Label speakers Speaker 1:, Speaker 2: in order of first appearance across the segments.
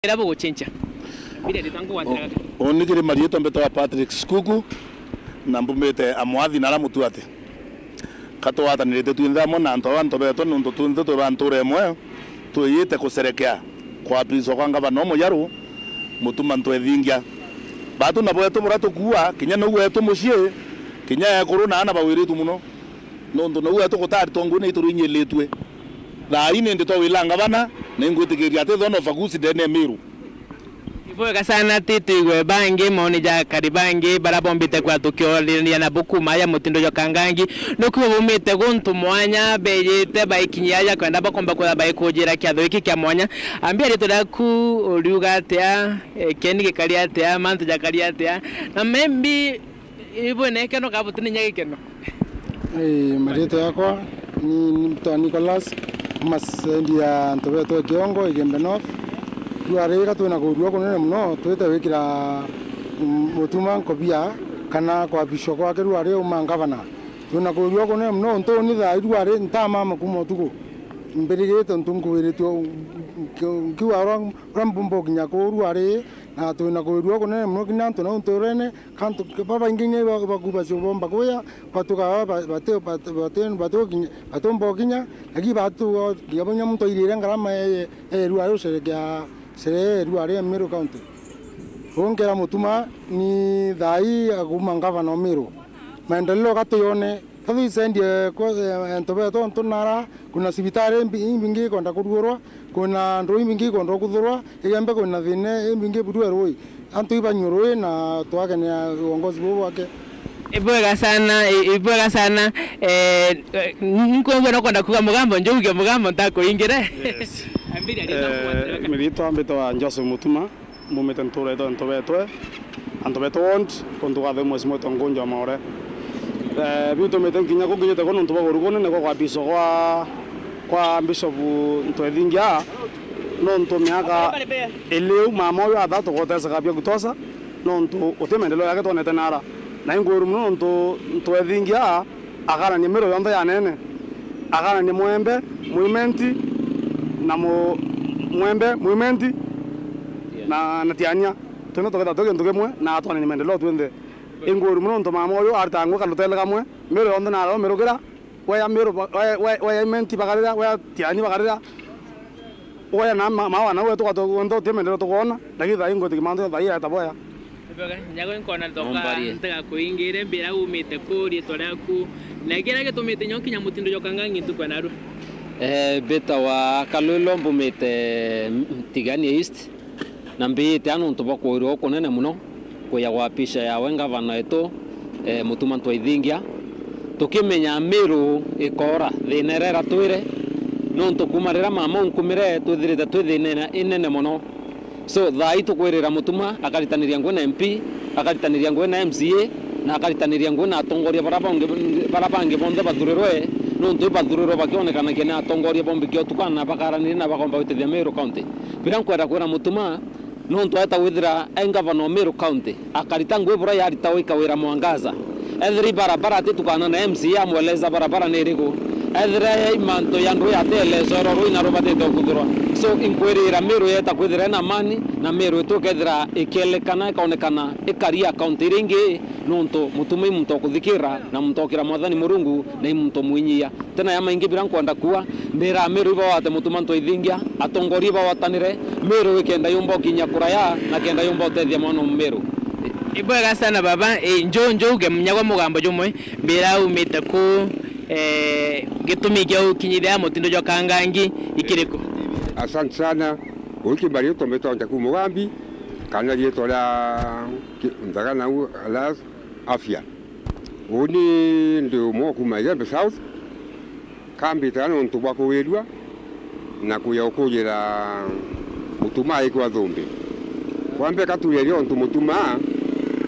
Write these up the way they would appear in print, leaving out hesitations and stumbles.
Speaker 1: Era buguchincha. Bire ritango watiraga.
Speaker 2: Onigire marieto mbeto wa Patrick Skuku na mbumete amwathi na ramutu ati. Katwatanirite twinthe amwe na antu antu beto nuntu twinthe twi bantu remwe twiyite kuserekea kwapiswa kwa ngavana muyaru mutuma ntwethingia batu nabo etu bura tukua kinya nou etu mucii kinya ekuru na ana bawiritu muno nuntu nou etu gutari tongu ni ituru inyilitwe thai ni ndi twawila ngavana ningwitikiria ati thono bagusi ndene Miru.
Speaker 1: Ibwega sana tituigwe bangi maoni ja karibangi barabombite kwa tukiorania na bukuma ya mutindo jo kangangi nukuo bumite guntu mwanya beyite baikinyia ya kwenda bakomba kwa baikujira kiatho iki kia mwanya ambia rito daku uriuga atia keni gikari atia mantu jakari atia na membi ibwe nekeno kabutini nyagikeno.
Speaker 3: Marito yakwa ni mto Nicholas masendia ntobeto kiongo Igembe North. Tuarega twina kurua kunene muno twite wikira mutuma nkobia kana kwapishwa kwake rware uma ngavana twina kurua kunene muno nto ni tha rware ntama kuma tuko mbirigite ntunkuwiritio kiwa ra mbumbo kinya ko rware na twina kurua kunene muno kinya nto no ntorene kanto baba ingine bakuba bomba kuya batuka bate bate bate batombo kinya lagi batu kiabonya muntu irire ngarama rware userekea sere rware Meru County. Ongera mutuma ni thai aguma ngavana Meru. Maendeleo katuyone thathi sendie kwa ntobe ntunara kuna sibitari imbingi konda kuruorwa kuna ndu imbingi konda kuthurwa igembe kuna thine imbingi budwe rui antu ibanyurwe na twagenia uongozi bubu wake.
Speaker 1: Ibwega sana ibwega sana nkwengwe nokonda kuga mugambo njuge mugambo ntakuingire.
Speaker 4: Yes. Mirito ambito Joseph Mutuma mumete nture to ntobetwe antobeto wont kontugathe mwezi mweto ngunjo maore bitu mete nkinya kukinyete kono ntuba gorugone neko kwapiso kwa bishop ntwethingia no ntu miaka eleu mama oyo athatu goteseka bia kutosa no ntu uti maendeleo yake twonete nara na inguru muno ntu ntwethingia agarania Miru yonthe yanene agarania mwembe muimenti na mwembe muimenti na tiania twene toketha twi kintu kimwe na atwanani maendeleo twinthe inguru muno ntu mama uyu aritangwe kalutele kamwe Miru yonthe naro mirukira weya Miru weya imenti bakarira weya tiani bakarira weya na mawana we tukatwa ti maendeleo tukwona lakini thai ngwitiki mantu thai etaboya.
Speaker 1: Nyago nkona toka ntaka kuingire mbira umite kuri toraku na kira gitumite nyokinya mutindo jokangangi tukwa naru.
Speaker 5: Beta wa Kalolo mbumite Tigania East na mbite anu ntu bakwirwo kunene muno kuya gwapisha yawe ngavana etu mutuma ntwaithingia tukimenya Miru ikora thina irera twire nontu kuma rira mama nkumire twithirite twi thina inene muno. So thai tukwirira mutuma akaritaniria ngwe na MP akaritaniria ngwe na MCA na akaritaniria ngwe na atongoria bara bangi bonthe bathurirwe nontu bathurirwe bakionekana kene atongoria bombikio tukana bakaranire na bakomba gwitithia Meru County bira nkwenda kwira mutuma nontu eta gwithira engavana Meru County akarita ngwe bura yarita wika wira mwangaza ethiri barabara ati tukana na MCA amweleza barabara ni iriku ethire imanto ya ndu yatelezoro rwina rubatite kuthurwa. So inkwirira Miru yeta kwithira na amani na Miru itukethira ikielekana ikaonekana ikaria kaunti ringi nontu mutuma imuntu kuthikira na muntu okira mwathani murungu na imuntu mwinyia tena ya maingi bira nkwenda kuwa ndira Miru ibawate mutuma ntwaithingia atongoria ibawatanire Miru ikenda yumba kinya kuraya na kenda yumba utethia mwana Miru.
Speaker 1: Ibwega sana baba njo njuge munyagwa mugambo jumwe mbira umite ku gitumi kia ukinyithia mutindo jo kangangi ikiriku.
Speaker 6: Asante sana ukimbari tometo ntaku mugambi kana rieto la ndagana la afya uni ndio moku Igembe South kambi tano ntubwa kuwirwa na kuya ukujira mutuma ikwa thumbi kwambe katuyerio ntu mutuma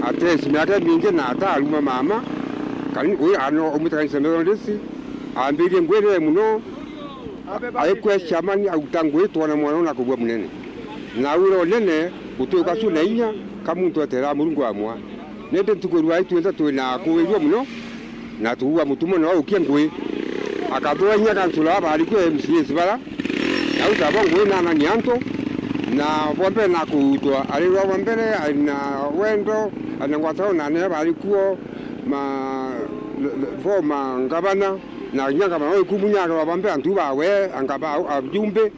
Speaker 6: atesi miaka mingi na ataluma mama kani uyu ano umutaka Methodist ambirie ngwire muno aikwe chamani autangwitwa na mwana na kugwa munene na uro nene gutuka cu na inya kamuntu atera murungu amwa nende tukurwa itwetha twina kuwirwo muno na tuwa mutumo na ukie ngwi akathwa inya kansula bari kwe MCS bara na utabo ngwi na na nyanto Na bwambere na kuutwa ari rwa mbere ari na wendo ana ngwatao na ne bari kuo ma former ngabana na nyanga ba kumunya ba bambe antu bawe angaba abjumbe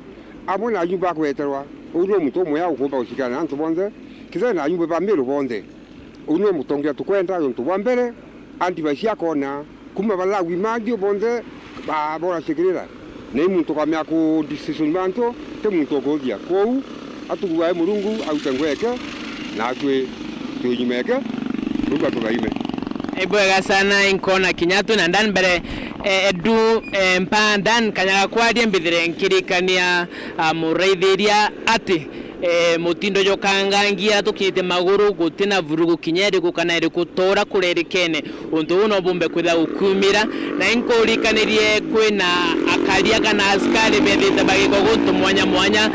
Speaker 6: abo na jumba kweterwa uno muto moya ukomba ushikana antu bonze kiza na jumbe ba mbere bonze uno mutongia tukwenda yontu bambere anti basia kona kuma balawi magio bonze ba bora shikirira ne muntu kamya ku decision banto te muntu godia kou atuguae murungu autengweke na twe tunyimeke ruga tugaime
Speaker 1: Ibwega sana inkona kinyatu na ndan mbere edu mpa ndan kanyaga kwarie mbithire nkirikania muraithiria ati mutindo jokangangia tukinyite maguru gutina vurugu kinyeriku kana iriku tora kurerikene undu uno bumbe kwitha ukumira na inkurikanirie kwina akaria kana askari bethite bagiko guntu mwanya mwanya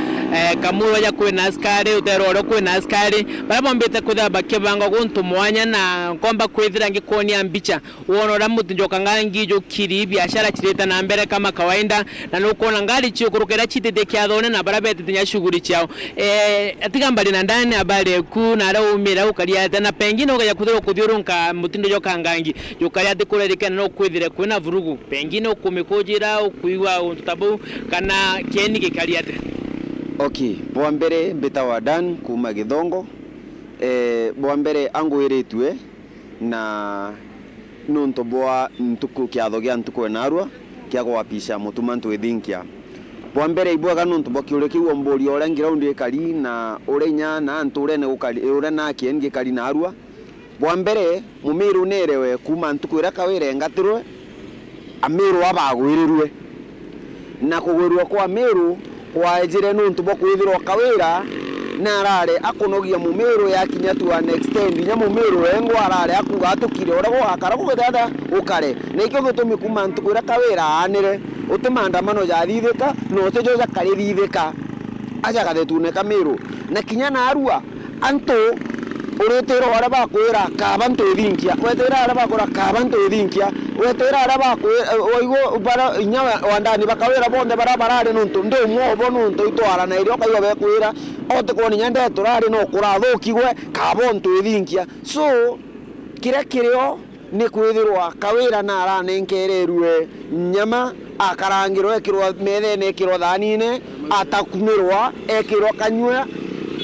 Speaker 1: kamuro ya kwina askari uteroro kwina askari bara bombite kwitha bakibanga guntu mwanya na nkomba kwithira ngikuonia mbicha wonora mutindo kangangi jukiri biashara chireta na mbere kama kawaida na nukuona ngari chiukurukira chitete kiathone na bara betete nya shughuli chiao atiga mbali na ndani abale ku na araumira ukaria na pengine ukaja kuthira kuthiurunka mutindo jokangangi jukaria ati kurerikana no kwithire kwina vurugu pengine ukumikujira ukuigwa untu tabu kana kieni gikaria ati.
Speaker 7: Okay, bwambere mbita wa Dan kuma Githongo bwambere angwiritwe na nuntu bwa ntuku kiatho gia ntuku enarua kia gwapisha mutuma ntwithinkia bwambere ibwaga nuntu bwa kiure kiu mburi uria ground ikari na uria inya na antu uria gukari uria na kien gikari na arua bwambere mumiru nerewe kuma ntuku ira kawire ngatirwe amiru abagwirirwe na kugwirwo kwa miru kwaejire nuntu bwa kwithirwo kawira na arare akunogia mumiru yakinya to an extent nya mumiru engwa arare akuga atukire uria gwakara gugithada ukare na ikio gitumi kuma ntuku ira kawira anire uti maandamano jathithika no uti jakarithithika ajagathetune kamiru na kinya na arua antu uritiro aria bakwira kaba ntwithinkia wetira aria bakwira kaba ntwithinkia wetira aria bakwira oigo bara inya wandani bakawira bonthe bara barari nuntu ndi umwe nuntu itwara na irio kaigua bekwira ote kuona nyende turari no kurathukigwe kaba ntwithinkia so kiria kirio ni kwithirwa kawira na aranenkererwe nyama akarangirwo ekirwo methene ekirwo thanine atakumirwa ekirwo kanyua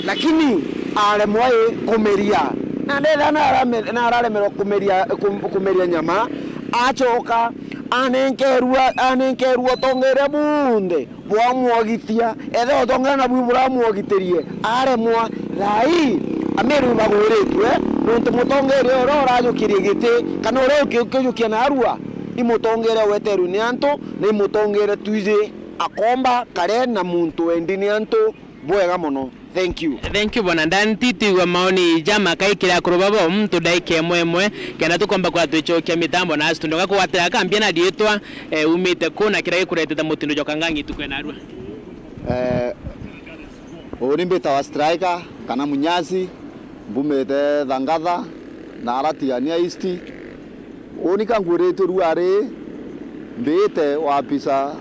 Speaker 7: lakini aremwa kumeria na ndetha na araremerwo kumeria nyama acoka anenkerua tongere bunde bwamwogithia ethe utongere na buramwogitirie aremwa thai amiru bagwiritwe nuntu mutongere uria urajukirie giti kana uria ukijukia na arua imutongere weteru ni antu na imutongere tuize akomba kare na muntu endi ni antu bwega muno. Thank you.
Speaker 1: Thank you bwana ndani titi wa maoni jama kaikira kurubabo mtu daike mwemwe kana tukomba kwa tuichokia mitambo na astu ndoka kuwatira kambia na dietwa umite kuna kira kureteta mutindo jokangangi tukwe na arua
Speaker 8: urimbita wa striker kana munyazi mbumete thangatha na aratiania east unika ngwiritwe ruari mbite wa pisa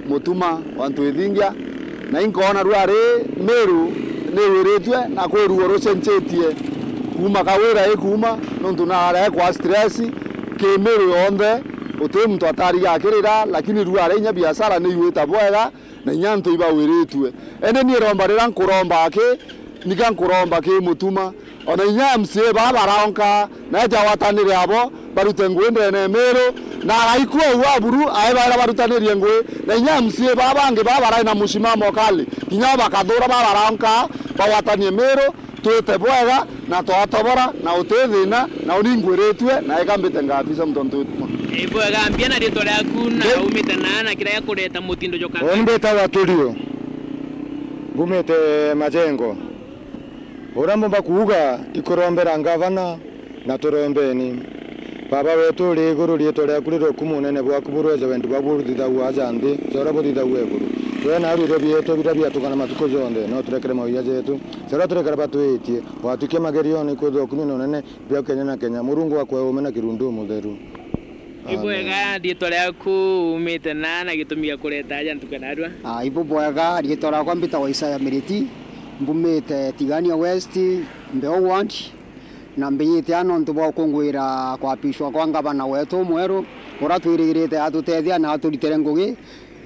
Speaker 8: mutuma wa ntwithingia na inkona ruari Meru ni wiritwe na kwi ruo rucenjetie kuma kawira ikuma nuntu na are kwa stress ki Meru yonthe uti muntu atari akirira lakini ruari inya biashara ni yuita bwega na inya ntu iba wiritwe ene ni romba rira nkuromba aki nika nkuromba ki mutuma ona inya MCA babaraonka na jawatanire abo barute ngwende ne Meru na araikuwa uaburu ae bara barutanirie ngwe na inya MCA babange babarai na musimamo kali kinya bakathura babaraonka bawatanie Meru twite bwega na twatobora na utithina na uningwiritwe na ikambite ngabisa mtontu
Speaker 1: ibwega ambia na rito ryaku na umite na kira yakureta mutindo joka
Speaker 3: Ombeta waturio ngumite majengo urambo bakuuga ikorombera ngavana na turombeni baba wetu uri iguru rietwa riaku riroku munene bwaku burweze wendi bwaku burutithagwo aja nthi ta uria buthithagwo iguru twe na irio bietu biria biatukana matuku jonthe no turekere mawia jetu ta uria turekere batwitie watuikie magerioni kwithwo kumina unene bia Kenya na Kenya Murungu wakwe ume na kirundu mutheru.
Speaker 1: Ibwega rietwa riaku umite na gitumi gia kureta aja ntuke narua
Speaker 9: ibo bwega rietwa riakwa mbitagwo Isaya Miriti Mbumite Tigania West Mbeo Ward na mbiyite ano ntu bwa kungwira kwapishwa kwa ngavana wetu mweru ura twirigirite atutethia na aturitere ngugi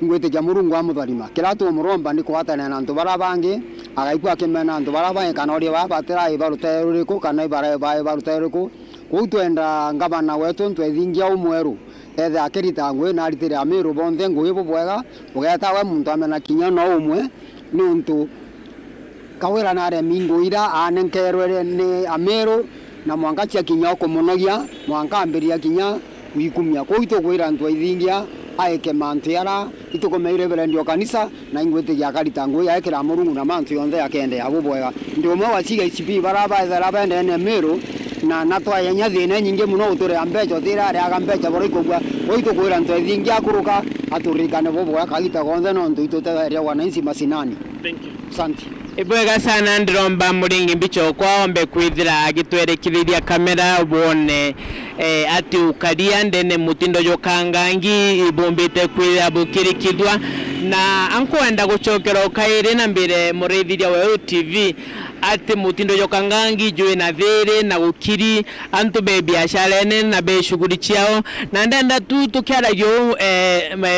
Speaker 9: ngwitikia Murungu amutharima kira tumuromba ni kwatana na antu bara bangi agaikua akimena antu bara bangi kana uria babatira ibarute ruriku kana ibara barute ruriku kou twenda ngavana wetu ntwethingia umweru ethe akirita ngui na aritire Amiru bonthe ngui bubwega ugetawe muntu amena kinya no umwe ni untu kawira na aremi nguira anenkerwe ni Amiru na mwanka cia kinya ukumunogia mwanka ambiria kinya wikumia kou itukwira ntwethingia aeke mantu yara itukumeire berendio kanisa na ingwitigia akarita ngui aekira Murungu na mantu yonthe akende abubwega ndi umwe wa ciga ICP baraba bendene Meru na natwayenya thina nyingi muno uturea mbeca utirareaga mbeca bora ikugua kou itukwira ntwethingia akuruka aturikane bubwega kagita gonthe no ntu itutegeria wananchi masinani.
Speaker 1: Thank you.
Speaker 9: Asante.
Speaker 1: Ibwega sana ndiromba muringi mbicho kwa ombe kwithira agitwerekithia kamera wone ati ukaria ndene mutindo jokangangi ibumbite kwithira bukirikithwa na ankwenda gucokera ukaire na mbere murithiria wa TV ati mutindo jokangangi jwe na thiri na gukiri antu be biashara ene na be shughuli ciao na ndenda tu tukiaragio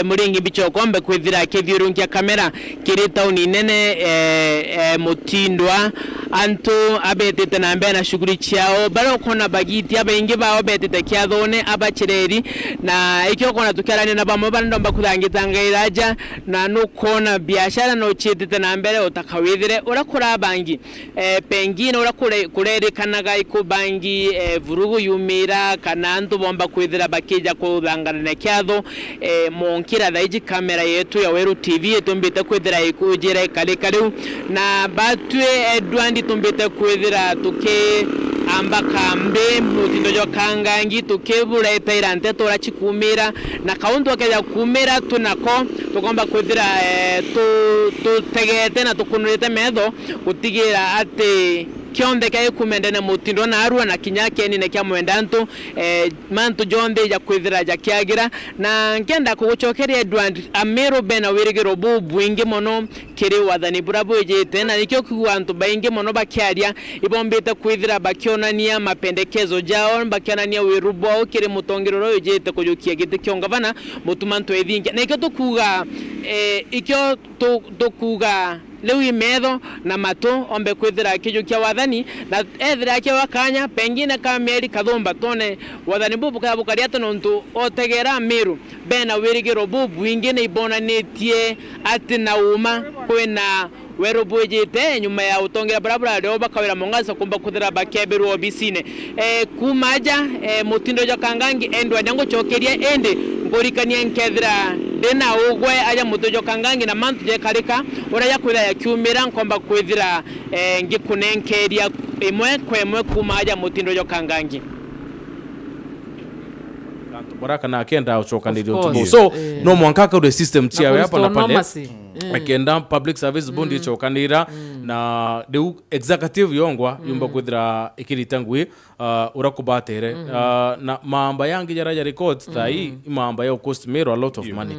Speaker 1: muringi mbicho kwa ombe kwithira akithiurungia kamera kiri tauni nene mutindwa antu abetete na mbere na shughuli ciao bara ukona bagiti abaingi bao betete kiathone abachireri na ikio kona tukiarania na bamwe bandomba kuthangitanga iraja na nukona biashara no chitete na mbere utakawithire urakura bangi pengine urakure kurerikanaga ikubangi vurugu yumira kana antu bomba kwithira bakija kuthangana na kiatho monkira thaiji kamera yetu ya Weru TV itumbite kwithira ikujira ikarikariu na batwe Edwandi tumbite kwithira tuki amba kambe mutindo jo kangangi tukebura itaira tora chikumira na kaundu akeja kumira tunako tukomba kwithira tutegete na tukunurite metho gutigira ati kionde kya kumende na mutindo na arua na kinyake ni kya mwendantu mantu jonde ya kwithira ja kyagira na ngenda kugucokeria Edward Amiru bena wirigiro bubwingi mono kiri wathani bura bwijite na nikio kigwa antu baingi mono bakiaria ibombite kwithira bakionania mapendekezo jao bakionania wirubo kiri mutongero wijite kujukia giti kyo ngavana mutumantu ethingi na ikio tukuga ikio tukuga leo imetho na matu ombe kwithira kijukia wathani na ethira kia wakanya pengine ka mieri kathumba tone wathani bubu ka bukaria tontu otegera Meru bena wirigiro bubu wingi ni ibonanitie ati na uma kwina weru bwijite nyuma ya utongera barabara leo bakawira mongasa kumba kuthira bakeberu obisine kumaja mutindo ja kangangi endwa nyango chokeria ende ngorikania nkethira ndina ugwe aja mutindo kangangi na mantu je karika ura kwithira ya kiumira nkomba kwithira ngikunenkeria imwe kwemwe kumaja mutindo jo kangangi
Speaker 10: baraka na akenda uchokanilio tubo so no mwankaka ule system chia hapa na pale akenda public service bondi chokanira na the executive yongwa yumba kwithira ikiritangwi urakubatere na maamba yangi jaraja records thai maamba yo cost Meru a lot of money.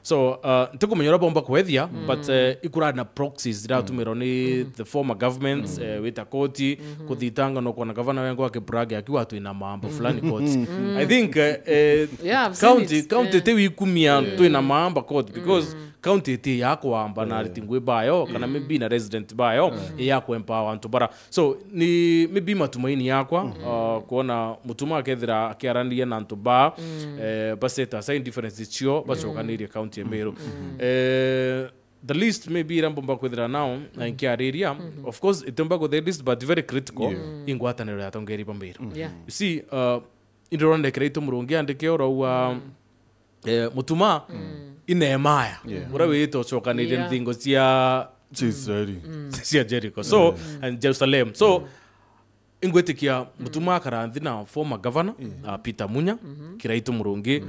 Speaker 10: So ntikumenyora bomba kwethia but ikura na proxies ratumiro ni the former government with a koti kuthitanga no kona governor wengo akibrag akiwa tu ina maamba fulani court. I think county te wikumia tu ina maamba court because county te yako amba na ritingwe bayo kana maybe na resident bayo yako empower antu bara so ni maybe matumaini yakwa kuona mutuma akethira akiarania na antu ba baseta sign difference chio bacokanire county Meru. The list maybe rambomba kwithira now na nkiariria of course itumba go the list but very critical ingwataniro yatongeri ba Meru. You see indorone create murungi andike oro mutuma inemaya ura wito cokanire nthingo cia
Speaker 11: Israeli
Speaker 10: cia Jericho so and Jerusalem so ingwetikia mutuma akaranthi na former governor Peter Munya Kiraitu Murungi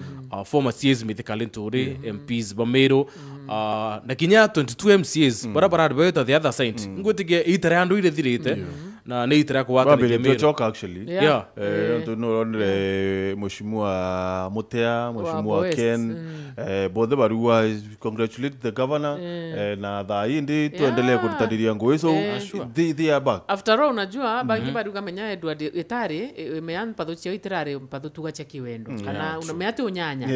Speaker 10: former CS Mithika MPs Bameru na kinya 22 MCAs barabara beta the other side ingwetikia itare andu ire thirite Na nä itera kå
Speaker 11: actually. Yeah. No onire Mheshimiwa Mutea, Mheshimiwa Ken, both barua congratulate the governor na thaa indi tuendelee kurutaniria ngui, so they are back.
Speaker 12: After all unajua bangi baruga menya Edward etari mean mpatho cia itirari mpatho tuga cha kiwendo kana unameate unyanya.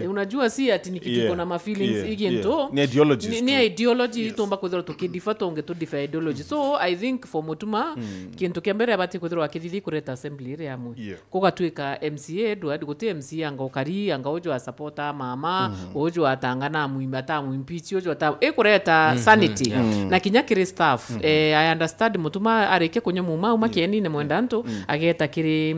Speaker 12: Unajua si ati ni kitu iko na ma feelings iginto
Speaker 11: ni ideology,
Speaker 12: ni ideology tomba kwithirwa tukidifa tonge tu difa ideology. So I think for Mutuma kintu kia mbere abati kwithirwa akithithi kureta assembly ire amwe kugatuika MCA Edward guti MCA anga ukari anga ujo a supporter mama ujo atangana muimba ta muimpeach ujo ta ekureta sanity na kinya kiri staff. I understand Mutuma areke kunya muma umakieni ne mwenda nto ageta kiri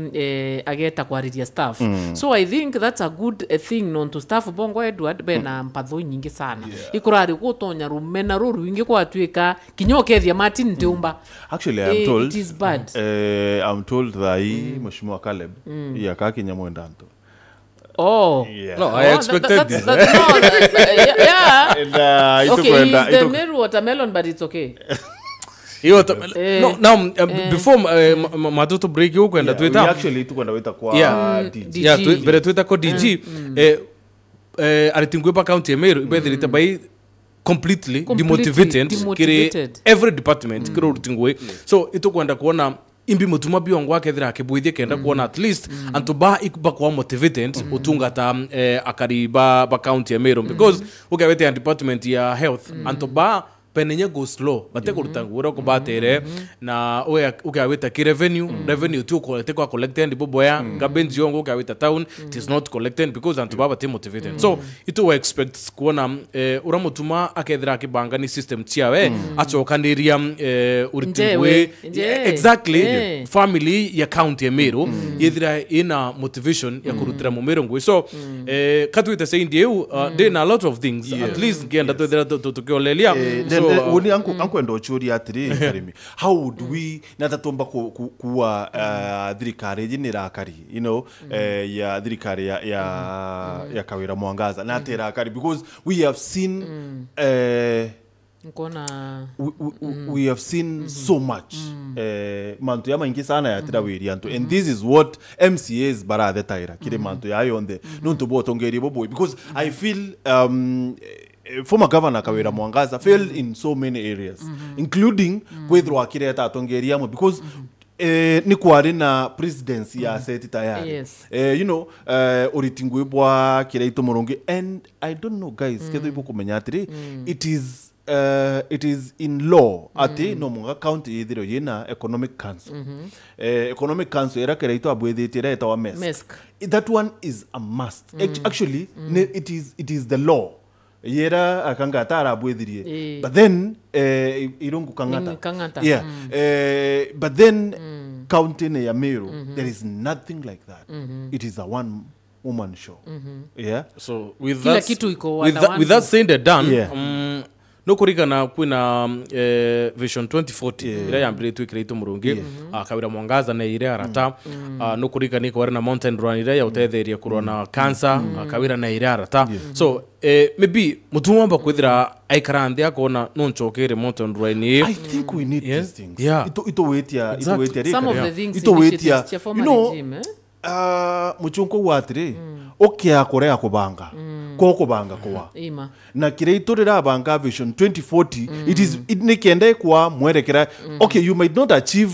Speaker 12: ageta kwariria staff. So I think that's a good thing non to staff bongo Edward bena mpatho nyingi sana ikurari gutonya rumena ruru ingi kwatuika kinya ukethia Martin Ntumba.
Speaker 11: Actually I am told
Speaker 12: it is bad.
Speaker 11: I'm told that Mheshimiwa Caleb yaka kinya mwenda nto.
Speaker 12: Oh.
Speaker 11: Yeah.
Speaker 10: No, I expected this.
Speaker 12: No, yeah.
Speaker 11: And,
Speaker 12: okay, he's the Meru watermelon, but it's okay.
Speaker 10: No, now before matoto break you kwenda Twitter.
Speaker 11: We actually tukwenda wita kwa DG.
Speaker 10: Yeah, mbere Twitter kwa DG. Aritingwe pa county ya Meru ibethirite by completely demotivated kiri every department kiri urutingwe. So itukwenda kuona imbi Mutuma biongo akethira akibwithie kenda kuona at least antu ba ikubakwa motivated utungata akari ba county ya Meru because ukawete department ya health antu ba penenye go slow bate kuruta ngura ko batere na ukaweta ki revenue tu ko te kwa collected boboya gabenzi yongo ukaweta town it is not collected because antu baba te motivated. So it we expect kuona ura Mutuma akethira akibanga ni system tiawe achokaniria uritingwe exactly family ya county ya Meru yethira ina motivation ya kurutira mu Meru ngwe. So katwita saying you there a lot of things at least ngenda twethira tukiolelia.
Speaker 11: So woni anku endo churi atiri karimi how would we natatomba kuwa thirikari jinirakari you know ya thirikari ya Kawira Mwangaza na terakari because we have seen we have seen so much mantu ya maingi sana ya tirawiri antu and this is what MCAs barathe taira kire mantu ya yonde nuntu botongeri bobo because I feel former governor Kawira Mwangaza failed in so many areas including kwithirwa akireta atongeria amwe because ni kwari na presidency ya seti tayari.
Speaker 12: Yes.
Speaker 11: You know uritingwe bwa kireito murungi and I don't know guys ketho ibukumenya atiri it is in law ati no munga county ithiro yina economic council. Economic council era kireito abwethitie era etawa MESC. That one is a must. Actually it is the law yera akangata arabwethirie but then irungu kangata. Yeah. But then county ne ya Meru there is nothing like that. It is a one woman show. Yeah.
Speaker 10: So with that with that saying that done no kurigana kwina vision 2040 ira yambire twikire murungi Kawira Mwangaza na ire arata no kurigana ko na mountain run ira yautetheria kurona cancer Kawira na ire arata. So maybe Mutuma mba kwithira aikara nthi akona no nchokere mountain run.
Speaker 11: I think we need these things. Ito wetia
Speaker 12: some of the things initiatives cha former regime
Speaker 11: muchunko watire okia korea kubanga ko banga kwa na kireito rira banga vision 2040 it is it nikende kwa mwerekera. Okay, you might not achieve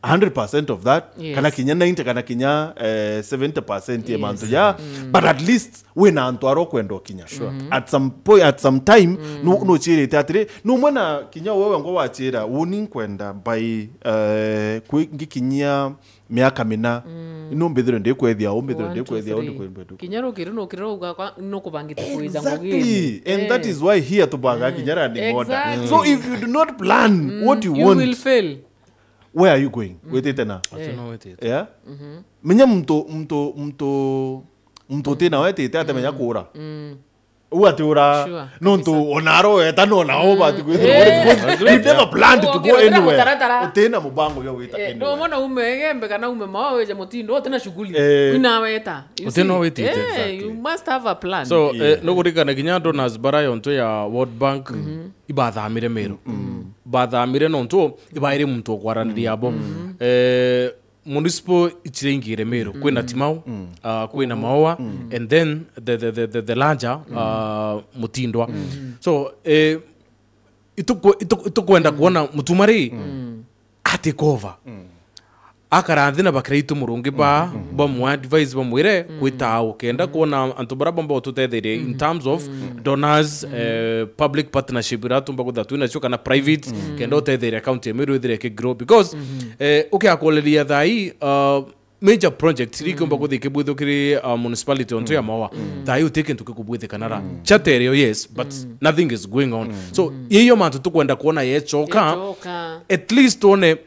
Speaker 11: 100% of that. Yes. Kana kinya 90 kana kinya 70% ye mantu ya but at least we na antu aro kwendo kinya. Sure. At some point at some time no chire atire no mwana kinya wewe ngo wachira woni kwenda by ngikinyia miaka mina no mbithiro ndi kwethia o mbithiro ndi kwethia o ndi kwethia
Speaker 12: kinya rukiri no kirauga no kubangite kuiza
Speaker 11: ngugini. And that is why here tubanga kinya running order. So if you do not plan what you want,
Speaker 12: you will fail.
Speaker 11: Where are you going? Wetete na. Yeah. Menya mtu tena wetete atamenya kura. Uati ura nontu onaro eta no na oba you never planned to go anywhere. Utena mubango ya weta anywhere.
Speaker 12: No mona umegembe kana ume mawe ja mutindo tena shughuli. Ina weta.
Speaker 10: Utena wetete exactly.
Speaker 12: You must have a plan.
Speaker 10: So no kurikana kinya donors bara yonto ya World Bank ibathamire Meru. Bathamire nontu ibaire muntu okwaraniria abo. Municipal ichiringire Meru kwina Timau, kwina Maua, and then the larger Mutindwa. So itukwenda kuona mutumari atake over. Akaranthi na bakiraitu murungi ba bamu advise bamwire kwitao kenda kuona antu bara bomba otutetherie in terms of donors, public partnership iratumba kuthatu nacio kana private kenda utetherie county Meru ithire ki grow because ukiakoleria thai major projects irikumba kuthi kibwithukiri municipality onto ya Maua thai utike ntukikubwithikanara chaterio, yes, but nothing is going on. So iyo mantu tukwenda kuona yechoka at least one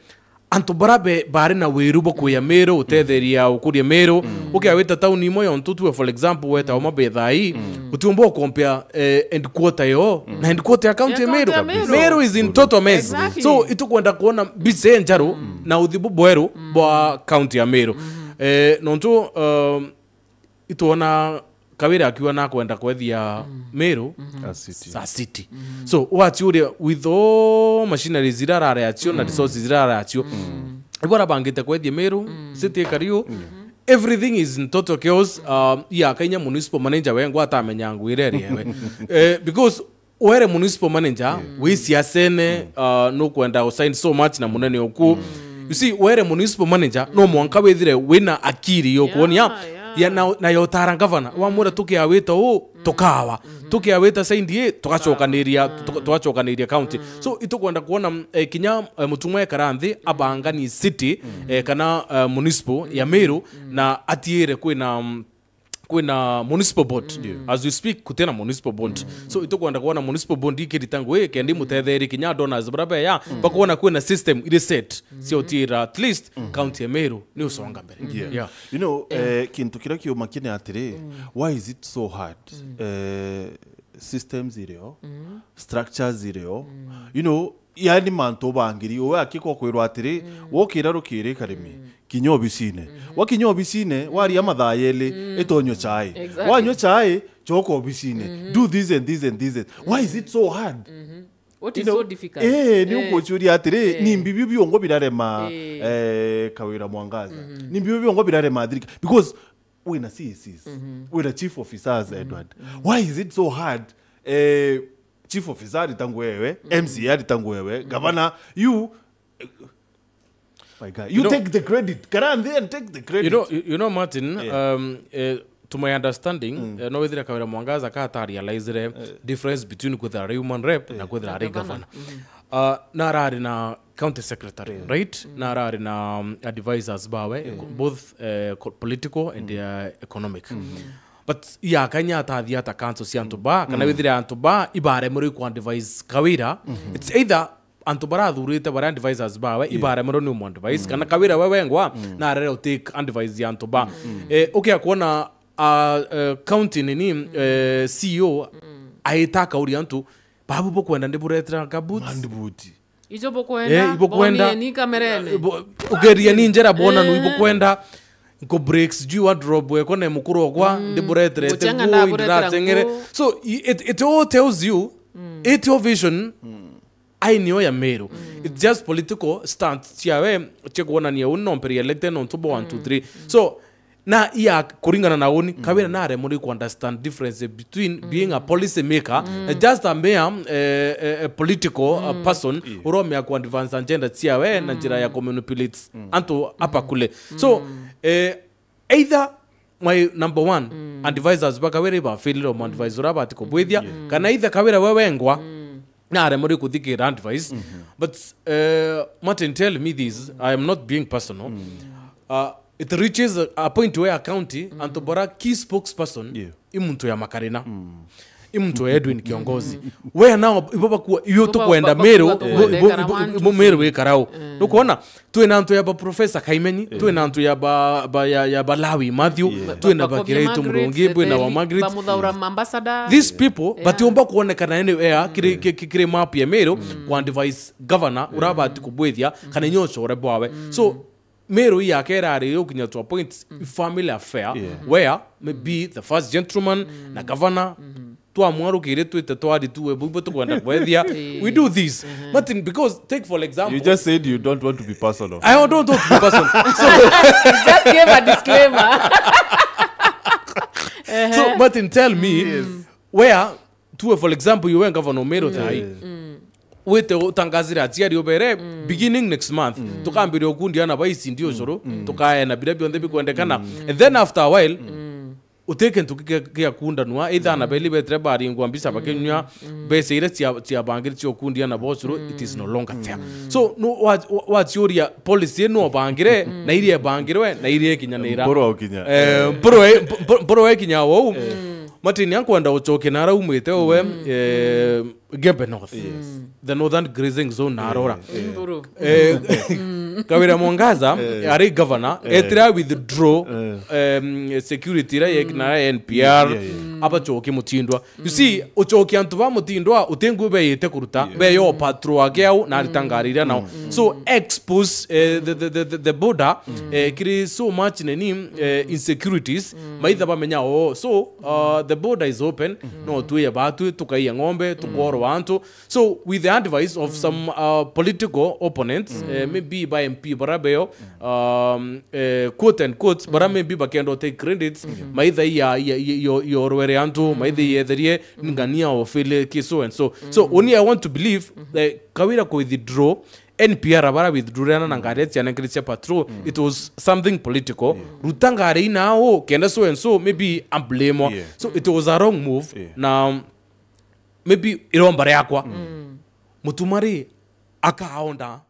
Speaker 10: antu barabe bari na wiru bokuya Meru utetheria ukuria Meru ukiawita town imwe yontu tuwe for example weta oma bethai utiumbo compare end quarter yo na end quarter ya county Meru. Meru is in total mess.
Speaker 12: Exactly.
Speaker 10: So itukwenda kuona bise njaru na uthibu bweru bwa county ya Meru. Nontu ituona Kawira akiwa na kwenda kwethia Meru a city. So wachiuria with all machinery zirarare achio na resources zirarare achio ibora bangite kwethia Meru city kariu everything is in total chaos. Ya Kenya municipal manager wengwa atamenya ngwire riewe because were municipal manager we siasene no kwenda usign so much na munene oku. You see were municipal manager no mwanka wethire wina akiri yokuonia ya na yotara gavana wamura tukiawita u tukawa tukiawita saindie tugacokanĩria county. So itukwenda kuona kinya mutumwa ekaranthi abangani city kana municipal ya Meru na atiire kwina municipal board. As we speak kutena municipal board. So itukwenda kuona municipal board ikiritango kendi mutetheri kinya donors brabe ya bakuona kwina system iri set siotira at least county ya Meru ni usonga mbere. Yeah.
Speaker 11: You know kintu kira kiuma kine atiri why is it so hard? Systems irio, structures irio, you know yani manto bangiri owe akiko kwirwa atiri wokira rukiri karimi kinya obisine wakinya obisine waria mathaa yeli itonyo chai wanywa chai choko obisine do this and this and this. Why is it so hard?
Speaker 12: What is so difficult?
Speaker 11: Ni ukochuria atiri ni mbibi biongo birarema Kawira Mwangaza ni mbibi biongo birarema athirika because we na CACs we na chief officers Edward. Why is it so hard? Chief officer alitangwewe, MCA alitangwewe, governor, you my God, you take the credit. Karan there and take the credit.
Speaker 10: You know Martin, to my understanding, no wethira Kawira Mwangaza ka ta realize the difference between kwethira human rep na kwethira governor. Na arari na county secretary, right? Na arari na advisors bawe, both political and economic. But ya Kenya ta thiata council cia antu ba kana withire antu ba ibare muri ku advise Kawira. It's either antu bara thurite bara advisors bawe ibare muri ni mu advise kana Kawira we wengwa na arere take advise ya antu ba. Okay kuona county nini CEO aitaka uri antu babu bokwenda ndiburetera kabuti
Speaker 11: mandibuti
Speaker 12: ijo bokwenda
Speaker 10: ibokwenda
Speaker 12: ni kamerene
Speaker 10: ugeria ni njera bona nu ibokwenda nko breaks juu wardrobe weko ne mukuru ogwa ndibureterete nguo ndiratengere. So it all tells you it your vision ainio ya Meru. It's just political stance chiawe chekuonania uno mperi elected on 2 1 2 3. So na iya kuringana na oni Kawira na are muri ku understand difference between being a policy maker and just a mere political person uromia ku advance agenda chiawe na njira ya community antu apa kule. So either my number one advisors bakawira ba fail o advisor abati kubwithia kana either Kawira wewengwa na are muri kuthikira advice. But Martin, tell me this, I am not being personal. It reaches a point where a county and to key spokesperson imuntu ya Makarena imuntu ya Edwin Kiongozi where now iboba iyo tukwenda Meru Meru wekarao nukuona tuwe antu ya ba professor Kaimenyi, tuwe antu ya ba ya Balawi Matthew, tuwe na ba Kiraitu Murungi, tuwe na wa Margaret these people batiomba kuonekana anywhere kiri map ya Meru ku advise governor urabati kubwethia kana nyocho rebwawe. So Meru yake rari yokinya to a point family affair where maybe the first gentleman na governor Twamwarukire twite twari tuwe bubo tukwenda kwethia. We do this. Martin, because take for example,
Speaker 11: you just said you don't want to be personal.
Speaker 10: I don't want to be personal. So
Speaker 12: just give a disclaimer.
Speaker 10: So Martin, tell me where tuwe for example you went Governor Meru thai. Wete utangazira aciari ubere beginning next month tukambiria okundi ana baisi ndio coro tukaena bira bionthe bikwendekana and then after a while uteke ntukikia kundanua either na beli betre bari ngwambisa bakenywa bese ire cia bangiri cia kundia na bocuru it is no longer there. So no what's your policy no bangire na irie bangirwe na irie kinyanira
Speaker 11: mboro kinya
Speaker 10: mboro kinya wo Martin yankwenda uchoke nara umwite owe Gembe North. The northern grazing zone narora Kawira Mwangaza ari governor etira withdraw security ra yekna NPR aba choke mutindwa. You see uchoke antu ba mutindwa utengu be yete kuruta be yo patrol ageau na ritangarira nao. So expose the border kiri so much nini insecurities maitha bamenya oh so the border is open no tuye batu tukaiya ng'ombe tukoro antu. So with the advice of some political opponents maybe by MP barabeo quote and quote bara maybe bakendo take credits maitha ya yorwere antu maitha yetherie ngania ofile kiso and so so only I want to believe that Kawira ko withdraw NPR bara withdraw na ngare cia ngiricia patrol it was something political rutangare inao kenda so and so maybe I'm blame. So it was a wrong move. Now maybe irombare yakwa mutumari akaonda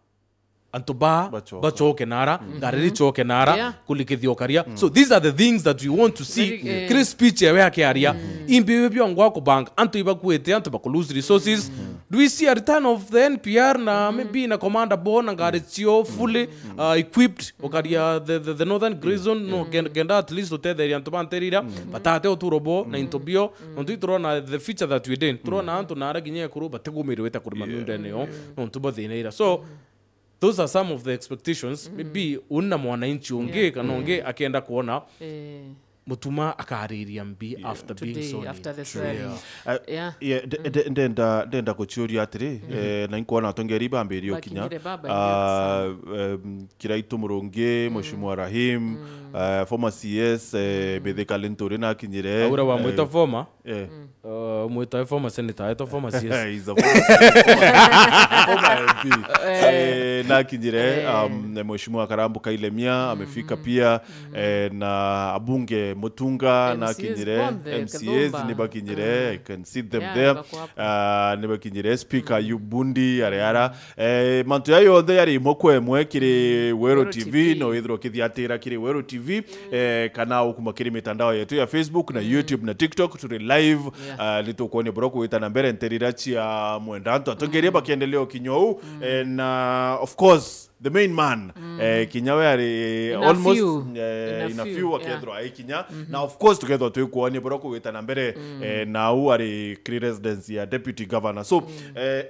Speaker 10: antu ba bachoke nara ngariri choke nara kulikithiokaria. So these are the things that we want to see. Kiri speech yawe akiaria imbiwe byongwa ko bank antu ibakuete antu bakulose resources. Do we see a return of the NPR na maybe na commander bona ngari chio fully equipped okaria the northern grey zone no genda at least utetheria antu banterira batate oturobo na intobio nontu turona the feature that we did turona antu nara ginya kuru bategumirwe ta kurima miundene yo nontu bathinaira. So those are some of the expectations. Maybe unna mwananchi unge kana unge akienda kuona mutuma akariria mbi after being so
Speaker 12: after the swearing.
Speaker 11: Ndenda kuchuria atiri na nkuona atongeri bambirio kinya Kiraitu Murungi Mheshimiwa Rahim former CS Bethe Kalentore na kinyire
Speaker 10: aura wa mwita former mwita former senator eto former CS
Speaker 11: he's a former MP na kinyire Mheshimiwa Karambu Kailemia amefika pia na abunge Mutunga na kinyire MCAs ni bakinyire I can see them there ni bakinyire speaker Yubundi areara mantu yayo othe yari mokwe mwe kiri Wero TV no ithro kithiatira kiri Wero TV kana ukuma kiri mitandao yetu ya Facebook na YouTube na TikTok turi live nitukuone boroko witana mbere nterira chia mwendanto atongerie bakiendeleo kinyou na of course the main man kinyawe ari almost in a few akethro ai kinya na of course together tuikuone boroko witana mbere na u ari residency ya deputy governor. So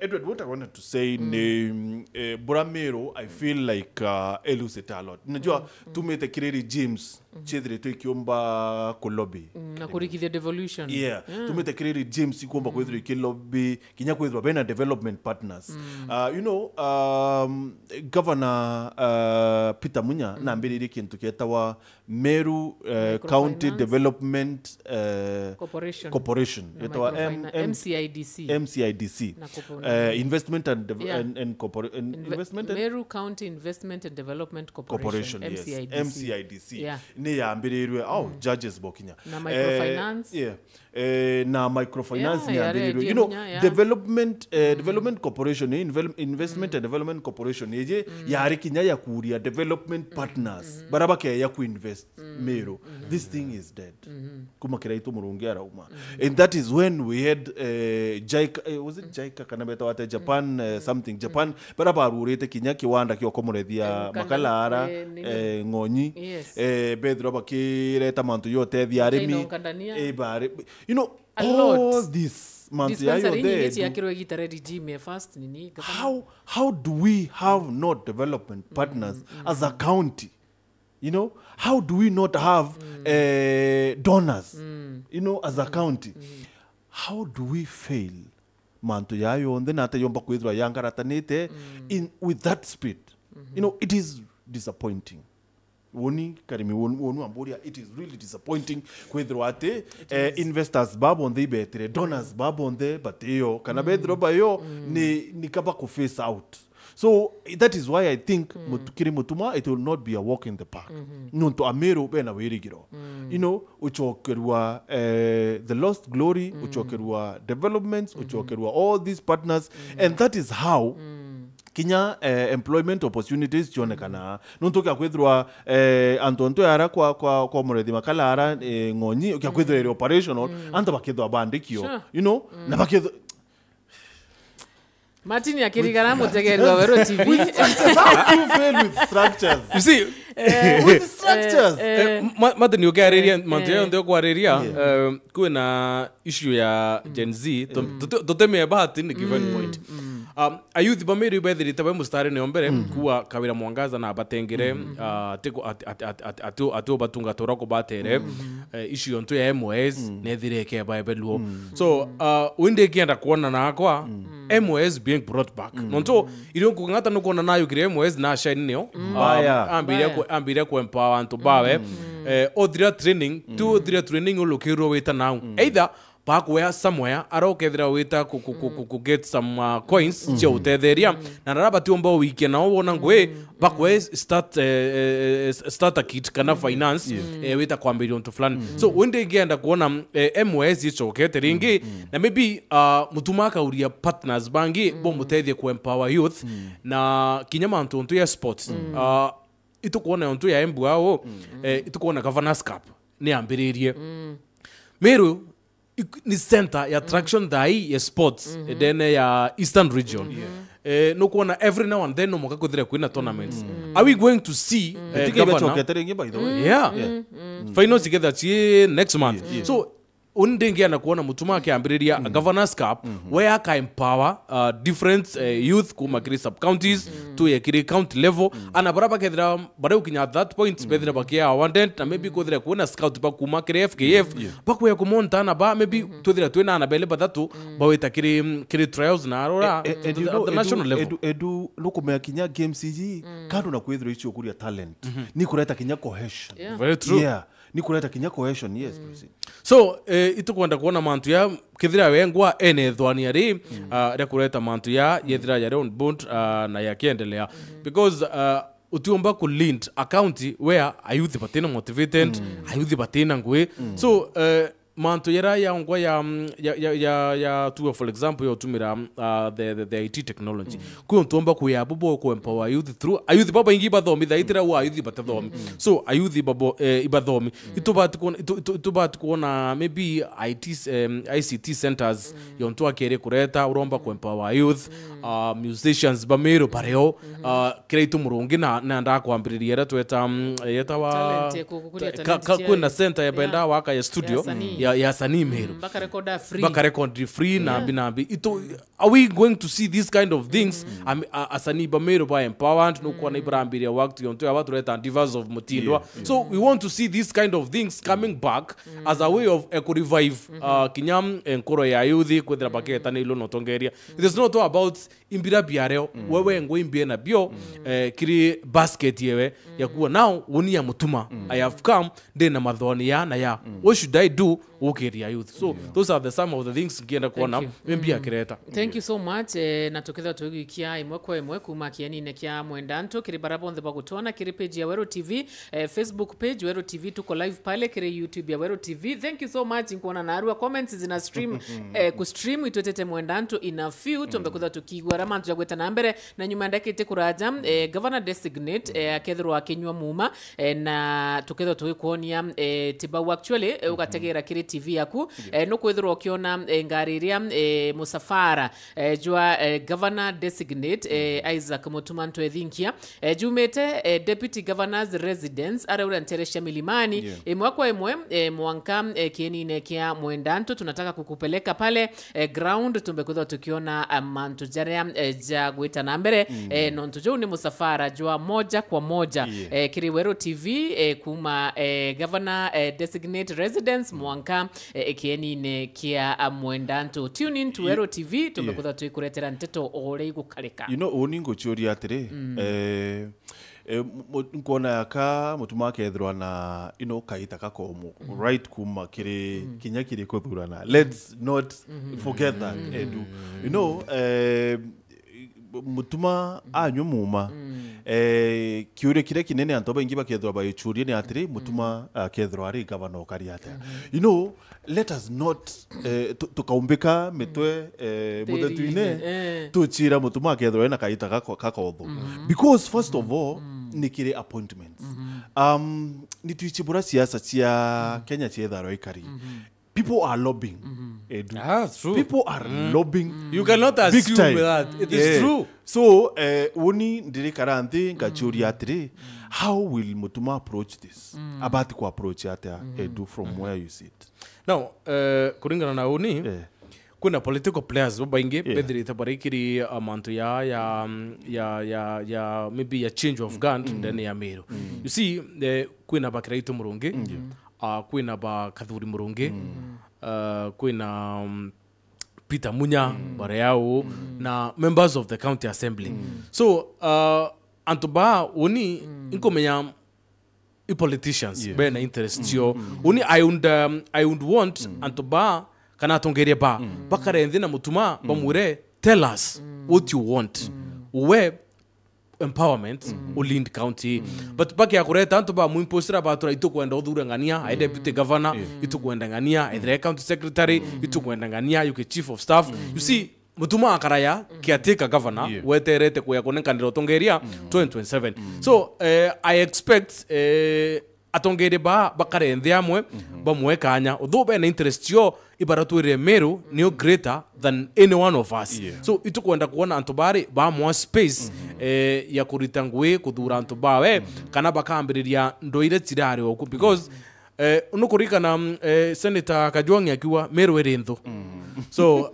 Speaker 11: Edward, what I wanted to say ni Buramero I feel like elucid a lot. Unajua tumete kiriri James chethire tuikiomba kulobi
Speaker 12: na kurikithia devolution.
Speaker 11: Tumete kiriri James ikomba kwethira ikilobi kinya kwethira bena development partners. You know Governor Peter Munya na mbiriri kintu kietawa Meru County Development Corporation etawa MCIDC Investment and and
Speaker 12: Meru County Investment and Development Corporation
Speaker 11: MCIDC. MCIDC ni yambirirwe judges bokinya
Speaker 12: na microfinance
Speaker 11: na microfinance ni yambirirwe you know development development corporation investment and development corporation yeje yari kinya ya kuria development partners barabake ya kuinvest Meru. This thing is dead. Kuma Kiraitu Murungi arauma. And that is when we had JICA, was it JICA kana beta wate Japan something Japan barabarurite kinya kiwanda kiokomorethia makalara ngonyi bedro bakireta mantu yote thiarimi you know all this mantu yayo how do we have not development partners as a county? You know, how do we not have donors, you know, as a county? How do we fail mantu yayo then ate yomba kwithirwa yangaratanite in with that speed? You know, it is disappointing. Woni karimi wonu amboria, it is really disappointing kwithirwa ati investors babonthe ibetire, donors babonthe batiyo kana bethirwa bayo ni kaba ku face out. So that is why I think mutukiri mutuma it will not be a walk in the park. Nonto amero bena wirigiro. You know, uchokerwa the lost glory, uchokerwa developments, uchokerwa all these partners, and that is how kinya employment opportunities chionekana. Nonto kya kwithirwa antonto yara kwa murethi makala ara ngonyi kya kwithirwa operational anto bakithwa bandikio. You know, na bakithwa
Speaker 12: Martin akirigana mutegerwa Wero TV.
Speaker 11: How do you fail with structures?
Speaker 10: You see,
Speaker 11: with structures.
Speaker 10: Martin ukiariria mantu ndio kwariria kwina issue ya Gen Z tuteme bahati ni given point. Ayuthi bamiri bethirite be mustari ni ombere kuwa kawira mwangaza na batengere atu batunga torako batere issue onto ya MOS nethireke baebeluo. So winde kienda kuona na akwa MOS being brought back. Nonto irio kungata no kuona nayo kire MOS na shine neo ambire ku empower antu bawe othira training tu othira training ulukirwo wita now either back where somewhere arokethira wita ku get some coins cia utetheria na raba tiomba wiki na wona ngwe back where start starter kit kana finance wita kwambiria onto fulani. So wende ngienda kuona MOS icokete ringi na maybe mutuma kauria partners bangi bo mutethie ku empower youth na kinyama ntu ya sports itukuona onto ya Embu itukuona Governors Cup ni ambiririe Meru ni center ya attraction dai ya sports then ya Eastern region. No kuona every now and then no moka kuthira kwina tournaments. Are we going to see governor
Speaker 11: by the way?
Speaker 10: Yeah. Finals together next month. So undingia na kuona mutuma akiambiriria Governors Cup where aka empower different youth kuma kiri sub counties to ya kiri county level ana baraba kethira bare ukinya at that point bethira bakia wanted na maybe kuthira kuona scout ba kuma kiri FKF bakuya kumontana ba maybe tuthira twina na bele bathatu baweta kiri trials na arora at the national level.
Speaker 11: Edu nukumea kinya games iji kando na kwithira icio kuria talent ni kureta kinya cohesion.
Speaker 10: Very true.
Speaker 11: Yeah. Ni kureta kinya cohesion. Yes, president.
Speaker 10: So itukwenda kuona mantu ya kithira wengwa ene thwania ri ria kureta mantu ya yethira ya on bond na yakiendelea because utiomba ku lint a county where ayuthi batina motivated ayuthi batina ngwe. So mantu yera ya ngwa ya tu for example yo tumira the IT technology kuyo ntomba kuya bobo ku empower youth through ayuthi baba ingi bathomi thaitira wa ayuthi batathomi. So ayuthi babo ibathomi itubati kuona maybe IT ICT centers yontu akere kureta uromba ku empower youth musicians bamero bareo kiraitu murungi na ndakwambiriria era tweta yetawa kuna center ya benda waka ya studio ya sanii Meru baka record free nambi ito. Are we going to see these kind of things? Asanii ba Meru ba empowered no kuona ibrambiria work to yonto abatu reta divas of Mutindwa. So we want to see these kind of things coming back as a way of eco revive kinyam enkoro ya youth kwethira baketa ni lono tongeria. It is not all about imbira biareo wewe ngo imbie na bio kiri basket yewe yakuwa now woni ya mutuma I have come then na mathoni ya na ya what should I do ukiria youth. So those are the some of the things ngienda kuona mbia kireta.
Speaker 12: Thank you so much. Na tukitha tugikia imwe kwa imwe kuma kianine kia mwendanto kiri barabonde bagutona kiri page ya Wero TV, Facebook page Wero TV, tuko live pale kiri YouTube ya Wero TV. Thank you so much nkuona na arua comments zina stream ku stream itwetete mwendanto in a few tombe kutha tukigwa ramantu ya gweta nambere na nyuma ndakite kuraja governor designate akethirwa akinywa muma na tukitha tugikuonia tibau actually ugategera kiri TV yaku no kwithirwo ukiona ngari iria musafara jwa governor designate Isaac Mutuma Ntwethinkia jumete deputy governor's residence araura nteresha milimani imwe kwa imwe mwanka kienine kia mwendanto tunataka kukupeleka pale ground tumbekutha tukiona mantu jarea ja gwita nambere nontu jo ni musafara jwa moja kwa moja kiri Wero TV kuma governor designate residence mwanka gukarika kienine kia Mwendantu. Tune in to Ero TV tumekutha twikuretera nteto ore igukarika.
Speaker 11: You know oni nguchuria atiri nkuona yaka mutuma akethirwa na you know kaita kakomo right kuma kiri kinya kiri kuthurana. Let's not forget that Edu. You know mutuma anyu muma kiure kire kinene antu baingi bakethirwa bagichuria ni atiri mutuma akethirwa ari gavana okari atia. You know let us not tukaumbika mitwe muthetu-ini tuchira mutuma akethirwa ena kaita kakotho because first of all nikiri appointments nituichibura siasa cia Kenya cietharo ikari. People are lobbying. Edu.
Speaker 10: True.
Speaker 11: People are lobbying.
Speaker 10: You cannot assume that. It is true.
Speaker 11: So, uni ndirikara nthi ngachuria atiri, how will Mutuma approach this? Abati ku approach atia Edu from where you sit.
Speaker 10: Now, kuringana na uni kuna political players baingi bethirite barikiri amantu ya ya ya ya ya maybe a change of guard ndani ya Meru. You see, kwina bakiraitu murungi. Kwina ba Kathuri Murungi, kwina Peter Munya Bareao na members of the county assembly. So antuba uni inkomenya i politicians bena interest yo uni I would want antuba kana tongeria ba bakarenthi na mutuma bamure tell us what you want. We empowerment Ulind County but baki akureta antu ba muimpostra ba tura itukwenda uthure ngania ai deputy governor itukwenda ngania ai county secretary itukwenda ngania yuke chief of staff. You see mutuma akaraya kiateka governor weterete kuya kunenkanira utongeria 2027. So I expect atongere ba bakarenthi amwe bamwe kanya although bena interest yo ibaratwire Meru niyo greater than any one of us. So itukwenda kuona antu bari ba more space ya kurita ngwe kuthura antu bawe kana bakambiriria ndoire tirari oku because unukurikana Senator Kajwang' akiwa Meru iri nthu. So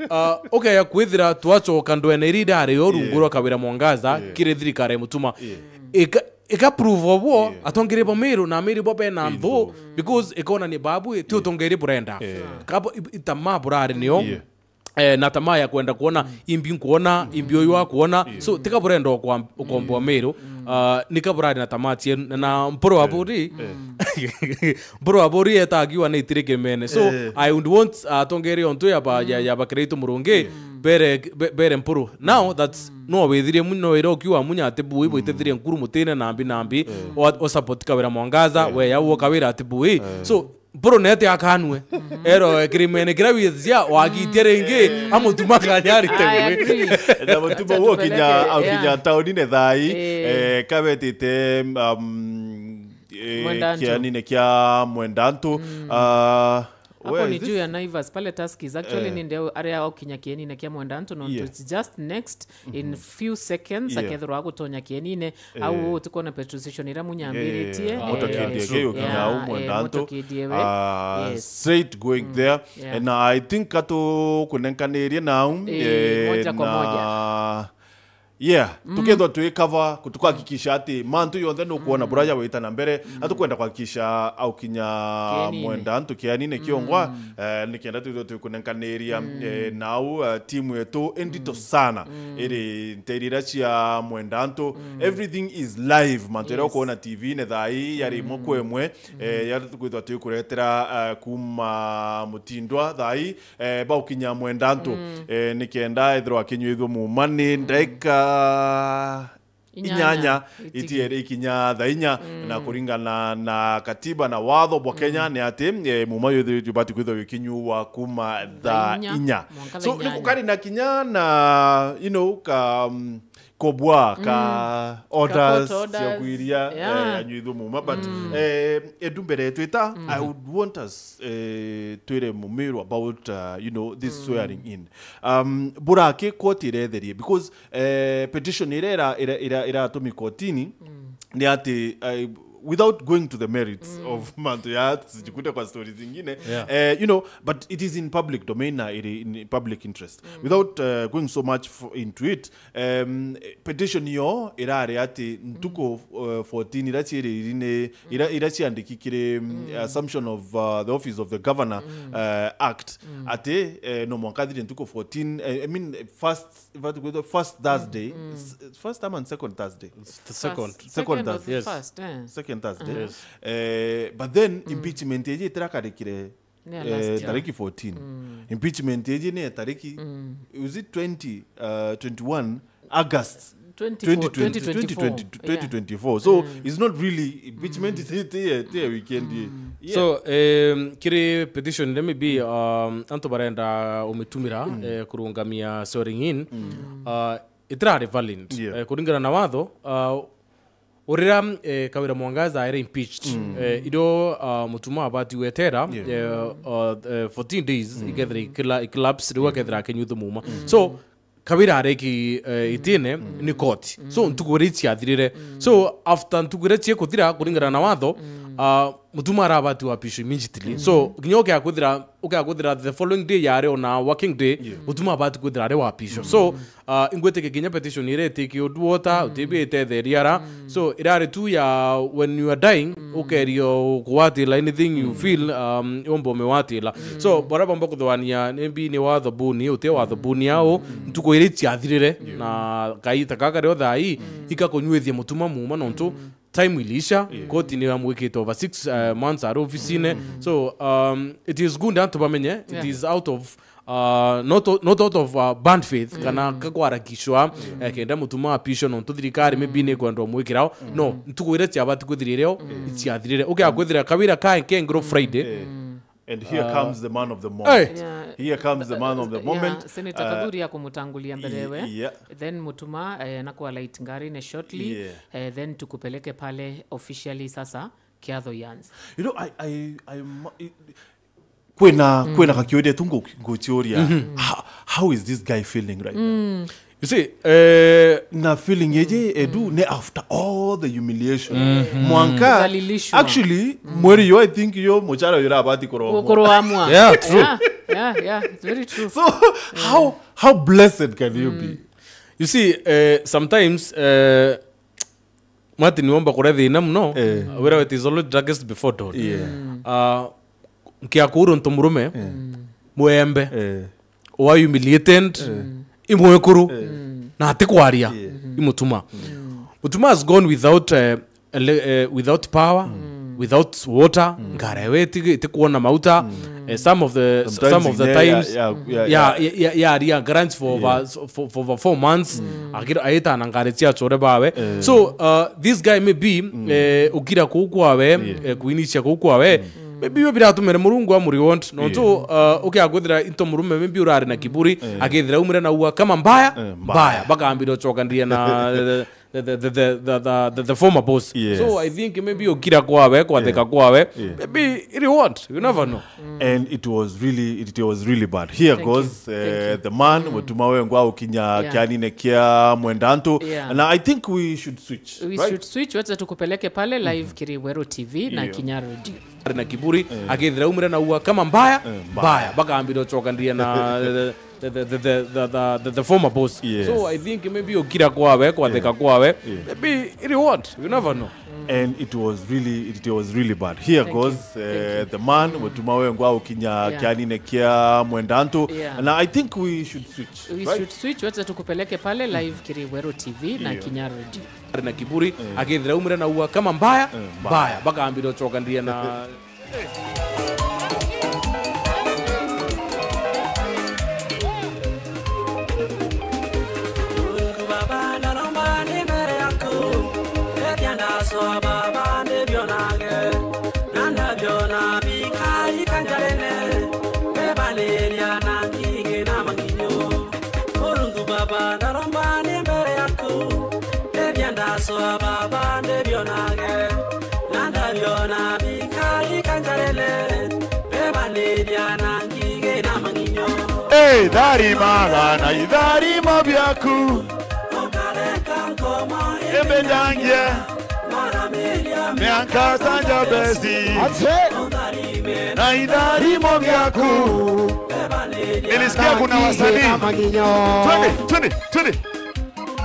Speaker 10: okay ya kwithira twacoka ndwene iri ndari yo rungu rwa Kawira Mwangaza kiri thirikari mutuma ika prove obwo atongere bo Meru na Meru bo bena nthu because ikona ni babu ti utongere burenda kabo itama burari niyo na tamaa ya kwenda kuona imbi nkuona imbi oyu akuona. So tika burenda ukomboa Meru nikaburari na tamaa tie na mporo aburi mporo aburi etagiwa ni itirike mene. So I would want atongere onto ya ba ya ba create murungi bere mpuru now that's no wethirie muno iro kiwa munya ati bui bwitethirie nkuru mutine nambi nambi o support Kawira Mwangaza we yawo Kawira ati bui. So mpuru nete akanwe ero kirimene kira withia wagitie ringi amutuma kanyari tewe
Speaker 11: na mutuma wo kinya au kinya taoni ne thai kabetite kia nine kia Mwendantu.
Speaker 12: Hapo ni juu ya Naivas pale Tuskys actually ni ndio area au kinya kieni na kia Mwendantu no it's just next in few seconds akethirwa gutonya kienine au tuko na petrol station ira munyambiritie
Speaker 11: motorcade yo kinya au Mwendantu straight going there. And I think kato kunenkaneria now
Speaker 12: moja kwa moja.
Speaker 11: Yeah, tukethwa twikava kutukuhakikisha ati mantu yonthe nukuona buraya wita na mbere atukwenda kuhakikisha au kinya Mwendantu kianine kiongwa nikienda twithwe twikunenkaniria nau timu yetu endito sana iri nterira cia Mwendantu. Everything is live mantu ira ukuona TV ne thai yari imwe kwa imwe yari tukwithwa twikuretera kuma mutindwa thai bau kinya Mwendantu nikienda ithirwa akinyuithwo mumani ndaika inyanya itiere ikinya thainya na kuringana na katiba na watho bwa Kenya ni ati muma yothe bati kwithwa gikinyuwa kuma thaa inya. So nikukari na kinya na you know ka kobwa ka orders cia kuiria anyuithwo muma but edu mbere twita I would want us twire Mumiru about you know this swearing in burake koti iretherie because petition ira ira ira ira tumi kotini ni ati without going to the merits of manto ya tusijikute kwa stories zingine, you know, but it is in public domain na in public interest. Without going so much into it, petition yo irari ati ntuko 14 irachiri irine irachiandikikire assumption of the office of the governor act ati no mwankathire ntuko 14 I mean first Thursday, first time and second Thursday,
Speaker 10: the second
Speaker 11: Thursday,
Speaker 10: yes,
Speaker 12: first,
Speaker 11: second Thursday, yes. But then impeachment yeje irakarikire tariki 14. Impeachment yeje ne tariki was it 21 August 2024. So it's not really impeachment is here weekend. Yeah.
Speaker 10: So kiri petition let me be anto barenda umetumira kurungamia swearing in itrari valid kuringana na watho urira Kawira Mwangaza are impeached ido mutuma abati wetera 14 days igethira ikilapse riwa kethira kenyuthu muma. So Kawira areki itine ni court. So ntugure chiathirire. So after ntugure chie kuthira kuringana na watho mutuma arabati wapisho immediately. So nyoke akuthira ukakuthira the following day yare ona working day mutuma abati kuthira are wapisho. So ingweteke kinya petition ire take you water utibite theriara. So irare tu ya when you are dying ukerio kuwatila anything you feel ombo mewatila. So baraba mboko thwania nimbi ni watho buni ute watho buni ao ntuko ire chiathirire na kaita kaka rio thai ikakunyuithia mutuma muma nontu time ilisha koti ni amwikite over 6 months are office. So it is good antu bamenye it is out of not out of bad faith kana kakwarakishwa kenda mutuma apisho no thirikari maybe ne kwendwo mwikirao no ntukwire chiabati kwithirire ichiathirire ukakwithira Kawira ka kengro Friday.
Speaker 11: And here comes the man of the moment. Here comes the man of the moment.
Speaker 12: Senator Kaduri akumutangulia mbelewe. Then mutuma nakuwa light ngari ne shortly. Then tukupeleke pale officially sasa kiatho ianze.
Speaker 11: You know, I kwena kakiode tungo ngochioria. How is this guy feeling right now?
Speaker 10: You see,
Speaker 11: na feeling yeje edu ne after all the humiliation. Mwanka actually mweri yo I think yo mochara yura abati koroamwa.
Speaker 10: Yeah, true.
Speaker 12: Yeah, it's very true.
Speaker 11: So how blessed can you be?
Speaker 10: You see, sometimes Martin womba kurethi ina muno wera it is always darkest before dawn. Nkiakuru ntomurume muembe wa humiliated imwekuru na atikwaria imutuma. Mutuma has gone without without power, without water, ngarewe tikuona mauta. Some of the times yeah grants for over for over 4 months agira aita na ngaretia chore bawe. So this guy may be ukira kukwawe kuinisha kukwawe maybe we biratumere murungu amuri want no to okay agwethira into murume maybe urari na kiburi agethira umire na uwa kama mbaya mbaya bakambira chokandia na the former boss.
Speaker 11: Yes.
Speaker 10: So I think maybe ukira kwawe kwatheka kwawe maybe it want you never know.
Speaker 11: And it was really bad. Here goes the man mutuma wengwa ukinya kianine kia mwendanto. And I think we should switch.
Speaker 12: We should switch wacha tukupeleke pale live Kiriwero TV na Kinyaro Radio.
Speaker 10: Na kiburi agethira umire na uwa kama mbaya mbaya bakambira chokandia na the former boss.
Speaker 11: Yes.
Speaker 10: So I think maybe ukira kwawe kwatheka kwawe maybe it want you never know.
Speaker 11: And it was really bad. Here goes the man mutuma wengwa ukinya kianine kia mwendanto. And I think we should switch.
Speaker 12: We should switch wacha tukupeleke pale live Kiriwero TV na Kinyaro Radio.
Speaker 10: Na kiburi agethira umire na uwa kama mbaya mbaya bakambira chokandia na
Speaker 13: Hey, darima gana idarima byaku. Ebedangie. Nyankasa Jabezi na idharimo vyaku. Nilisikia kuna wasanii. Twende, twende, twende.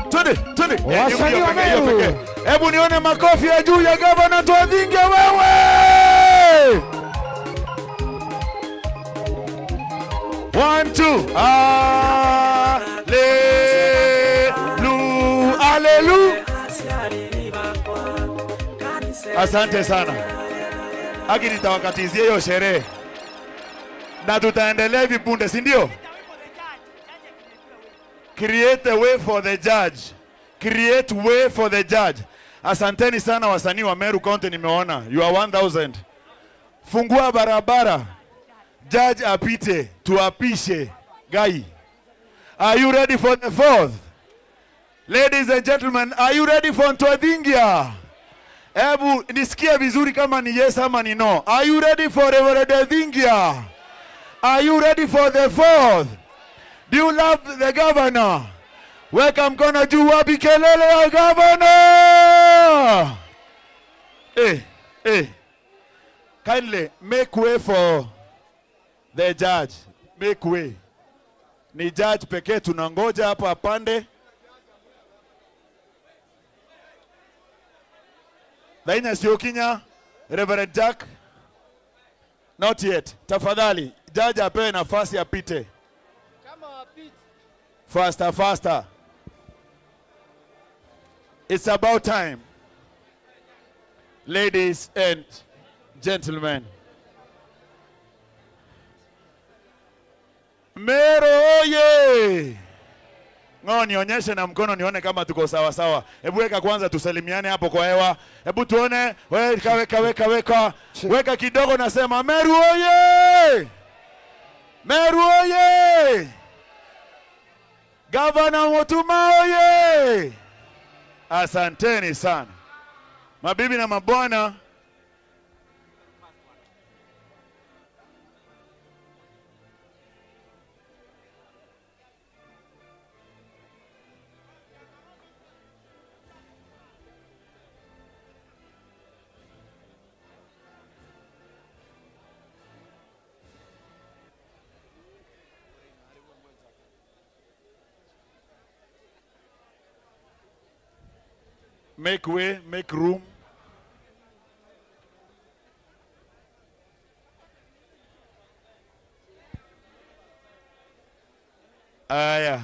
Speaker 13: Twende, twende.
Speaker 14: Wasanii wa Meru.
Speaker 13: Hebu nione makofi ya juu ya Gavana Twadhinge wewe. 1 2 Hallelujah, hallelujah. Asante sana. Haki nitawakatizia hiyo sherehe. Na tutaendelea hivi punde, si ndio? Create a way for the judge. Create way for the judge. Asanteni sana wasanii wa Meru County, nimeona. You are 1000. Fungua barabara. Judge apite, tuapishe. Guy. Are you ready for the fourth? Ladies and gentlemen, are you ready for Ntwadhingia? Ebu nisikie vizuri kama ni yes ama ni no. Are you ready for Reverend Ntwadhingia? Are you ready for the fourth? Do you love the governor? Weka mkono juu, wapi kelele ya governor? Kindly make way for the judge. Make way. Ni judge pekee tunangoja hapa apande. Daina Siokinya, Reverend Jack. Not yet. Tafadhali, judge apewe nafasi apite. Faster, faster. It's about time. Ladies and gentlemen. Meru oye! Ngo nionyeshe na mkono nione kama tuko sawa sawa. Hebu weka kwanza tusalimiane hapo kwa hewa. Hebu tuone, weka weka weka weka. Weka kidogo nasema Meru oye! Meru oye! Governor Mutuma oye! Asanteni sana. Mabibi na mabwana, make way, make room. Aya.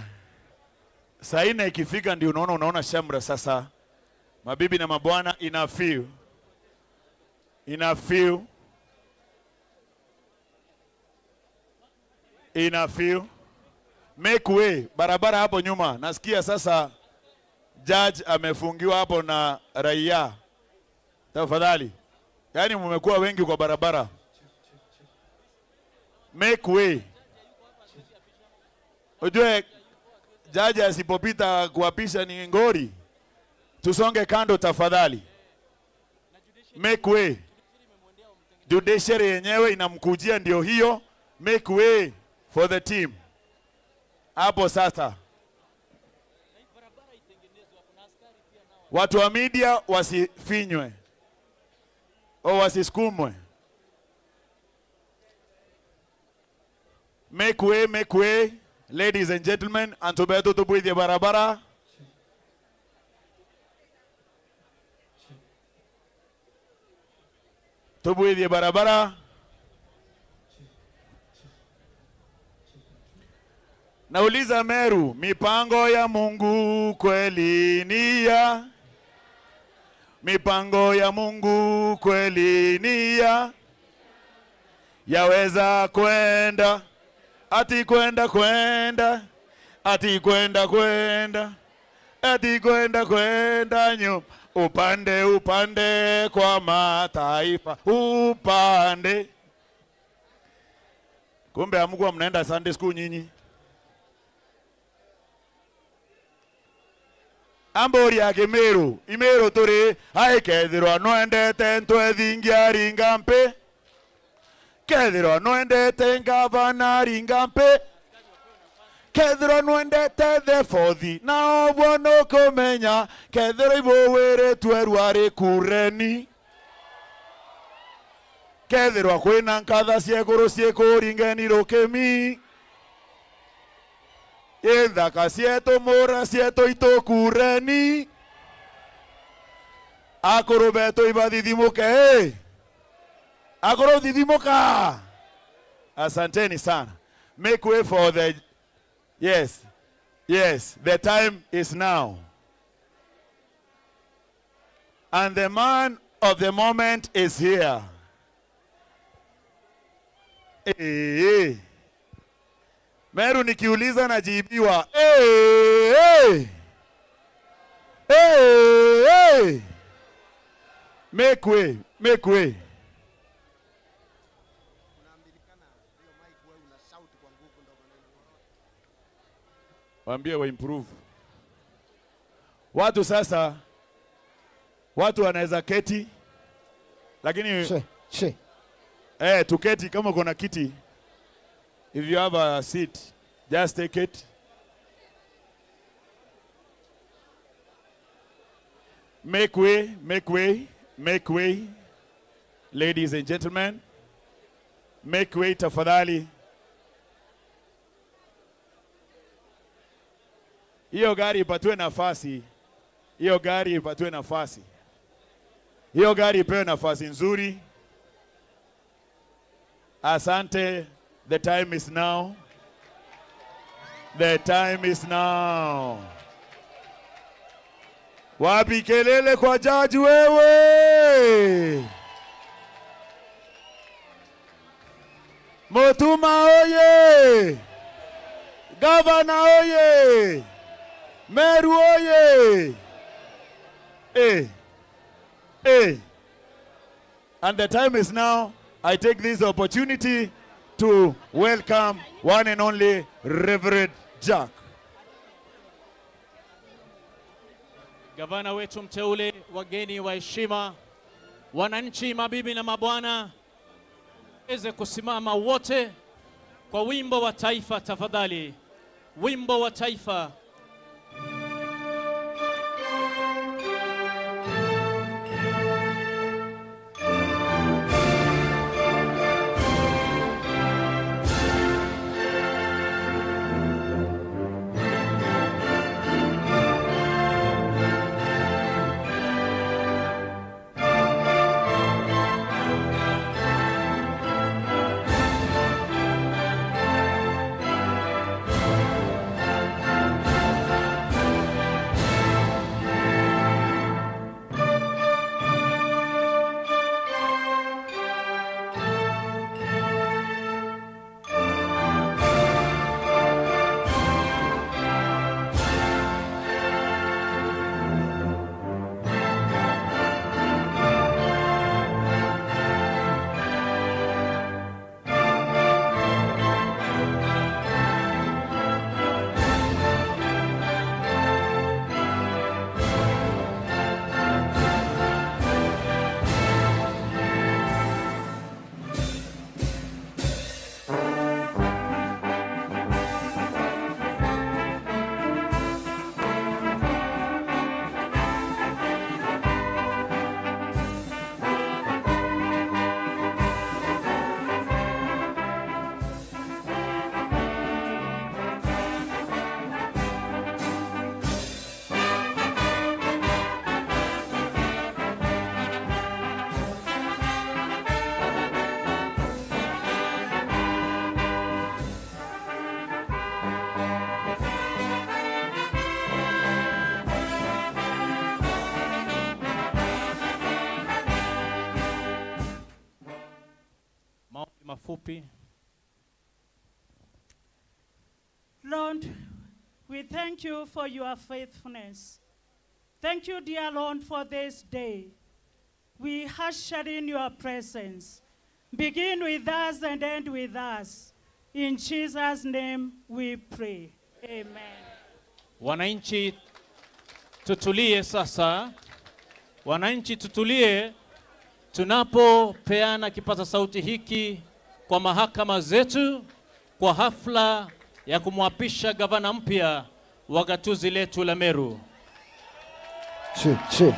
Speaker 13: Saa nne ikifika ndio unaona shamra sasa. Mabibi na mabwana, ina feel. Ina feel. Ina feel. Make way, barabara hapo nyuma. Nasikia sasa judge amefungiwa hapo na raia. Tafadhali. Yaani mmekuwa wengi kwa barabara. Make way. Ujue judge asipopita kuapisha ni ngori. Tusonge kando tafadhali. Make way. Judiciary yenyewe inamkujia ndio hiyo. Make way for the team. Hapo sasa. Watu wa media wasifinywe au wasisukumwe. Make way, make way, ladies and gentlemen. Antubeto tubuidie barabara. Tubuidie barabara. Nauliza Meru, mipango ya Mungu kweli ni ya, mipango ya Mungu kweli ni ya, yaweza kwenda, ati kwenda kwenda, ati kwenda kwenda, ati kwenda kwenda nyuma, upande upande kwa mataifa, upande. Kumbe hamkuwa mnaenda Sunday school nyinyi. Ambori ya Kimeru, Imeru turi, aikethirwa noendete ntwethingia ringampe. Kethirwa noendete ngavana ringampe. Kethirwa noendete the fothi, na obwo nukumenya, kethirwa ibuwiritwe rwari kureni. Kethirwa kwina nkatha cieguru ciikuringeni rukimi. Ithaka cietu mura cietu itukureni. Akuru betu ibathithimuke. Akuru thithimuka. Asanteni sana. Make way for the, yes, yes, the time is now. And the man of the moment is here. Hey, hey. Meru nikiuliza najibiwa. Hey, hey. Hey, hey. Make way, make way. Waambie wa improve. Watu sasa, watu wanaweza keti, lakini
Speaker 3: she.
Speaker 13: Tuketi kama uko na kiti. If you have a seat, just take it. Make way, make way, make way. Ladies and gentlemen, make way tafadhali. Hiyo gari ipatiwe nafasi. Hiyo gari ipatiwe nafasi. Hiyo gari ipewe nafasi nzuri. Asante. The time is now. The time is now. Wapi kelele kwa jaji wewe? Mutuma oye! Governor oye! Meru oye! Hey, hey. And the time is now. I take this opportunity to welcome one and only Reverend Jack.
Speaker 14: Gavana wetu mteule, wageni wa heshima, wananchi, mabibi na mabwana, weze kusimama wote kwa wimbo wa taifa tafadhali. Wimbo wa taifa. Mafupi.
Speaker 15: Lord, we thank you for your faithfulness. Thank you, dear Lord, for this day. We usher in your presence. Begin with us and end with us. In Jesus' name we pray. Amen.
Speaker 14: Wananchi tutulie sasa. Wananchi tutulie tunapopeana kipaza sauti hiki kwa mahakama zetu kwa hafla ya kumwapisha gavana mpya wa gatuzi letu la Meru.
Speaker 3: Che, che.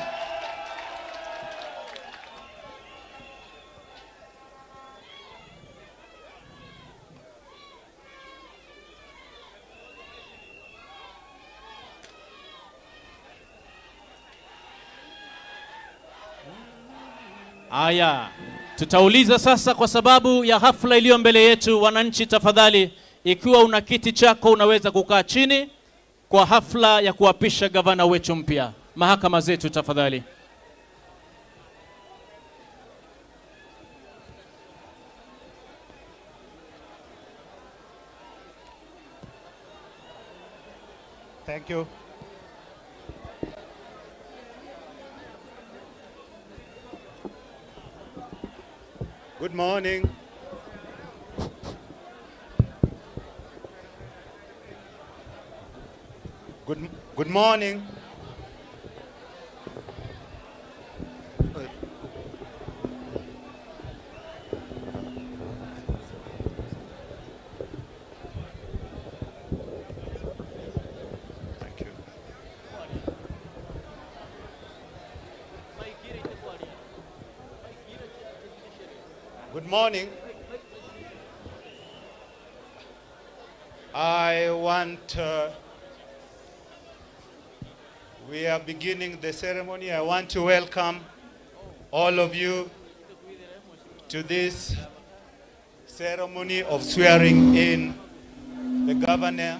Speaker 14: Aya, tutauliza sasa kwa sababu ya hafla iliyo mbele yetu. Wananchi tafadhali, ikiwa una kiti chako unaweza kukaa chini kwa hafla ya kuapisha gavana wetu mpya. Mahakama zetu tafadhali.
Speaker 16: Thank you. Good morning. Good morning. Thank you. Good morning. I want, we are beginning the ceremony. I want to welcome all of you to this ceremony of swearing in the governor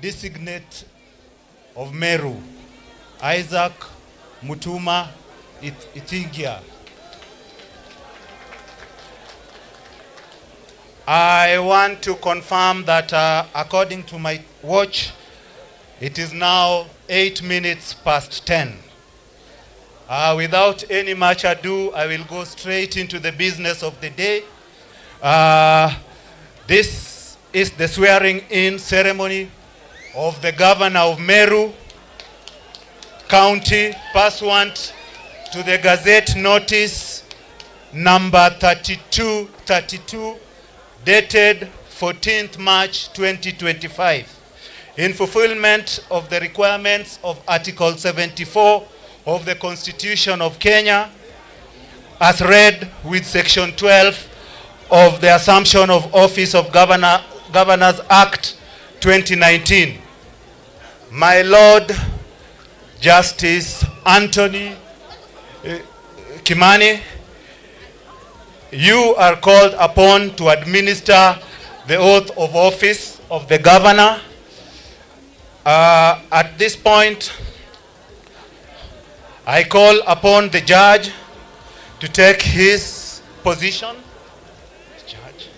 Speaker 16: designate of Meru, Isaac Mutuma Ithingia. I want to confirm that according to my watch, it is now 10:08. Without any much ado, I will go straight into the business of the day. This is the swearing-in ceremony of the governor of Meru County, pursuant to the Gazette Notice number 3232, dated 14th March 2025, in fulfillment of the requirements of Article 74 of the Constitution of Kenya, as read with Section 12 of the Assumption of Office of Governors Act 2019. My Lord Justice Anthony Kimani, you are called upon to administer the oath of office of the governor. At this point, I call upon the judge to take his position. Judge.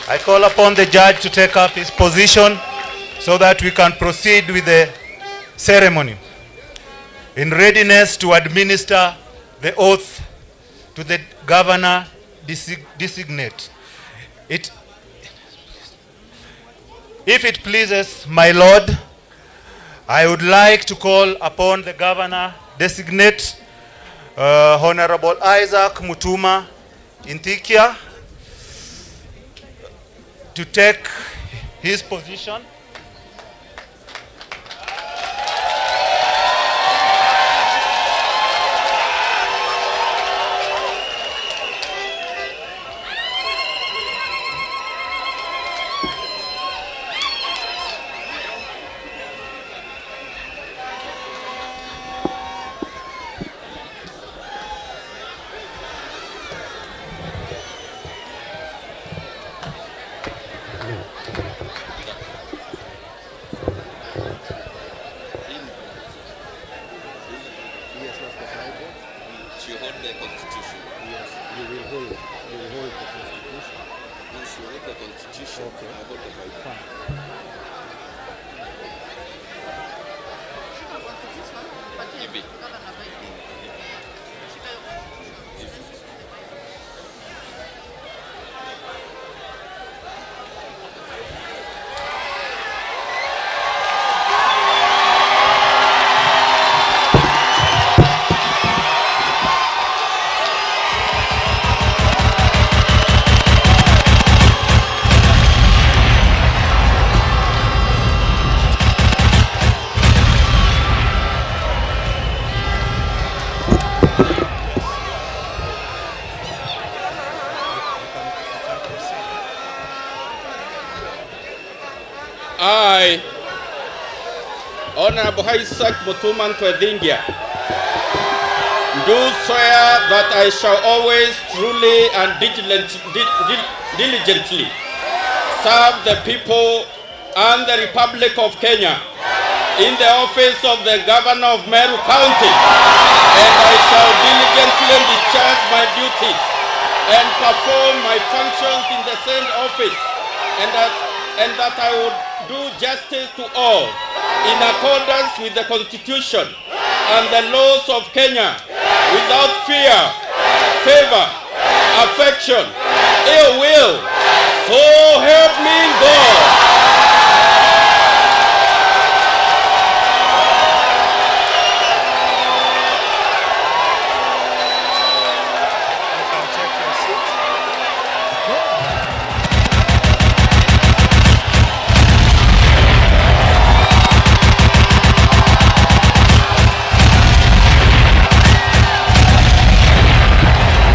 Speaker 16: I call upon the judge to take up his position so that we can proceed with the ceremony, in readiness to administer the oath to the governor designate. If it pleases my Lord, I would like to call upon the governor designate, Honorable Isaac Mutuma Ithingia, to take his position.
Speaker 17: Honorable Isaac Mutuma Ntwethingia, do swear that I shall always truly and diligently serve the people and the Republic of Kenya in the office of the Governor of Meru County, and I shall diligently discharge my duties and perform my functions in the same office, and that I would do justice to all in accordance with the Constitution and the laws of Kenya, without fear, favor, affection, ill will. So help me God.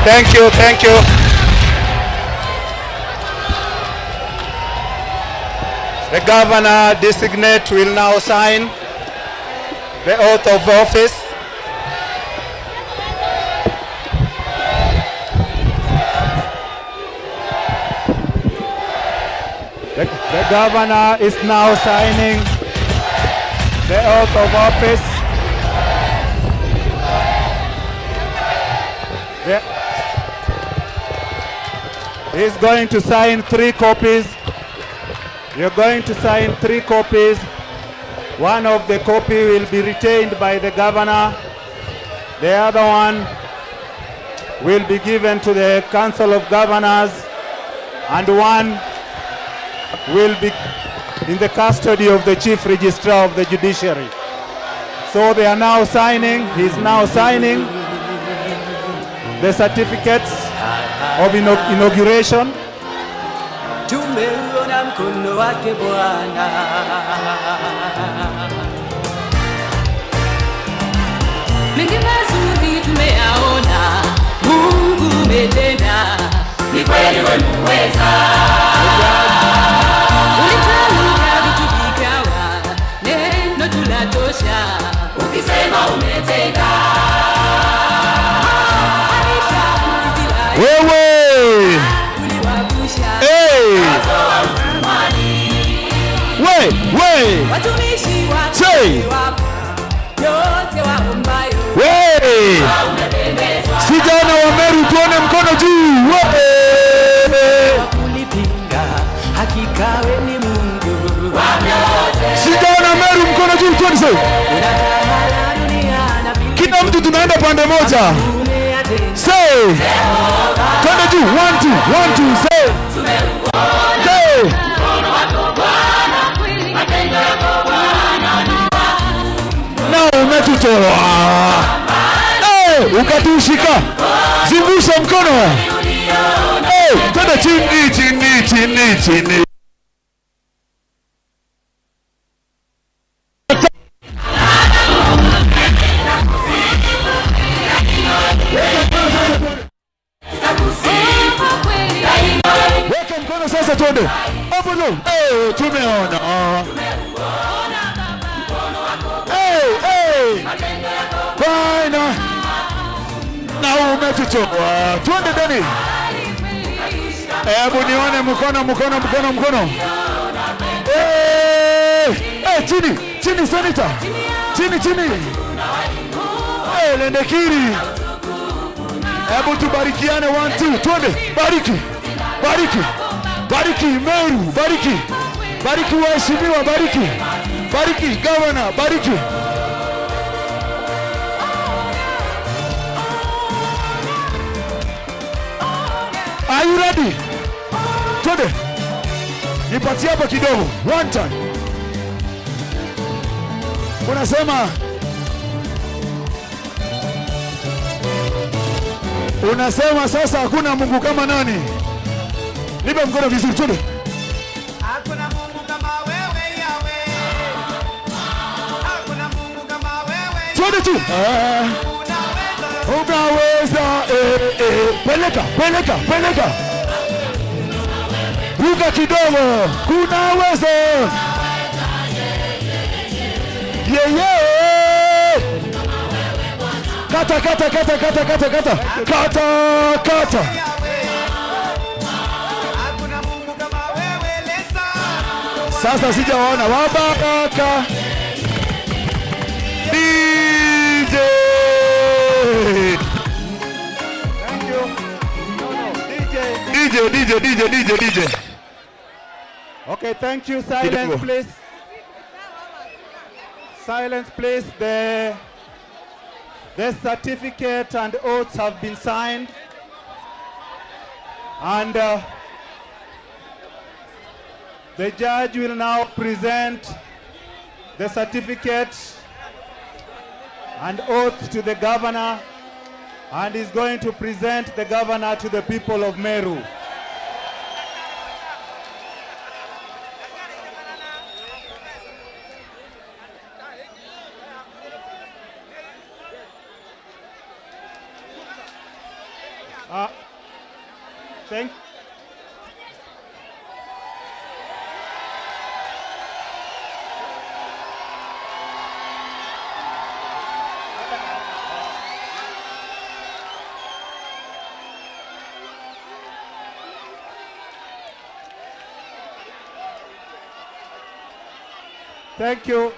Speaker 16: Thank you, thank you. The governor designate will now sign the oath of office. The governor is now signing the oath of office. He's going to sign 3 copies. You're going to sign 3 copies. One of the copy will be retained by the governor. The other one will be given to the Council of Governors, and one will be in the custody of the Chief Registrar of the Judiciary. So they are now signing, he's now signing the certificates of inauguration.
Speaker 18: Tumeuona mkono wake Bwana.
Speaker 19: Mengi mazuri tumeyaona, Mungu umetenda, ni kweli wewe muweza. Ulitamka vitu vikawa, neno tulatosha, ukisema umetenda.
Speaker 13: Wewe! Hey! We! We! Say! We! Sijana wa Meru tuone mkono juu! We! Sijana Meru mkono juu tuone say! Kila mtu tunaenda pande moja. Say! Twende juu, 1 2 1 2 say! Say! Na umetutoa. Hey, ukatushika. Zungusha mkono. Hey, twende chini chini chini chini. Weka mkono sasa twende. Hapo ndo. Eh, tumeona. Hey, hey. Bwana. Na umetutoa. Twende ndani. Hebu nione mkono mkono mkono mkono. Eh, eh, chini, chini senator. Chini chini. Eh, Lendekiri. Hebu tubarikiane 1 2 twende. Bariki. Bariki. Bariki Meru, bariki. Bariki waheshimiwa, bariki. Bariki governor, bariki. Are you ready? Twende. Nipatie hapo kidogo. One time. Unasema sasa hakuna Mungu kama nani? Nipe mkono vizuri twende.
Speaker 18: Hakuna Mungu kama wewe Yahweh. Hakuna Mungu kama wewe.
Speaker 13: Twende tu. Unaweza. Peleka, peleka, peleka. Ruka kidogo. Kunaweza. Yeah, yeah. Kata, kata, kata, kata, kata, kata. Kata, kata. Sasa sijaona wabaraka. DJ.
Speaker 16: Thank you. No, no, DJ.
Speaker 13: DJ, DJ, DJ, DJ, DJ.
Speaker 16: Okay, thank you. Silence, please. Silence, please. The certificate and oaths have been signed. And the judge will now present the certificate and oath to the governor, and is going to present the governor to the people of Meru.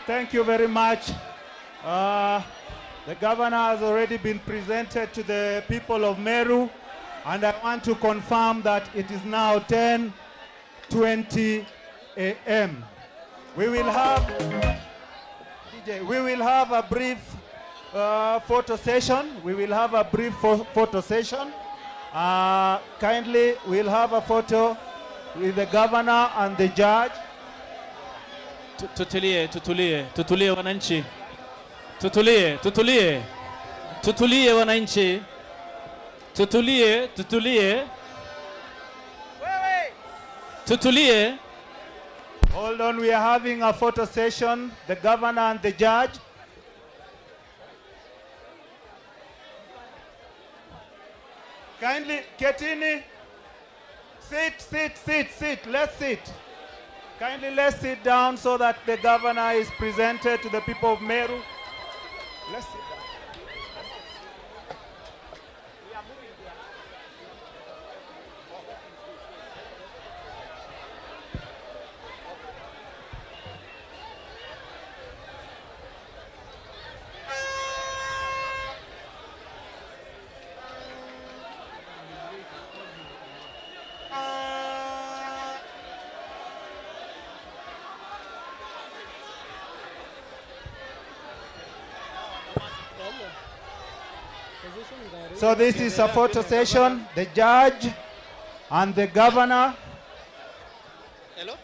Speaker 16: Thank you very much. The governor has already been presented to the people of Meru, and I want to confirm that it is now 10:20 a.m. We will have, DJ, we will have a brief photo session. We will have a brief photo session. Kindly, we'll have a photo with the governor and the judge.
Speaker 14: Tutulie, tutulie, tutulie wananchi. Tutulie, tutulie. Tutulie wananchi. Tutulie, tutulie. Tutulie.
Speaker 16: Hold on, we are having a photo session, the governor and the judge. Kindly, Ketini, sit, sit, sit, sit, let's sit. Kindly, let's sit down so that the governor is presented to the people of Meru. Let's sit down. So this is a photo session, the judge and the governor.
Speaker 20: Hello?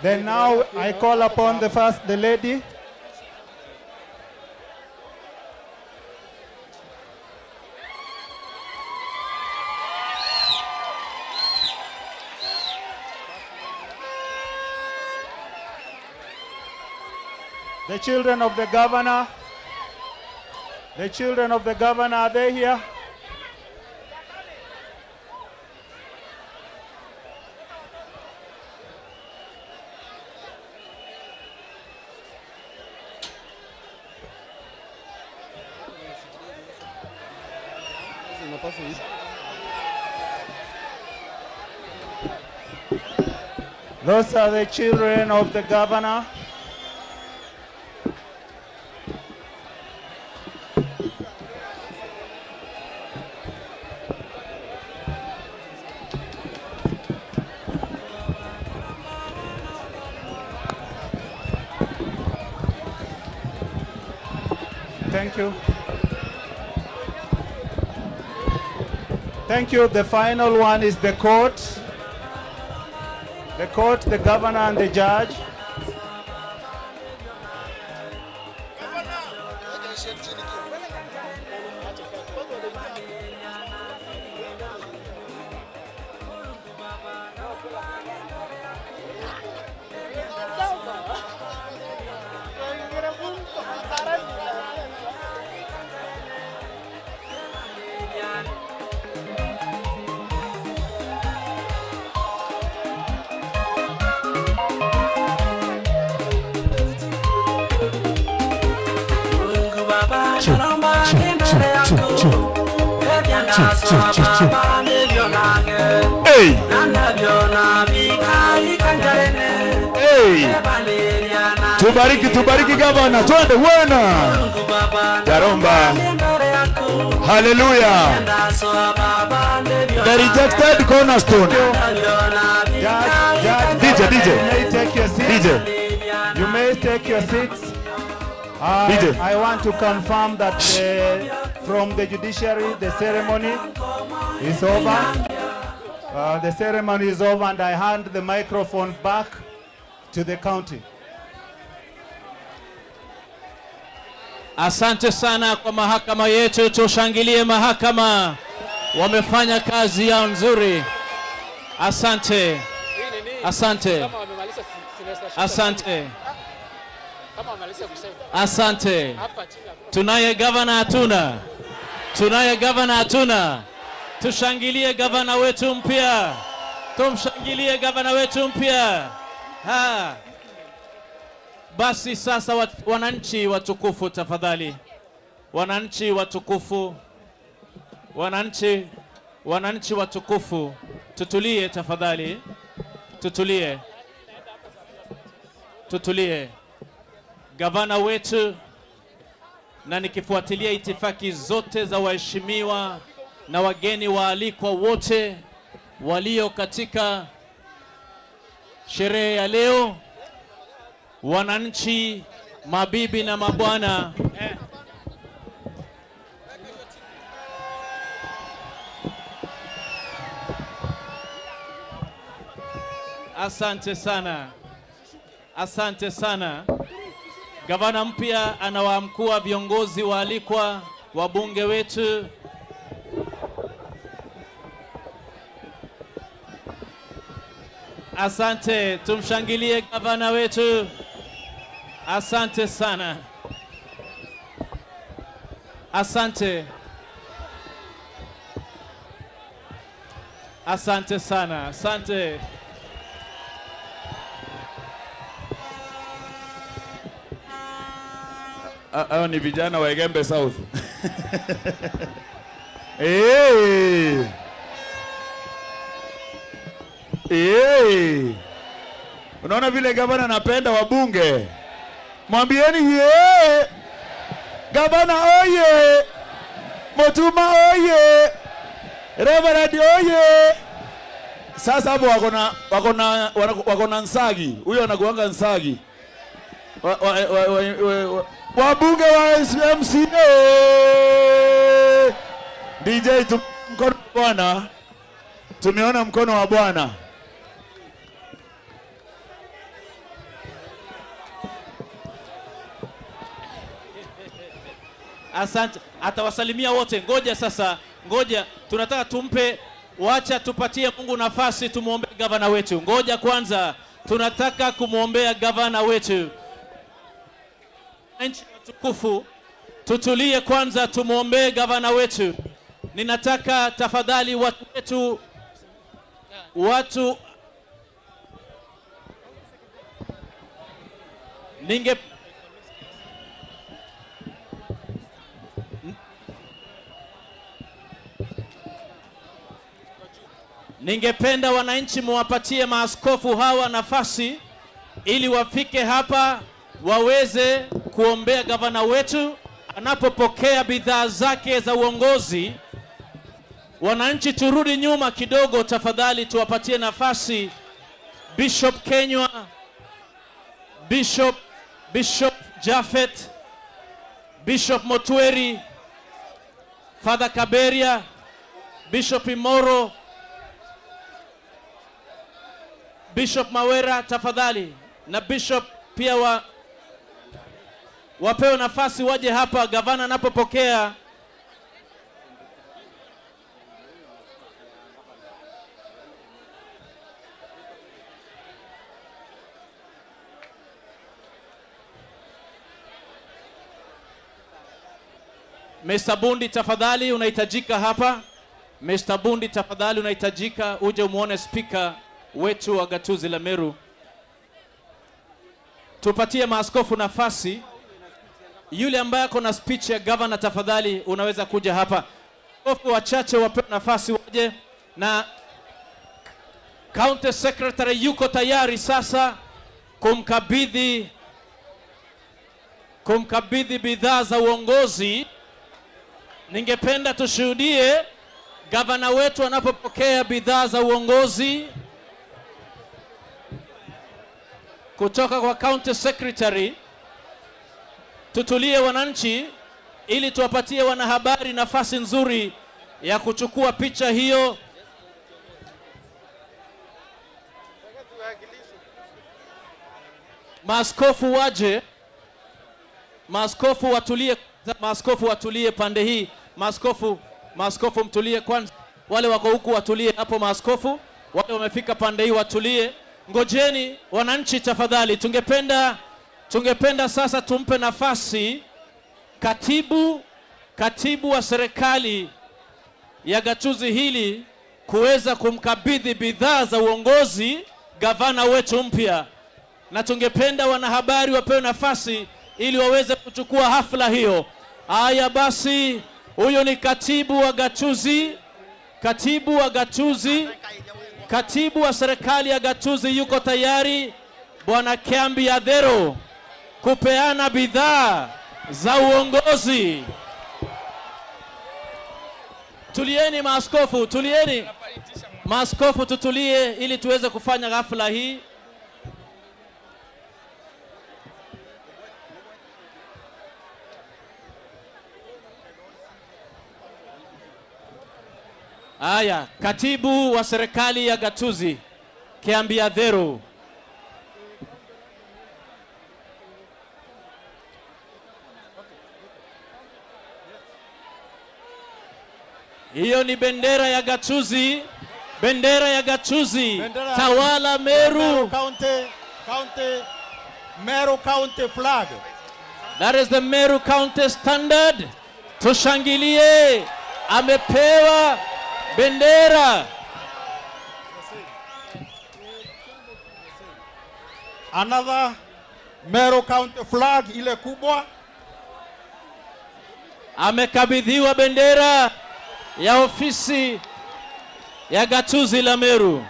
Speaker 16: Then now I call upon the first, the lady. The children of the governor, the children of the governor, are they here? Those are the children of the governor. Thank you. Thank you. The final one is the court. The court, the governor, and the judge.
Speaker 13: Hey. Hey. Tubariki, tubariki gavana. Twende wana. Jaromba. Hallelujah. The rejected cornerstone. DJ, DJ.
Speaker 16: You may take your seat.
Speaker 13: DJ.
Speaker 16: You may take your seats.
Speaker 13: DJ.
Speaker 16: I want to confirm that from the judiciary, the ceremony is over. The ceremony is over, and I hand the microphone back to the county.
Speaker 14: Asante sana kwa mahakama yetu, tushangilie mahakama. Wamefanya kazi yao nzuri. Asante. Asante. Asante. Asante. Tunaye gavana hatuna. Tunaye gavana hatuna. Tushangilie gavana wetu mpya. Tumshangilie gavana wetu mpya. Ha. Basi sasa wananchi watukufu tafadhali. Wananchi watukufu. Wananchi watukufu. Tutulie tafadhali. Tutulie. Tutulie. Gavana wetu, na nikifuatilia itifaki zote za waheshimiwa na wageni waalikwa wote walio katika sherehe ya leo, wananchi, mabibi na mabwana, asante sana. Asante sana. Gavana mpya anawaamkua viongozi waalikwa, wabunge wetu. Asante, tumshangilie gavana wetu. Asante sana. Asante. Asante sana. Asante.
Speaker 13: Hao ni vijana wa Igembe South. Hey. Hey. Unaona vile gavana anapenda wabunge. Mwambieni ye. Gavana oye. Motuma oye. Reverend oye. Sasa hapo wako na Nsagi. Huyo anakuanga Nsagi. Wabunge wa MCA. DJ, mkono wa Bwana. Tumeona mkono wa Bwana.
Speaker 14: Asante. Atawasalimia wote. Ngoja sasa, ngoja tunataka tumpe, wacha tupatie Mungu nafasi tumuombe gavana wetu. Ngoja kwanza, tunataka kumuombea gavana wetu. Nchi tukufu, tutulie kwanza tumuombe gavana wetu. Ninataka tafadhali watu wetu, watu ningependa wananchi muwapatie maaskofu hawa nafasi ili wafike hapa waweze kuombea gavana wetu anapopokea bidhaa zake za uongozi. Wananchi turudi nyuma kidogo tafadhali, tuwapatie nafasi Bishop Kenywa, Bishop Jafet, Bishop Motweri, Father Kaberia, Bishop Imoro, Bishop Mawera tafadhali, na Bishop pia wapewe nafasi waje hapa gavana anapopokea. Mr. Bundi tafadhali unahitajika hapa. Mr. Bundi tafadhali unahitajika uje umuone speaker wetu wa gatuzi la Meru. Tupatie maaskofu nafasi. Yule ambaye ako na speech ya governor tafadhali unaweza kuja hapa. Maaskofu wachache wapewe nafasi waje, na County Secretary yuko tayari sasa kumkabidhi bidhaa za uongozi. Ningependa tushuhudie gavana wetu anapopokea bidhaa za uongozi kutoka kwa County Secretary. Tutulie wananchi, ili tuwapatie wanahabari nafasi nzuri ya kuchukua picha hiyo. Maaskofu waje, maaskofu watulie, maaskofu watulie pande hii. Maaskofu mtulie kwanza. Wale wako huku watulie hapo maaskofu, wale wamefika pande hii watulie. Ngojeni wananchi tafadhali. Tungependa sasa tumpe nafasi katibu wa serikali ya gatuzi hili kuweza kumkabidhi bidhaa za uongozi gavana wetu mpya. Na tungependa wanahabari wapewe nafasi ili waweze kuchukua hafla hiyo. Haya basi, huyo ni katibu wa gatuzi, katibu wa serikali ya gatuzi yuko tayari, Bwana Kiambi Adhero, kupeana bidhaa za uongozi. Tulieni maaskofu, tulieni. Maaskofu tutulie ili tuweze kufanya ghafla hii. Aya, katibu wa serikali ya gatuzi Kiambi Adhero. Hiyo ni bendera ya gatuzi, bendera ya gatuzi, bendera tawala Meru
Speaker 16: County, Meru County flag.
Speaker 14: That is the Meru County standard. Tushangilie, amepewa bendera.
Speaker 16: Another Meru County flag ile kubwa.
Speaker 14: Amekabidhiwa bendera ya ofisi ya gatuzi la Meru.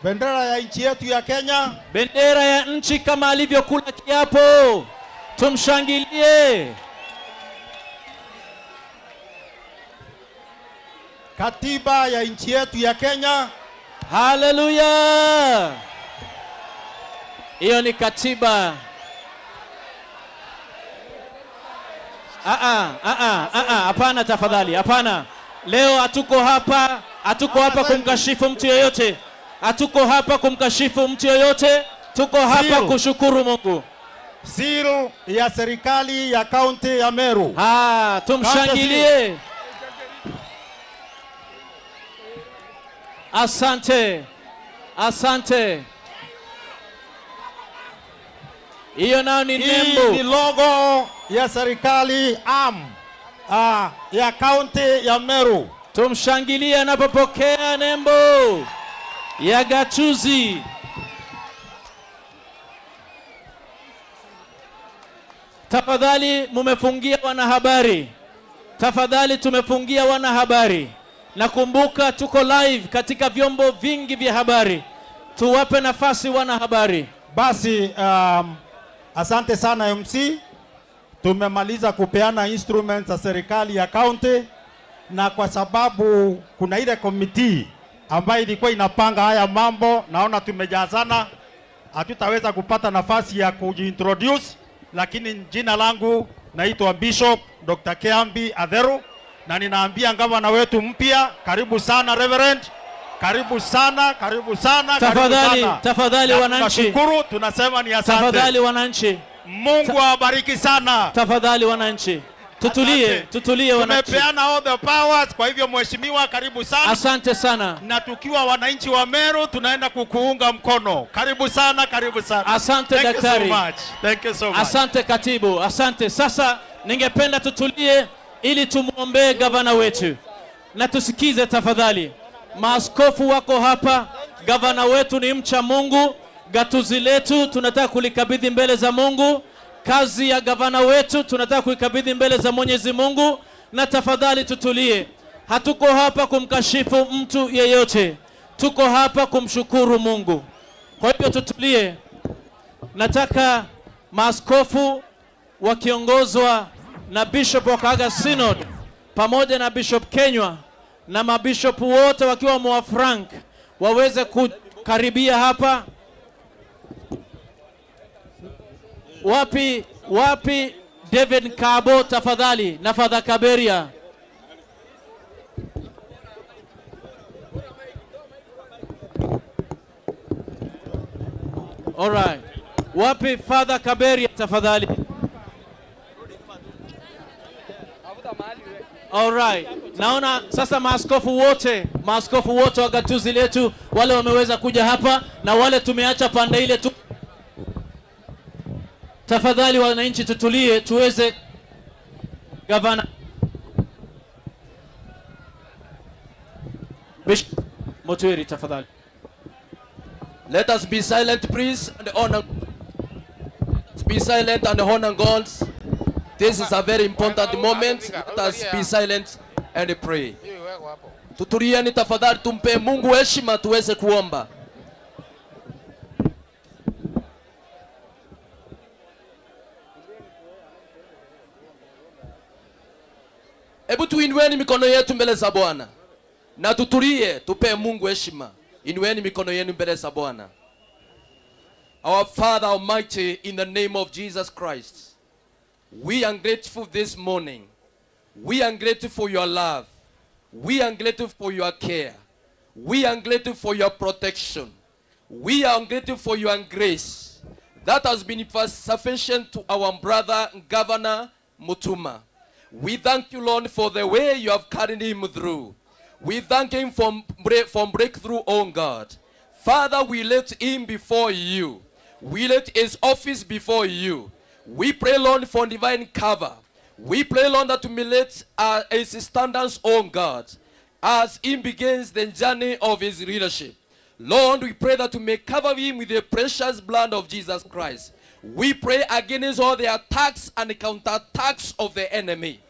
Speaker 16: Bendera ya nchi yetu ya Kenya.
Speaker 14: Bendera ya nchi kama alivyokula kiapo. Tumshangilie.
Speaker 16: Katiba ya nchi yetu ya Kenya.
Speaker 14: Hallelujah. Hiyo ni katiba. Hapana tafadhali, hapana. Leo hatuko hapa kumkashifu mtu yoyote. Hatuko hapa kumkashifu mtu yoyote. Tuko hapa kushukuru Mungu.
Speaker 16: Seal ya serikali ya kaunti ya Meru.
Speaker 14: Tumshangilie. Asante. Asante. Hiyo nao ni nembo.
Speaker 16: Hii ni logo ya serikali ya kaunti ya Meru.
Speaker 14: Tumshangilie anapopokea nembo ya gatuzi. Tafadhali mumefungia wanahabari. Tafadhali tumefungia wanahabari. Nakumbuka tuko live katika vyombo vingi vya habari. Tuwape nafasi wanahabari.
Speaker 16: Basi asante sana MC. Tumemaliza kupeana instruments za serikali ya county, na kwa sababu kuna ile committee ambayo ilikuwa inapanga haya mambo, naona tumejazana, hatutaweza kupata nafasi ya kujiintroduce, lakini jina langu naitwa Bishop Dr. Kiambi Adhero, na ninaambia gavana wetu mpya, karibu sana Reverend. Karibu sana, karibu sana,
Speaker 14: tafadhali,
Speaker 16: karibu sana.
Speaker 14: Tafadhali wananchi.
Speaker 16: Tunashukuru, tunasema ni asante.
Speaker 14: Tafadhali wananchi.
Speaker 16: Mungu awabariki sana.
Speaker 14: Tafadhali wananchi. Tutulie, tutulie wananchi.
Speaker 16: Tumepeana all the powers, kwa hivyo mheshimiwa karibu sana.
Speaker 14: Asante sana.
Speaker 16: Na tukiwa wananchi wa Meru tunaenda kukuunga mkono. Karibu sana, karibu sana.
Speaker 14: Asante daktari.
Speaker 16: Thank you so much. Thank you so much.
Speaker 14: Asante katibu, asante. Sasa ningependa tutulie ili tumuombee gavana wetu. Na tusikize tafadhali. Maaskofu wako hapa, gavana wetu ni mcha Mungu, gatuzi letu tunataka kulikabidhi mbele za Mungu, kazi ya gavana wetu tunataka kuikabidhi mbele za Mwenyezi Mungu. Na tafadhali tutulie. Hatuko hapa kumkashifu mtu yeyote. Tuko hapa kumshukuru Mungu. Kwa hivyo tutulie. Nataka maaskofu wakiongozwa na Bishop wa Kahaga Synod pamoja na Bishop Kenywa na mabishop wote wakiwa mwa Frank waweze kukaribia hapa. Wapi David Kabo tafadhali na Father Kaberia. All right. Wapi Father Kaberia tafadhali. All right. Naona sasa maaskofu wote wa gatuzi letu wale wameweza kuja hapa na wale tumeacha pande ile tu. Tafadhali wananchi tutulie tuweze. Gavana Bishop Mutwiri tafadhali.
Speaker 21: Let us be silent, please, and honor. Be silent and honor God. This is a very important moment. Let us be silent and pray. Tutulieni tafadhali, tumpe Mungu heshima tuweze kuomba. Hebu tuinueni mikono yetu mbele za Bwana na tutulie, tupe Mungu heshima. Inueni mikono yenu mbele za Bwana. Our Father Almighty, in the name of Jesus Christ, we are grateful this morning. We are grateful for your love. We are grateful for your care. We are grateful for your protection. We are grateful for your grace that has been sufficient to our brother, Governor Mutuma. We thank you, Lord, for the way you have carried him through. We thank him for breakthrough, oh God. Father, we lift him before you. We lift his office before you. We pray, Lord, for divine cover. We pray, Lord, that to meet his standards, oh God, as he begins the journey of his leadership. Lord, we pray that you may cover him with the precious blood of Jesus Christ. We pray against all the attacks and the counterattacks of the enemy.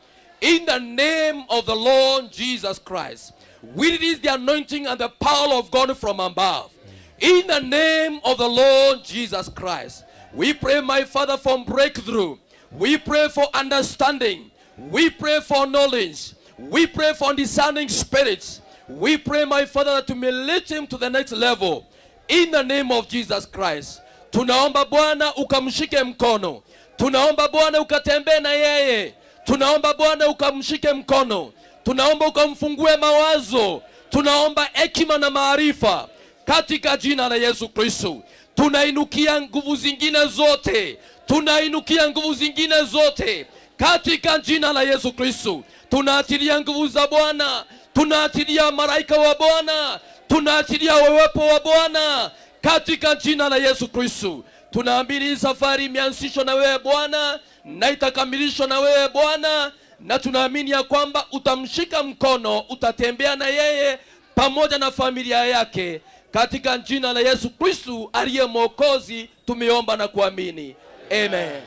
Speaker 21: In the name of the Lord Jesus Christ, we release the anointing and the power of God from above. In the name of the Lord Jesus Christ, we pray, my Father, for breakthrough. We pray for understanding. We pray for knowledge. We pray for discerning spirits. We pray, my Father, that you may lift him to the next level. In the name of Jesus Christ. Tunaomba Bwana ukamshike mkono. Tunaomba Bwana ukatembee na yeye. Tunaomba Bwana ukamshike mkono. Tunaomba ukamfungue mawazo. Tunaomba hekima na maarifa katika jina la Yesu Kristo. Tunainukia nguvu zingine zote. Tunainukia nguvu zingine zote katika jina la Yesu Kristo. Tunaachilia nguvu za Bwana. Tunaachilia malaika wa Bwana. Tunaachilia uwepo wa Bwana katika jina la Yesu Kristo. Tunaamini safari imeanzishwa na wewe Bwana na itakamilishwa na wewe Bwana, na tunaamini ya kwamba utamshika mkono, utatembea na yeye pamoja na familia yake katika jina la Yesu Kristo aliye Mwokozi tumeomba na kuamini. Amen.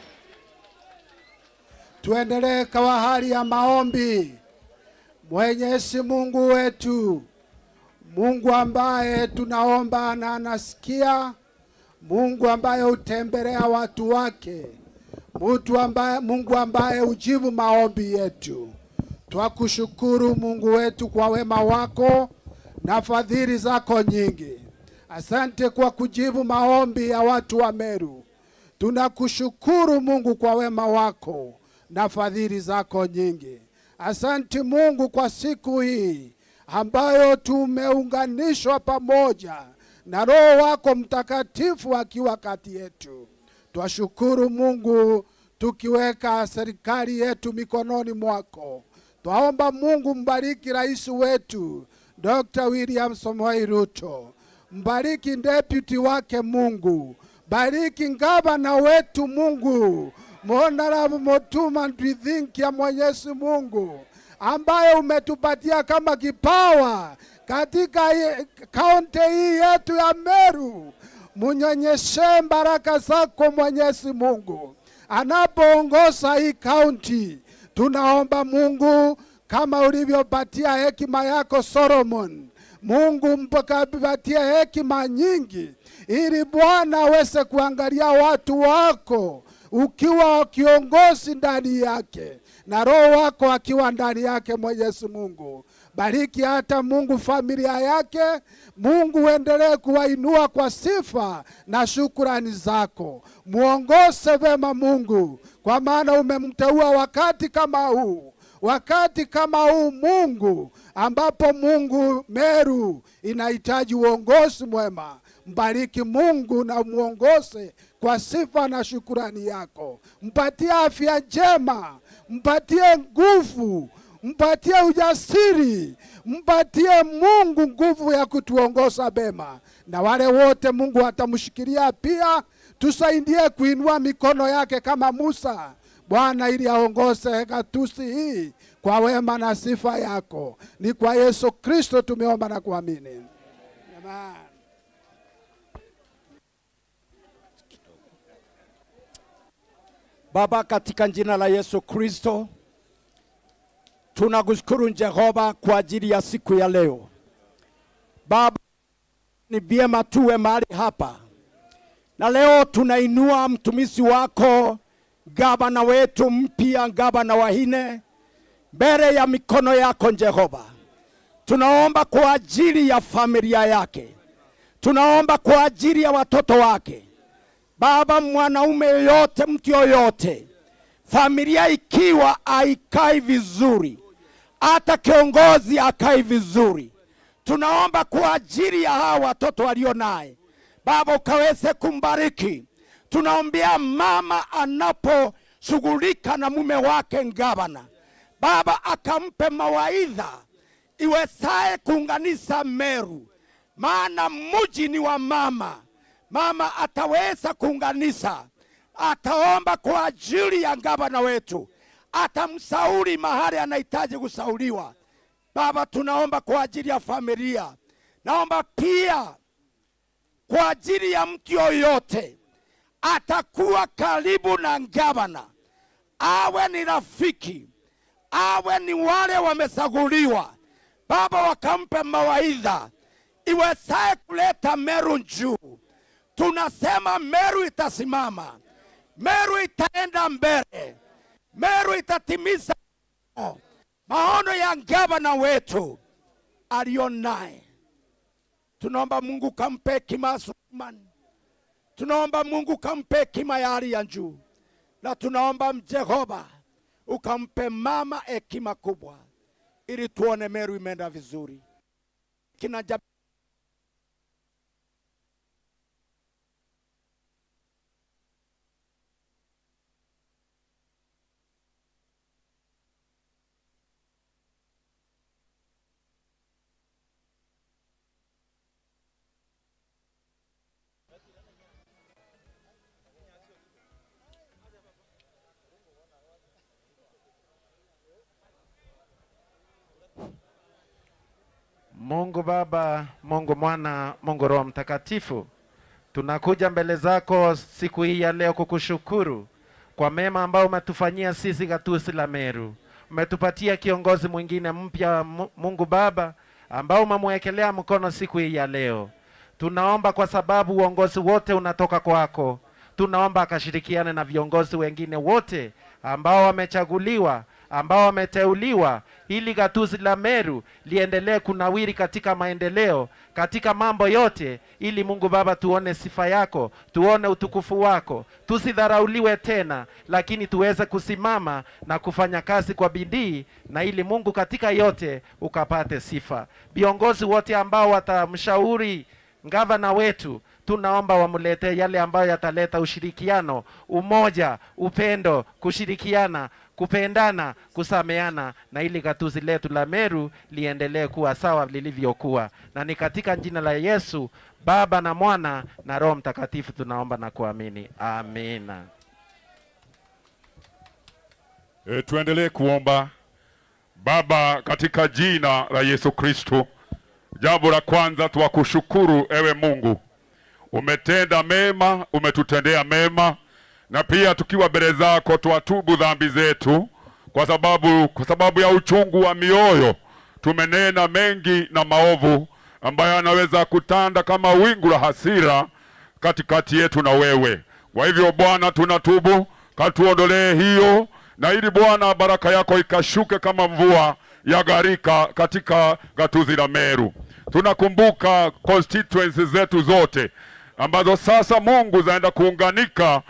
Speaker 22: Tuendelee kwa hali ya maombi. Mwenyezi Mungu wetu, Mungu ambaye tunaomba na anasikia, Mungu ambaye hutembelea watu wake, Mungu ambaye hujibu maombi yetu. Twakushukuru Mungu wetu kwa wema wako na fadhili zako nyingi. Asante kwa kujibu maombi ya watu wa Meru. Tunakushukuru Mungu kwa wema wako na fadhili zako nyingi. Asante Mungu kwa siku hii ambayo tumeunganishwa pamoja na Roho wako Mtakatifu akiwa kati yetu. Twashukuru Mungu tukiweka serikali yetu mikononi mwako. Twaomba Mungu mbariki rais wetu Dr. William Samoei Ruto. Mbariki deputy wake Mungu. Bariki gavana wetu Mungu. Honorable Mutuma Ndwithinkia Mwenyezi Mungu, ambaye umetupatia kama kipawa katika kaunti hii yetu ya Meru. Munyonyeshe baraka zako Mwenyezi Mungu anapoongoza hii kaunti. Tunaomba Mungu kama ulivyopatia hekima yako Solomon, Mungu mpakapatie hekima nyingi, ili Bwana aweze kuangalia watu wako ukiwa kiongozi ndani yake na Roho wako akiwa ndani yake. Mwenyezi Mungu, bariki hata Mungu familia yake. Mungu uendelee kuwainua kwa sifa na shukrani zako. Muongoze vema Mungu, kwa maana umemteua wakati kama huu. Wakati kama huu Mungu, ambapo Mungu Meru inahitaji uongozi mwema. Mbariki Mungu na muongoze kwa sifa na shukrani yako. Mpatie afya njema, mpatie nguvu, mpatie ujasiri, mpatie Mungu nguvu ya kutuongoza bema. Na wale wote Mungu atamshikilia pia, tusaidie kuinua mikono yake kama Musa, Bwana, ili aongoze gatusi hii kwa wema na sifa yako. Ni kwa Yesu Kristo tumeomba na kuamini. Amen.
Speaker 2: Baba, katika jina la Yesu Kristo, tunakushukuru Jehova kwa ajili ya siku ya leo. Baba, ni vyema tuwe mahali hapa. Na leo tunainua mtumishi wako, gavana wetu mpya, gavana wa nne, mbele ya mikono yako Jehova. Tunaomba kwa ajili ya familia yake. Tunaomba kwa ajili ya watoto wake. Baba, mwanaume yoyote, mtu yoyote, familia ikiwa haikai vizuri, hata kiongozi akai vizuri, tunaomba kwa ajili ya hawa watoto walio naye, Baba ukaweze kumbariki. Tunaombea mama anaposhughulika na mume wake gavana, Baba akampe mawaidha iwezaye kuunganisha Meru, maana mji ni wa mama. Mama ataweza kuunganisha. Ataomba kwa ajili ya gavana wetu, atamsauri mahali anahitaji kusauriwa. Baba, tunaomba kwa ajili ya familia. Naomba pia kwa ajili ya mtu yoyote atakuwa karibu na gavana, awe ni rafiki, awe ni wale wamesaguliwa, Baba wakampe mawaidha iwezaye kuleta Meru juu. Tunasema Meru itasimama, Meru itaenda mbele, Meru itatimiza maono ya gavana wetu alionaye. Tunaomba Mungu kampe hekima Suleiman. Tunaomba Mungu kampe hekima ya hali ya juu. Na tunaomba Jehova ukampe mama hekima kubwa, ili tuone Meru imeenda vizuri. Kina
Speaker 4: Mungu Baba, Mungu Mwana, Mungu Roho Mtakatifu, tunakuja mbele zako siku hii ya leo kukushukuru kwa mema ambayo umetufanyia sisi gatusi la Meru. Umetupatia kiongozi mwingine mpya, Mungu Baba, ambao umemwekelea mkono siku hii ya leo. Tunaomba kwa sababu uongozi wote unatoka kwako, tunaomba akashirikiane na viongozi wengine wote ambao wamechaguliwa, ambao wameteuliwa, ili gatuzi la Meru liendelee kunawiri katika maendeleo, katika mambo yote, ili Mungu Baba tuone sifa yako, tuone utukufu wako, tusidharauliwe tena, lakini tuweze kusimama na kufanya kazi kwa bidii, na ili Mungu katika yote ukapate sifa. Viongozi wote ambao watamshauri gavana wetu, tunaomba wamletee yale ambayo yataleta ushirikiano, umoja, upendo, kushirikiana, kupendana, kusameana, na ili gatuzi letu la Meru liendelee kuwa sawa lilivyokuwa. Na ni katika jina la Yesu, Baba na Mwana na Roho Mtakatifu tunaomba na kuamini. Amina.
Speaker 23: Tuendelee kuomba. Baba, katika jina la Yesu Kristo, jambo la kwanza tuwakushukuru ewe Mungu. Umetenda mema, umetutendea mema, na pia tukiwa mbele zako tuatubu dhambi zetu Kwa sababu ya uchungu wa mioyo tumenena mengi na maovu ambayo anaweza kutanda kama wingu la hasira katikati yetu na wewe. Kwa hivyo Bwana tunatubu, katuondolee hiyo, na ili Bwana baraka yako ikashuke kama mvua ya gharika katika gatuzi la Meru. Tunakumbuka constituencies zetu zote ambazo sasa Mungu zaenda kuunganika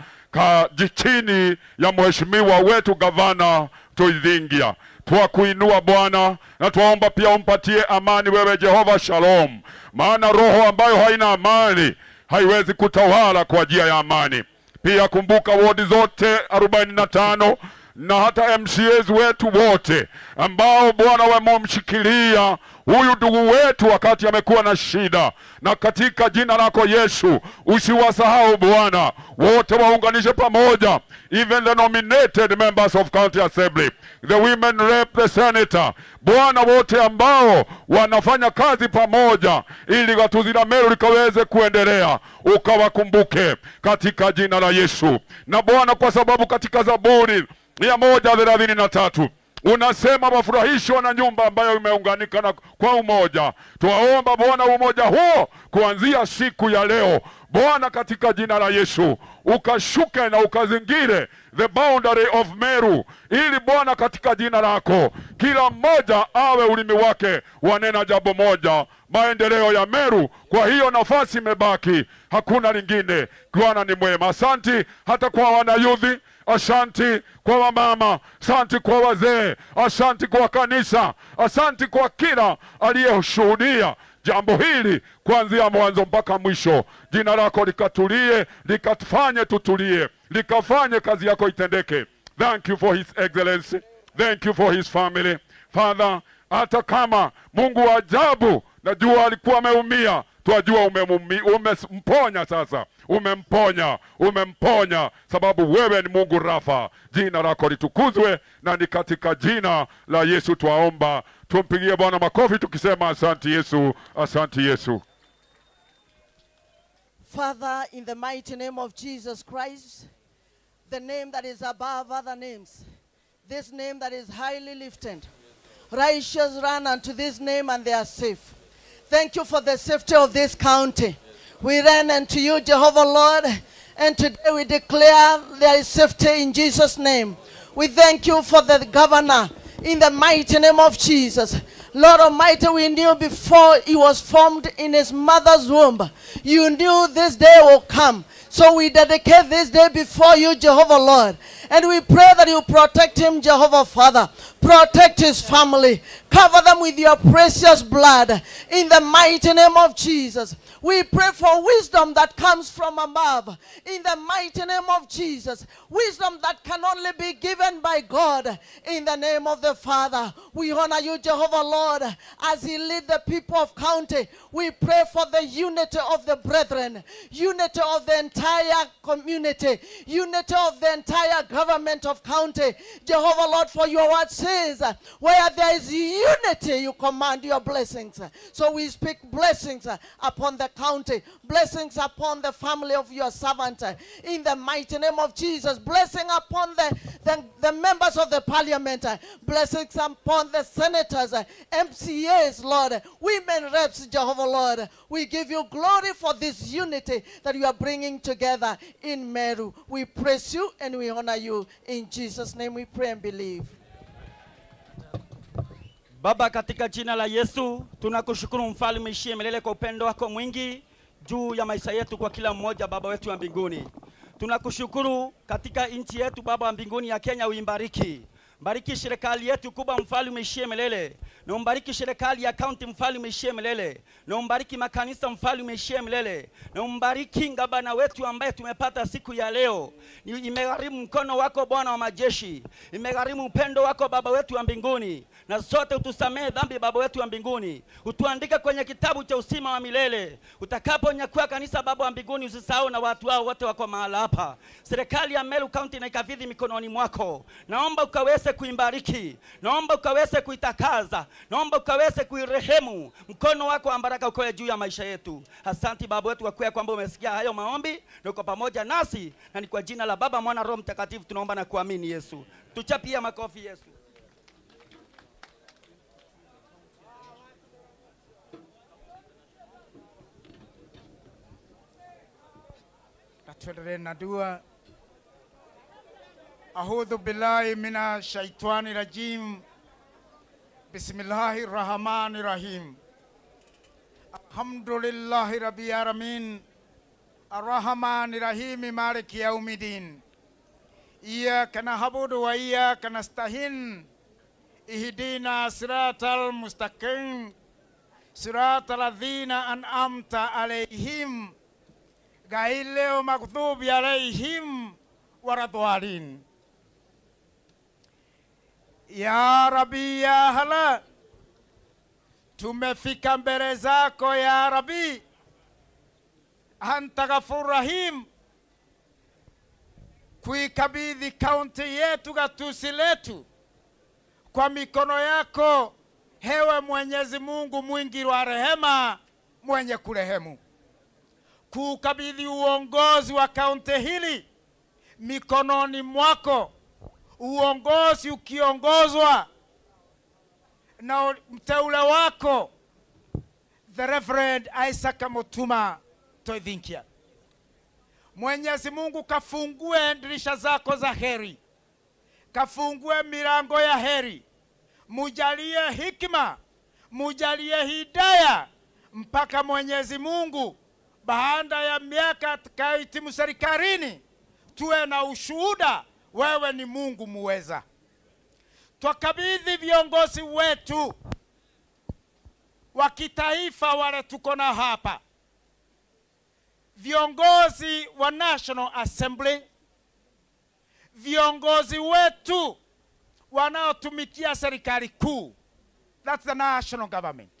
Speaker 23: chini ya mheshimiwa wetu gavana Tuithingia. Twakuinua Bwana na twaomba pia umpatie amani wewe Jehova Shalom, maana roho ambayo haina amani haiwezi kutawala kwa njia ya amani. Pia kumbuka wodi zote 45 na hata MCAs wetu wote ambao Bwana wamemshikilia huyu ndugu wetu wakati amekuwa na shida, na katika jina lako Yesu usiwasahau Bwana, wote waunganishe pamoja, even the nominated members of county assembly, the women rep, the senator, Bwana wote ambao wanafanya kazi pamoja ili gatuzi la Meru likaweze kuendelea, ukawakumbuke katika jina la Yesu. Na Bwana, kwa sababu katika Zaburi 133 unasema wafurahishwa na nyumba ambayo imeunganika na kwa umoja. Tuwaomba Bwana umoja huo kuanzia siku ya leo Bwana, katika jina la Yesu ukashuke na ukazingire the boundary of Meru, ili Bwana katika jina lako kila mmoja awe ulimi wake wanena jambo moja, maendeleo ya Meru. Kwa hiyo nafasi imebaki, hakuna lingine. Bwana ni mwema. Asanti hata kwa wanayudhi, asanti kwa wamama, asanti kwa wazee, asanti kwa kanisa, asanti kwa kila aliyeshuhudia jambo hili kuanzia mwanzo mpaka mwisho. Jina lako likatulie, likafanye tutulie, likafanye kazi yako itendeke. Thank you for his excellency, thank you for his family. Father, hata kama Mungu wa ajabu, najua alikuwa ameumia, twajua umemponya sasa, umemponya, umemponya, sababu wewe ni Mungu Rafa. Jina lako litukuzwe, na ni katika jina la Yesu twaomba. Tumpigie Bwana makofi tukisema asante Yesu, asante Yesu.
Speaker 5: Father, in the mighty name of Jesus Christ, the name that is above other names, this name that is highly lifted, righteous run unto this name and they are safe. Thank you for the safety of this county. We ran unto you, Jehovah Lord, and today we declare there is safety in Jesus' name. We thank you for the governor in the mighty name of Jesus. Lord Almighty, we knew before he was formed in his mother's womb, you knew this day will come. So we dedicate this day before you, Jehovah Lord. And we pray that you protect him, Jehovah Father. Protect his family. Cover them with your precious blood. In the mighty name of Jesus. We pray for wisdom that comes from above. In the mighty name of Jesus. Wisdom that can only be given by God. In the name of the Father. We honor you, Jehovah Lord, as he leads the people of county. We pray for the unity of the brethren. Unity of the entire community. Unity of the entire government of county. Jehovah Lord, for your word says, where there is unity, you command your blessings. So we speak blessings upon the county, blessings upon the family of your servant, in the mighty name of Jesus. Blessing upon the members of the parliament, blessings upon the senators, MCAs, Lord, women reps, Jehovah Lord. We give you glory for this unity that you are bringing together in Meru. We praise you and we honor you. In Jesus' name we pray and believe.
Speaker 6: Baba, katika jina la Yesu, tunakushukuru mfalme ishie milele kwa upendo wako mwingi juu ya maisha yetu kwa kila mmoja, Baba wetu wa mbinguni. Tunakushukuru katika nchi yetu, Baba wa mbinguni ya Kenya, uimbariki. Bariki serikali yetu kubwa, mfalme ishie milele. Na umbariki serikali ya county, mfalme ishie milele. Na umbariki makanisa, mfalme ishie milele. Na umbariki gavana wetu ambaye tumepata siku ya leo. Imegharimu mkono wako Bwana wa majeshi. Imegharimu upendo wako Baba wetu wa mbinguni. Na sote utusamehe dhambi Baba wetu wa mbinguni. Utuandike kwenye kitabu cha uzima wa milele. Utakaponyakua kanisa Baba wa mbinguni, usisahau na watu wao wote wako mahala hapa. Serikali ya Meru County na ikabidhi mikononi mwako. Naomba ukaweze kuimbariki. Naomba ukaweze kuitakaza. Naomba ukaweze kuirehemu. Mkono wako wa baraka ukoe juu ya maisha yetu. Asante Baba wetu kwa kwamba umesikia hayo maombi na uko pamoja nasi, na ni kwa jina la Baba, Mwana, Roho Mtakatifu tunaomba na kuamini Yesu. Tuchapie makofi Yesu.
Speaker 7: Katuendelee na dua. A'udhu billahi mina shaitani rajim. Bismillahir rahmanir rahim. Alhamdulillahi rabbil alamin. Arrahmanir rahim maliki yaumiddin. Iyyaka na'budu wa iyyaka nasta'in. Ihdina siratal mustaqim. Siratal ladzina an'amta alaihim ghairil maghdubi alaihim waladhdallin. Ya Rabbi ya Hala, tumefika mbele zako ya Rabbi. Anta Ghafur Rahim, kuikabidhi kaunti yetu, gatusi letu kwa mikono yako, hewe Mwenyezi Mungu mwingi wa rehema, mwenye kurehemu. Kukabidhi uongozi wa kaunti hili mikononi mwako, uongozi ukiongozwa na mteule wako the Reverend Isaac Mutuma Toithinkia. Mwenyezi Mungu kafungue dirisha zako za heri, kafungue milango ya heri, mujalie hikima, mujalie hidaya, mpaka Mwenyezi Mungu baada ya miaka atakayohitimu serikalini tuwe na ushuhuda wewe ni Mungu muweza. Twakabidhi viongozi wetu wa kitaifa wale tuko na hapa, viongozi wa National Assembly, viongozi wetu wanaotumikia serikali kuu, that's the national government.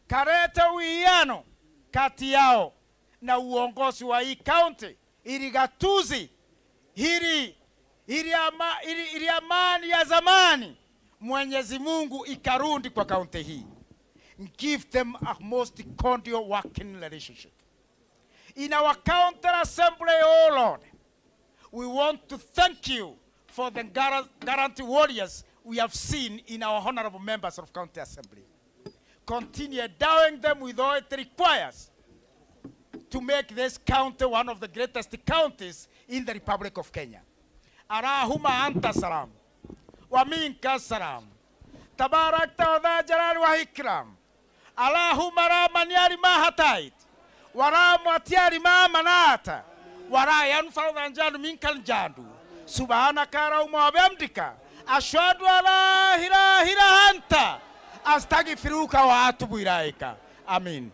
Speaker 7: Karete uwiano kati yao na uongozi wa hii county, ili gatuzi hili ili amani ya zamani Mwenyezi Mungu ikarundi kwa county hii. Give them a most cordial working relationship. In our county assembly, oh Lord, we want to thank you for the guarantee warriors we have seen in our honorable members of county assembly. Continue endowing them with all it requires to make this county one of the greatest counties in the Republic of Kenya. Arahuma anta salam, wa minka salam, tabarakta wa dha jalali wa ikram. Allahumma ramaniari mahatait, wa ramatiari ma manata, wa ra yanfaru jandu minkal jandu. Subhanaka rauma wa bihamdika, ashhadu alla ilaha illa anta, astaghfiruka wa atubu ilaika. Amin.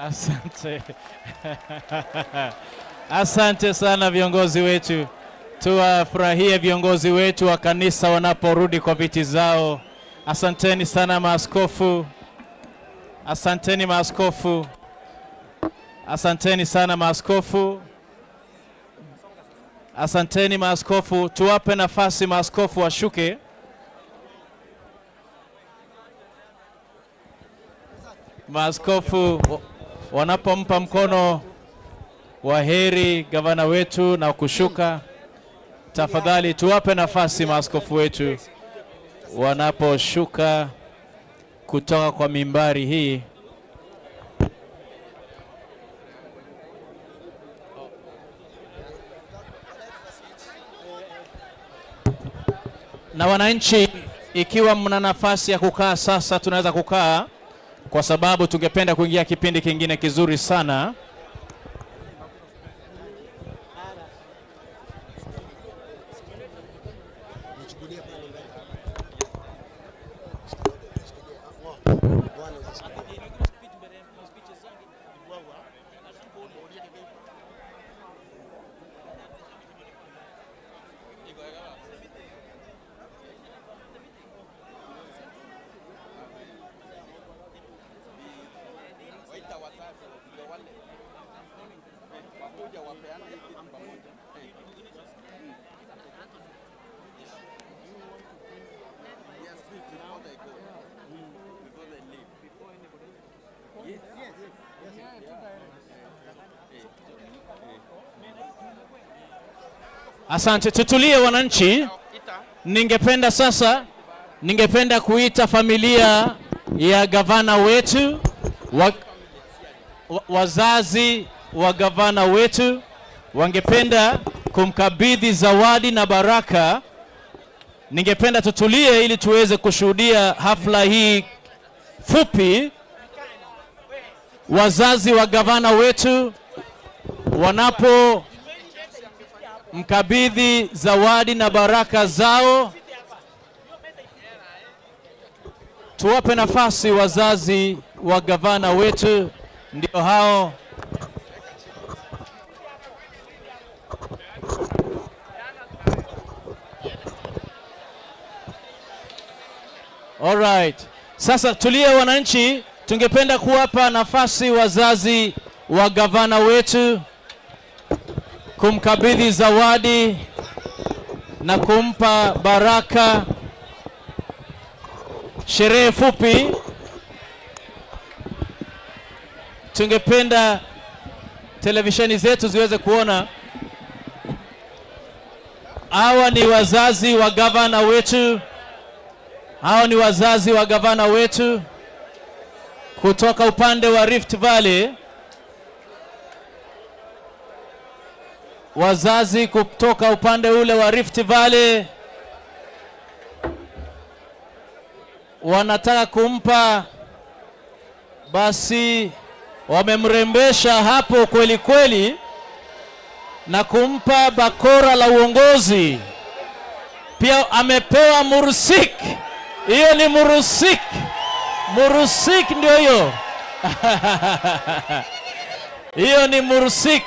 Speaker 14: Asante. Asante sana viongozi wetu. Tuwafurahie viongozi wetu wa kanisa wanaporudi kwa viti zao. Asanteni sana maaskofu. Asanteni maaskofu. Asanteni sana maaskofu. Asanteni maaskofu. Tuwape nafasi maaskofu washuke. Maaskofu wanapompa mkono wa heri gavana wetu na kushuka, tafadhali tuwape nafasi maaskofu wetu wanaposhuka kutoka kwa mimbari hii. Na wananchi, ikiwa mna nafasi ya kukaa sasa, tunaweza kukaa, kwa sababu tungependa kuingia kipindi kingine kizuri sana. Asante, tutulie wananchi. Ningependa sasa, ningependa kuita familia ya gavana wetu, wazazi wa gavana wetu wangependa kumkabidhi zawadi na baraka. Ningependa tutulie ili tuweze kushuhudia hafla hii fupi. Wazazi wa gavana wetu wanapo mkabidhi zawadi na baraka zao, tuwape nafasi wazazi wa gavana wetu, ndio hao. All right. Sasa tulie wananchi, tungependa kuwapa nafasi wazazi wa gavana wetu kumkabidhi zawadi na kumpa baraka. Sherehe fupi, tungependa televisheni zetu ziweze kuona. Hawa ni wazazi wa gavana wetu. Hawa ni wazazi wa gavana wetu kutoka upande wa Rift Valley. Wazazi kutoka upande ule wa Rift Valley wanataka kumpa, basi wamemrembesha hapo kweli kweli na kumpa bakora la uongozi. Pia amepewa murusik. Hiyo ni murusik. Murusik ndio hiyo. Hiyo ni murusik,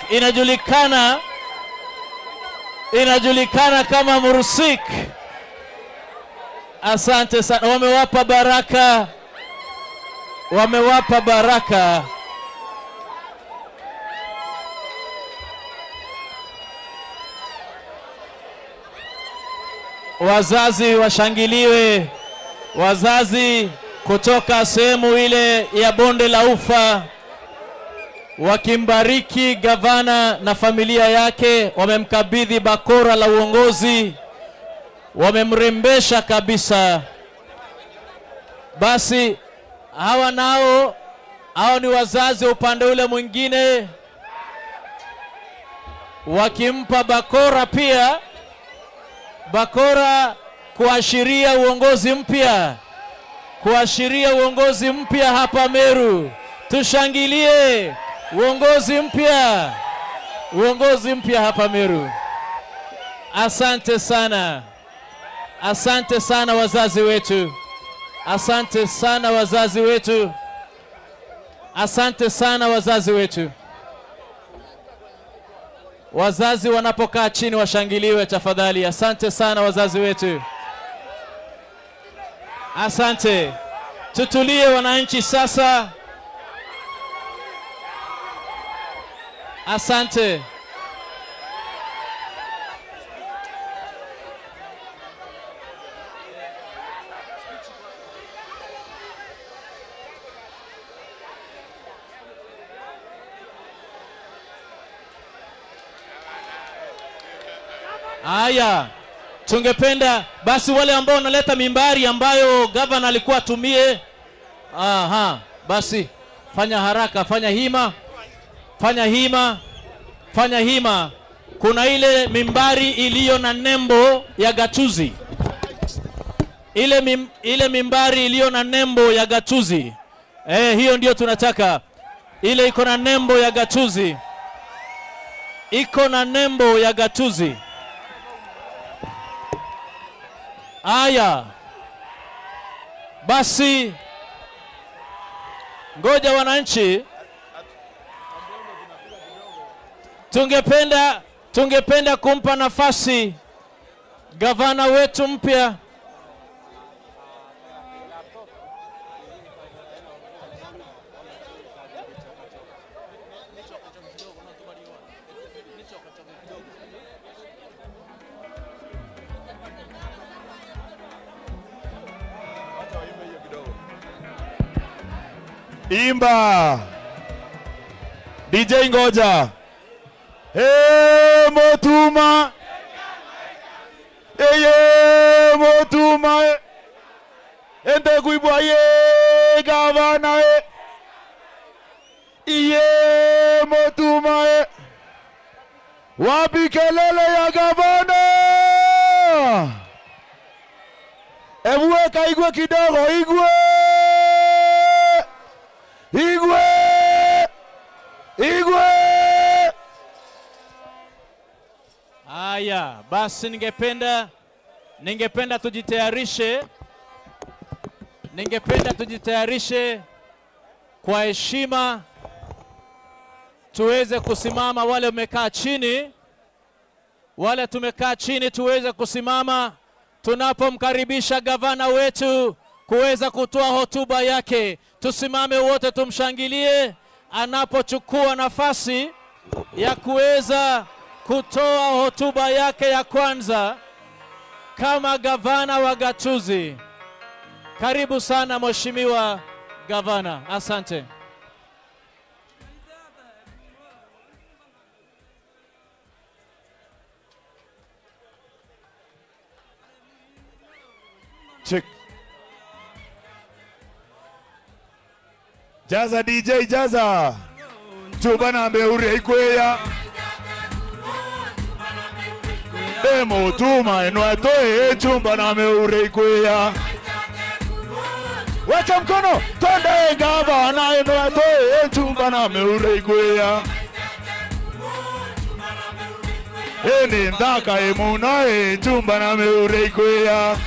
Speaker 14: inajulikana kama murusik. Asante sana. Wamewapa baraka. Wamewapa baraka. Wazazi washangiliwe. Wazazi kutoka sehemu ile ya bonde la Ufa wakimbariki gavana na familia yake. Wamemkabidhi bakora la uongozi, wamemrembesha kabisa. Basi hawa nao, hao ni wazazi upande ule mwingine wakimpa bakora pia, bakora kuashiria uongozi mpya, kuashiria uongozi mpya hapa Meru. Tushangilie uongozi mpya, uongozi mpya hapa Meru. Asante sana. Asante sana wazazi wetu. Asante sana wazazi wetu. Asante sana wazazi wetu. Wazazi wanapokaa chini washangiliwe tafadhali. Asante sana wazazi wetu. Asante. Tutulie wananchi sasa. Asante. Aya, tungependa basi wale ambao wanaleta mimbari ambayo governor alikuwa atumie. Aha, basi fanya haraka, fanya hima. Fanya hima. Fanya hima. Kuna ile mimbari iliyo na nembo ya gatuzi. Ile mimbari iliyo na nembo ya gatuzi. Hiyo ndio tunataka. Ile iko na nembo ya gatuzi. Iko na nembo ya gatuzi. Aya, basi ngoja wananchi, tungependa kumpa nafasi gavana wetu mpya.
Speaker 13: Imba DJ ngoja. Hey Motuma, hey Motuma, ente kuibwa ye gavana Iye Motumae. Wapi kelele ya gavana? Ebu weka igwe kidogo, igwe. Igwe. Igwe.
Speaker 14: Haya, basi ningependa tujitayarishe. Ningependa tujitayarishe kwa heshima, tuweze kusimama. Wale umekaa chini, wale tumekaa chini tuweze kusimama tunapomkaribisha gavana wetu kuweza kutoa hotuba yake. Tusimame wote tumshangilie anapochukua nafasi ya kuweza kutoa hotuba yake ya kwanza kama gavana wa Gatuzi. Karibu sana Mheshimiwa Gavana. Asante.
Speaker 13: Check. Jaza DJ, jaza. Chubana meure ikweya. Demo tuma enwatoe chumbana meure ikweya. Weka mkono, twende gavana enwatoe chumbana meure ikweya. Eni ndaka emuna chumbana meure ikweya.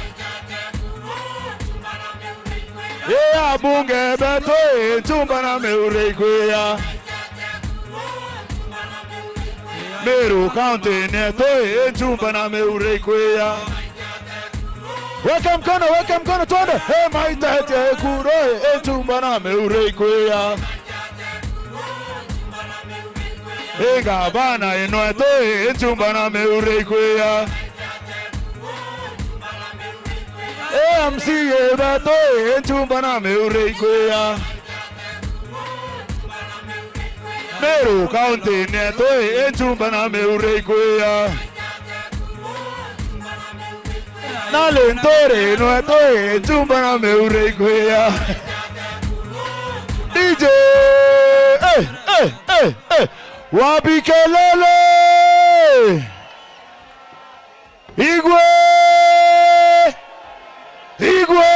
Speaker 13: Yeah, bunge beto chumbana meure ikweya. Meru County neto chumbana meure ikweya. Weka mkono twende. Hey maita hete kuro chumbana meure ikweya. Hey gavana enoeto chumbana meure ikweya. MCA beto chumbana meure ikweya. Meru County neto chumbana meure ikweya. Nalentore nueto chumbana meure ikweya. DJ eh eh eh eh wapi kelele. Igwe. Igwe.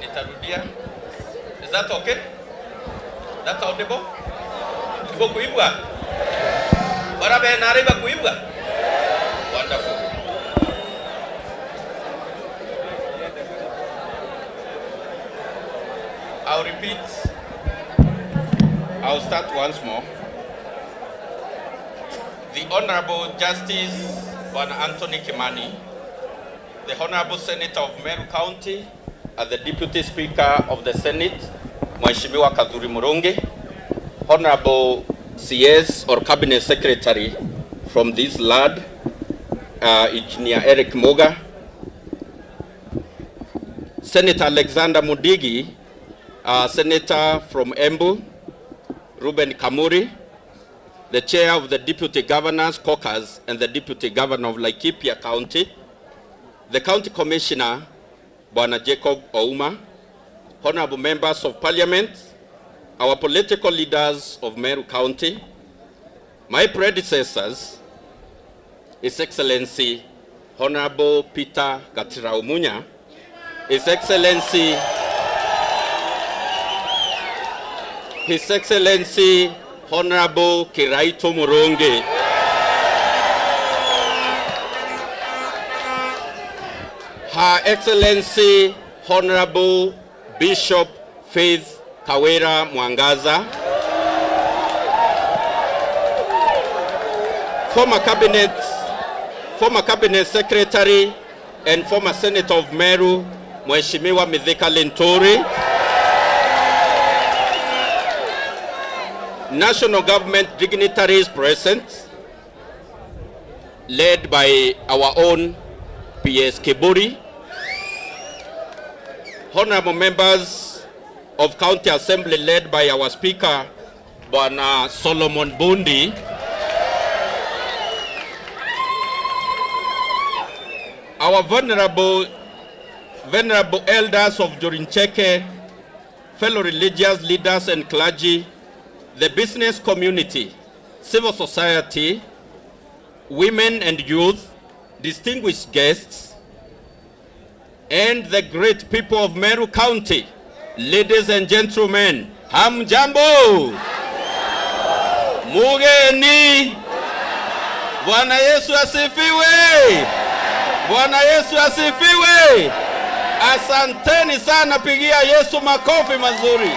Speaker 17: Nitarudia. Is that okay? That's audible? Ibo kuibwa? Barabe nariba kuibwa? Wonderful. I'll repeat. I'll start once more. The Honorable Justice Bwana Anthony Kimani, the Honorable Senator of Meru County, and the Deputy Speaker of the Senate, Mheshimiwa Kathuri Murungi, Honorable CS or Cabinet Secretary from this land, Engineer Eric Moga, Senator Alexander Mudigi, Senator from Embu, Ruben Kamuri, the Chair of the Deputy Governors Caucus and the Deputy Governor of Laikipia County, the County Commissioner, Bwana Jacob Ouma, Honorable Members of Parliament, our political leaders of Meru County, my predecessors, His Excellency Honorable Peter Gatirau Munya, His Excellency Honorable Kiraito Murungi, Her Excellency Honorable Bishop Faith Kawira Mwangaza, former Cabinet Secretary and former Senator of Meru, Mheshimiwa Mithika Linturi, national government dignitaries present, led by our own PS Kiburi, honorable members of County Assembly led by our Speaker, Bwana Solomon Bundi, our venerable elders of Jorincheke, fellow religious leaders and clergy, the business community, civil society, women and youth, distinguished guests, and the great people of Meru County, ladies and gentlemen, hamjambo! Mugeni! Bwana Yesu asifiwe! Bwana Yesu asifiwe! Asanteni sana, pigia Yesu makofi mazuri.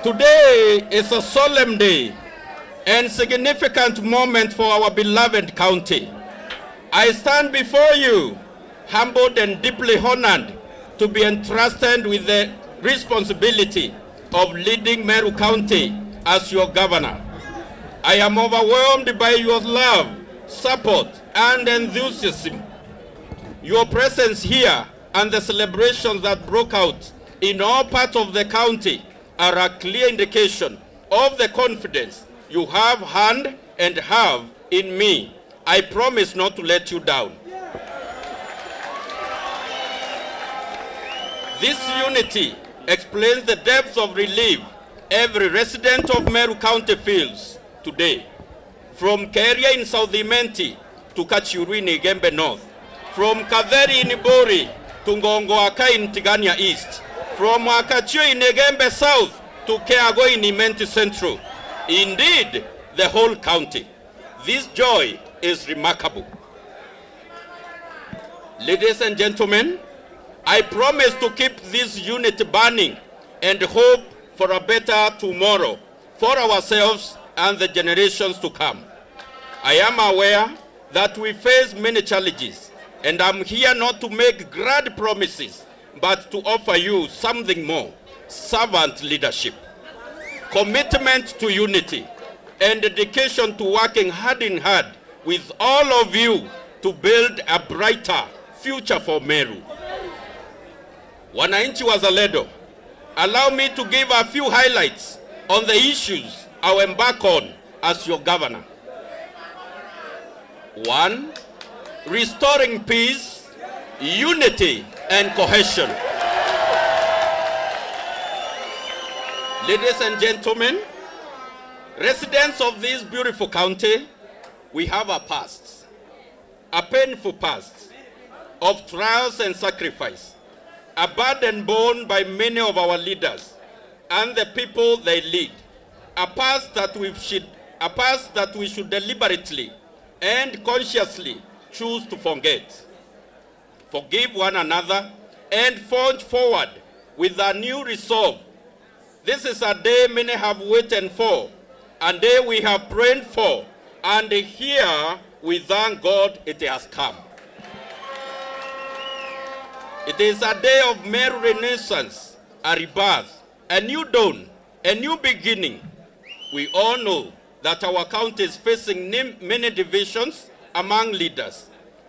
Speaker 17: Today is a solemn day and significant moment for our beloved county. I stand before you, humbled and deeply honored to be entrusted with the responsibility of leading Meru County as your governor. I am overwhelmed by your love, support, and enthusiasm. Your presence here and the celebrations that broke out in all parts of the county are a clear indication of the confidence you have had and have in me. I promise not to let you down. This unity explains the depth of relief every resident of Meru County feels today. From Keria in South Imenti to Kachiru in Igembe North, from Katheri in Ibori to Ngongoaka in Tigania East, from Wakachio in Igembe South to Keago in Imenti Central. Indeed, the whole county. This joy is remarkable. Ladies and gentlemen, I promise to keep this unity burning and hope for a better tomorrow for ourselves and the generations to come. I am aware that we face many challenges, and I'm here not to make grand promises, but to offer you something more: servant leadership, commitment to unity, and dedication to working hand in hand with all of you to build a brighter future for Meru. Wananchi wazalendo, allow me to give a few highlights on the issues I will embark on as your governor. 1, restoring peace, unity, and cohesion. Ladies and gentlemen, residents of this beautiful county, we have a past, a painful past of trials and sacrifice, a burden borne by many of our leaders and the people they lead, a past that we should deliberately and consciously choose to forget. Forgive one another and forge forward with a new resolve. This is a day many have waited for, a day we have prayed for, and here we thank God it has come. It is a day of Meru renaissance, a rebirth, a new dawn, a new beginning. We all know that our county is facing many divisions among leaders.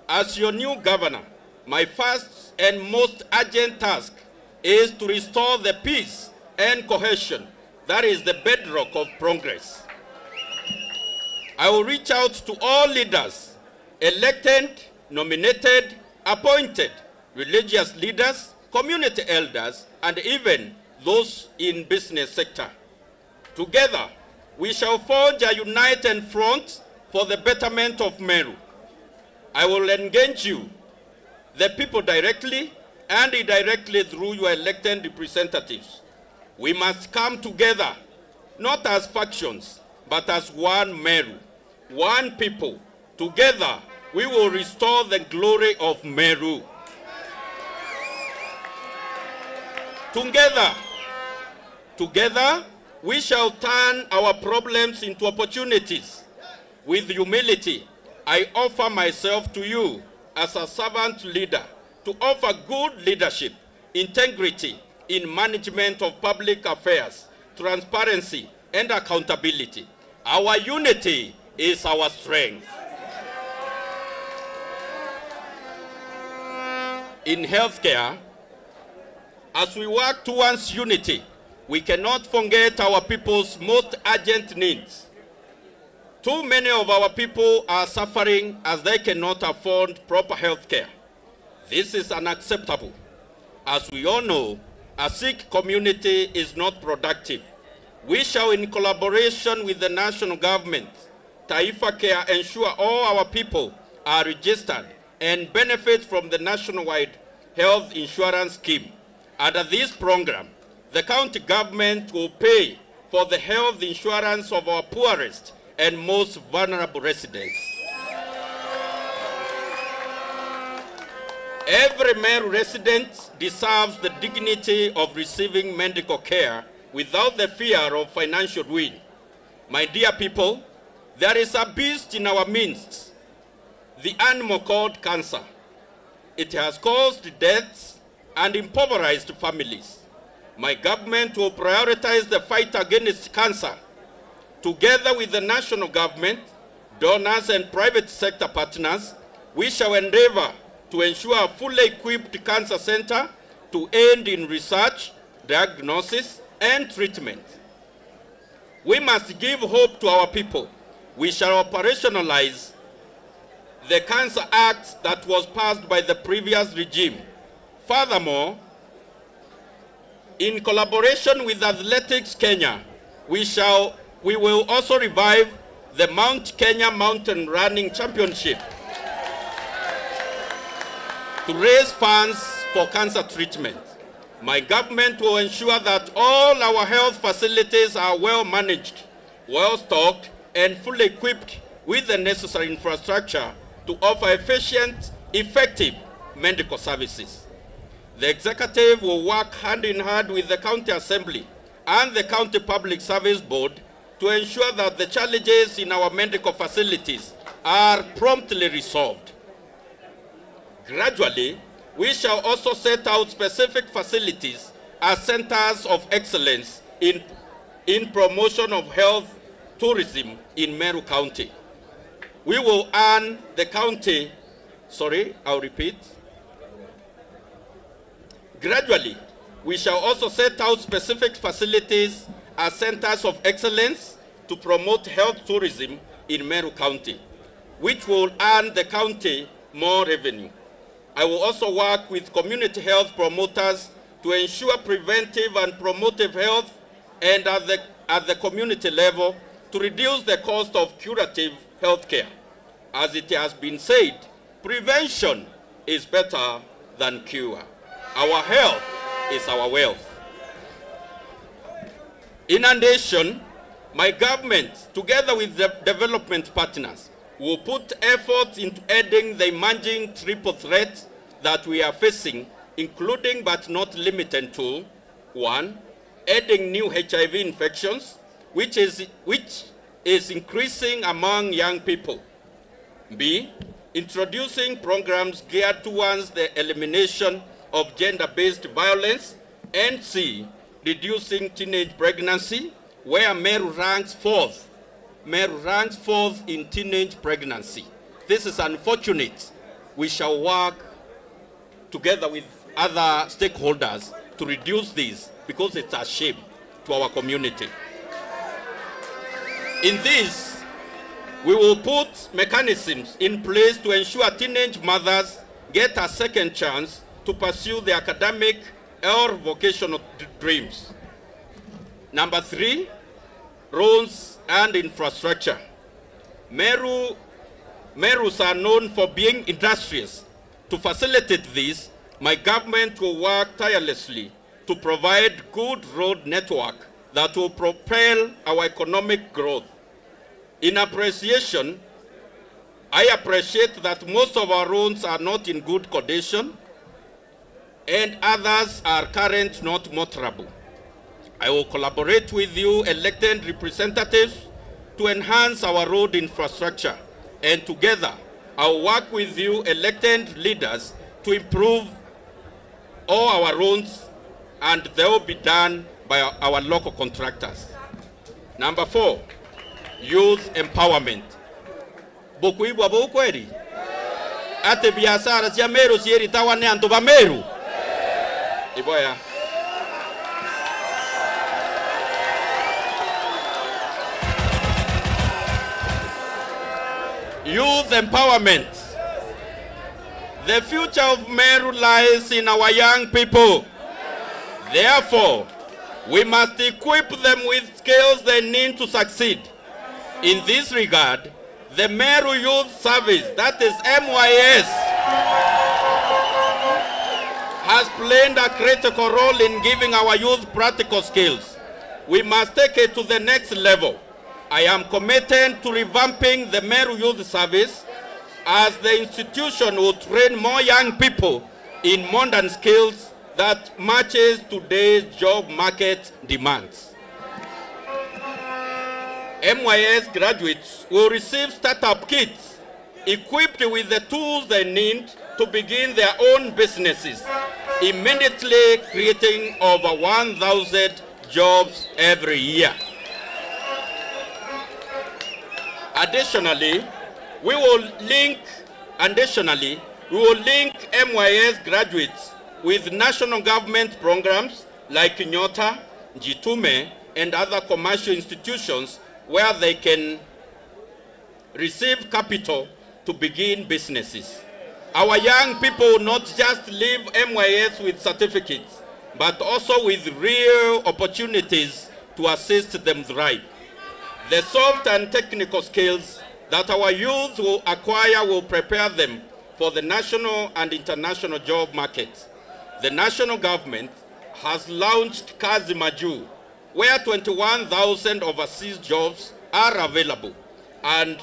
Speaker 17: As your new governor, my first and most urgent task is to restore the peace and cohesion that is the bedrock of progress. I will reach out to all leaders, elected, nominated, appointed, religious leaders, community elders, and even those in business sector. Together, we shall forge a united front for the betterment of Meru. I will engage you, the people, directly and indirectly through your elected representatives. We must come together, not as factions, but as one Meru, one people. Together, we will restore the glory of Meru. Together, we shall turn our problems into opportunities. With humility, I offer myself to you as a servant leader to offer good leadership, integrity in management of public affairs, transparency, and accountability. Our unity is our strength. In healthcare, as we work towards unity, we cannot forget our people's most urgent needs. Too many of our people are suffering as they cannot afford proper health care. This is unacceptable. As we all know, a sick community is not productive. We shall, in collaboration with the national government, Taifa Care, ensure all our people are registered and benefit from the nationwide health insurance scheme. Under this program, the county government will pay for the health insurance of our poorest and most vulnerable residents. Every Meru resident deserves the dignity of receiving medical care without the fear of financial ruin. My dear people, there is a beast in our midst, the animal called cancer. It has caused deaths and impoverished families. My government will prioritize the fight against cancer. Together with the national government, donors and private sector partners, we shall endeavor to ensure a fully equipped cancer center to aid in research, diagnosis, and treatment. We must give hope to our people. We shall operationalize the Cancer Act that was passed by the previous regime. Furthermore, in collaboration with Athletics Kenya, we will also revive the Mount Kenya Mountain Running Championship to raise funds for cancer treatment. My government will ensure that all our health facilities are well managed, well stocked, and fully equipped with the necessary infrastructure to offer efficient, effective medical services. The executive will work hand in hand with the County Assembly and the County Public Service Board to ensure that the challenges in our medical facilities are promptly resolved. Gradually, we shall also set out specific facilities as centers of excellence in promotion of health tourism in Meru County. We will earn the county, sorry, I'll repeat. Gradually, we shall also set out specific facilities as centers of excellence to promote health tourism in Meru County, which will earn the county more revenue. I will also work with community health promoters to ensure preventive and promotive health and at the community level to reduce the cost of curative health care. As it has been said, prevention is better than cure. Our health is our wealth. In addition, my government, together with the development partners, will put effort into ending the emerging triple threat that we are facing including but not limited to 1, adding new HIV infections, which is increasing among young people. B, introducing programs geared towards the elimination of gender-based violence. And C, reducing teenage pregnancy, where Meru ranks fourth. Meru ranks fourth in teenage pregnancy. This is unfortunate. We shall work together with other stakeholders to reduce this, because it's a shame to our community. In this, we will put mechanisms in place to ensure teenage mothers get a second chance to pursue their academic or vocational dreams. Number 3, roads and infrastructure. Merus are known for being industrious. To facilitate this, my government will work tirelessly to provide good road network that will propel our economic growth. In appreciation, I appreciate that most of our roads are not in good condition and others are current not motorable. I will collaborate with you elected representatives to enhance our road infrastructure, and together I will work with you elected leaders to improve all our roads, and they will be done by our local contractors. Number 4, youth empowerment. Bokuibwa bokweri. Ate biashara cia Meru cieritawa ni andu ba Meru. Iboya. Youth empowerment. The future of Meru lies in our young people. Therefore, we must equip them with skills they need to succeed. In this regard, the Meru Youth Service, that is MYS, has played a critical role in giving our youth practical skills. We must take it to the next level. I am committed to revamping the Meru Youth Service as the institution will train more young people in modern skills that matches today's job market demands. MYS graduates will receive startup kits equipped with the tools they need to begin their own businesses, immediately creating over 1,000 jobs every year. Additionally, we will link MYS graduates with national government programs like Nyota, Jitume, and other commercial institutions where they can receive capital to begin businesses. Our young people will not just leave MYS with certificates, but also with real opportunities to assist them thrive. The soft and technical skills that our youth will acquire will prepare them for the national and international job markets. The national government has launched Kazi Maju, where 21,000 overseas jobs are available. And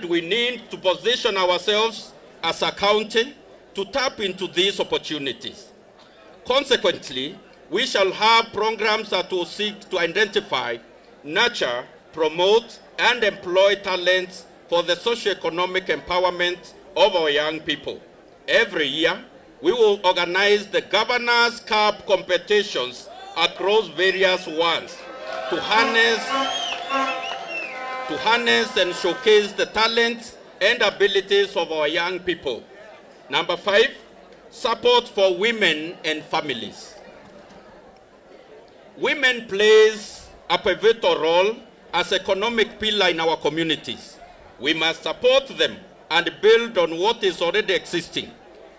Speaker 17: we need to position ourselves as a county to tap into these opportunities. Consequently, we shall have programs that will seek to identify, nurture, promote, and employ talents for the socioeconomic empowerment of our young people. Every year, we will organize the Governor's Cup competitions across various ones to harness and showcase the talents and abilities of our young people. Number 5, support for women and families. Women plays a pivotal role as economic pillar in our communities. We must support them and build on what is already existing.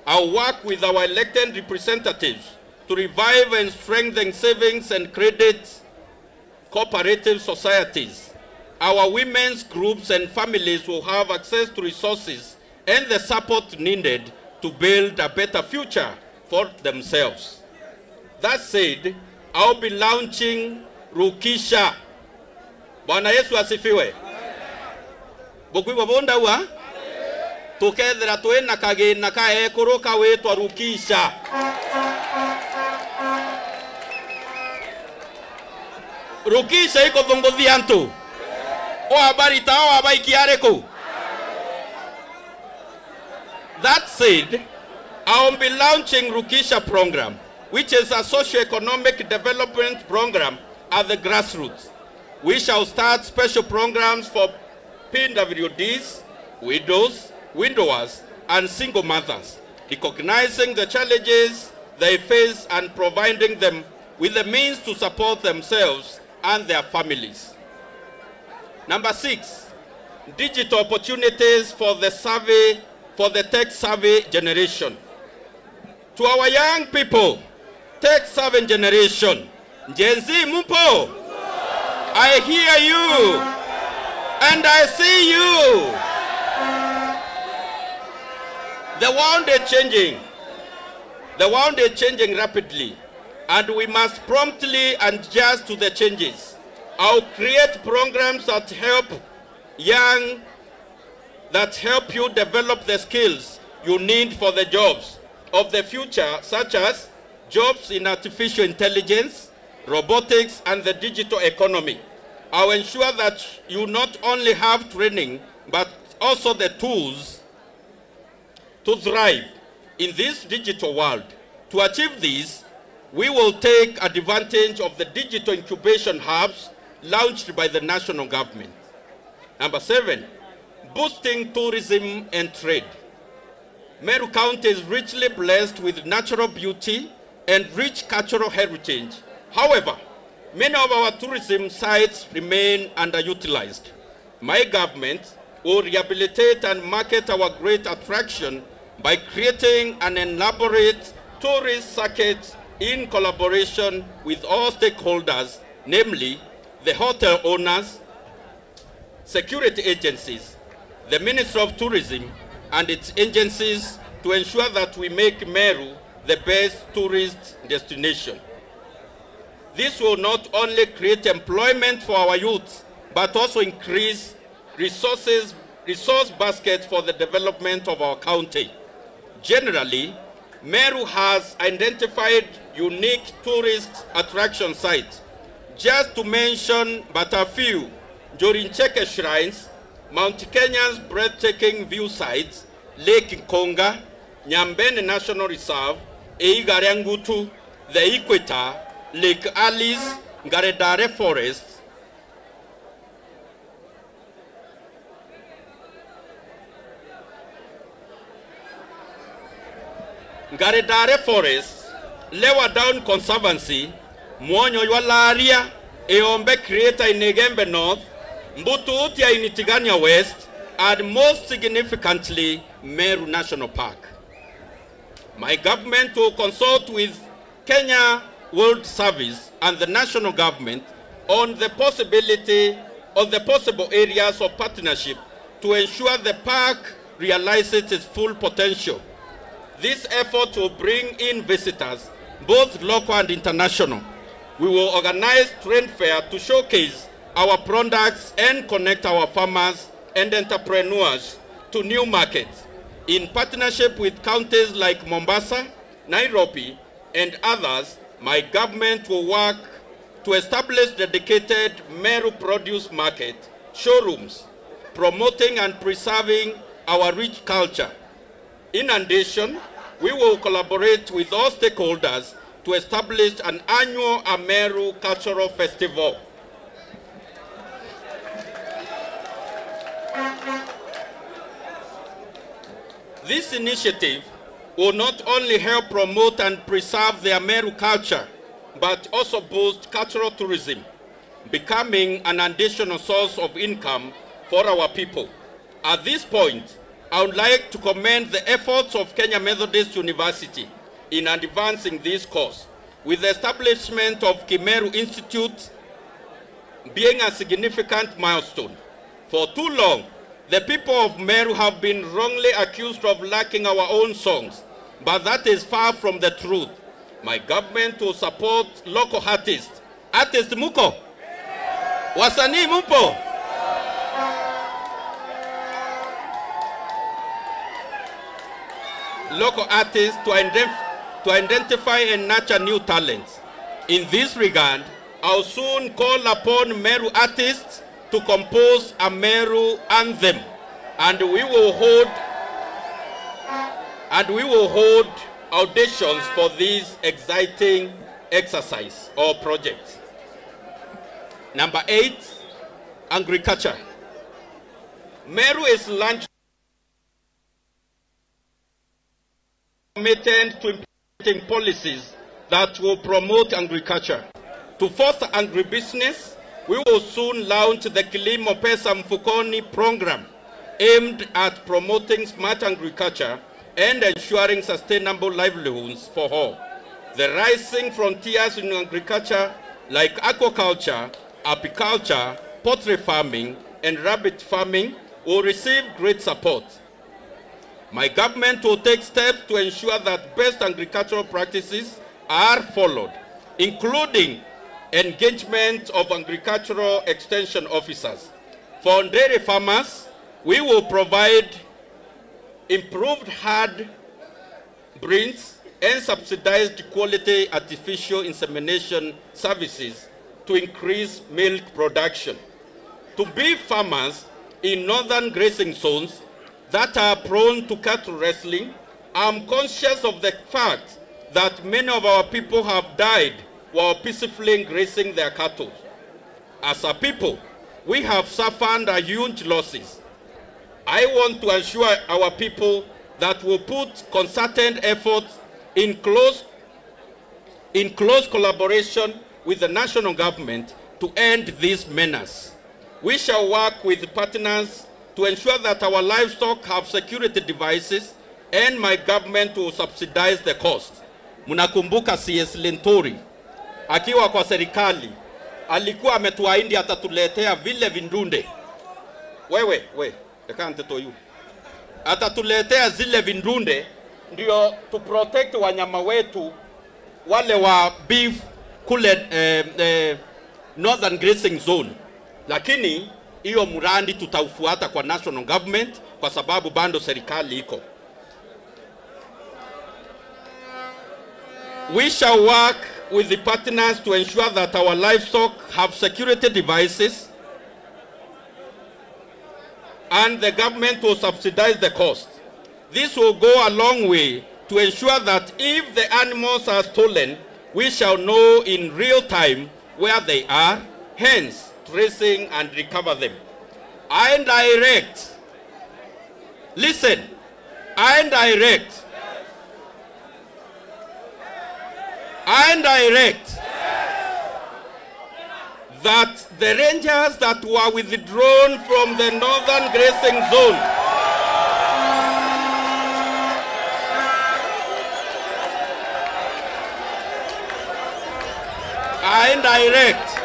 Speaker 17: I'll work with our elected representatives to revive and strengthen savings and credit cooperative societies. Our women's groups and families will have access to resources and the support needed to build a better future for themselves. That said, I'll be launching Rukisha. Bwana Yesu asifiwe. Bokwiwa bonda wa? Tukethira twina kagina ka ekuru kawitwa Rukisha. Rukisha iko thunguthia antu. O habari ta o abaiki ariku. That said, I will be launching Rukisha program, which is a socio-economic development program at the grassroots. We shall start special programs for PWDs, widows, widowers, and single mothers, recognizing the challenges they face and providing them with the means to support themselves and their families. Number 6, digital opportunities for the survey, for the tech-savvy generation. To our young people, tech-savvy generation, Gen Z mupo, I hear you and I see you. The world is changing. The world is changing rapidly, and we must promptly adjust to the changes. I'll create programs that help young, that help you develop the skills you need for the jobs of the future, such as jobs in artificial intelligence, robotics, and the digital economy. I'll ensure that you not only have training, but also the tools to thrive in this digital world. To achieve this, we will take advantage of the digital incubation hubs launched by the national government. Number 7, boosting tourism and trade. Meru County is richly blessed with natural beauty and rich cultural heritage. However, many of our tourism sites remain underutilized. My government will rehabilitate and market our great attraction by creating an elaborate tourist circuit in collaboration with all stakeholders, namely the hotel owners, security agencies, the Ministry of Tourism and its agencies, to ensure that we make Meru the best tourist destination. This will not only create employment for our youth, but also increase resource baskets for the development of our county. Generally, Meru has identified unique tourist attraction sites. Just to mention but a few, Jorincheke Shrines, Mount Kenya's breathtaking view sites, Lake Nkonga, Nyambene National Reserve, Eigarengutu, the Equator, Lake Alice, Ngaredare Forest, Ngaredare Forest, Lewa Down Conservancy, Mwonyo Ywalaria, Eombe Creator in Igembe North, Mbutuutia in Itigania West, and most significantly, Meru National Park. My government will consult with Kenya World Service and the national government on the possibility of the possible areas of partnership to ensure the park realizes its full potential. This effort will bring in visitors, both local and international. We will organize trade fair to showcase our products and connect our farmers and entrepreneurs to new markets. In partnership with counties like Mombasa, Nairobi, and others, my government will work to establish dedicated Meru produce market showrooms, promoting and preserving our rich culture. In addition, we will collaborate with all stakeholders to establish an annual Ameru Cultural Festival. This initiative will not only help promote and preserve the Ameru culture, but also boost cultural tourism, becoming an additional source of income for our people. At this point, I would like to commend the efforts of Kenya Methodist University in advancing this cause, with the establishment of Kimeru Institute being a significant milestone. For too long, the people of Meru have been wrongly accused of lacking our own songs, but that is far from the truth. My government will support local artists. Artist muko? Wasanii mupo? local artists to identify and nurture new talents. In this regard, I'll soon call upon Meru artists to compose a Meru anthem, and we will hold auditions for this exciting exercise or project. Number 8, agriculture. Meru is launched committed to implementing policies that will promote agriculture. To foster agribusiness, we will soon launch the Kilimo Pesa Mfukoni program, aimed at promoting smart agriculture and ensuring sustainable livelihoods for all. The rising frontiers in agriculture, like aquaculture, apiculture, poultry farming, and rabbit farming, will receive great support. My government will take steps to ensure that best agricultural practices are followed, including engagement of agricultural extension officers. For dairy farmers, we will provide improved herd breeds and subsidized quality artificial insemination services to increase milk production. To beef farmers in northern grazing zones that are prone to cattle rustling, I'm conscious of the fact that many of our people have died while peacefully grazing their cattle. As a people, we have suffered huge losses. I want to assure our people that we'll put concerted efforts in close collaboration with the national government to end this menace. We shall work with partners to ensure that our livestock have security devices, and my government will subsidize the cost. Mnakumbuka CS Linturi akiwa kwa serikali alikuwa ametuahidi atatuletea vile vindunde. Wewe, we, atatuletea zile vindunde ndio to protect wanyama wetu wale wa beef kule Northern Grazing Zone. Lakini hiyo mradi tutaufuata kwa national government kwa sababu bado serikali iko. We shall work with the partners to ensure that our livestock have security devices, and the government will subsidize the cost. This will go a long way to ensure that if the animals are stolen, we shall know in real time where they are, hence tracing and recover them. I direct, listen, I direct, I direct that the rangers that were withdrawn from the northern grazing zone I direct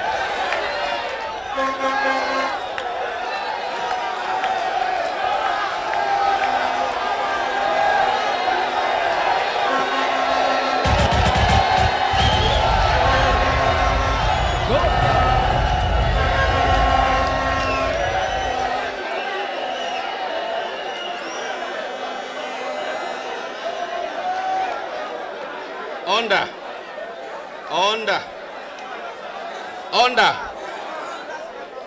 Speaker 17: Onda, onda, onda,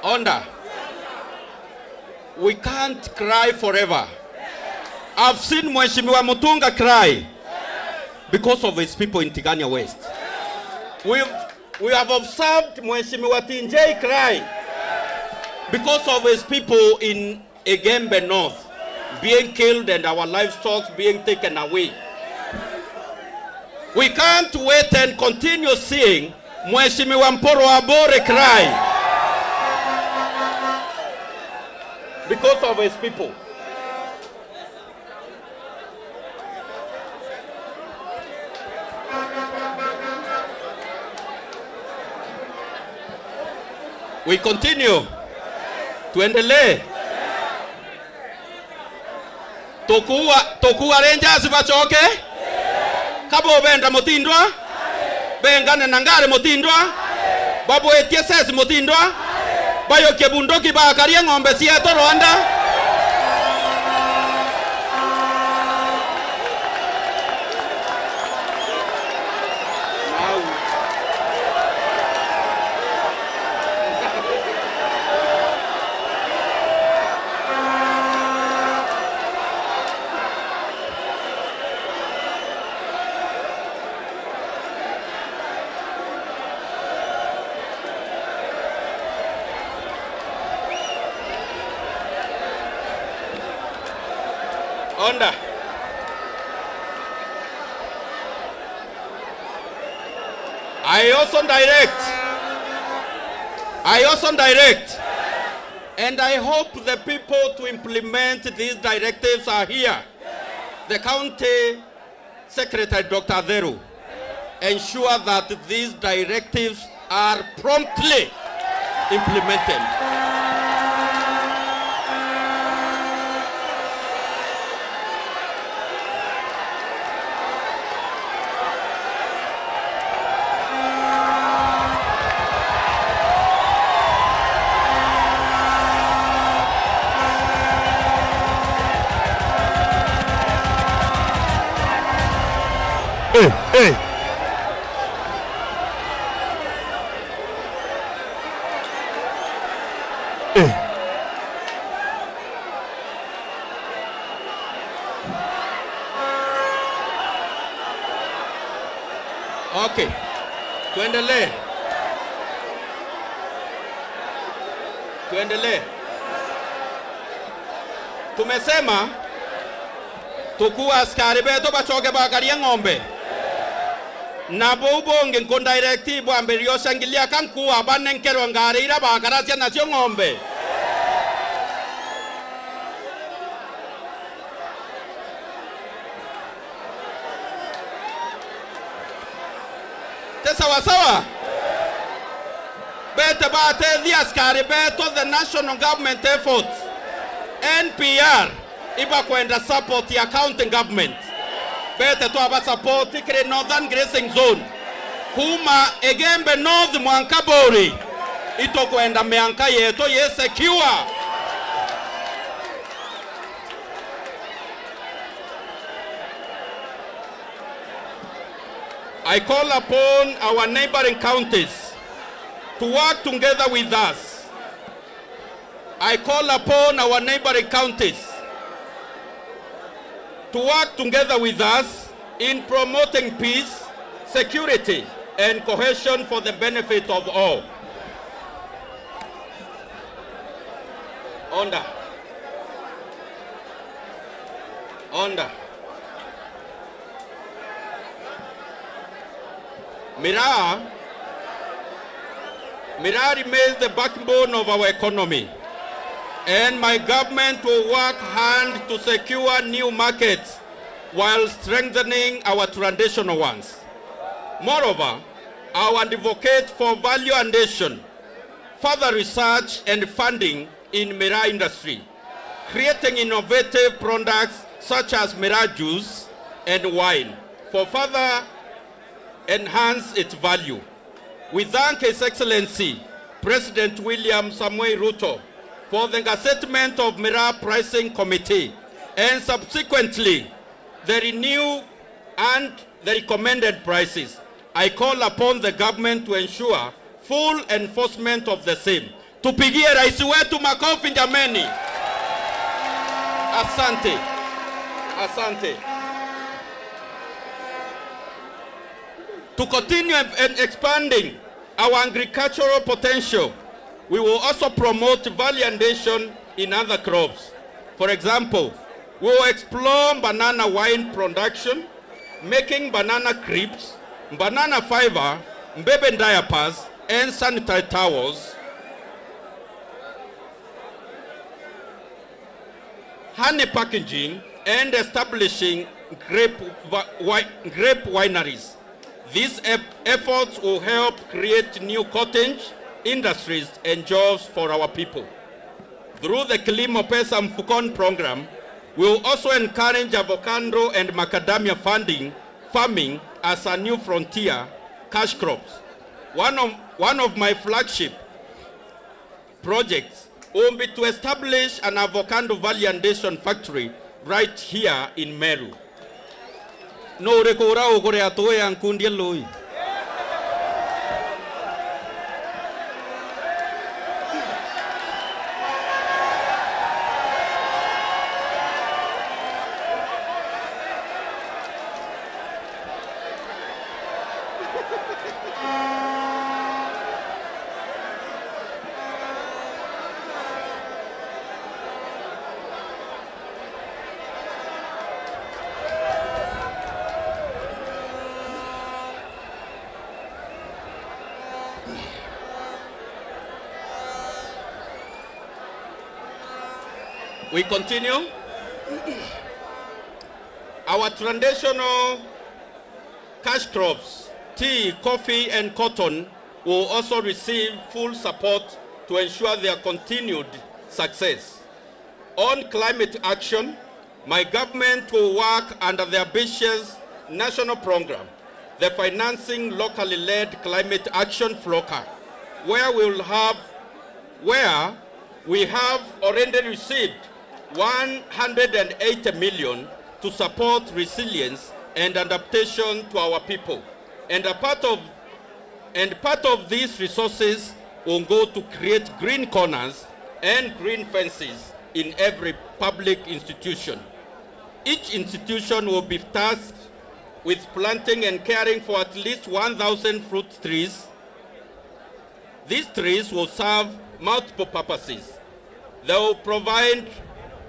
Speaker 17: onda. We can't cry forever. I've seen Mheshimiwa Mutunga cry because of his people in Tigania West. We have observed Mheshimiwa Tinjei cry because of his people in Egembe North being killed and our livestock being taken away. We can't wait and continue seeing Mheshimiwa Mporo Abore cry because of his people. We continue. Tuendelee. Tokuwa Rangers bachoke. Kabo benda mutindwa, bengane nangare mutindwa, babu etie mutindwa, bayo kebundoki bakarie ng'ombe sieto Rwanda. Onda. I also direct, and I hope the people to implement these directives are here. The county secretary, Dr. Atheru, ensure that these directives are promptly implemented.
Speaker 13: Hey, hey. Hey.
Speaker 17: Okay. Tuendelee. Tuendelee. Tumesema tukuwa askari beto bachoke bakaria ng'ombe. Na boubonge nkondirecti bwambirio shangilia kankuwa banenkerwa ngari ira bakaracia nacio ng'ombe. Te sawa sawa. Bete bate the askari beto the national government efforts. NPR iba kwenda support ya county government. Bete to aba support kire Northern Grazing Zone. Kuma Egembe North Mwankabori ito kwenda mianka yeto ye secure. I call upon our neighboring counties to work together with us. I call upon our neighboring counties to work together with us in promoting peace, security, and cohesion for the benefit of all. Onda. Onda. Miraa remains the backbone of our economy, and my government will work hard to secure new markets while strengthening our traditional ones. Moreover, I will advocate for value addition, further research and funding in Miraa industry, creating innovative products such as Miraa juice and wine for further enhance its value. We thank His Excellency, President William Samoei Ruto, for the gazettement of Miraa Pricing Committee and subsequently the renew and the recommended prices. I call upon the government to ensure full enforcement of the same. Tupigie rais wetu makofi jameni. Asante. Asante. To continue and expanding our agricultural potential, we will also promote value addition in other crops. For example, we will explore banana wine production, making banana crisps, banana fiber, baby diapers, and sanitary towels, honey packaging, and establishing grape wineries. These efforts will help create new cottage industries and jobs for our people. Through the Kilimo Pesa Mfukoni program, we will also encourage avocado and macadamia farming as a new frontier cash crops. One of my flagship projects will be to establish an avocado value addition factory right here in Meru. No rekora okore atoe ankundi loi. We continue. Our traditional cash crops, tea, coffee, and cotton, will also receive full support to ensure their continued success. On climate action, my government will work under the ambitious national program, the Financing Locally Led Climate Action FLOCA, where we have already received 180 million to support resilience and adaptation to our people. And part of these resources will go to create green corners and green fences in every public institution. Each institution will be tasked with planting and caring for at least 1,000 fruit trees. These trees will serve multiple purposes. They will provide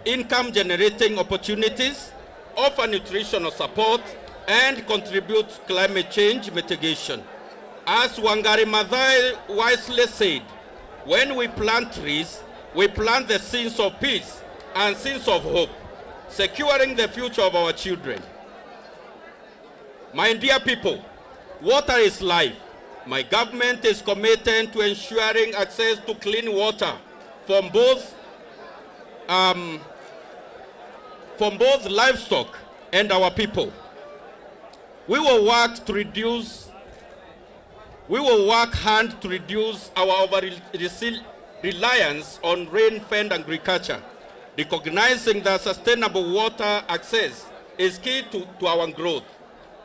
Speaker 17: income-generating opportunities, offer nutritional support, and contribute to climate change mitigation. As Wangari Maathai wisely said, when we plant trees, we plant the seeds of peace and seeds of hope, securing the future of our children. My dear people, water is life. My government is committed to ensuring access to clean water from both livestock and our people. We will work hard to reduce our over-reliance on rain-fed agriculture, recognizing that sustainable water access is key to our growth.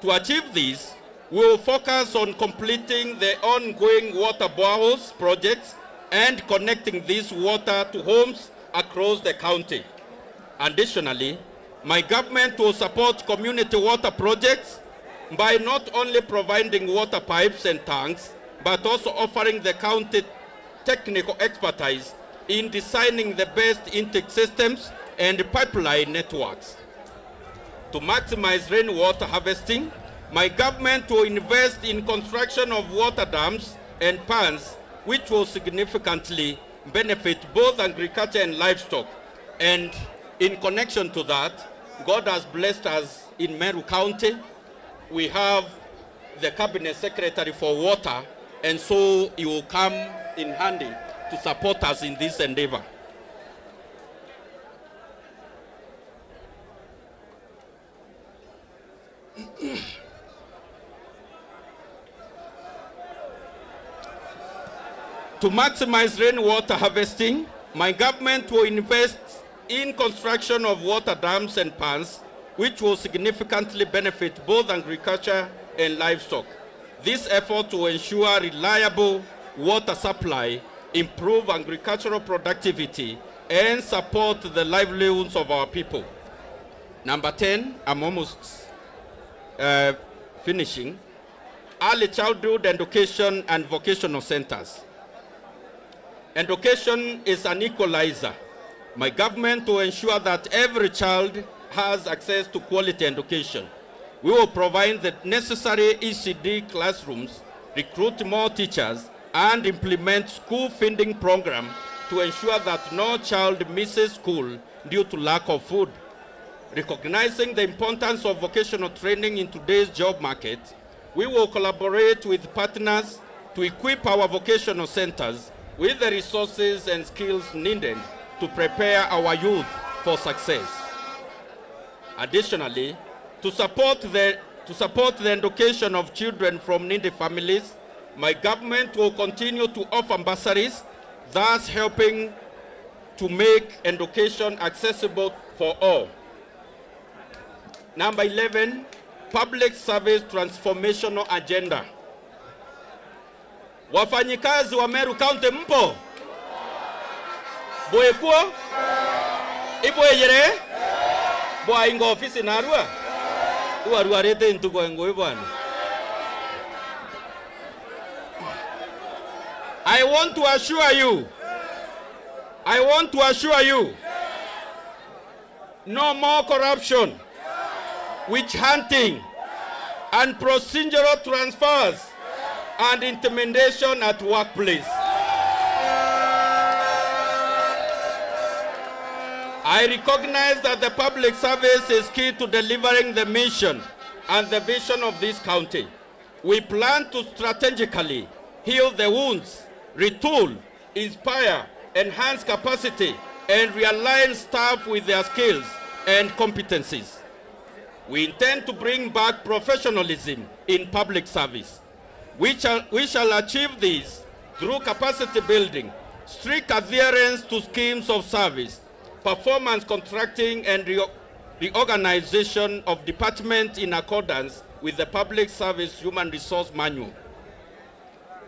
Speaker 17: To achieve this, we will focus on completing the ongoing water boreholes projects and connecting this water to homes across the county. Additionally, my government will support community water projects by not only providing water pipes and tanks, but also offering the county technical expertise in designing the best intake systems and pipeline networks. To maximize rainwater harvesting, my government will invest in construction of water dams and ponds, which will significantly benefit both agriculture and livestock. And in connection to that, God has blessed us in Meru County. We have the Cabinet Secretary for Water, and so he will come in handy to support us in this endeavor. To maximize rainwater harvesting, my government will invest in construction of water dams and ponds, which will significantly benefit both agriculture and livestock. This effort will ensure reliable water supply, improve agricultural productivity, and support the livelihoods of our people. Number 10, I'm almost finishing. Early childhood education and vocational centers. Education is an equalizer. My government will ensure that every child has access to quality education. We will provide the necessary ECD classrooms, recruit more teachers, and implement school feeding program to ensure that no child misses school due to lack of food. Recognizing the importance of vocational training in today's job market, we will collaborate with partners to equip our vocational centers with the resources and skills needed to prepare our youth for success. Additionally, to support the education of children from needy families, my government will continue to offer bursaries, thus helping to make education accessible for all. Number 11, public service transformational agenda. Wafanyikazi wa Meru County mpo? Boekuo? Ipo ejere? Boa ingo ofisi na arua? Uarua rete intuko engo ibwana. I want to assure you, no more corruption, witch hunting, and procedural transfers and intimidation at workplace. I recognize that the public service is key to delivering the mission and the vision of this county. We plan to strategically heal the wounds, retool, inspire, enhance capacity, and realign staff with their skills and competencies. We intend to bring back professionalism in public service. We shall achieve this through capacity building, strict adherence to schemes of service, performance contracting, and reorganization of departments in accordance with the Public Service Human Resource Manual.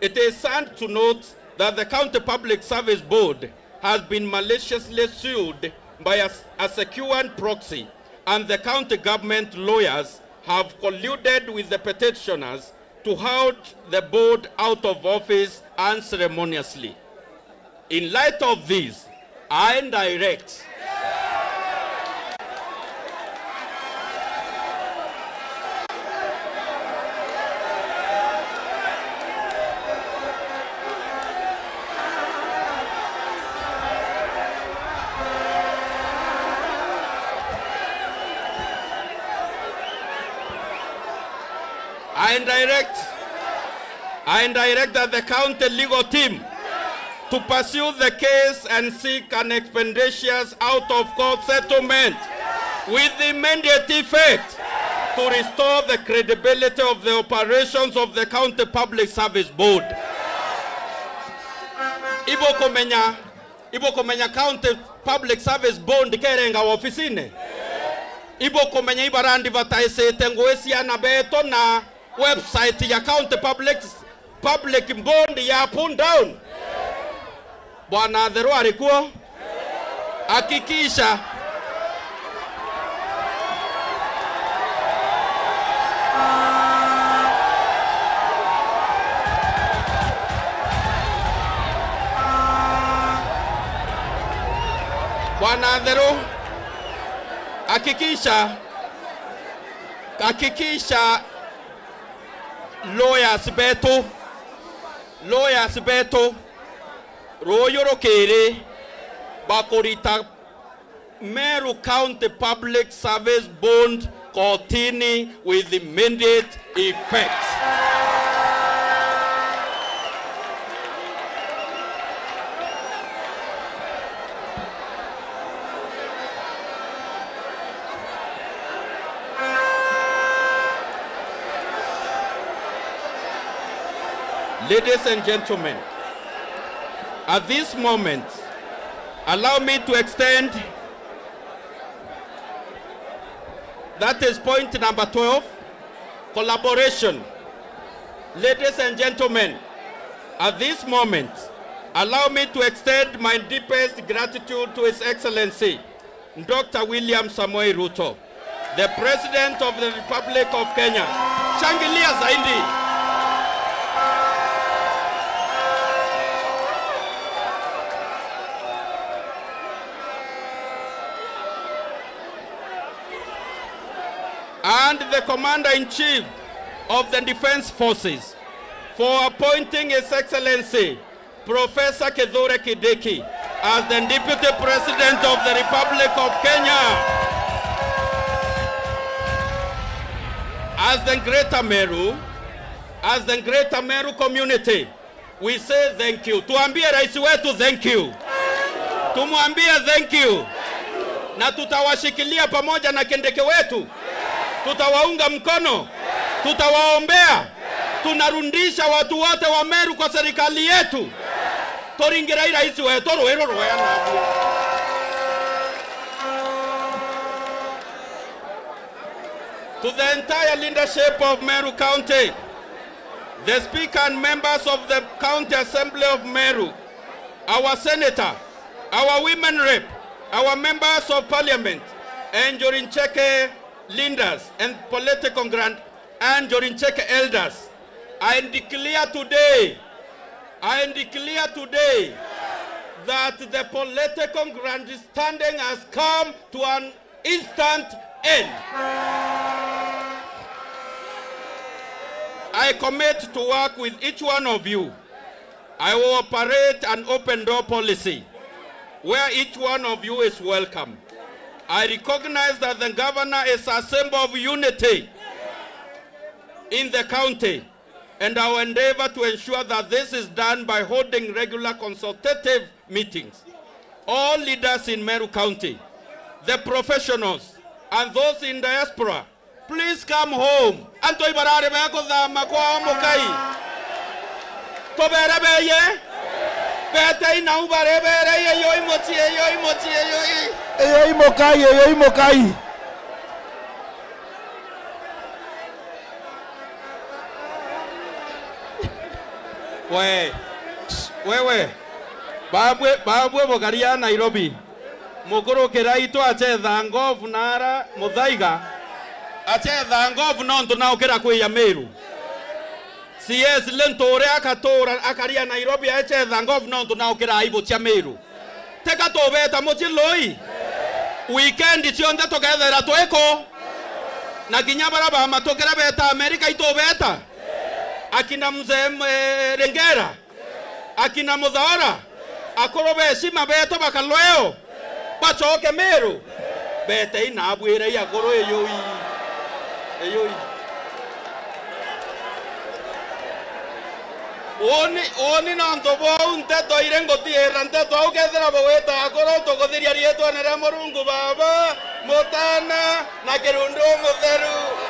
Speaker 17: It is sad to note that the County Public Service Board has been maliciously sued by a secured proxy, and the county government lawyers have colluded with the petitioners to hold the board out of office unceremoniously. In light of this, I direct I direct that the county legal team to pursue the case and seek an expeditious out-of-court settlement with immediate effect to restore the credibility of the operations of the County Public Service Board. Ibo komenya County Public Service Board kerenga ofisine. Ibo komenya ibarandi vataisete ngoesia na beto na website ya County Public Board ya pull down. Bwana Theru alikuwa hakikisha Bwana Theru hakikisha lawyers beto royoro kere bakorita Meru County Public Service Board kotini with immediate effect. Ladies and gentlemen, at this moment, allow me to extend, that is point number 12, collaboration. Ladies and gentlemen, at this moment, allow me to extend my deepest gratitude to His Excellency, Dr. William Samoei Ruto, the President of the Republic of Kenya. Shangilia zaidi. And the Commander-in-Chief of the Defense Forces for appointing His Excellency Professor Kithure Kindiki as the Deputy President of the Republic of Kenya. As the Greater Meru community, we say thank you. Tuambie rais wetu thank you. Tumwambie thank you. Na tutawashikilia pamoja na Kindiki wetu. Tutawaunga mkono, tutawaombea, tunarundisha watu wote wa Meru kwa serikali yetu. Toringira rais wetu roero roya. To the entire leadership of Meru County, the Speaker and members of the County Assembly of Meru, our senator, our women rep, our members of parliament, and Jorincheke leaders and political grant and Jorincheke elders, I declare today that the political grandstanding has come to an instant end. I commit to work with each one of you. I will operate an open door policy where each one of you is welcome. I recognize that the governor is a symbol of unity in the county, and I will endeavor to ensure that this is done by holding regular consultative meetings. All leaders in Meru County, the professionals, and those in diaspora, please come home. Anto ibarare beko thama kwa mukai. Tobere beye. Bete ina ubare bere ye yoi mochi ye yoi mochi ye yoi.
Speaker 13: Yoi mokai ye yoi mokai.
Speaker 17: We, wewe. Babwe babwe bogaria Nairobi. Mukuru kiraito achetha ngovu nara muthaiga. Achetha ngovu nontu na ukira kwiya Meru. CS lentore akatora akaria Nairobi achetha ngovu nontu na ukira aibu cia Meru. Teka tobeta muchiloi. Weekend cionthe tukethera twiko. Na kinya baraba matukira beta America itobeta. Akina mzee Rengera, akina Muthaora, akoro beshima beto bakalweo, bachoke Meru, bete inabwire yakoro eyoi, eyoi. Oni nanto bo unteto irengo tierra, nteto au kethera boweta akoro tokothiria rietwa nera Murungu baba, mutana na kirundu mutheru.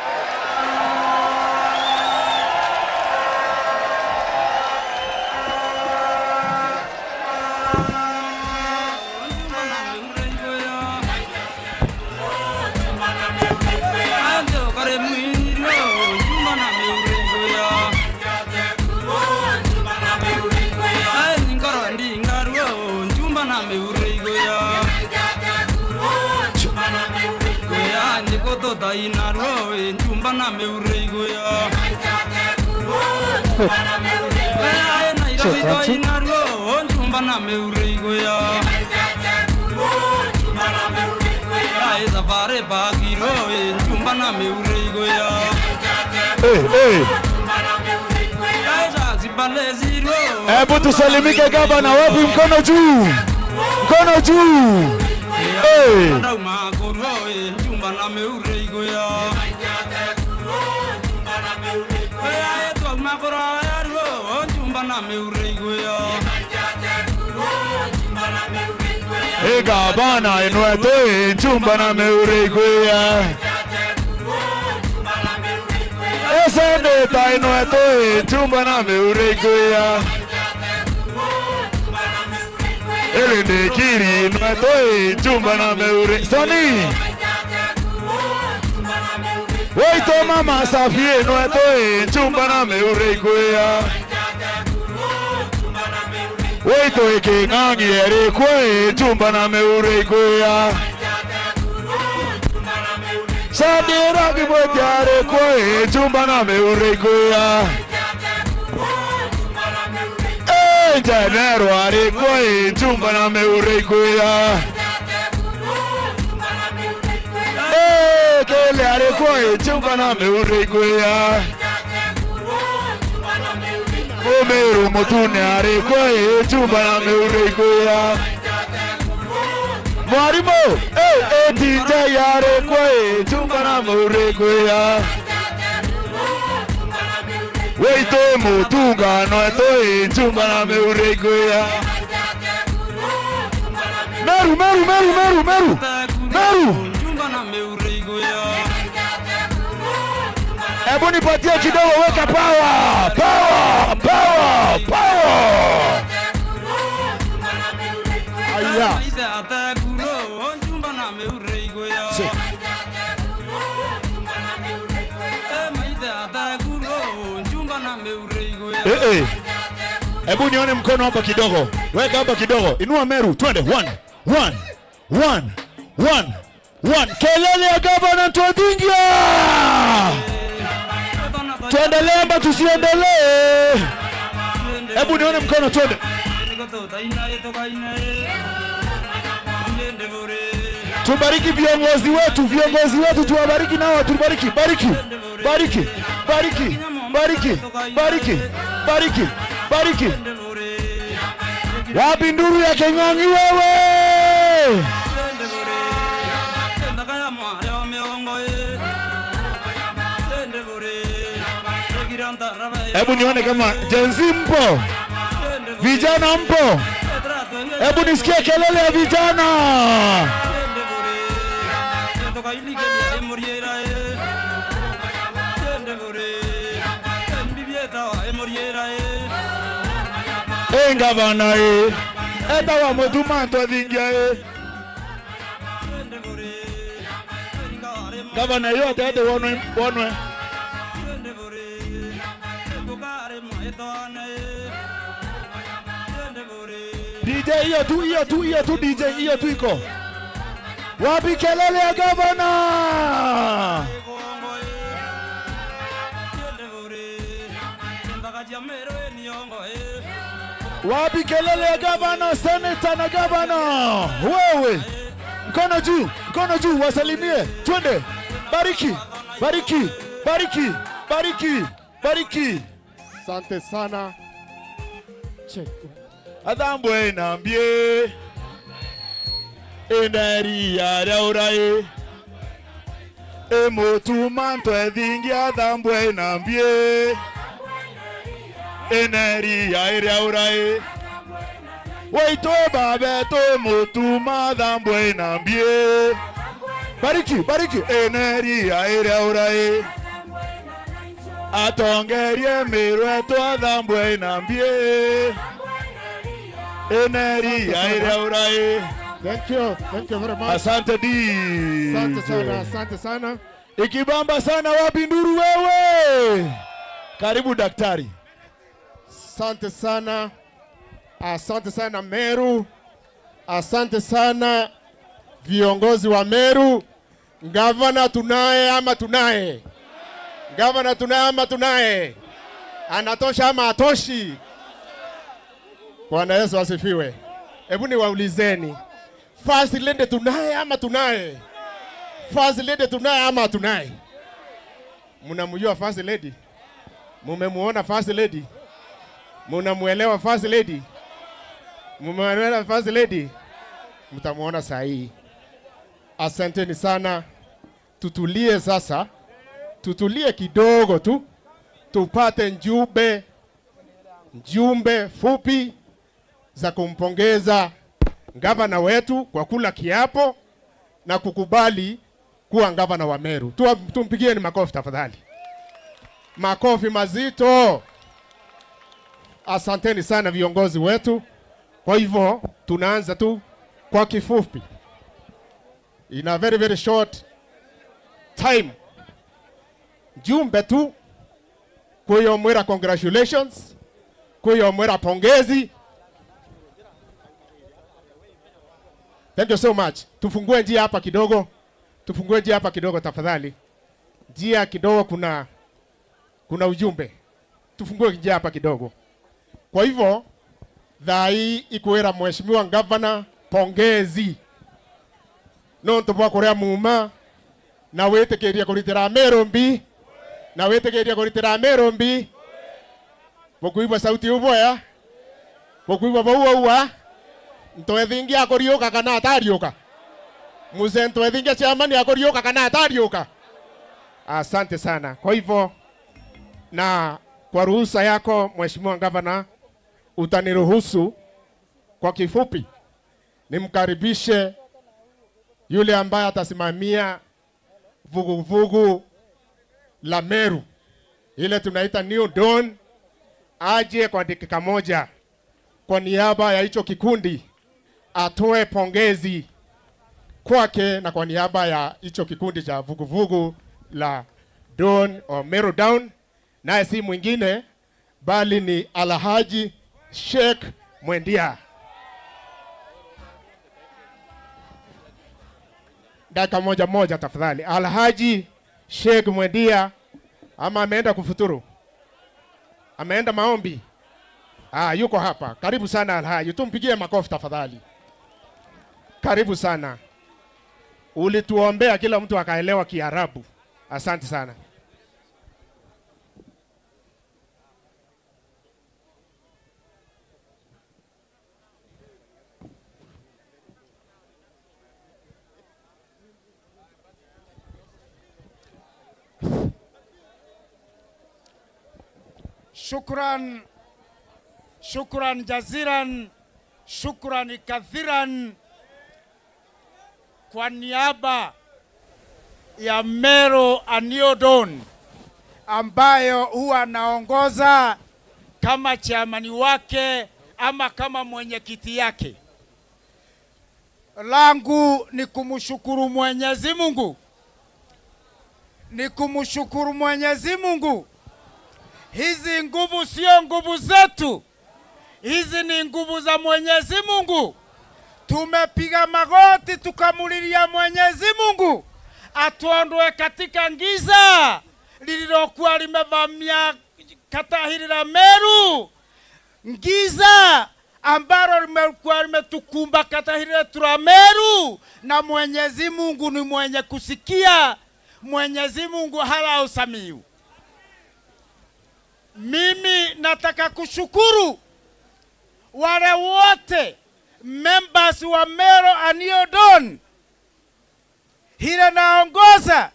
Speaker 13: Hebu tusalimike gavana, wapi mkono juu? Mkono juu. Hey. Hey gavana inwete chumba na meuriguya. Eseneta inwete chumba na meuriguya. Elendekiri inwete chumba na meure. Soni. Waito mama safi inwete chumba na meuriguya. Waito ikingangi erikwe chumba na meuriguya. Sadira kimwetiare kwe chumba na meuriguya. Entenero arikwe chumba na meuriguya. Kele arikwe chumba na meuriguya. Omeru mutune arikwe chumba na meuriguya. Mwarimu, DJ arikwe chumba na meuriguya. Waito mutunga no etoi chumba na meuriguya. Meru Meru Meru Meru Meru Meru. Hebu nipatie kidogo, weka power power power power. Aya. Hebu nione mkono hapa kidogo. Weka hapa kidogo. Inua Meru, twende 1 1 1 1 1. Kelele ya gavana Ntwethingia. Tuendelee ama tusiendelee? Hebu nione mkono, twende. Tubariki viongozi wetu, viongozi wetu tuwabariki nao, tubariki, bariki, bariki, bariki. Bariki, bariki, bariki, bariki. Wapi nduru ya Keng'ang'i wewe? Hebu nione kama Gen Z mpo, vijana mpo. Hebu nisikie kelele ya vijana. Engavana e, eta wa motuma ntothingia e. Gavana yote ete wonwe wonwe. DJ hiyo tu, hiyo tu, hiyo tu DJ, hiyo tu iko. Wapi kelele ya gavana? Wapi kelele ya gavana, senator na gavana? Wewe. Mkono juu, mkono juu, wasalimie. Twende. Bariki, bariki, bariki, bariki, bariki.
Speaker 1: Asante sana. Check.
Speaker 13: Adambwe nambie endari ya raurae emotu manto ethingi athambwe nambie eneri ya raurae waito babeto motu mathambwe nambie bariki bariki eneri ya raurae atongerie mirweto athambwe nambie eneri ya iraurae.
Speaker 1: Thank you. Thank you very much.
Speaker 13: Asante di.
Speaker 1: Asante sana, asante sana.
Speaker 13: Ikibamba sana wapi nduru wewe? Karibu daktari.
Speaker 1: Asante sana. Asante sana Meru. Asante sana viongozi wa Meru. Gavana tunaye ama tunaye? Gavana tunaye ama tunaye? Anatosha ama atoshi? Bwana Yesu asifiwe. Hebu niwaulizeni, First Lady tunaye ama tunaye? First Lady tunaye ama tunaye? Mnamjua First Lady? Mumemuona First Lady? Mnamuelewa First Lady? Mumemuelewa First Lady? Mtamuona saa hii. Asanteni sana. Tutulie sasa. Tutulie kidogo tu. Tupate njumbe fupi za kumpongeza gavana wetu kwa kula kiapo na kukubali kuwa gavana wa Meru. Tumpigieni makofi tafadhali. Makofi mazito. Asanteni sana viongozi wetu. Kwa hivyo tunaanza tu kwa kifupi. In a very very short time. Jumbe tu kuyomwera congratulations, kuyomwera pongezi. Thank you so much. Tufungue njia hapa kidogo. Tufungue njia hapa kidogo tafadhali. Njia kidogo, kuna ujumbe. Tufungue njia hapa kidogo. Kwa hivyo thai ikuera mheshimiwa gavana pongezi. No ntobwa kuria muma na witikiria kuritira Meru mbi. Na witikiria kuritira Meru mbi. Bukuigwa sauti uboya. Bukuigwa bauwa. Ntwethingi akoriuka kana atariuka. Mzee Ntwethingi chairman akoriuka kana atariuka. Asante sana. Kwa hivyo na kwa ruhusa yako mheshimiwa gavana, utaniruhusu kwa kifupi nimkaribishe yule ambaye atasimamia vuguvugu la Meru, ile tunaita New Dawn, aje kwa dakika moja kwa niaba ya hicho kikundi atoe pongezi kwake na kwa niaba ya hicho kikundi cha vuguvugu la Dawn or Meru Down. Naye si mwingine bali ni Alhaji Sheikh Mwendia. Dakika moja moja tafadhali. Alhaji Sheikh Mwendia, ama ameenda kufuturu? Ameenda maombi? Ah, yuko hapa. Karibu sana Alhaji. Tumpigie makofi tafadhali. Karibu sana. Ulituombea kila mtu akaelewa Kiarabu. Asante sana.
Speaker 7: Shukran, shukran jaziran, shukrani kathiran kwa niaba ya Meru New Dawn ambayo huwa naongoza kama chairman wake ama kama mwenyekiti yake. Langu ni kumshukuru Mwenyezi Mungu. Ni kumshukuru Mwenyezi Mungu. Hizi nguvu sio nguvu zetu. Hizi ni nguvu za Mwenyezi Mungu. Tumepiga magoti tukamulilia Mwenyezi Mungu atuondoe katika giza lililokuwa limevamia kata hili la Meru, giza ambalo limekuwa limetukumba kata hili letu la Meru. Na Mwenyezi Mungu ni mwenye kusikia. Mwenyezi Mungu hala usamiu. Mimi nataka kushukuru wale wote members wa Meru New Dawn hile naongoza,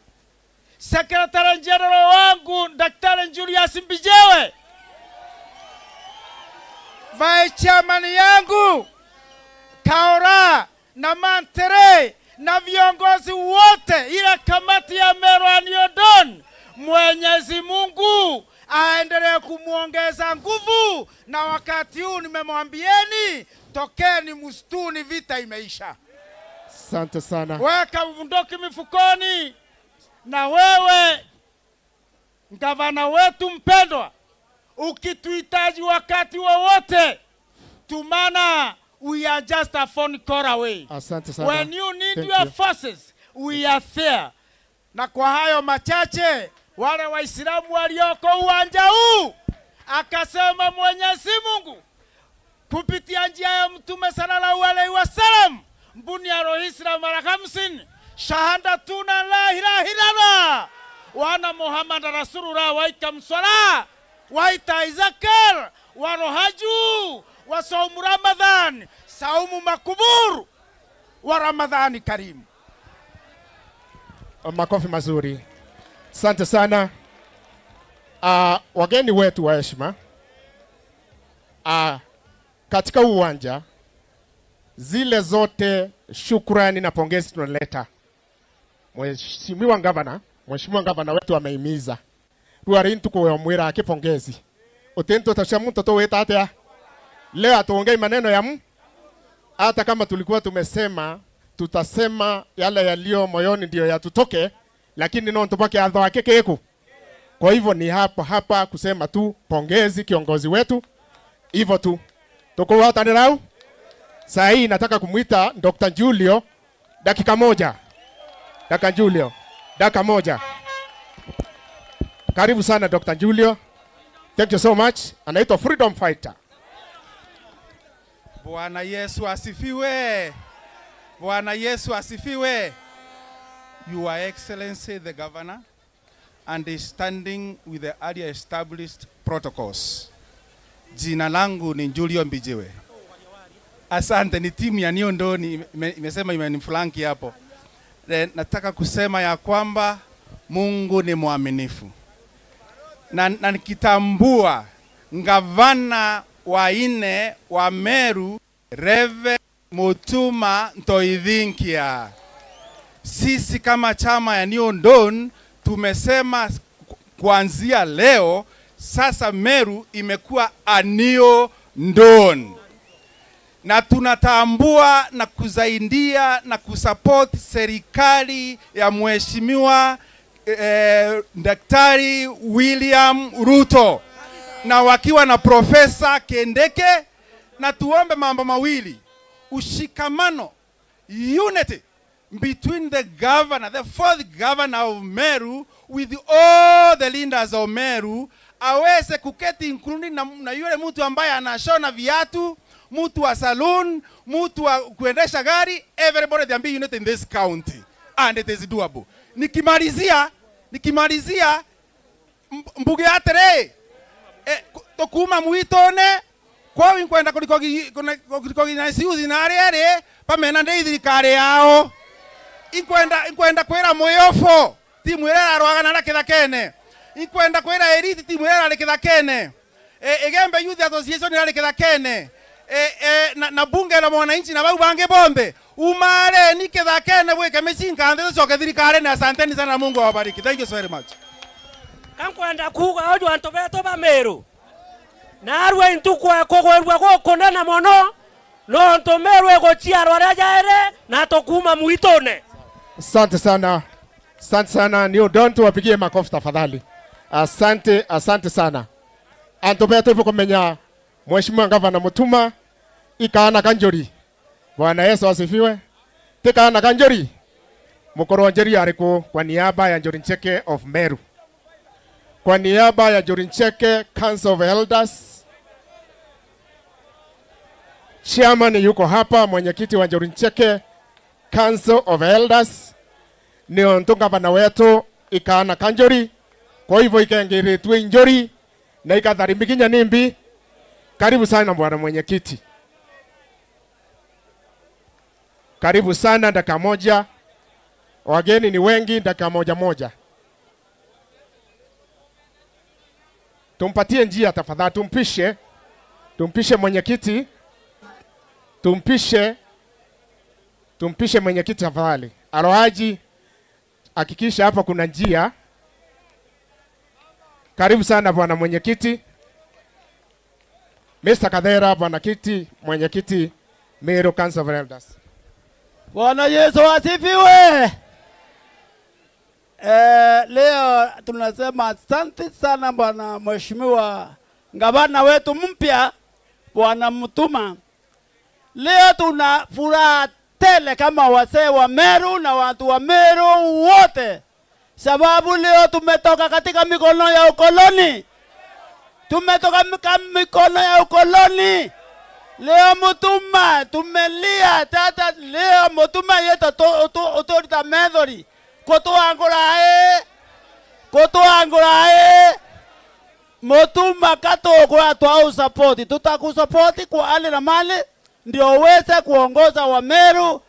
Speaker 7: Secretary General wangu Daktari Julius Mbijewe, Vice Chairman yangu Kaora na Mantere na viongozi wote ile kamati ya Meru New Dawn. Mwenyezi Mungu aendelee kumuongeza nguvu, na wakati huu nimemwambieni tokeni msituni, vita imeisha.
Speaker 1: Asante sana.
Speaker 7: Weka bunduki mifukoni. Na wewe gavana wetu mpendwa, ukituhitaji wakati wowote, tumana, we are just a phone call away.
Speaker 1: Asante sana.
Speaker 7: When you need
Speaker 1: Thank
Speaker 7: your
Speaker 1: you.
Speaker 7: forces, we are there. Na kwa hayo machache, wale Waislamu walioko uwanja huu, akasema Mwenyezi Mungu kupitia njia ya Mtume sallallahu alaihi wasallam, mbuni ya roho Islam mara 50, shahada tuna la ilaha illallah wa anna Muhammad rasulullah, wa ikam swala wa ita zakar wa rohaju wa saumu Ramadhan, saumu makubur wa Ramadhani karimu.
Speaker 1: Makofi mazuri. Asante sana. Wageni wetu wa heshima, katika uwanja zile zote shukrani na pongezi tunaleta. Mheshimiwa gavana wetu ameimiza. Ruari ntuko mwira akipongezi. Utento tasha mtu to weta atia. Leo atuongei maneno ya hata kama tulikuwa tumesema tutasema yale yaliyo moyoni ndio yatutoke, lakini no ntubake adho akeke eku. Kwa hivyo ni hapa hapa kusema tu pongezi kiongozi wetu. Hivyo tu. Tuko hata nirau. Saa hii nataka kumuita Dr. Julio dakika moja. Dr. Julio, dakika moja. Karibu sana Dr. Julio. Thank you so much. Anaitwa Freedom Fighter.
Speaker 8: Bwana Yesu asifiwe. Bwana Yesu asifiwe. Your Excellency the Governor, and is standing with the earlier established protocols. Jina langu ni Julio Mbijiwe. Asante, ni timu ya New Dawn imesema imeniflanki hapo. Nataka kusema ya kwamba Mungu ni mwaminifu. Na nikitambua gavana wa 4 wa Meru, Reverend Mutuma Ntoithinkia. Sisi kama chama ya New Dawn tumesema kuanzia leo sasa Meru imekuwa a New Dawn. Na tunatambua na kusaidia na kusupport serikali ya Mheshimiwa Daktari William Ruto, na wakiwa na Profesa Kendeke. Na tuombe mambo mawili: ushikamano, unity between the governor, the fourth governor of Meru, with all the leaders of Meru, aweze kuketi including na yule mtu ambaye anashona viatu, mtu wa saloon, mtu wa kuendesha gari. Everybody can be united in this county, and it is doable. Nikimalizia mbuge atere tokuma mwitone kwa inkwenda kuliko yuthi na arĩa pamena ndĩ thirikari yao inkwenda kwira mwĩyofo timu ĩrĩa ĩrarũagana na kĩthakene, inkwenda kwira eriti timu ĩrĩa ĩrarĩ kĩthakene, Igembe Youth Association irari kithakene na bunge la mwananchi na bau bange bombe umare ni kithakene bwike micinga nthi tucoke thirikari na asanteni sana, Mungu awabariki. Thank you so very much.
Speaker 9: Kankwenda kuga oju antu betu ba Meru narwe intukwa kugwerwa gukunena mono no ntu Meru iguciarwa aria jaere na tukuma mwitune.
Speaker 1: Asante sana. Asante sana. New Dawn, tuwapigie makofi tafadhali. Asante, asante sana. Antu betu ivukumenya Mheshimiwa Gavana Mutuma ikaana kanjori. Bwana Yesu asifiwe. Tikaana kanjori. Mukoro Njeri ariku kwa niaba ya Njuri Ncheke of Meru. Kwa niaba ya Njuri Ncheke Council of Elders, chairman yuko hapa, mwenyekiti wa Njuri Ncheke Council of Elders ni ontu gavana wetu ikaana kanjori. Kwa hivyo ikengiritwe njori na ikatharimikinya nimbi. Karibu sana bwana mwenyekiti. Karibu sana, dakika moja. Wageni ni wengi, dakika moja moja. Tumpatie njia tafadhali, tumpishe. Tumpishe mwenyekiti. Tumpishe mwenyekiti tafadhali. Alohaji, hakikisha hapa kuna njia. Karibu sana bwana mwenyekiti. Mr. Kadera, bwana kiti, mwenyekiti Meru Council of Elders.
Speaker 11: Bwana Yesu asifiwe. Leo tunasema asante sana bwana mheshimiwa gavana wetu mpya Bwana Mutuma. Leo tuna furaha tele kama wasee wa Meru na watu wa Meru wote, sababu leo tumetoka katika mikono ya ukoloni. Tumetoka mikono ya ukoloni. Leo Mutuma tumelia tata. Leo Mutuma yetu otorita methori kotoangora Mutuma katokwa twau support, tutakusapoti kwa hali na mali ndio uweze kuongoza wa Meru.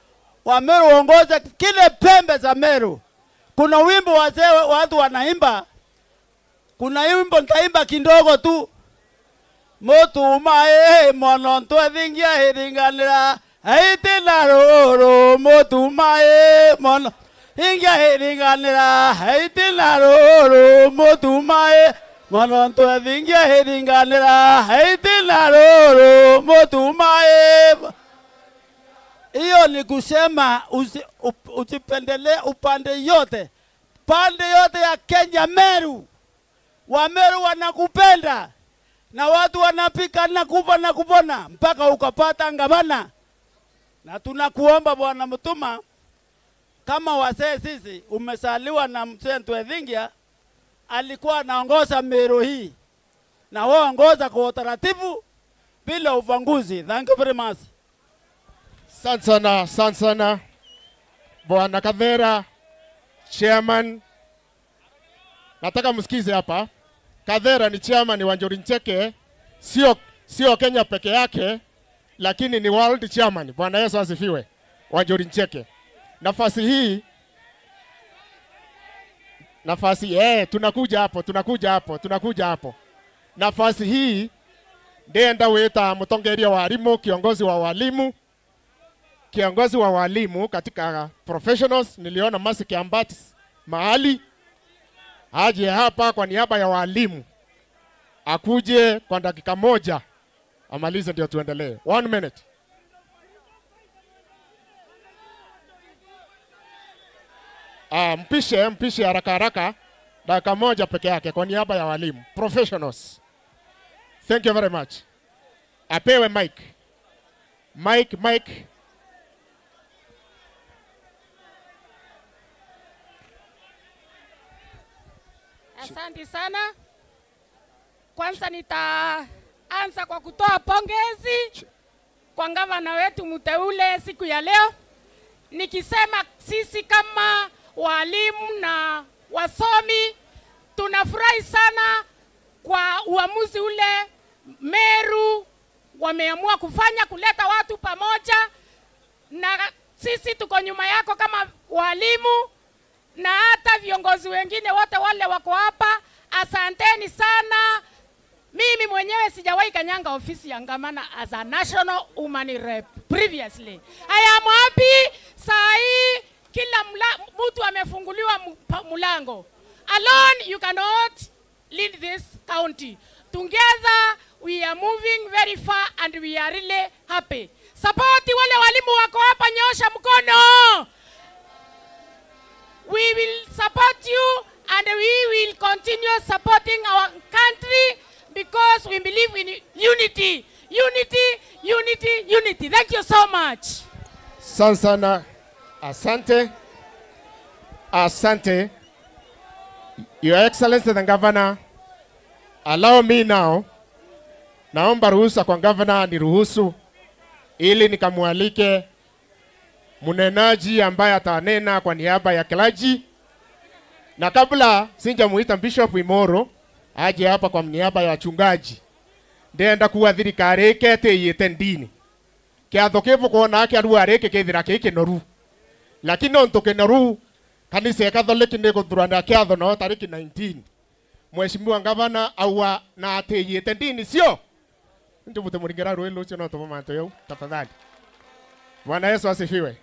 Speaker 11: Wa Meru uongoze kile pembe za Meru. Kuna wimbo wazee watu wanaimba. Kuna wimbo nitaimba kidogo tu. Mutuma mono ntwethingia hiringanira aitina ruru. Mutuma mono ingia hiringanira aitina ruru. Mutuma mono ntwethingia hiringanira aitina ruru. Mutuma. Hiyo ni kusema usipendelee upande yote. Pande yote ya Kenya Meru. Wa Meru wanakupenda. Na watu wanapika na kufa na kupona mpaka ukapata gavana. Na tunakuomba Bwana Mutuma, kama wasee sisi umesaliwa na mzee Ntwethingia, alikuwa anaongoza Meru hii. Na wao ongoza kwa utaratibu bila uvanguzi. Thank you very much.
Speaker 1: Asante sana, asante sana Bwana Kadhera, chairman. Nataka msikize hapa. Kadhera ni chairman wa Njuri Ncheke, sio Kenya peke yake, lakini ni world chairman. Bwana Yesu asifiwe. Wa Njuri Ncheke. Nafasi hii, tunakuja hapo. Nafasi hii ndiye weta mtongeria wa walimu, kiongozi wa walimu. Kiongozi wa walimu katika professionals, niliona Masiki Ambati mahali aje hapa kwa niaba ya walimu. Akuje kwa dakika moja amalize ndio tuendelee. 1 minute. Mpishe haraka haraka, dakika moja peke yake kwa niaba ya walimu professionals. Thank you very much. Apewe mic. Mic.
Speaker 12: Asante sana. Kwanza nitaanza kwa kutoa pongezi kwa gavana wetu mteule siku ya leo. Nikisema sisi kama walimu na wasomi tunafurahi sana kwa uamuzi ule Meru wameamua kufanya, kuleta watu pamoja, na sisi tuko nyuma yako kama walimu na hata viongozi wengine wote wale wako hapa. Asanteni sana. Mimi mwenyewe sijawahi kanyanga ofisi ya gavana as a national woman rep previously. I am happy saa hii kila mtu amefunguliwa mlango. Alone you cannot lead this county. Together we are moving very far and we are really happy. Support wale walimu wako hapa, nyosha mkono. We will support you and we will continue supporting our country because we believe in unity. Unity, unity, unity. Thank you so much.
Speaker 1: Asante sana. Asante. Asante. Your Excellency the Governor, allow me now. Naomba ruhusa kwa governor niruhusu ili nikamwalike mnenaji ambaye atanena kwa niaba ya clergy. Na kabla sinjamuita Bishop Imoro aje hapa kwa niaba ya wachungaji, ndenda kuwa thirikari iketĩĩte ndini kĩatho kĩbũkũona kĩarua rĩkĩ kĩthira kĩ kĩnoru, lakini ontũ kĩnoru kanitha ya Katholiki nĩ gũthurana kĩatho no tarĩki 19 Mheshimiwa Gavana aua na atĩĩte ndini sio ndivute muringera rwĩ rũcio no tũmamanto yau tafadhali. Bwana Yesu asifiwe.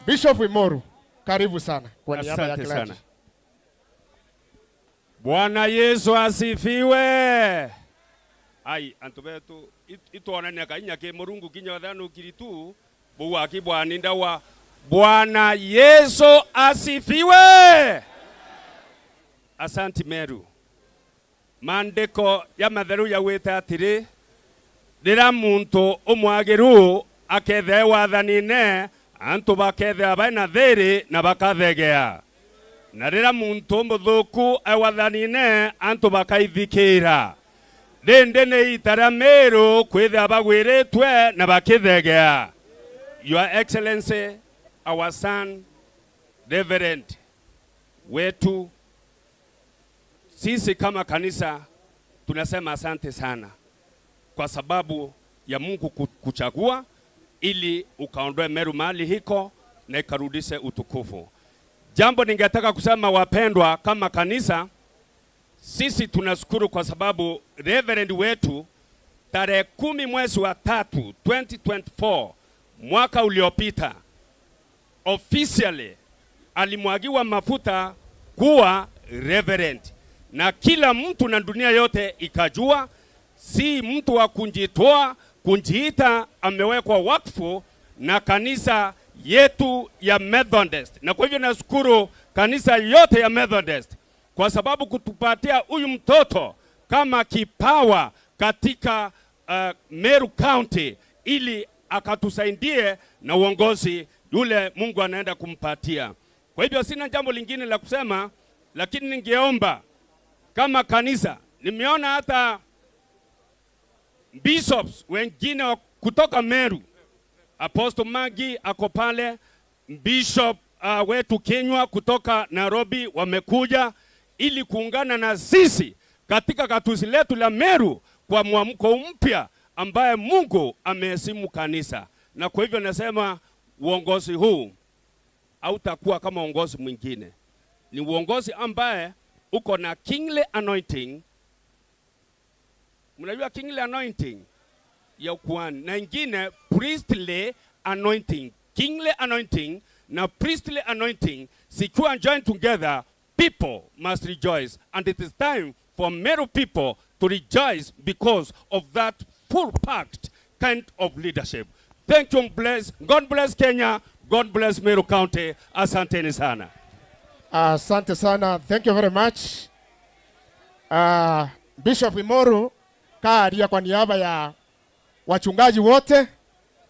Speaker 1: Bishop Imoru, karibu sana kwa niaba ya
Speaker 3: Asante
Speaker 1: clergy.
Speaker 3: sana. Bwana Yesu asifiwe. Ai antu betu itwonania kainya ki murungu kinya thanu kiritu buwa ki bwaninda wa Bwana Yesu asifiwe. Asanti Meru. Maandiko ya matheru yawite atiri rira muntu umwagiru akethe wathanine antu bakethea baina thiri na bakathegea, na rira muntu muthuku ewathanine antu bakaithikira. Rindi ni ita ria Meru kwithia bagwiritwe na bakithegea. Your Excellency, our son Reverend wetu, sisi kama kanisa tunasema asante sana kwa sababu ya Mungu kuchagua ili ukaondoe Meru mahali hiko na ikarudishe utukufu. Jambo ningetaka kusema wapendwa, kama kanisa sisi tunashukuru kwa sababu Reverend wetu tarehe 10 mwezi wa 3 2024 mwaka uliopita officially alimwagiwa mafuta kuwa Reverend, na kila mtu na dunia yote ikajua si mtu wa kunjitoa kunjiita, amewekwa wakfu na kanisa yetu ya Methodist. Na kwa hivyo nashukuru kanisa yote ya Methodist kwa sababu kutupatia huyu mtoto kama kipawa katika Meru County ili akatusaidie na uongozi yule Mungu anaenda kumpatia. Kwa hivyo sina jambo lingine la kusema, lakini ningeomba kama kanisa, nimeona hata bishops wengine kutoka Meru, Apostle Magi ako pale, Bishop wetu Kinywa kutoka Nairobi wamekuja ili kuungana na sisi katika katusi letu la Meru kwa mwamko mpya ambaye Mungu ameheshimu kanisa. Na kwa hivyo nasema uongozi huu hautakuwa kama uongozi mwingine. Ni uongozi ambaye uko na kingly anointing. Mnajua kingly anointing ya ukuhani, na ingine priestly anointing. Kingly anointing na priestly anointing zikiwa joined together, people must rejoice, and it is time for Meru people to rejoice because of that full packed kind of leadership. Thank you, bless. God bless Kenya. God bless Meru County. Asanteni sana.
Speaker 1: Asante sana. Thank you very much. Bishop Imoru kaaria kwa niaba ya wachungaji wote,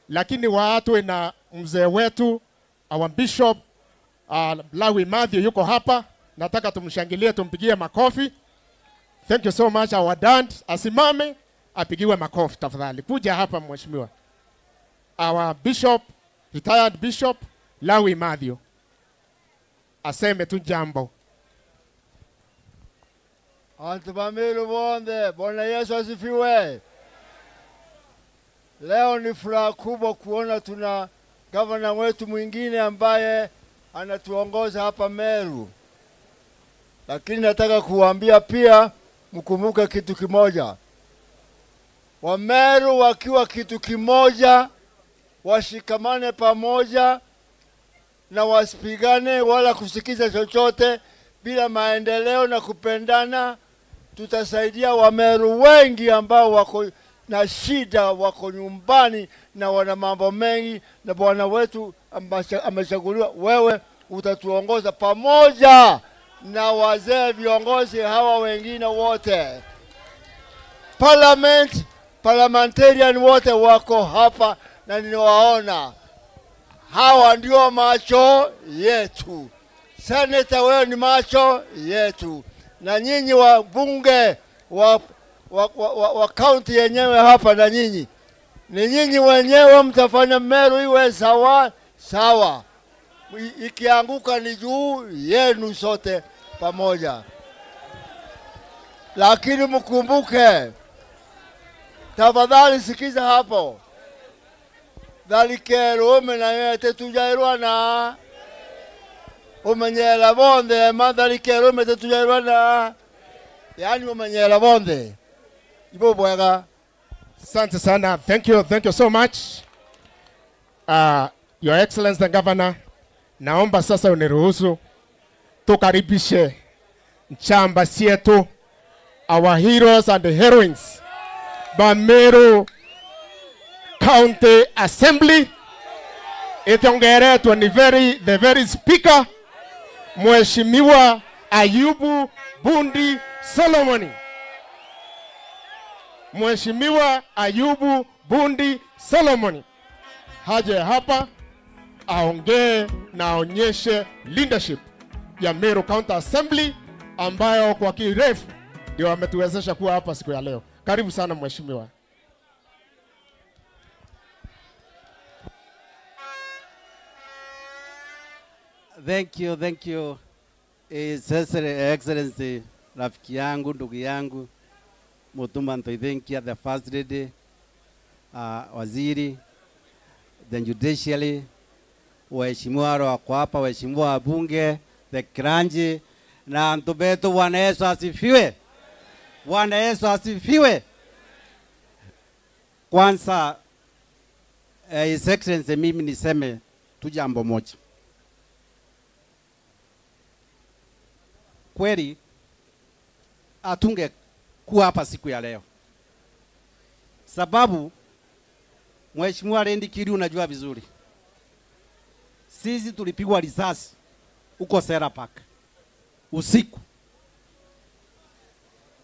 Speaker 1: lakini watu na mzee wetu our Bishop Lawi Matthew yuko hapa. Nataka tumshangilie, tumpigie makofi. Thank you so much our dad. Asimame apigiwe makofi tafadhali. Kuja hapa mheshimiwa. Our Bishop, retired Bishop Lawi Matthew, aseme tu jambo.
Speaker 10: Antu ba Meru bonde, Bwana Yesu asifiwe. Leo ni furaha kubwa kuona tuna gavana wetu mwingine ambaye anatuongoza hapa Meru. Lakini nataka kuambia pia mkumbuke kitu kimoja. Wameru wakiwa kitu kimoja, washikamane pamoja na wasipigane wala kusikiza chochote. Bila maendeleo na kupendana, tutasaidia Wameru wengi ambao wako na shida, wako nyumbani na wana mambo mengi, na bwana wetu amechaguliwa. Wewe utatuongoza pamoja na wazee viongozi hawa wengine wote. Parliament, parliamentarian wote wako hapa na ninawaona. Hawa ndio macho yetu. Senator, wewe ni macho yetu. Na nyinyi wa bunge wa county yenyewe hapa, na nyinyi ni nyinyi wenyewe mtafanya Meru iwe sawa sawa. Ikianguka ni juu yenu sote pamoja. Lakini mkumbuke, tafadhali sikiza hapo. Dhalikero umenayete tujairwana. Umenyela bonde, madhalikero umenayete tujairwana. Yani umenyela bonde. Ibo bwega.
Speaker 1: Asante sana. Thank you so much. Your Excellency the Governor, naomba sasa uniruhusu tukaribishe nchamba sietu, our heroes and the heroines, Meru County Assembly. Itongeretwa ni the very speaker, Mheshimiwa Ayubu Bundi Solomoni. Mheshimiwa Ayubu Bundi Solomoni haje hapa aongee na aonyeshe leadership ya Meru County Assembly ambayo kwa kirefu ndio ametuwezesha kuwa hapa siku ya leo. Karibu sana mheshimiwa.
Speaker 11: Thank you, thank you. His Excellency, rafiki yangu, ndugu yangu, Mutuma Ntoithenkia, the First Lady, waziri, the judiciary, waheshimiwa wako hapa, waheshimiwa wabunge, the clergy, na ntubetu. Bwana Yesu asifiwe. Bwana Yesu asifiwe. Kwanza, His Excellency, mimi niseme tu jambo moja. Kweli atunge kuwa hapa siku ya leo, sababu Mheshimiwa Rindikiri, unajua vizuri sisi tulipigwa risasi huko Sera Park usiku,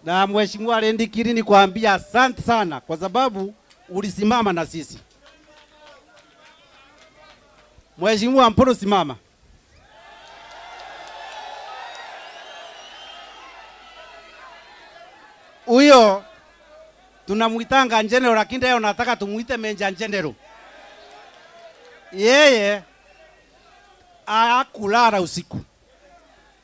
Speaker 11: na Mheshimiwa Rindikiri ni kuambia asante sana kwa sababu ulisimama na sisi. Mheshimiwa Mpuru, simama. Huyo tunamuitanga general, lakini leo nataka tumuite Major General. Yeye hakulala usiku.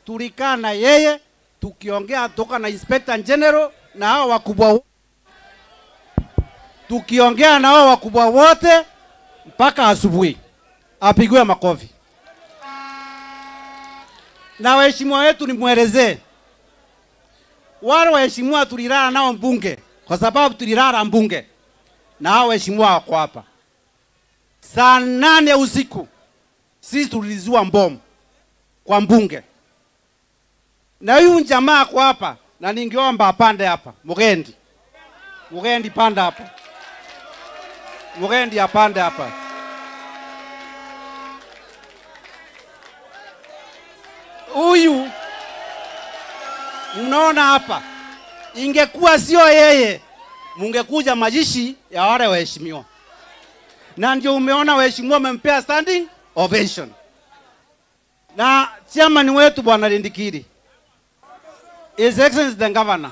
Speaker 11: Tulikaa na yeye tukiongea toka na Inspector General na hao wakubwa, tukiongea na hao wakubwa wote mpaka asubuhi. Apigwe makofi. Na waheshimiwa wetu nimuelezee, wale waheshimiwa tulilala nao mbunge, kwa sababu tulilala mbunge na hao waheshimiwa wako hapa. Saa 8 usiku sisi tulizua mbomu kwa mbunge. Na huyu jamaa kwa hapa, na ningeomba apande hapa. Mugendi. Mugendi panda hapa. Mugendi apande hapa. Huyu mnaona hapa, ingekuwa sio yeye, mungekuja majishi ya wale waheshimiwa. Na ndio umeona waheshimiwa wamempea standing ovation. Na chairman wetu Bwana Rindikiri, His Excellency the Governor,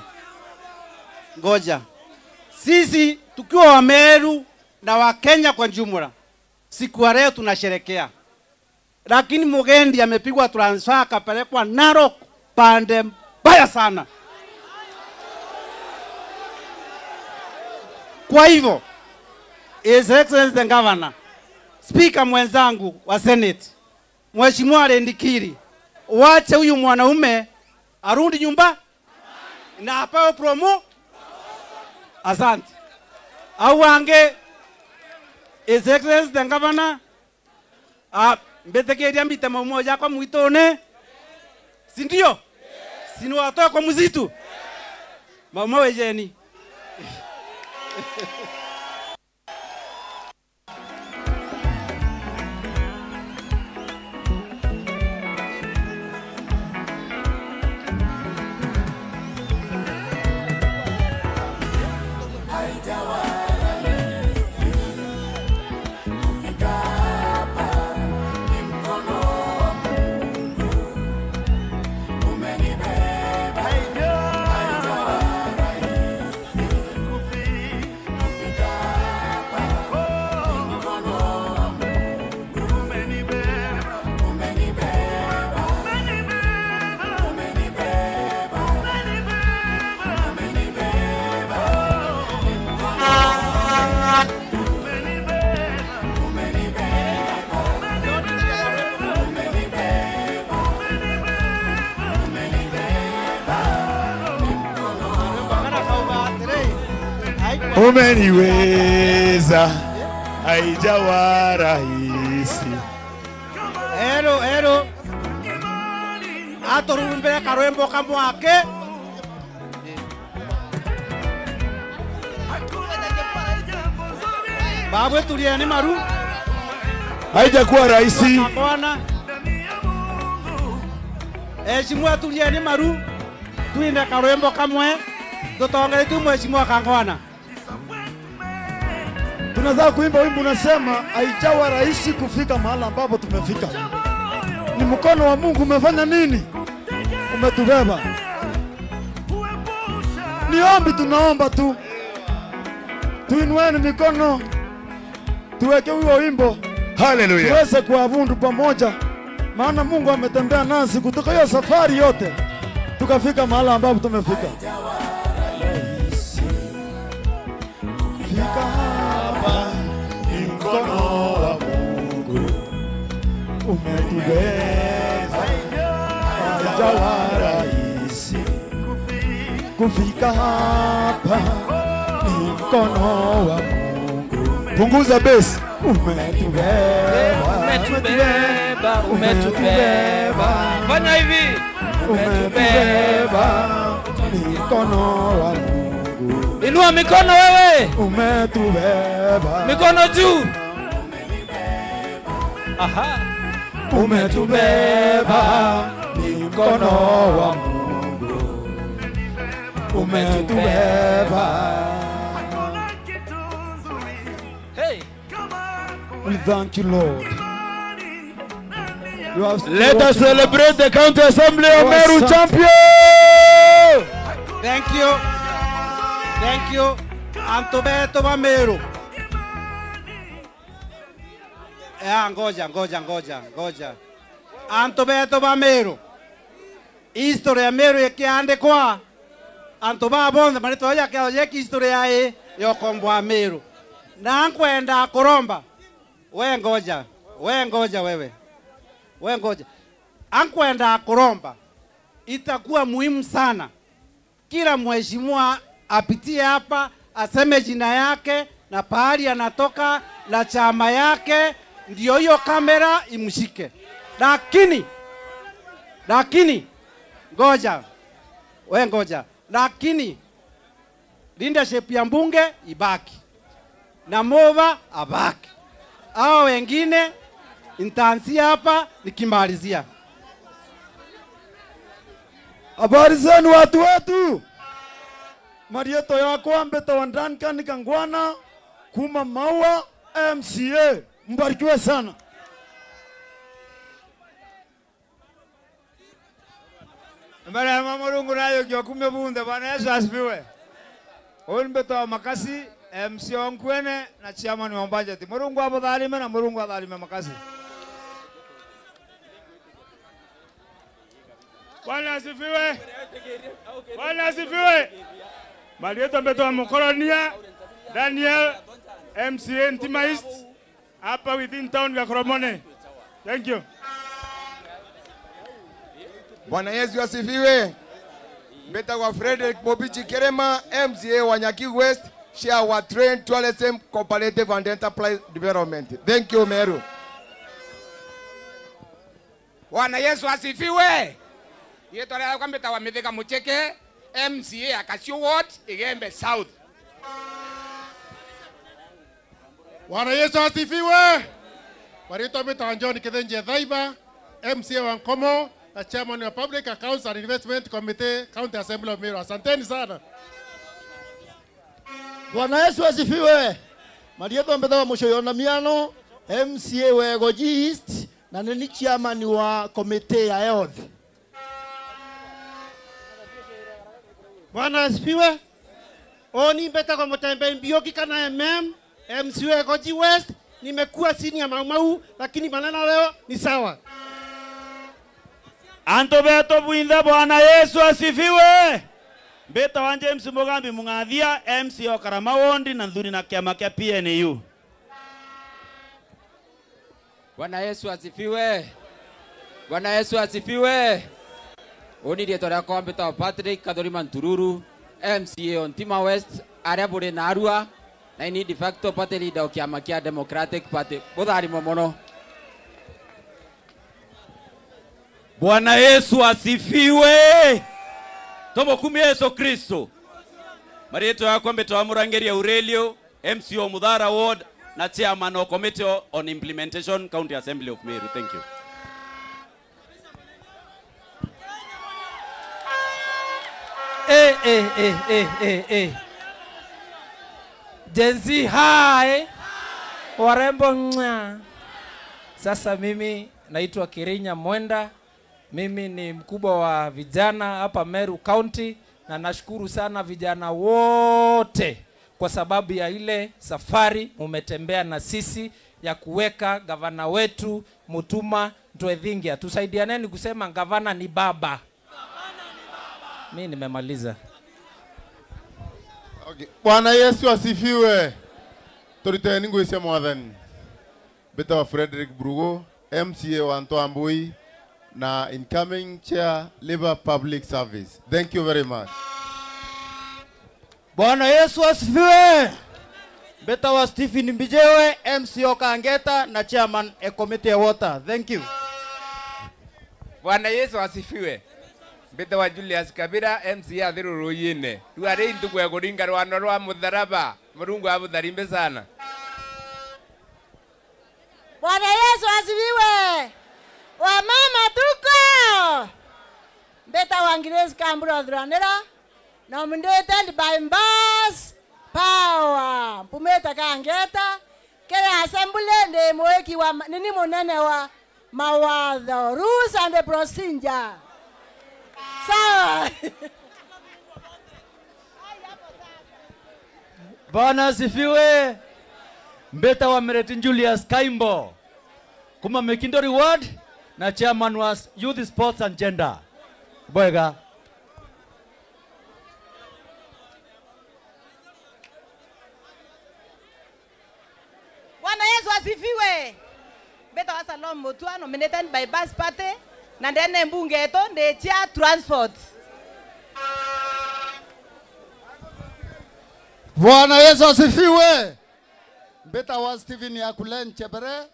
Speaker 11: ngoja, sisi tukiwa wa Meru na wa Kenya kwa jumla, siku ya leo tunasherekea. Lakini Mugendi amepigwa transfer akapelekwa Narok, pande mbaya sana. Kwa hivyo, His Excellency the Governor, Speaker mwenzangu wa Senate, Mheshimiwa Rindikiri, wache huyu mwanaume arudi nyumba na apewe promo. Asante. Awange His Excellency the Governor mbetekeria mbite maumoja kwa mwitone, si ndio? Siniwatoe kwa mzitu maumawejeni.
Speaker 13: Umeniweza, haijawa rahisi.
Speaker 11: Ero, ero. Atorumbe karwembo kamwake. Babwe tulieni maru.
Speaker 13: Haijakuwa rahisi.
Speaker 11: Bwana. Heshimwa tulieni maru. Tuinde karwembo kamwe. Tutongere tu mheshimiwa Kangwana.
Speaker 15: Tunazaa kuimba wimbo unasema haijawa rahisi kufika mahala ambapo tumefika. Ni mkono wa Mungu umefanya nini? Umetubeba. Ni ombi tunaomba tu. Tuinueni mikono. Tuweke huo wimbo.
Speaker 13: Hallelujah.
Speaker 15: Tuweze kuabudu pamoja. Maana Mungu ametembea nasi kutoka hiyo safari yote. Tukafika mahala ambapo tumefika. Fika hapa ni mkono wa Mungu umetubeba, haijawa rahisi kufika hapa, ni mkono wa Mungu.
Speaker 13: Punguza bass.
Speaker 15: Umetubeba,
Speaker 18: umetubeba, umetubeba. Fanya hivi.
Speaker 15: Umetubeba, ni mkono wa Mungu.
Speaker 18: Inua mikono wewe.
Speaker 15: Umetubeba.
Speaker 18: Mikono juu. Aha.
Speaker 15: Umetubeba, ni mkono wa Mungu. Umetubeba.
Speaker 18: Hey.
Speaker 15: We thank you, Lord. You have
Speaker 13: Let us celebrate the County Assembly of Meru Champion.
Speaker 11: Thank you. Thank you. Antobeto wa Meru. Ngoja, ngoja, ngoja, ngoja. Antobeto wa Meru. History ya Meru ikiandikwa. Antoba bonde marito ya kia yeki history ya e yokombwa Meru. Na nkwenda kuromba. We ngoja. We ngoja wewe. We ngoja. Ankwenda kuromba. Itakuwa muhimu sana. Kila mheshimiwa apitie hapa, aseme jina yake na pahali anatoka na chama yake, ndio hiyo kamera imshike. Lakini ngoja. We ngoja. Lakini leadership ya mbunge ibaki. Na Mova abaki. Hao wengine nitaanzia hapa nikimalizia.
Speaker 15: Habari zenu watu wetu. Marieto yako ambeta wandanka nikangwana kuma maua MCA. Mbarikiwe sana.
Speaker 7: Mbele ya Mulungu nayo kiokume bunde. Bwana Yesu asifiwe. Huyu mbeto makasi MC Onkwene na chairman wa budget. Mulungu abadhalime na Mulungu adhalime makasi.
Speaker 19: Bwana asifiwe. Bwana asifiwe. Marieto mbeto wa Mokoronia Daniel MCA Ntima East hapa within town ya Koromone. Thank you.
Speaker 24: Bwana Yesu asifiwe. Mbeta wa Frederick Bobichi Kerema MCA wa Nyaki West
Speaker 16: Share our trade, tourism, cooperative and enterprise development. Thank you, Meru.
Speaker 20: Bwana Yesu asifiwe. Yetu ala kwambeta wa Mithika Mucheke, MCA Akasio Ward, Igembe South.
Speaker 21: Bwana Yesu asifiwe. Marito mbeta John Kithenje Thaiba, MCA wa Nkomo na chairman wa Public Accounts and Investment Committee, County Assembly of Meru. Asanteni sana.
Speaker 15: Bwana Yesu asifiwe. Marieto mbeta wa Mushoyona Miano, MCA wa Egoji East na ni chairman wa committee ya health.
Speaker 24: Bwana asifiwe. Oni mbeta kwa Mutembe Mbioki kana MM, MCA Egoji West, nimekuwa sini ya Mau Mau lakini maneno leo ni sawa.
Speaker 25: Anto beto bwintha Bwana Yesu asifiwe. Mbeta wa James Mugambi Mungathia, MC wa Karama Wondi na nthuri na kiama kia PNU.
Speaker 26: Bwana Yesu asifiwe. Bwana Yesu asifiwe. Oni rĩtwa rĩakwa mbĩtagwo Patrick Kathurima Ntururu, MCA on Tima West, arĩa bũrĩ na Arua, na ini de facto party leader o kĩama kĩa Democratic Party. Mũtharimo mũno.
Speaker 25: Bwana Yesu asifiwe. Tomokumia Yesu Kristo. Marĩtwa yakwa mbĩtagwo Mũrangĩri Aurelio, MCA o Muthara Ward na chairman of Committee on Implementation, County Assembly of Meru. Thank you.
Speaker 18: Gen Z hi. Warembo mwa. Sasa mimi naitwa Kirinya Mwenda. Mimi ni mkubwa wa vijana hapa Meru County na nashukuru sana vijana wote kwa sababu ya ile safari mumetembea na sisi ya kuweka gavana wetu Mutuma Ntwethingia. Tusaidianeni kusema gavana ni baba. Mimi nimemaliza.
Speaker 21: Okay. Bwana Yesu asifiwe. Turiteni ngwisia mwathani. Beta wa Frederick Brugo, MCA wa Ntoambui na incoming chair Labor Public Service. Thank you very much.
Speaker 27: Bwana Yesu asifiwe. Beta wa Stephen Mbijewe, MCO Kangeta na chairman e committee ya water. Thank you.
Speaker 20: Bwana Yesu asifiwe. Beta wa Julius Kabira, MCA Thiruruyine. Tuare ndugu kuringa rwano rwa mutharaba. Murungu abutharimbe sana.
Speaker 28: Bwana Yesu asifiwe. Wamama tuko. Beta wa Grace Kambura Dhranera. Nominated by Mbas Power. Mpumeta Kangeta. Kere assembly ndi mweki wa nini munene wa mawatho, rules and the procedure. Sawa.
Speaker 29: Bwana asifiwe. Mbeta wa Meretin Julius Kaimbo kuma Mekindori Ward na chairman wa Youth Sports and Gender. Boega.
Speaker 30: Bwana Yesu asifiwe. Mbeta wa Salom Mutua nominated by Bas Party na ndene mbunge eto ndi chair transport.
Speaker 22: Bwana Yesu asifiwe. Mbeta wa Stephen Yakulen Chebere,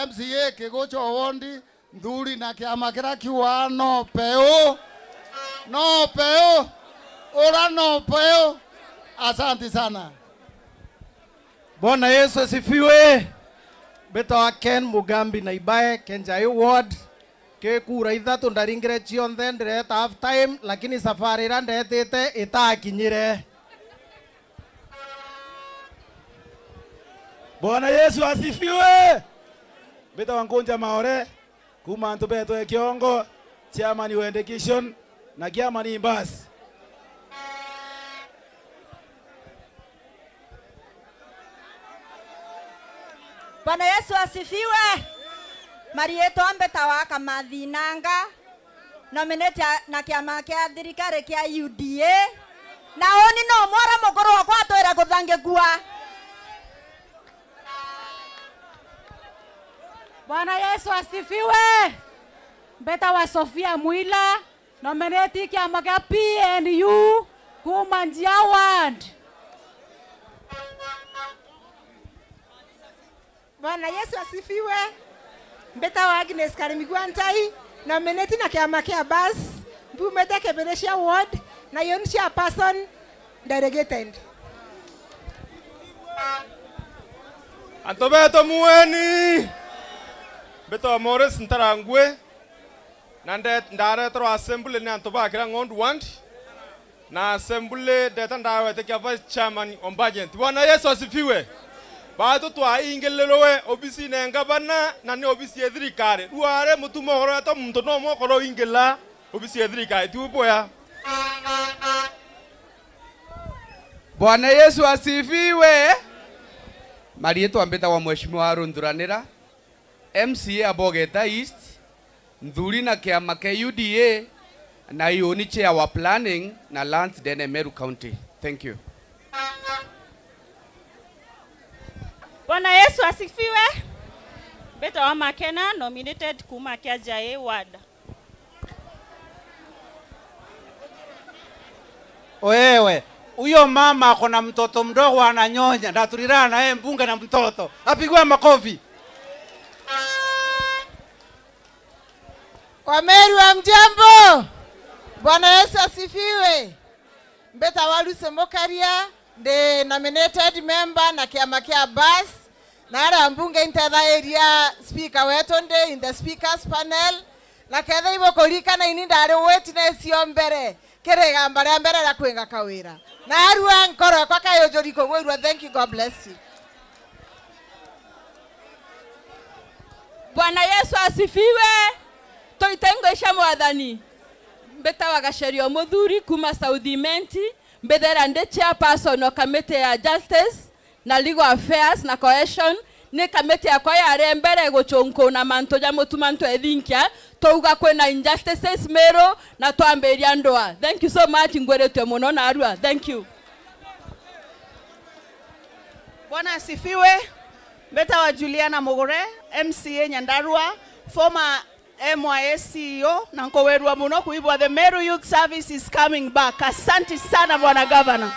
Speaker 22: MCA Kigocho Wondi, Nduri na kiama kira kiwa no peo. No peo. Ora no peo. Asante sana.
Speaker 31: Bwana Yesu asifiwe. Mbeta wa Ken Mugambi na Ibae Kenjai Ward. Ke kura ithatu ndaringire chionthe ndireta half time lakini safari ira ndetete itakinyire.
Speaker 19: Bwana Yesu asifiwe. Mbeta wa Nkunja Maore kuma antu beto e kiongo chairman wa education na chairman Imbas.
Speaker 32: Bwana Yesu asifiwe. Marieto ambeta wa Kamathinanga nominate na kiama kia thirikari kia UDA na oni no mwara mukuru wakwa atwira guthangikua.
Speaker 12: Bwana Yesu asifiwe. Mbeta wa Sofia Mwila nominate kiama kia PNU kuma Njia Ward.
Speaker 1: Bwana Yesu asifiwe. Mbeta wa Agnes Karimigwa Ntai nominated na kiama kia bas mbumete Keberesha ward na yonisha person delegated.
Speaker 2: Antobeto mueni Beto Morris Ntarangwe na ndaretro assembly ni antoba kira ngondu wandi na assembly deta ndawete kia vice chairman on budget. Bwana Yesu asifiwe. Bado twaingelelowe obisi ne ngabana na ni obisi ya thirikari ruare mutumo horo ta muntu no mokoro ingela obisi ya thirikari tuboya.
Speaker 3: Bwana Yesu asifiwe. Marietwa mbeta wa Mheshimiwa Aaron Thuranira MCA Abogeta East nthuri na kiama ke UDA na iyo ni chair wa planning na lands dene Meru County. Thank you.
Speaker 4: Bwana Yesu asifiwe. Beta wa Makena nominated kuma kia Jae ward.
Speaker 5: Wewe, huyo mama ako na mtoto mdogo ananyonya na tulilala na yeye mbunge na mtoto. Apigwe makofi.
Speaker 6: Kwa Meru hamjambo. Bwana Yesu asifiwe. Mbeta Waluse Mokaria the nominated member na kiama kia bas na ara mbunge intetha area speaker wetonde in the speakers panel na ketha ibo kolika na ini ndari witness yo mbere kirigamba ria mbere ra kwinga kawira na arua nkoro kwa kayojori kogwirwa. Thank you, God bless you.
Speaker 8: Bwana Yesu asifiwe. Toitengo mwathani mbeta wa Muthuri kuma South Menti mbethera ndi chairperson wa committee ya justice na legal affairs na cohesion ni committee yakwa yare mbere guchunku na mantu ja mutumantu ethinkia touga kwina injustices Meru na twambiria ndwa. Thank you so much, ngweretwe muno na arua. Thank you.
Speaker 9: Bwana asifiwe. Mbeta wa Juliana Mugure MCA Nyandarua, former MYS CEO na nkowerwa muno kuibwa the Meru Youth Service is coming back. Asante sana Bwana Governor.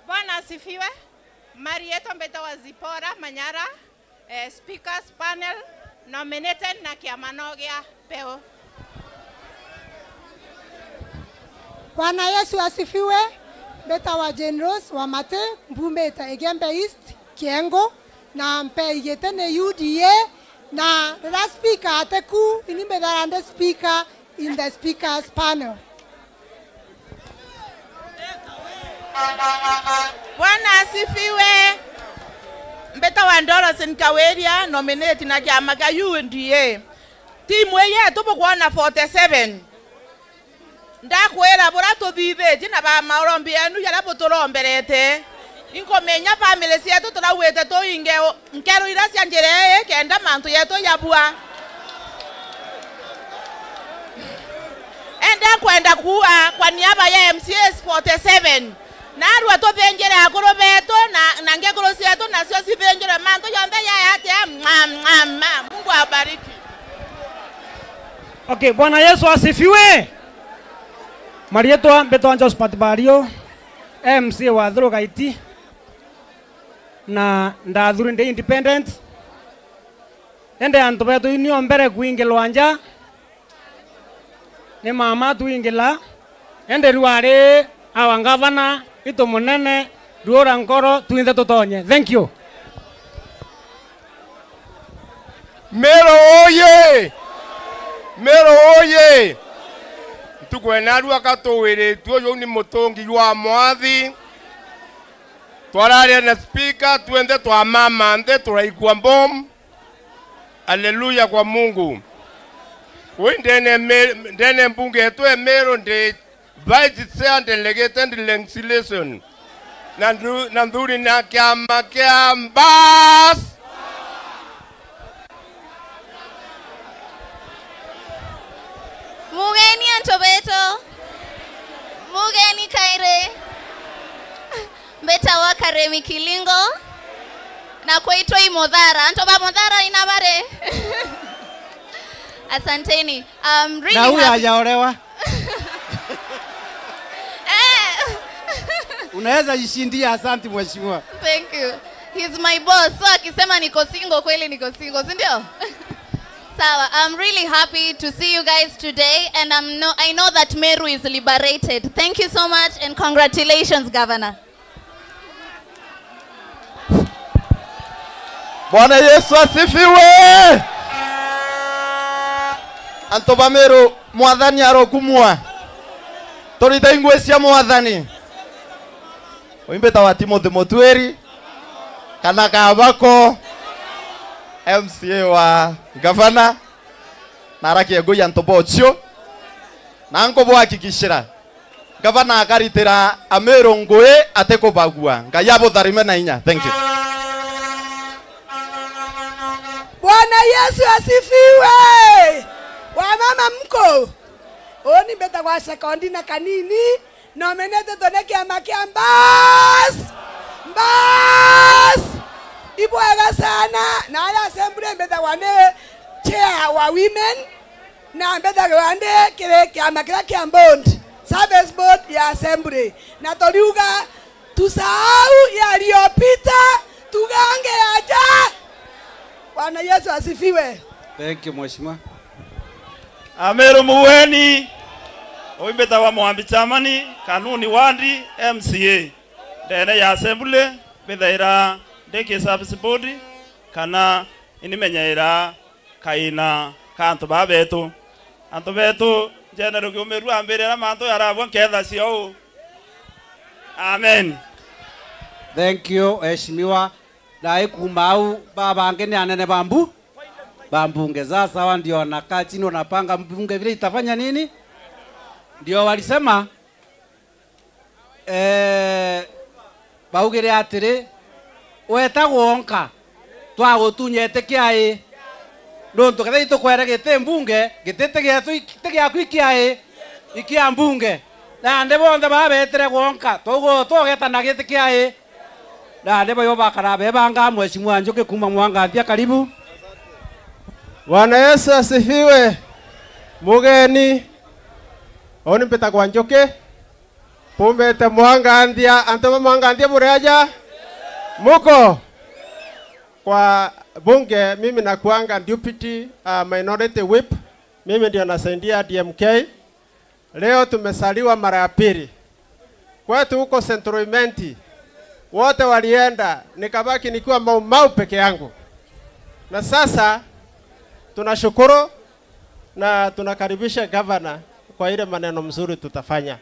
Speaker 10: Bwana asifiwe. Marieto Mbeta wa Zipora Manyara, speakers panel nominated na kiamanogia peo.
Speaker 14: Bwana Yesu asifiwe. Mbeta wa Jane Rose wa Mate Mbumbeta Egembe East Kiengo na mpe igete ne UDA na the speaker ateku inimbe speaker in the speakers panel.
Speaker 9: Bwana asifiwe. Mbeta wa Ndoro Sinkaweria nominate na kiama kia UDA. Timu ye tubukuona 47. Ndakwera bora tuthithe na ba maorombi enu yara buturomberete. Inkomenya family cietu turawite tuinge nkero ira cia njira kenda mantu yetu yabua. Enda kwenda kuwa kwa niaba ya MCS 47. Narua tuthenjere akuru betu na ngekuru cietu nacio cithenjere mantu yonthe ya atia. Mungu abariki.
Speaker 17: Okay, Bwana Yesu asifiwe. Marietwa Mbetwa Josephat Bario MC wa Thurugaiti na ndathuri ndi independent ende antu betu inio mbere kuingilwa nja ni mama tuingila ende ruari awa ngavana itu munene ruora nkoro tuinthe tutonye. Thank you.
Speaker 16: Meru oye! Meru oye! Tukwenarua katuwiritwo yu ni mutungi wa mwathi twararia na speaker twende twa mama nde turaigua mbom. Haleluya kwa Mungu. We ndene mbunge twe Meru ndi vice chair delegated legislation na nthuri na kiama kia mbas.
Speaker 23: Mugeni Antobeto, Mugeni Kaire, Mbeta wa Karemi Kilingo, na kuitwa Imodhara. Antoba Modhara inabare. Asanteni. Really
Speaker 5: na huyu hajaolewa. Unaweza jishindia. Asante mheshimiwa.
Speaker 23: Thank you. He's my boss. So akisema niko single, kweli niko single, si ndio? Sawa, I'm really happy to see you guys today, and I know that Meru is liberated. Thank you so much, and congratulations, Governor.
Speaker 7: Bwana Yesu asifiwe. Anto ba Meru mwathani arokumwa. Torita ingwe cia mwathani. Oimbeta wa Timothy Mutweri kana kabako MCA wa gavana narakie ngui anto bocio na nkobwakikishira gavana akaritira Ameru ngui atekubagua. Ngai abutharime na inya. Thank you.
Speaker 11: Bwana Yesu asifiwe. Wamama mko oni mbeta kwa sekondi na kanini nominate tone kiama kia mbas mbas ibwega sana na ala assembly mbeta wane chair wa women na mbeta wane kile kiama kila kia bond service board ya assembly na toliuga tusahau yaliyopita tugange aja. Bwana Yesu asifiwe.
Speaker 5: Thank you mheshimiwa.
Speaker 13: Ameru muweni oimbeta wa Muhambi Chamani Kanuni Wandi MCA ndene ya assembly bithaira ndiki service board kana inimenyaira kaina kantu babetu antu betu general giumiru ambirira mantu yarabwa nketha cio. Amen.
Speaker 5: Thank you mheshimiwa. Dai kumau baba ngene anene bambu bambunge sasa wa ndio wanakaa chini wanapanga mbunge vile itafanya nini. Ndio walisema baugire atiri wetagwo nka twagutunyete kiai nontu ketha itukwere gite mbunge gitete giatu giaku ikiai ikia mbunge na ande bonthe babetere gwonka toguo togetana gite kiai na ande bayo bakara bebanga mheshimiwa Njuki kuma Mwangathia karibu.
Speaker 15: Bwana Yesu asifiwe. Mugeni oni mpeta kwa Njuki pumbete Mwangathia antoma Mwangathia bureaja muko kwa bunge. Mimi nakuanga deputy minority whip. Mimi ndio nasaidia DMK. Leo tumesaliwa mara ya pili kwetu huko Central Imenti, wote walienda nikabaki nikiwa mau mau peke yangu. Na sasa tunashukuru na tunakaribisha governor kwa ile maneno mzuri tutafanya.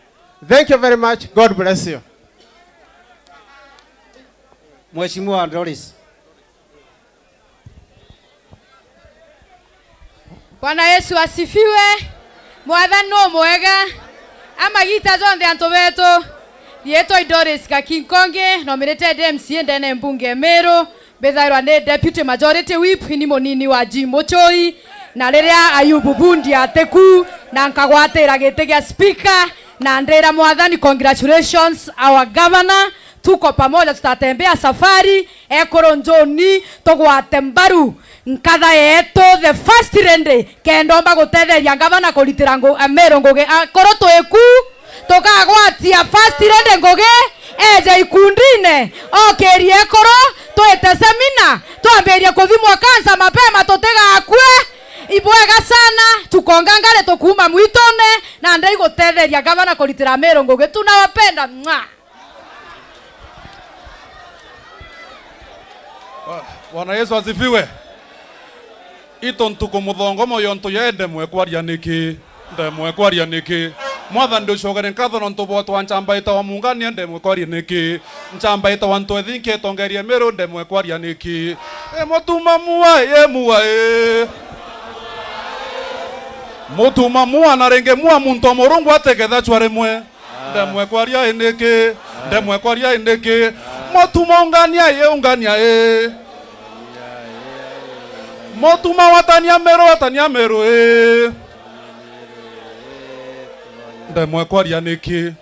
Speaker 15: Thank you very much. God bless you.
Speaker 5: Mheshimiwa Doris.
Speaker 18: Bwana Yesu asifiwe. Mwathani no mwega. Amagita zonthe antu betu. Yeto Doris Kakinkonge nominated MCA ndene mbunge Meru bethairwa ni deputy majority whip ni munini wa Jim Muchoi na riria Ayubu Bundi ateku na nkagwatira giti gia speaker na ndira mwathani congratulations our governor. Tuko pamoja, tutatembea safari ekoro njoni tugwate mbaru nkatha yetu the first rende kendomba gutetheria gavana kuritira Ameru ngugi akoro twiku tukagwatia first rende ngugi eje ikundine okirie ekoro twite semina twambirie kuthimwo kansa mapema tutigakue ibwega sana tukongangare tukuma mwitone na ndai gutetheria gavana kuritira Ameru ngugi tunawapenda. Mwa
Speaker 20: Bwana Yesu asifiwe. Ito ntuko muthongo moyo ntu yende mwekwaria niki ndemwekwaria niki mwathani nducogere nkatho no ntu bwatwa nchamba itawa mungania ndemwekwaria niki nchamba itawa ntu ethinki tongerie Meru ndemwekwaria niki e mutuma mua ye mua e mutuma mua na ringi mua muntu murungu ateketha chwa rimwe ndemwekwaria niki ndemwekwaria niki mutuma ungania ye ungania e motuma watania Meru e ndemwekwaria niki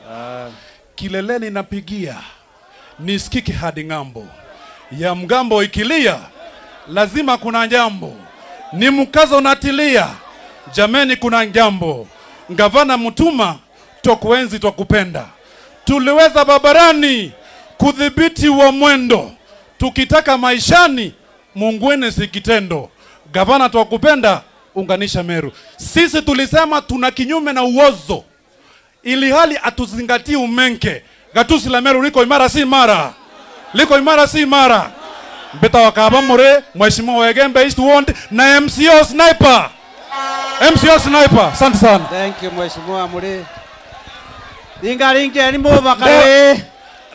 Speaker 20: kileleni napigia nisikike hadi ng'ambo ya mgambo ikilia lazima kuna jambo ni mkazo natilia jameni kuna jambo. Gavana Mutuma twakuenzi twakupenda, tuliweza babarani kudhibiti wa mwendo, Tukitaka maishani mungwene si kitendo. Gavana twakupenda, unganisha Meru. Sisi tulisema tuna kinyume na uozo, ili hali atuzingatie umenke. Gatusi la Meru liko imara si imara. Liko imara si imara. Mbeta wakabamore, Mheshimiwa Wegembe East Ward na MCO Sniper. MCO Sniper, asante sana.
Speaker 5: Thank you Mheshimiwa Mure. Ringa ringa ni mova kare.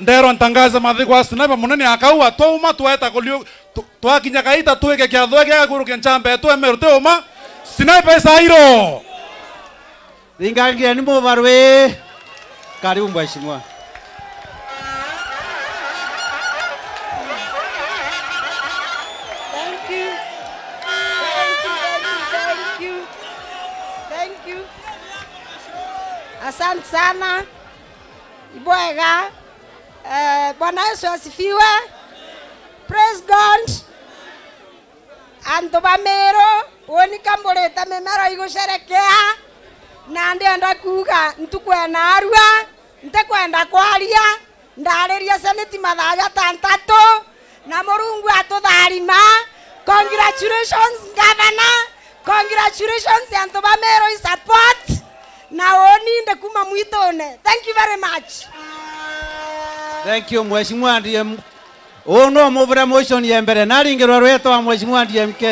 Speaker 20: Ndero ntangaza mathi kwa sniper munene akaua touma tueta kulio twakinya kaita tuweke kya thweke guru kenchambe tuwe Meru teuma sniper isairo.
Speaker 5: Ringa ringa ni mova rwe. Karibu Mheshimiwa.
Speaker 1: Thank you. Thank you. Thank you. Asante sana. Ibwega. Bwana Yesu asifiwe. Praise God. Andu ba Meru woni kamurite mimero igusherekea na ndienda kuga ntukwena arua ntikwenda kwaria ndariria seneti mathaa jatantatu na Murungu atutharima. Congratulations governor, congratulations andu ba Meru support na woni ndekuma mwitone. Thank you very much.
Speaker 5: Thank you Mheshimiwa DM. Oh no move motion ya mbere naringirwa rwetwa Mheshimiwa DMK.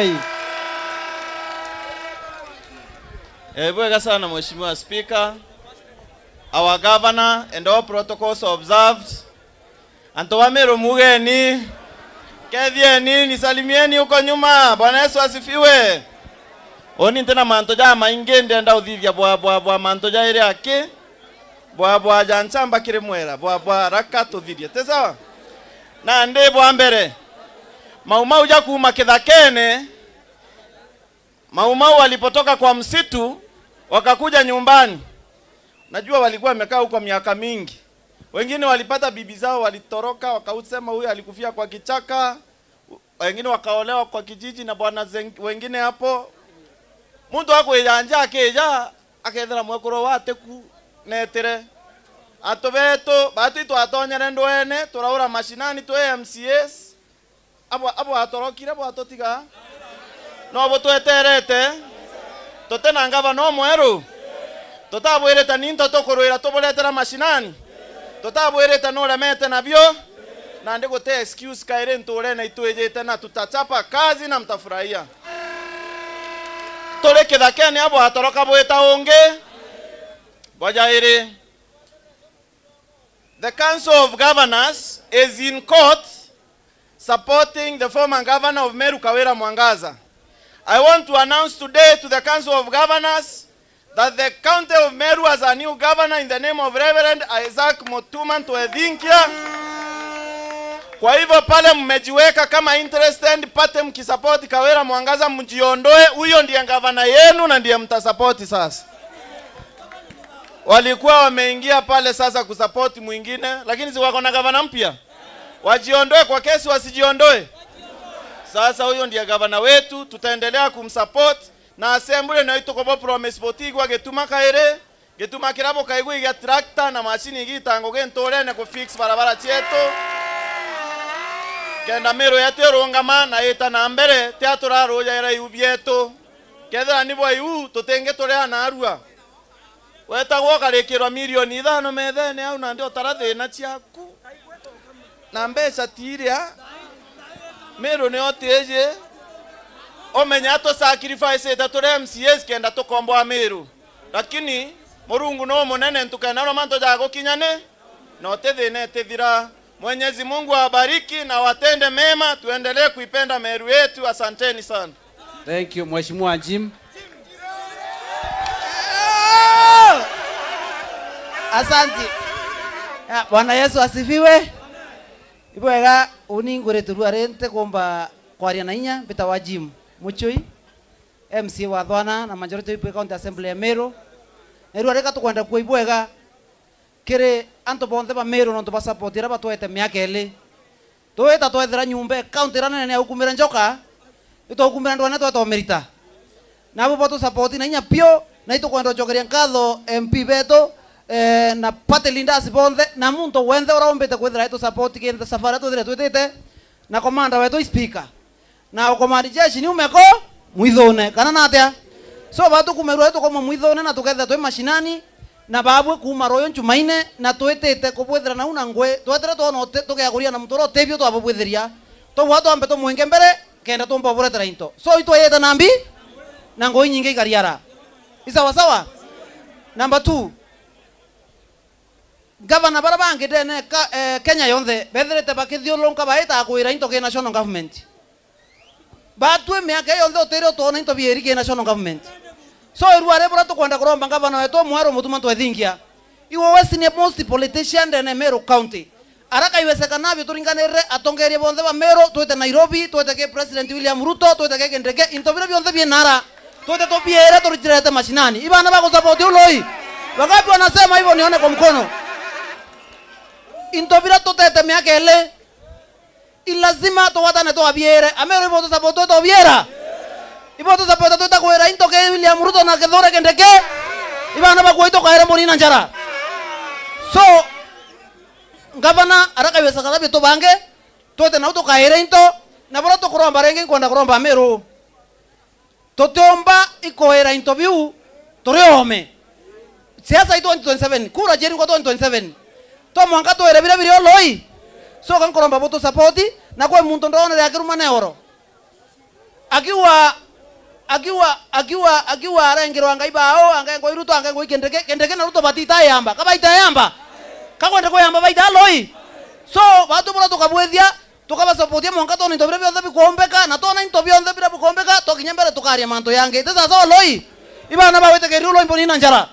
Speaker 7: Bwega sana Mheshimiwa Speaker, our governor and all protocols observed. Antu wa Meru mugeni, kethieni, nisalimieni huko nyuma. Bwana Yesu asifiwe. Oni tena manto ja maingi ndenda uthithia bwa bwa bwa manto ja ire ake. Bwa bwa ja nchamba kiri mwera bwa bwa raka tuthirie te sawa. Na ndi bwa mbere Maumau ja kuma kithakene. Maumau walipotoka kwa msitu wakakuja nyumbani. Najua walikuwa wamekaa huko miaka mingi. Wengine walipata bibi zao walitoroka wakausema huyu alikufia kwa kichaka. Wengine wakaolewa kwa kijiji na bwana wengine hapo. Muntu akwija akeja akethera mwekuro wateku netere. Atobeto batu twatonyere ndwene turaura mashinani twe MCS. Abo atorokire abo atotiga. No abo tweterete. Totena ngava no mweru. Totabwirete ninto tokurwira tuburetera mashinani. Totabwirete no remete nabyo. Na ndiko te excuse kaire ntore na itwejete na tutachapa kazi na mtafurahia. Tore kithakene abo atoroka bweta unge. Boja iri. The Council of Governors is in court supporting the former governor of Meru, Kawira Mwangaza. I want to announce today to the Council of Governors that the County of Meru has a new governor in the name of Reverend Isaac Mutuma Ntwethinkia. Kwa hivyo pale mmejiweka kama interested pate mkisupport Kawira Mwangaza, mjiondoe. Huyo ndiye governor yenu na ndiye mtasupport sasa. Walikuwa wameingia pale sasa kusupport mwingine, lakini si wako na governor mpya. Wajiondoe kwa kesi, wasijiondoe. Sasa huyo ndiye governor wetu, tutaendelea kumsupport na assembly na itukobo promise botigwa getuma kaere, getuma kirabo kaigwe ya tractor na mashini gitango gentore na kufix barabara chetu. Kenda Meru yetu rungama na eta na mbere teatura roja era yubieto. Kethera ni boy u tutenge tore na arua. Wetagwo karikirwa milioni 5 methene au na ndio tarathina ciaku. Na mbeca tiria Meru ni oteje omenya to sacrifice eta tore MCS kenda tukomboa Meru, lakini Murungu no munene ntukana no manto jago kinyane no tethine tethira. Mwenyezi Mungu awabariki na watende mema, tuendelee kuipenda Meru yetu. Asanteni sana.
Speaker 5: Thank you Mheshimiwa Jim.
Speaker 19: Asante. Bwana Yesu asifiwe. Ibwega uningure turuarente komba kwaria na inya bita wa Jim Muchui MC wa Thwana na majority ipo County Assembly ya Meru. Neru areka tukwenda kwa ibwega kire antu bonthe ba Meru no tubasupport ira batwete miaka ili. Tweta twethera nyumba county rana ne ukumira njoka. Ito ukumira ndwana tweta merita. Nabo botu support na inya pio na itukwenda jokeria nkatho MP beto na party leaders bonthe na muntu wenthe uraombete kwithira itu support kinthe safari twithire twitite Na komanda wetu speaker. Na komandi jeshi ni umeko mwithone kana na atia. So batu kumerwa wetu koma mwithone na tuketha twe mashinani na babwe kuma royo nchumaine na twetete kubwethera na una ngwe twetera twono tukeaguria na mutoro tebio twabubwetheria. To watu ambe to mwinge mbere kenda tumba buretera into. So itwayeta nambi na ngoi nyingi ikariara. Isawa sawa. Number 2. Governor bara bangi dene Kenya yonthe betherete bakithiurunka baita kwira into ki national government. Batwe miaka yonthe utire utona into bieri ki national government. So irware bura tukwenda kuromba governor wetu mwero mutuma twethingia. Iwo west ni most politician dene Meru County. Araka iwezekanavyo turinganire atongerie bonthe ba Meru twete Nairobi twete ke President William Ruto twete ke Kendeke into bira bionthe bienara twete tubiere turitirete mashinani. Ibana bakusupport uloi. Wangapi wanasema hivyo nione kwa mkono. Into bira tutete miaka ele ilazima tuwatane tuabiere Ameru ibo tusupport tuabiera. Ibo tusupport tutakwera into ke William Ruto na Kithure Kindiki. Ibana bakuito kaere monina njara. So gavana araka iwezekanavyo tubange twete na tukaire into na bora tukuromba renge kwenda kuromba Meru tutiomba ikoera into biu turiome siasa 2027 kura jeri kwa 2027 to mwanka twere bira biri oloi so kan kuromba boto support na kwa muntu ndona ya kiruma ne oro akiwa akiwa akiwa akiwa arengirwa ngai bao angai ngoi Ruto angai ngoi Kendeke Kendeke na Ruto batita yamba kabaita yamba kakwenda kuyamba baita loi. So batu bora tukabwethia tukabasupport mwanka toni into bira bionthe bikuombeka na tona into bionthe bira bikuombeka tokinya mbere tukaria manto yange tesa so loi ibana bawetekeria uloi mboni na njara.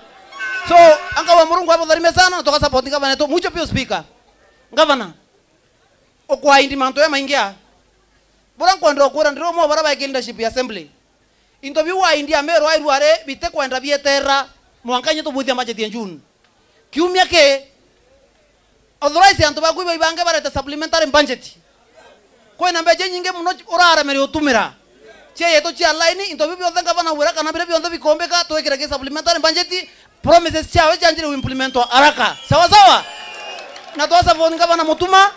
Speaker 19: So anga wa Murungu abotharime sana na tukasupport gavana to mucho pio speaker gavana okwaindi manto ya maingia bora nkwenda okura ndiro mo bara ba leadership ya assembly into biwa india Meru airware bite kwenda bietera mwanka nyeto buthia budget ya June kiumia ke authorize antu bakuiba ibange barete supplementary budget kwina mbeche nyingi muno uraremeria utumira che yetu chia line into bibionthe gavana wira kana bire bionthe bikombeka twekira ke supplementary budget promises chawe chanjire uimplementwa haraka sawa sawa na twasa phone gavana mutuma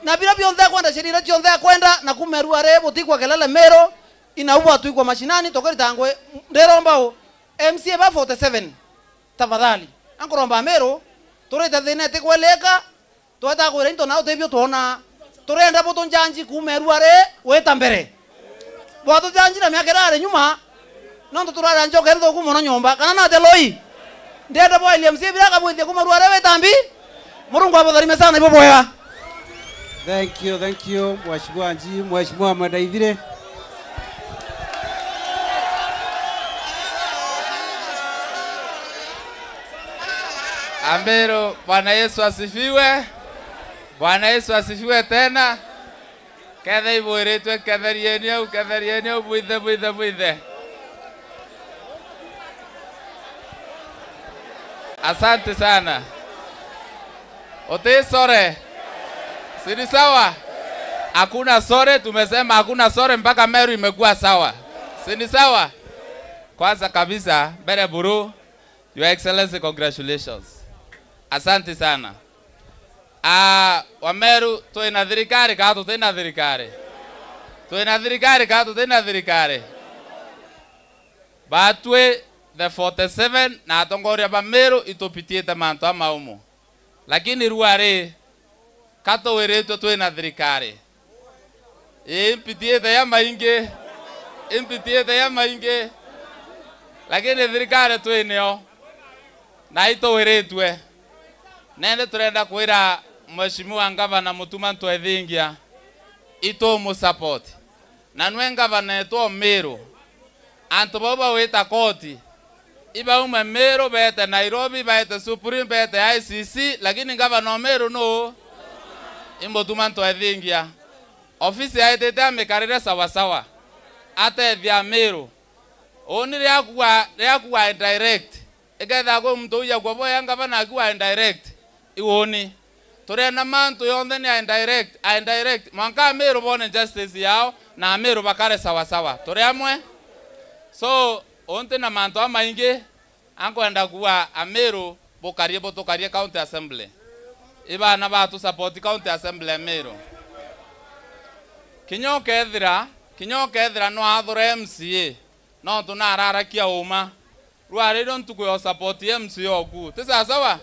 Speaker 19: na bira bionthe kwenda shirira chionthe kwenda na kumerua re butikwa kelele Meru inaubwa tuikwa mashinani tokeritangwe nderombao MCA ba 47 tafadhali ankoromba Meru turete thina tikweleka twatakwira into nao tebio tuona turenda butunjanji kumerua re weta mbere bwatujanji na miaka irare nyuma nondo turara njoke nthuku muno nyumba kana na teloi ndenda bwa William C bila kabwithia kumerua re wetambi Murungu abotharime sana ibo boya.
Speaker 5: Thank you, thank you Mheshimiwa Nji, Mheshimiwa Mwendaithire.
Speaker 3: Ameru, Bwana Yesu asifiwe. Bwana Yesu asifiwe tena. Kethe ibwiritwe ketherieni ketherieni bwithe bwithe bwithe. Asante sana. Ote sore. Sini sawa? Hakuna sore, tumesema hakuna sore mpaka Meru imekuwa sawa. Sini sawa? Kwanza kabisa, mbele buru, Your Excellency, congratulations. Asante sana. Wameru twina thirikari ka tutina thirikari. Twina thirikari ka tutina thirikari. Batwe the 47 na atongoria ba Meru itupitiete mantu amaumu. Lakini ruare katwiritwe twina thirikari. Impitiete ya maingi. Impitiete ya maingi. Lakini thirikari twinio. Na itwiritwe. Nende turenda kwira Mheshimiwa Ngavana Mutuma Ntwethingia itumu support. Na nwe ngavana etwo Meru. Antu baba wita koti. Iba ume Meru bete Nairobi bete Supreme bete ICC lakini ngavana Meru no Imutuma Ntwethingia. Ofisi ya etete amekarire sawa sawa. Atethia Meru. Oni ryakuwa indirect. Iketha ko mtu uya kwa boya ngavana akiwa indirect. Iwoni. Turena mantu yonthe ni indirect, indirect. Mwanka Meru bone justice yao na Meru bakare sawa sawa. Turi amwe. So onte na mantu amaingi ankwenda kuwa Ameru bukarie butukarie county assembly. Ibana batu support county assembly Meru.
Speaker 12: Kinyokethira no athure MCA no tunararakia uma rwariro ntuku yo support MCA oku tisa sawa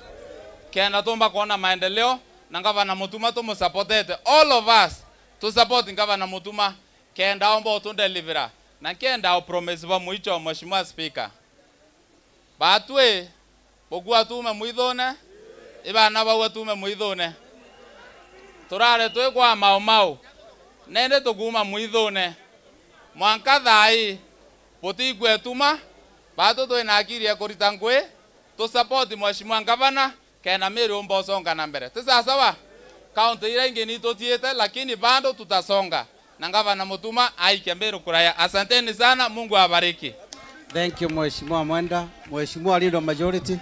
Speaker 12: kenda tumba kuona maendeleo na ngavana Mutuma tumusupportete all of us to support ngavana Mutuma kenda omba utundelivera na kenda o promise ba muicho Mheshimiwa Speaker batwe bogwa tume muithone ibana bawa tume muithone turare twe kwa mau mau nende tuguma muithone mwanka thai butigwe tuma batu twina akiri ya kurita ngui tu support Mheshimiwa Gavana kena Meru omba usonga na mbere tisa sawa kaunti ira ingi ni tutiete lakini bado tutasonga na Gavana Mutuma aike Meru kuraya. Asanteni sana, Mungu awabariki.
Speaker 5: Thank you Mheshimiwa Mwenda. Mheshimiwa Leader Majority.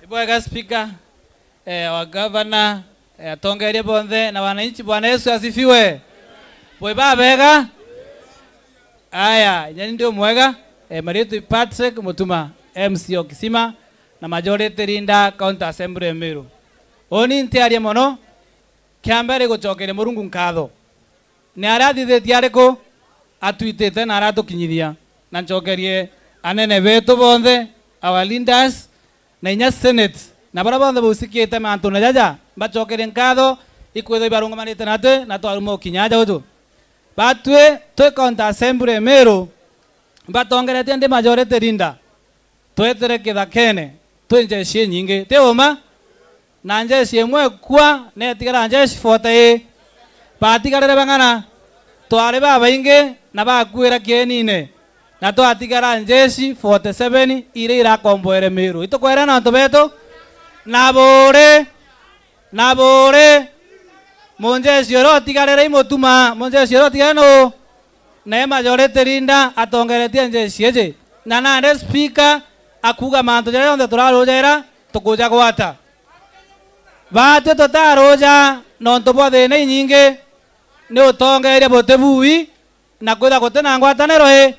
Speaker 21: Ibwega Speaker, wa Governor, atongeria bonthe na wananchi. Bwana Yesu asifiwe. Bwe babega. Aya, nyani ndio mwega. Maritu Patrick Mutuma MC Okisima na Majority Leader County Assembly Meru. Oni ntiaria mono kiambere gucokeria Murungu nkatho. Ni arathithitie ariku atuitite na aratukinyithia na ncokerie anene betu bonthe our leaders na inya senate na bara bonthe busikite mantu na jaja bacokerie nkatho ikwitho ibarungamanite natwe na twaruma ukinyaja utu batwe twe County Assembly Meru batongeretie ndi Majority Leader twetere kithakene twi njeshi nyingi ti uma na njeshi imwe kwa netigara njeshi 40 batigarire bang'ana twari babaingi na bakuira kienine na twatigara njeshi 47 ire irakomboere Meru itukwera na antu betu na bure munjeshi oro atigarire imutuma munjeshi oro atigare no na Majority Leader atongeretie njeshi eji na nande Speaker akuga mantu jaria yonthe turarujera tukuja gwata batwe tutaruja nontu bwa thina inyingi ni utongeria butibui na kwitha gutina ngwataniro i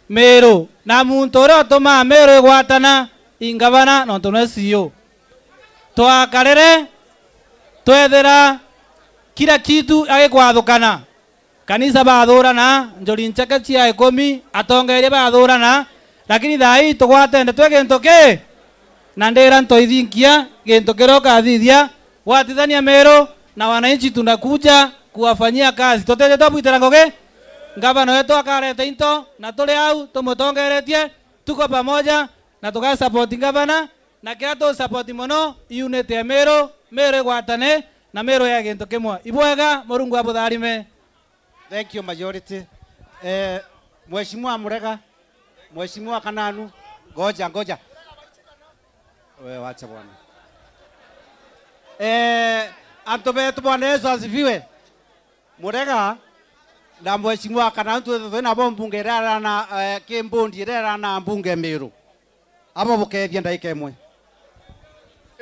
Speaker 21: Meru na muntu uria utumaa Meru igwatana ingavana nontu nĩ CEO twakarire twethera kila kitu agikwathukana kanisa bathurana njuri ncheke cia 10 atongeria bathurana lakini thai tugwatende twe gintu ki na ndira ntoithinkia gintu kiria ukathithia gwatithania Meru na wananchi tunakuja kuwafanyia kazi toteje twabwitira ngugi ngavana wetu akarete into na tuli au tumutongeretie tuko pamoja na tuka support ngavana na kira tu support muno unit ya Meru Meru igwatane na Meru ya gintu kimwe ibwega Murungu abutharime.
Speaker 5: Thank you Majority. Mheshimiwa Murega, Mheshimiwa Kananu, ngoja ngoja. Wewe wacha bwana. Antu betu Bwana Yesu asifiwe. Murega na Mheshimiwa Kananu twina bo mbunge rara na kimbundi rara na mbunge Meru. Abo bukethia ndaika imwe.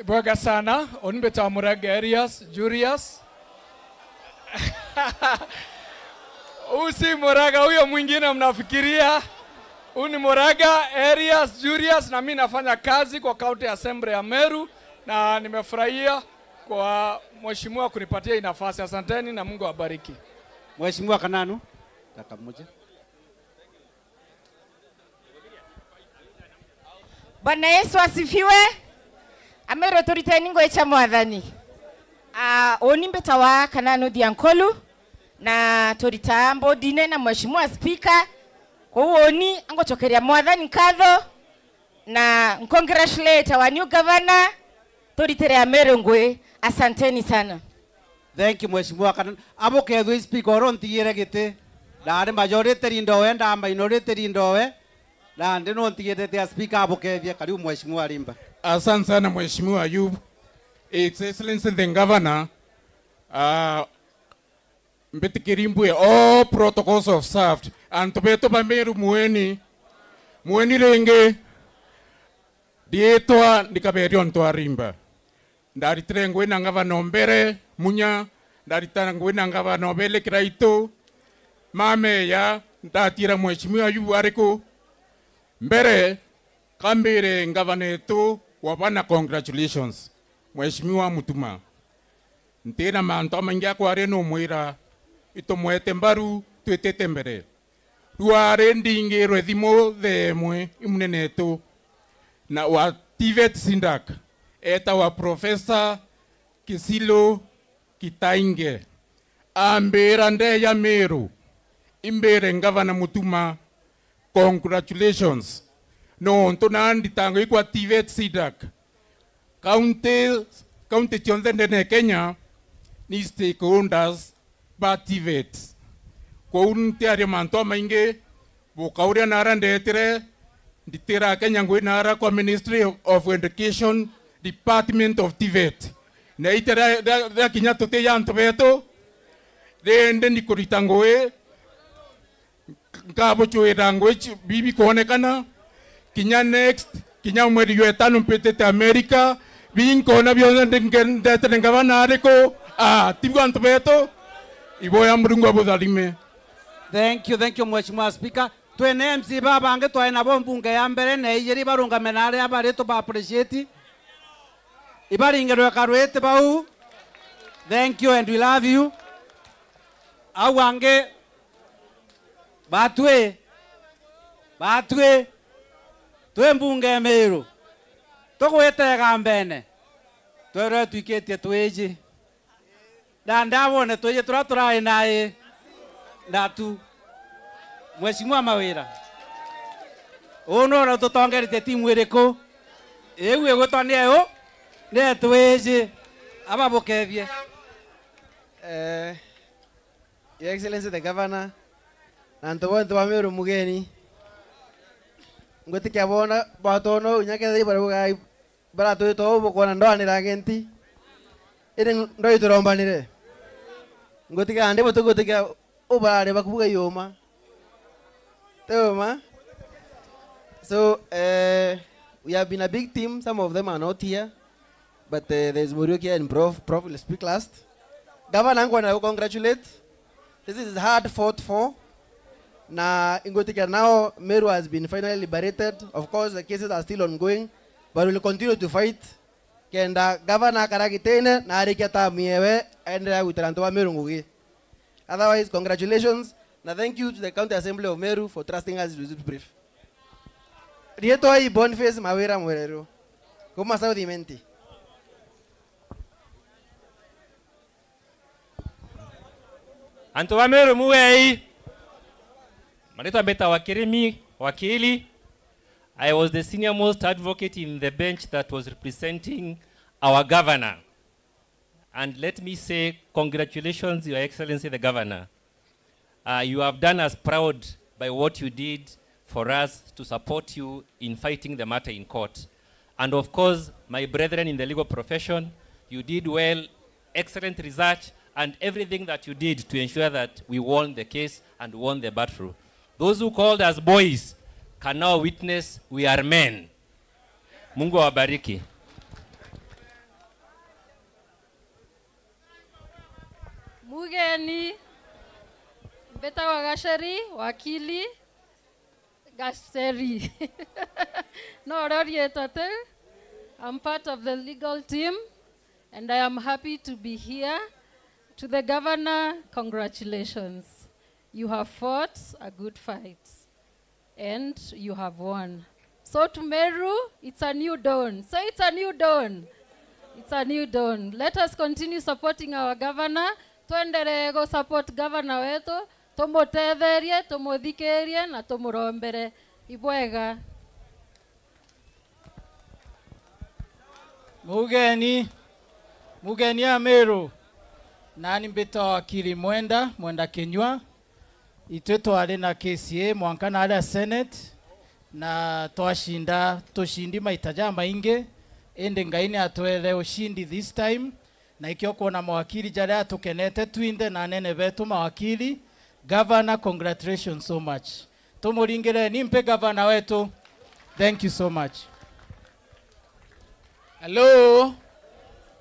Speaker 22: Bwega sana, onibeta Murega Arias, Julius. Usi Murega huyo mwingine mnafikiria. Huyu ni Murega Arias Julius na mimi nafanya kazi kwa County Assembly ya Meru na nimefurahia kwa mheshimiwa kunipatia hii nafasi. Asanteni na Mungu awabariki.
Speaker 5: Mheshimiwa Kananu, dakika moja.
Speaker 24: Bwana Yesu asifiwe. Amero turiteni ngoecha mwathani. Onimbeta wa Kananu Diankolu na turita mbodine na Mheshimiwa Speaker. Kwa uoni angochokeria mwathani nkatho na congratulate our new governor turitere Amero ngwe. Asanteni sana.
Speaker 5: Thank you Mheshimiwa Kananu. Abo kethwe speaker oro ntigire giti. Ndari majority rindowe nda minority rindowe. Na ndino ntigire te speaker abo kethie. Karibu Mheshimiwa Rimba.
Speaker 25: Asante sana Mheshimiwa Ayub. His Excellency the Governor, Mbetikirimbwe, all protocols observed. And tubeto ba Meru mueni, mueni renge, dietwa ndikaberio ntwarimba. Ndaritre ngwe na ngavana mbere, munya, ndaritana ngwe na ngavana bele kraito, mame ya, ndatira Mheshimiwa Ayub ariko, mbere, kambere ngavana etu, wabana congratulations. Mheshimiwa Mutuma. Ntina manto maingi akware no mwira itomwete mbaru twitete mbere. Ruare ndingi rwethimo themwe imunenetu na wa TVET Sindak eta wa Professor Kisilo Kitainge ambera ndeya Meru imbere ngavana Mutuma congratulations no ntonandi tango ikwa TVET Sindak county chionthe ndene Kenya ni stakeholders ba TVET kou ntiaria manto maingi bukauria nara ndetire nditira Kenya ngwi nara kwa Ministry of Education Department of TVET na itera ra kinya tute ya antu betu rende nikurita ngui nkabuchuira ngui bibi kuonekana kinya next kinya mweri wa 5 mpitite America binkona bionthe ndetire ngavana ariko tibwa antu betu iboya Murungu abutharime.
Speaker 5: Thank you Mheshimiwa Speaker. Twene MC babange twae nabo mbunge ya mbere na ijeri barungame na aria bari tuba appreciate. Ibaringerwe karwete bau. Thank you and we love you. Au ange batwe twe mbunge Meru. Tugwetega mbene. Twere tuiketie tweji. Na ndawone tweje turaturae nae. Ndatu Mheshimiwa Mawira uno tutongerete timu iriku iu igwitwo ni eu ni twiji ababukethie.
Speaker 2: Your Excellency the Governor na antu bonthe ba Meru mugeni ngwitikia bona batono inya bara baratwitwo bukwona ndwanira genti iri ndo iturombanire ngwitikia andi butugutikia ubarare bakubuga yoma teoma. So we have been a big team. Some of them are not here, but there's Muriuki and Prof will speak last. Governor, I'm going to congratulate. This is hard fought for. Na Ingotika now Meru has been finally liberated. Of course the cases are still ongoing, but we will continue to fight. Kenda Governor karagitene na ariketa miewe endea gutarantoa Meru ngugi. Otherwise, congratulations. Now, thank you to the County Assembly of Meru for trusting us with this brief. Rieto ai Boniface Mawira Mwerero. Kuma Saudi menti.
Speaker 4: Antu wa Meru muwei. Manetwa Mbeta Wakirimi, wakili. I was the senior most advocate in the bench that was representing our governor. And let me say, congratulations, Your Excellency, the Governor. You have done us proud by what you did for us to support you in fighting the matter in court. And of course, my brethren in the legal profession, you did well, excellent research, and everything that you did to ensure that we won the case and won the battle. Those who called us boys can now witness we are men. Mungu awabariki.
Speaker 6: Mugeni Mbeta wa Gasheri wakili Gasheri. No, I'm part of the legal team and I am happy to be here. To the governor, congratulations. You have fought a good fight and you have won. So to Meru, it's a new dawn. So it's a new dawn. It's a new dawn. Let us continue supporting our governor. Tuendelee go support governor wetu, tumutetherie, tumuthikerie na tumurombere. Ibwega.
Speaker 8: Mugeni ya Meru. Nani mbeta wakili Mwenda Kenywa. Itwe twari na KCA mwanka na aria Senate na twashinda tushindi maitaja maingi indi Ngai ni atwere ushindi this time na ikio kuona mawakili jaria tukenete twinde na nene betu mawakili. Governor, congratulations so much. Tumuringire nimpe governor wetu. Thank you so much.
Speaker 12: Hello.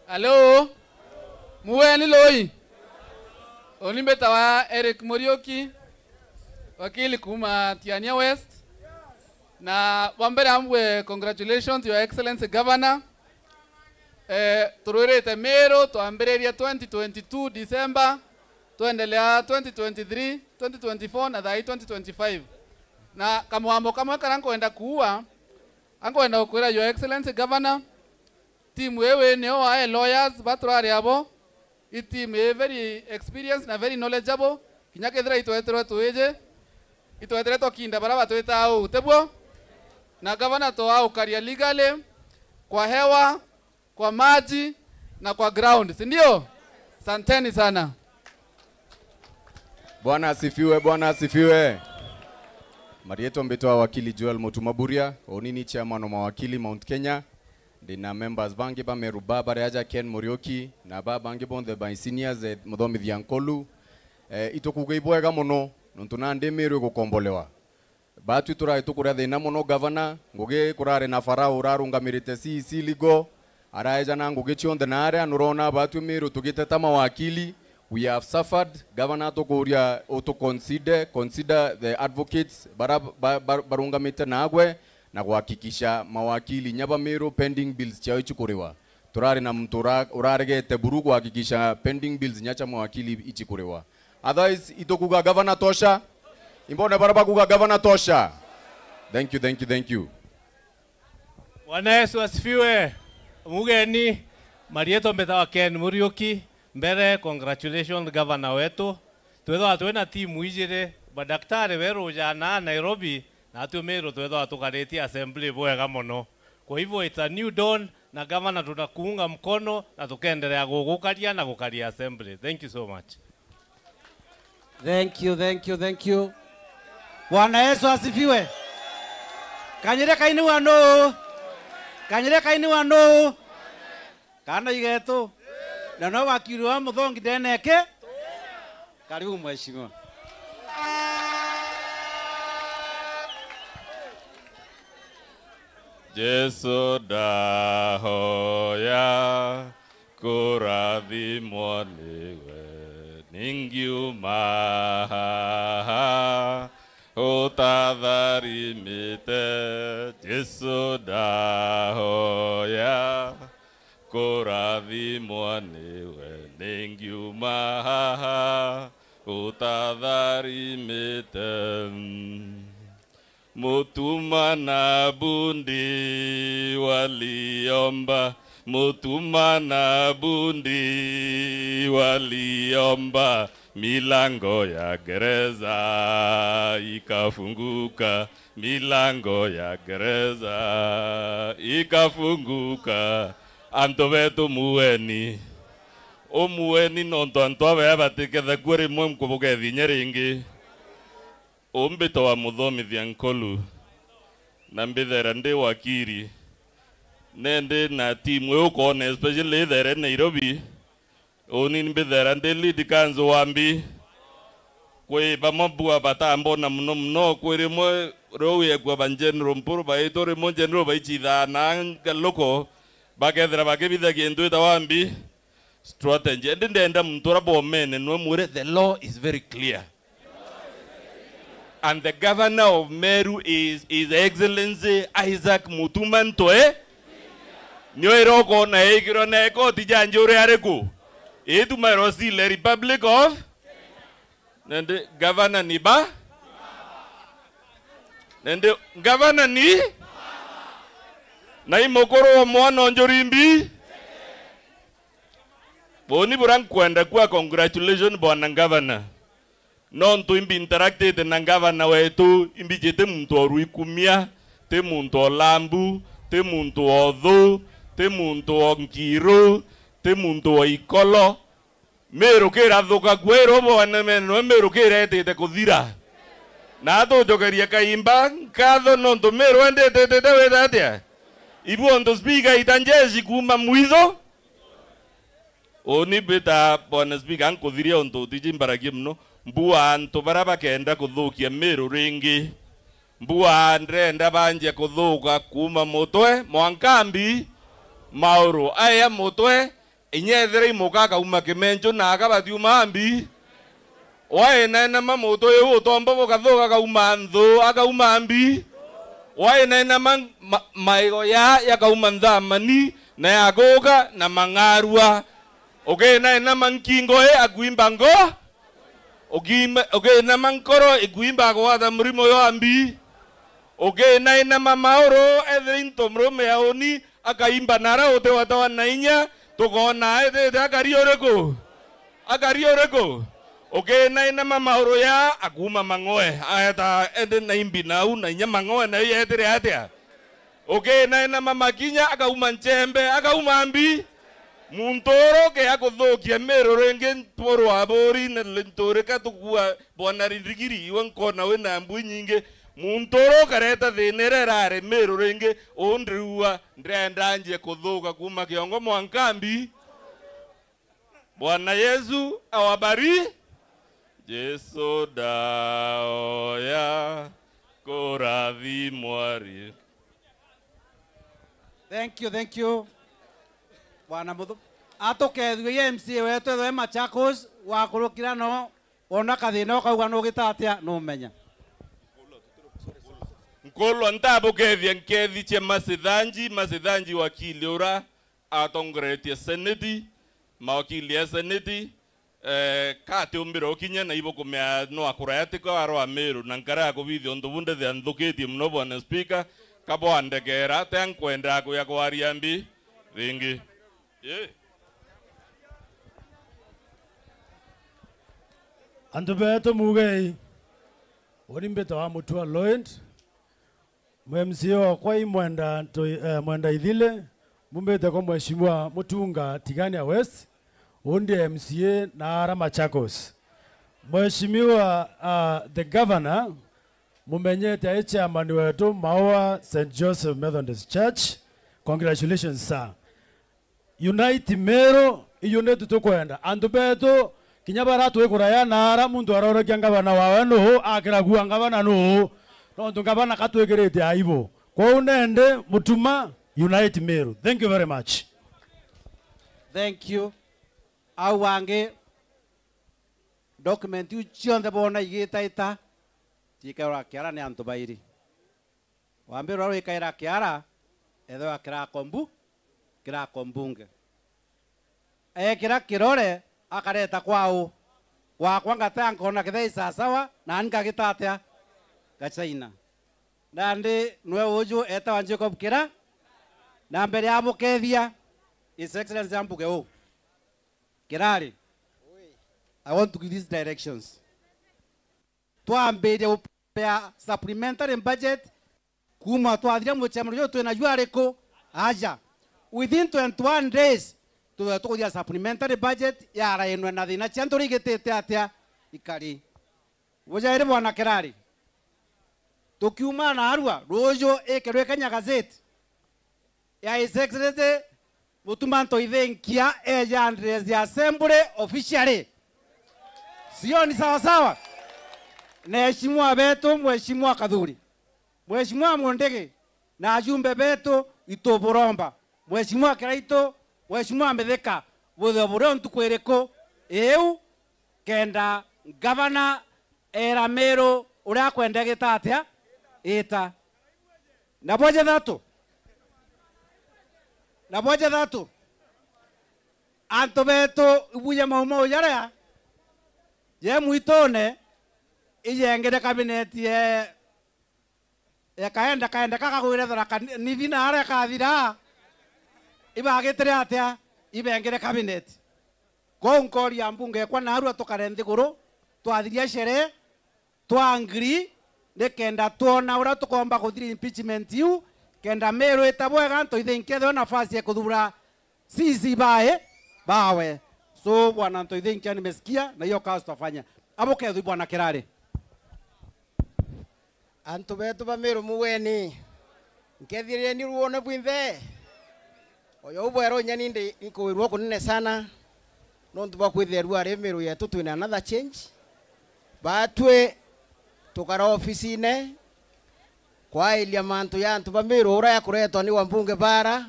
Speaker 12: Hello. Muweni loi. Olimbeta wa Eric Muriuki, wakili kuma Tiania West. Na wambere amwe congratulations Your Excellency Governor. Turwirite Meru twambiriria 2022 December, twendelea 2023, 2024 na thai 2025. Na kamuambo kamwe kara nkwenda kuua ankwenda gukwira Your Excellency Governor, team wewe nio wa lawyers baturari abo i team e very experienced na very knowledgeable kinya kethira itweterwe tuije itwetere tokinda bara batwita au tebwo na governor to au karia legally kwa hewa, kwa maji na kwa ground, si ndio? Santeni sana.
Speaker 9: Bwana asifiwe, Bwana asifiwe. Marieto mbetoa wakili Joel Mutumaburia, onini chairman wa mawakili Mount Kenya. Ndina members bangi ba Meru baba reaja Ken Muriuki na ba bangi bonthe ba seniors Muthomi Thiankolu. Itukuga ibwega muno nontu na ndi Meru gukombolewa. Batu turai tukuria thina muno governor ngugi kurare na farao urarungamirite CEC ligo araeja na ngugi cionthe na aria nurona batu Meru tugiteta mawakili. We have suffered. Governor tukuria to consider the advocates barungamite nagwe na kuhakikisha mawakili nyaba Meru pending bills chao ichikuriwa. Turari na mtu uraregete buru kuhakikisha pending bills nyacha mawakili ichikuriwa. Otherwise itokuga governor tosha. Imbona baraba kuga governor tosha. Thank you, thank you, thank you.
Speaker 10: Bwana Yesu asifiwe. Mugeni Marieto mbetawa Ken Muriuki. Mbere congratulations governor wetu. Twethwa twina timu ijire madaktari weru jana Nairobi na atu Meru twethwa tukaritie assembly bwega muno. Kwa hivyo it's a new dawn na governor tunakuunga mkono na tukendelea gugukaria na gukaria assembly. Thank you so much.
Speaker 5: Thank you, thank you, thank you. Bwana Yesu asifiwe. Kanyire kaini wa no. Kanyire kaini wa no. Kana igetu. Na no wakili wa Muthongi ndeneke. Karibu mheshimiwa.
Speaker 14: Jesu ndahoya kurathimwo niwe ningiuma haha utatharimite. Jesu ndahoya kurathimwo niwe ningiuma haha utatharimite. Mutuma na bundi waliomba, mutuma na bundi waliomba, milango ya gereza ikafunguka, milango ya gereza ikafunguka. Anto betu mueni, omueni nonto anto abe batiketha kweri mwe mkubuke ringi. Umbito wa Muthomi Thiankolu na mbithera ndi wakiri nende na timu ukone especially there Nairobi oni mbithera ndi lead kanzo wambi kwi bamabua batambo na muno muno kwiri mwe rowe kwa banjenro mpuru baitore mo general baichitha na ngaloko bakethera bakibitha kindu ita wambi strategy ndi ndenda muntu rabomene no mwire the law is very clear. And the governor of Meru is His Excellency Isaac Mutuma Ntoe. Nyoiroko na egiro na ekoti janjure areku. Etu marosi le Republic of Nende governor ni ba? Nende governor ni? Na imokoro wa mwana onjorimbi? Boni burang kwenda kwa congratulations bwana governor. Nontu imbi interacted na governor wetu imbi jete muntu oruikumia te muntu olambu te muntu odhu te muntu onkiru te muntu oikolo Meru kira thuka kwero bwana meno Meru kira etete kuthira na atujokeria kaimba nkatho nontu Meru endete tete wetha atia ibu onto speaker itanjeshi kuma mwitho oni bita bwana speaker nkuthiria onto utijimbaragie muno. Mbua antu bara bakenda kuthukia Meru ringi. Mbua ndrenda banje kuthuka kuma mutwe mwankambi mauru aya mutwe inyethera imuka kauma kimenjo na akabathiuma ambi wae na mamutwe utombo bukathuka kauma nthu akauma ambi wae na maigo ya yakauma nthamani Na yagoga na mangarua ugena na mankingo e aguimba ngo ugena mankoro iguimba gwatha murimo yo ambi ugena na mamaoro ethe mrume yaoni akaimba nara ute watawa na inya tukona ethe akari oreko ugena na mamaoro ya aguma mangoe aeta ende na imbi nau na inya mangoe na yethere atia ugena na mamakinya akauma nchembe akauma ambi muntoro ke akuthukia Meru ringi ntoro wa buri na ntore katukua bwana ririgiri iwe nkona wina mbui nyingi muntoro kareta thina ira irari Meru ringi undriua ndrenda njie kuthuka kuma kiongo mwankambi. Bwana Yesu awabari. Jesu daoya kurathimwari.
Speaker 5: Thank you, thank you. Bwana muthu atukethue MCA wetu ethwe Machakos wakurukira no ona kathina ukauga nugita atia numenya
Speaker 14: nkolwa ntabukethia nkethi cia masithanji wakili ura atongoretie seneti mawakili ya seneti kate umbira ukinya na ibo kumea no akuraya tiko arwa Meru na nkara akubithia undu bunde thia nthukitie muno bwana speaker kabo andekera te nkwenda kuya kwaria mbi ringi. Yeah.
Speaker 11: Andu beto mugei uri mbeto wa Mutua Lloyd MCA wakwa i mwenda mwenda ithile mumbete kwa mheshimiwa Mutunga Tigania West undi MCA na ara Machakos. Mheshimiwa the governor mumenyete ai chairman wetu Maua St Joseph Methodist Church. Congratulations sir. Unite Meru iyo ndetu tukwenda andu betu kinya bara twikuraya nara mundu arorokia ngabana wawe nuhu akiragua ngabana nuhu nondu ngabana katwikirite aibu kwou nende mutuma Unite Meru. Thank you very much.
Speaker 5: Thank you. Au wangi document iu cionthe bona igitaita cikaira kiara ni antu bairi wambirwa wikaira kiara ethwa kirakombu kirakombunge ekira kirore akareta kwao gwakwa ngata nkona kithe isasawa na nkagitatia gacaina nandi nwe uju etawa Jacob Kira na mbere ya mukethia His Excellency ambuge u Kirari. I want to give these directions. Twambirie gupea supplementary budget kuma twathiria mucemanio twina jua riku aja within 21 days tukuthia supplementary budget yarainwe na thina cia nturigitite atia ikari bujaire bwana Kirari tukiuma na arua ruju ikirwe Kenya Gazette ya His Excellency Mutuma Ntoithenkia eja address ya assembly officially sio ni sawa sawa na heshimiwa betu mheshimiwa Kathuri mheshimiwa Mundigi na ajumbe betu ituburomba mheshimiwa Kiraito mheshimiwa Mithika buthe burio ntukwiriku iu kenda gavana era Meru uria kwendegita atia ita na boje thatu antu betu ibuya maumau jaria ye mwitone iyengere cabinet ye kaenda kakagwire tharaka nithi na aria kathira ibagitire atia ibengere cabinet kou nkoria mbunge kwa narua tukare nthiguru twathiria shere twangri nikenda tuona uria tukomba guthiria impeachment iu kenda Meru itabwega ntoithinketheo nafasi ya kuthura sisi bae bawe. So bwana ntoithinkia nimesikia na hiyo kazi tutafanya abo kethu bwana Kirari.
Speaker 13: Antu betu ba Meru muweni nkethirie ni ruone bwinthe oyo ubwero nyani ndi nkuwirwo kunene sana nontu bakwitherua ari Meru yetu twina another change batwe tukara ofisine kwailia mantu ya antu ba Meru ura yakuretwa ni wambunge bara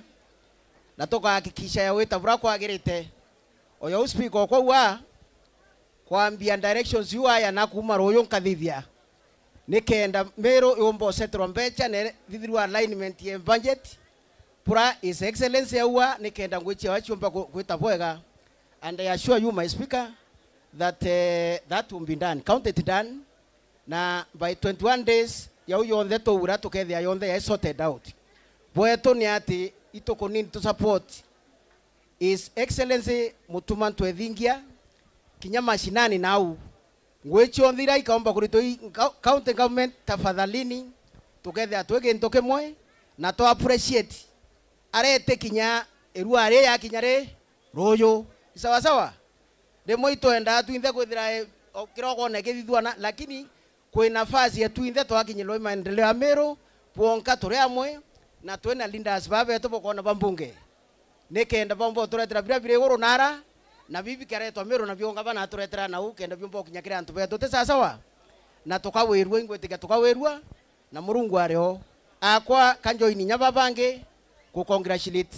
Speaker 13: na tukahakikisha ya wita bura kwagirite oyo uspiko kwa kwambia directions yu aya na kuma ruyu nkathithia nikenda Meru yumbo setro mbecha ne thithirwa alignment ye budget Pura His Excellency aua nikenda ngwichia wachiumba kwita bwega. And I assure you, my speaker, that that will be done, counted done. Na by 21 days yau yonthe tuura tukethia yonthe ya sorted out. Bwetu ni ati itoko need to support His Excellency Mutuma Ntwethingia kinya mashinani nau ngwichio nthira ikaomba kurito county government tafadhalini tukethia twige ntoke mwe na to appreciate arete kinya erua are ya kinya re royo sawa sawa rimwe itwenda twinthe kwithira kiroko ne kithithwana lakini kwi nafasi ya twinthe twakinyirwo maendeleo ya Meru bwonka turi amwe na twina leaders babetu bukona bambunge nikenda bombo turetera bira bira iguru nara na bibi karetwa Meru na bionga bana turetera na ukenda biombo kinyakira antu betu te sawa na tukawirwa ingwetika tukawirwa na Murungu ario akwa kanjoini nyababange ku congratulate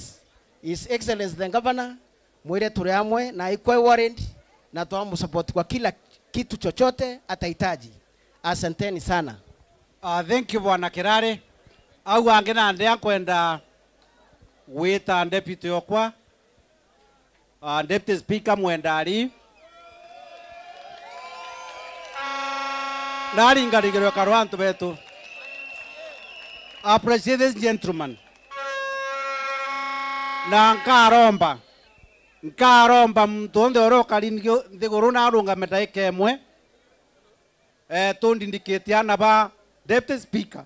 Speaker 13: His Excellency the Governor mwire turi amwe na ikwe warrant na twamu support kwa kila kitu chochote atahitaji. Asanteni sana.
Speaker 5: Thank you Bwana Kirare. Au ange na ndia kwenda wita deputy okwa Deputy Speaker Mwendari naringarigirwe karwantu betu. Appreciate this gentleman. Na nkaromba muntu onthe uria ukari nthiguru na arungame ndaika imwe tundindikitie ana ba Deputy Speaker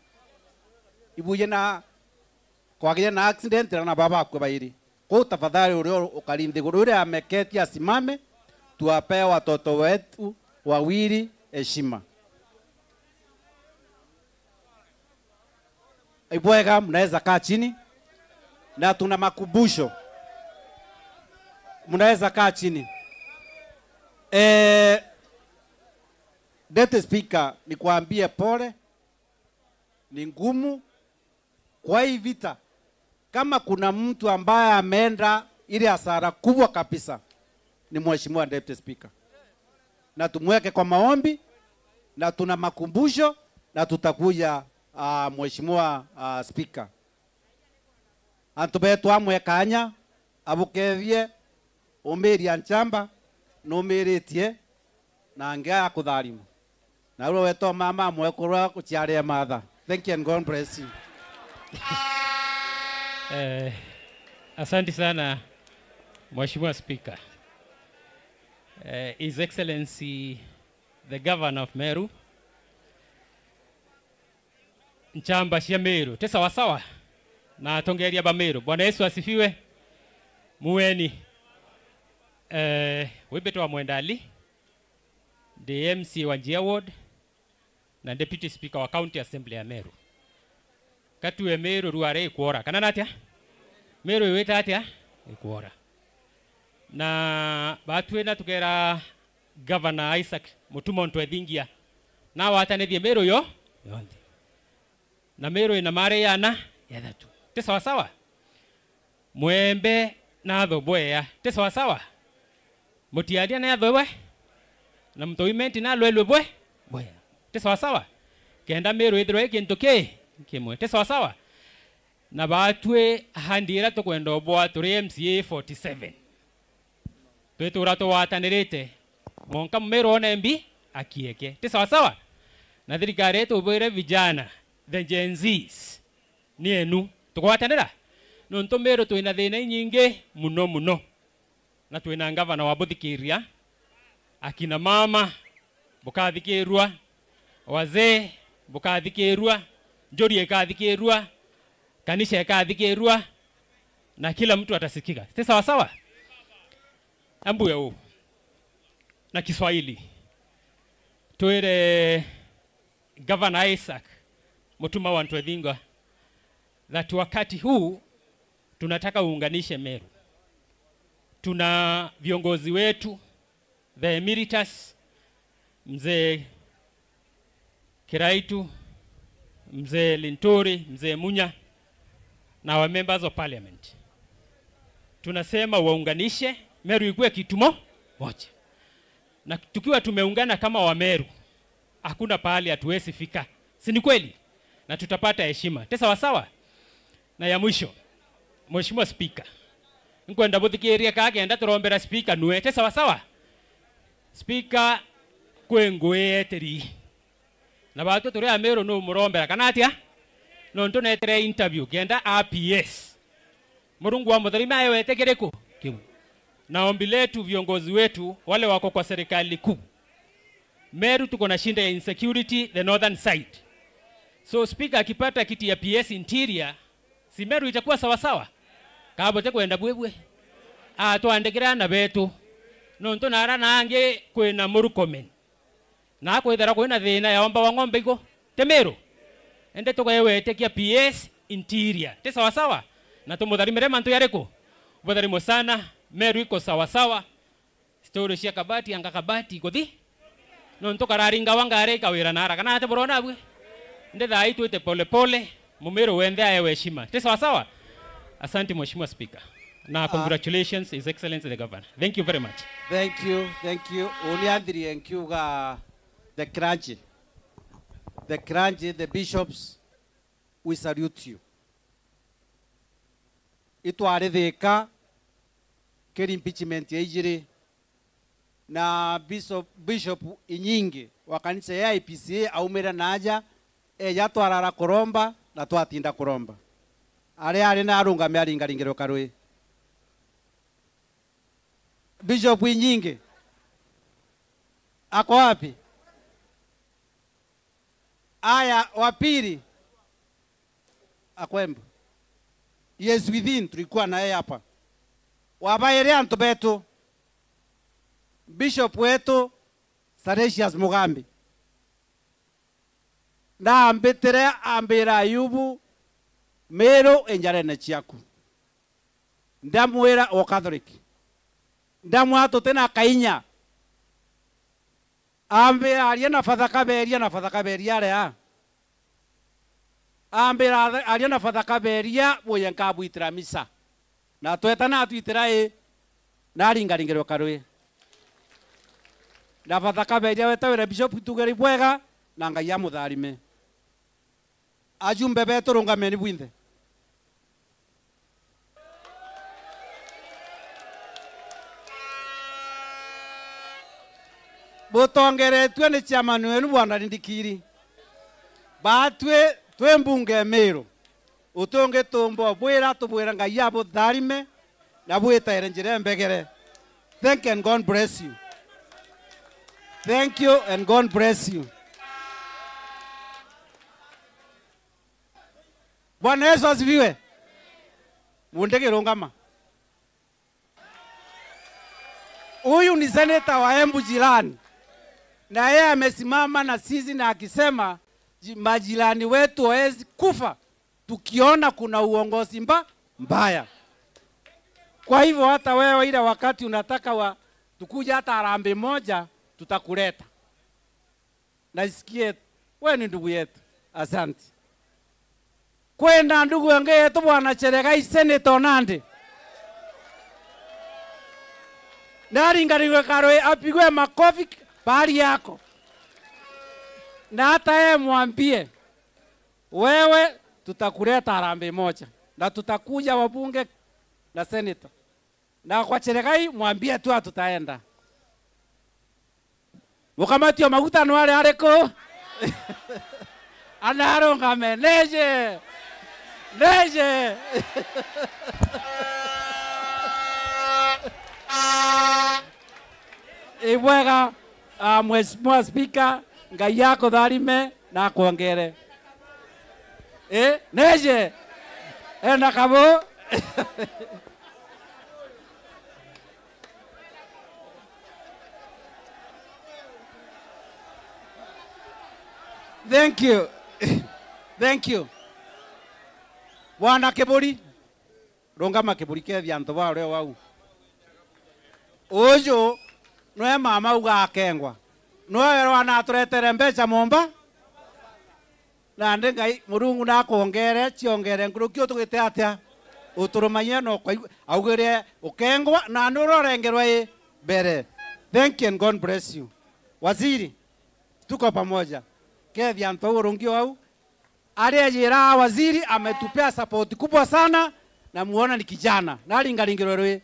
Speaker 5: ibuye na kwagire na accident na baba akwe bairi ko tafadhali uria ukari nthiguru uria ameketi asimame tuwapee watoto wetu wawili heshima. Ibwega mnaweza kaa chini na tuna makumbusho. Mnaweza kaa chini. Deputy Speaker, nikuambie pole, ni ngumu kwa hii vita. Kama kuna mtu ambaye ameenda ile hasara kubwa kabisa ni Mheshimiwa Deputy Speaker. Na tumweke kwa maombi na tuna makumbusho na tutakuja Mheshimiwa Speaker. Antubetu amwe kanya abukethie umiria nchamba numiritie na ngia kutharimu na uro weto mama amwe kurwa kuchiaria matha. Thank you and God bless you.
Speaker 4: Asante sana Mheshimiwa Speaker. His Excellency the Governor of Meru Nchamba cia Meru te sawa sawa na atongeria ba Meru. Bwana Yesu asifiwe. Muweni wibetwa Mwendali the MC wa Njia Ward na Deputy Speaker wa County Assembly ya Meru. Katuwe Meru ruare ikuora kana natia Meru iweta atia ikuora na batwe na tukera Governor Isaac Mutuma Ntwethingia na watanethie Meru yo yonthe na Meru ina mare yana yathatu te sawa sawa mwembe na thobwea te sawa sawa mutiaria na thobwe na mtoimenti na lwelwe bwe bwea te sawa sawa kenda Meru ithirwe kintu ki kimwe te sawa sawa na batwe handira tukwenda obwa turi MCA 47 twitura twatanirite monka Meru one mbi akieke te sawa sawa na thirikari yetu vijana the Gen Zs ni enu tukwatanira nontu Meru twina thina nyingi muno muno na twina ngavana wa buthikiria akina mama bukathikirwa wazee bukathikirwa njori ikathikirwa kanisa ikathikirwa na kila mtu atasikika si sawa sawa ambuye huu na Kiswahili twire Governor Isaac Mutuma wa Ntwethinga that wakati huu tunataka uunganishe Meru. Tuna viongozi wetu the emeritus Mzee Kiraitu, Mzee Linturi, Mzee Munya na wa members of parliament. Tunasema waunganishe Meru ikuwe kitumo moja. Na tukiwa tumeungana kama wa Meru hakuna pahali hatuwezi fika. Si ni kweli? Na tutapata heshima. Te sawa sawa? Na ya mwisho Mheshimiwa Speaker, nkwenda buthikiria kagenda turombera speaker nuete sawa sawa. Speaker kwengueteri na batu turi Ameru no murombera kana atia no ntunetere interview genda APS Murungu wa mutharima ayewete kiriku kiu. Na ombi letu viongozi wetu wale wako kwa serikali kuu, Meru tuko na shinda ya insecurity the northern side. So speaker akipata kiti ya PS Interior, si Meru itakuwa sawa sawa? Kabo te kwenda bwebwe. Twandikira na betu. No ntunara nange kwina Murkomen. Na kwithira kwina thina ya omba wa ng'ombe iko te Meru. Ende tukawete kia PS Interior. Te sawa sawa? Na tumutharimire mantu yariko. Mutharimo sana, Meru iko sawa sawa. Story cia kabati anga kabati ikothi. No ntukararinga wangare kawira nara kana ate borona bwe. Nde thai tuite pole pole Mumeru wende aye heshima. Te sawa sawa? Asante Mheshimiwa Speaker. Na congratulations His Excellency the Governor. Thank you very much.
Speaker 5: Thank you, thank you. Uniandri nkiuga the clergy. The clergy, the bishops, we salute you. Itware thika keri impeachment ya ijiri na bishop inyingi wa kanisa ya IPCA aumira naja eja twarara kuromba na twatinda kuromba aria ari na arungame aringaringirwo karui. Bishop inyingi ako wapi? Aya wa pili akwembo yes within tulikuwa na yeye hapa wabaire antu betu Bishop wetu Salesius Mugambi na ambitere ambira Ayubu Meru enjarene chiaku ndamwira o Catholic ndamwatu tena kainya ambira aria na Father Kaberia na Father Kaberia aria ambira aria na Father Kaberia buye nkabwitira misa na twetana atwitira i naringaringirwo karui na Father Kaberia wetawira Bishop tugeri bwega na Ngai amutharime ajumbe betu rungameni bwinthe. Butongeretwe ni chairman wenu bwana Ndikiri batwe twe mbunge Meru utonge tumbo bwira tubwira Ngai abutharime na bwitaire njira mbegere. Thank and God bless you. Thank you and God bless you. Bwana Yesu asifiwe. Mundege rungama. Huyu ni seneta wa Embu jirani. Na yeye amesimama na sisi na akisema majirani wetu hawezi kufa tukiona kuna uongozi mbaya. Kwa hivyo hata wewe ile wakati unataka tukuja hata harambee moja tutakuleta. Na isikie wewe ni ndugu yetu. Asante. Kwenda ndugu wenge yetu bwana Cheregai Senator Nandi. Naringariwe karoe apigwe makofi bahari yako. Na hata yeye mwambie wewe tutakuleta harambee moja na tutakuja wabunge na senator. Na kwa Cheregai mwambie tu tutaenda. Mukamati wa maguta no ale areko. Anaronga neje. Neje. Ibwega Mheshimiwa Speaker Ngai yako tharime na kuongere. Neje. Enda kabo. Thank you. Thank you. Bwana Kiburi. Rungama Kiburi kethia antu ba uria wau. Uyu noe mama ugakengwa. Noe rwana aturetere mbeca momba. Na ndi Ngai Murungu nakuongere ciongere nguruki utugite atia. Uturumanye no augire ukengwa na nurorengerwa i mbere. Thank you and God bless you. Waziri, tuko pamoja. Kethia antu urungi wau. Aliyejira waziri ametupea support kubwa sana Namuona ni kijana naringaringirwe rwi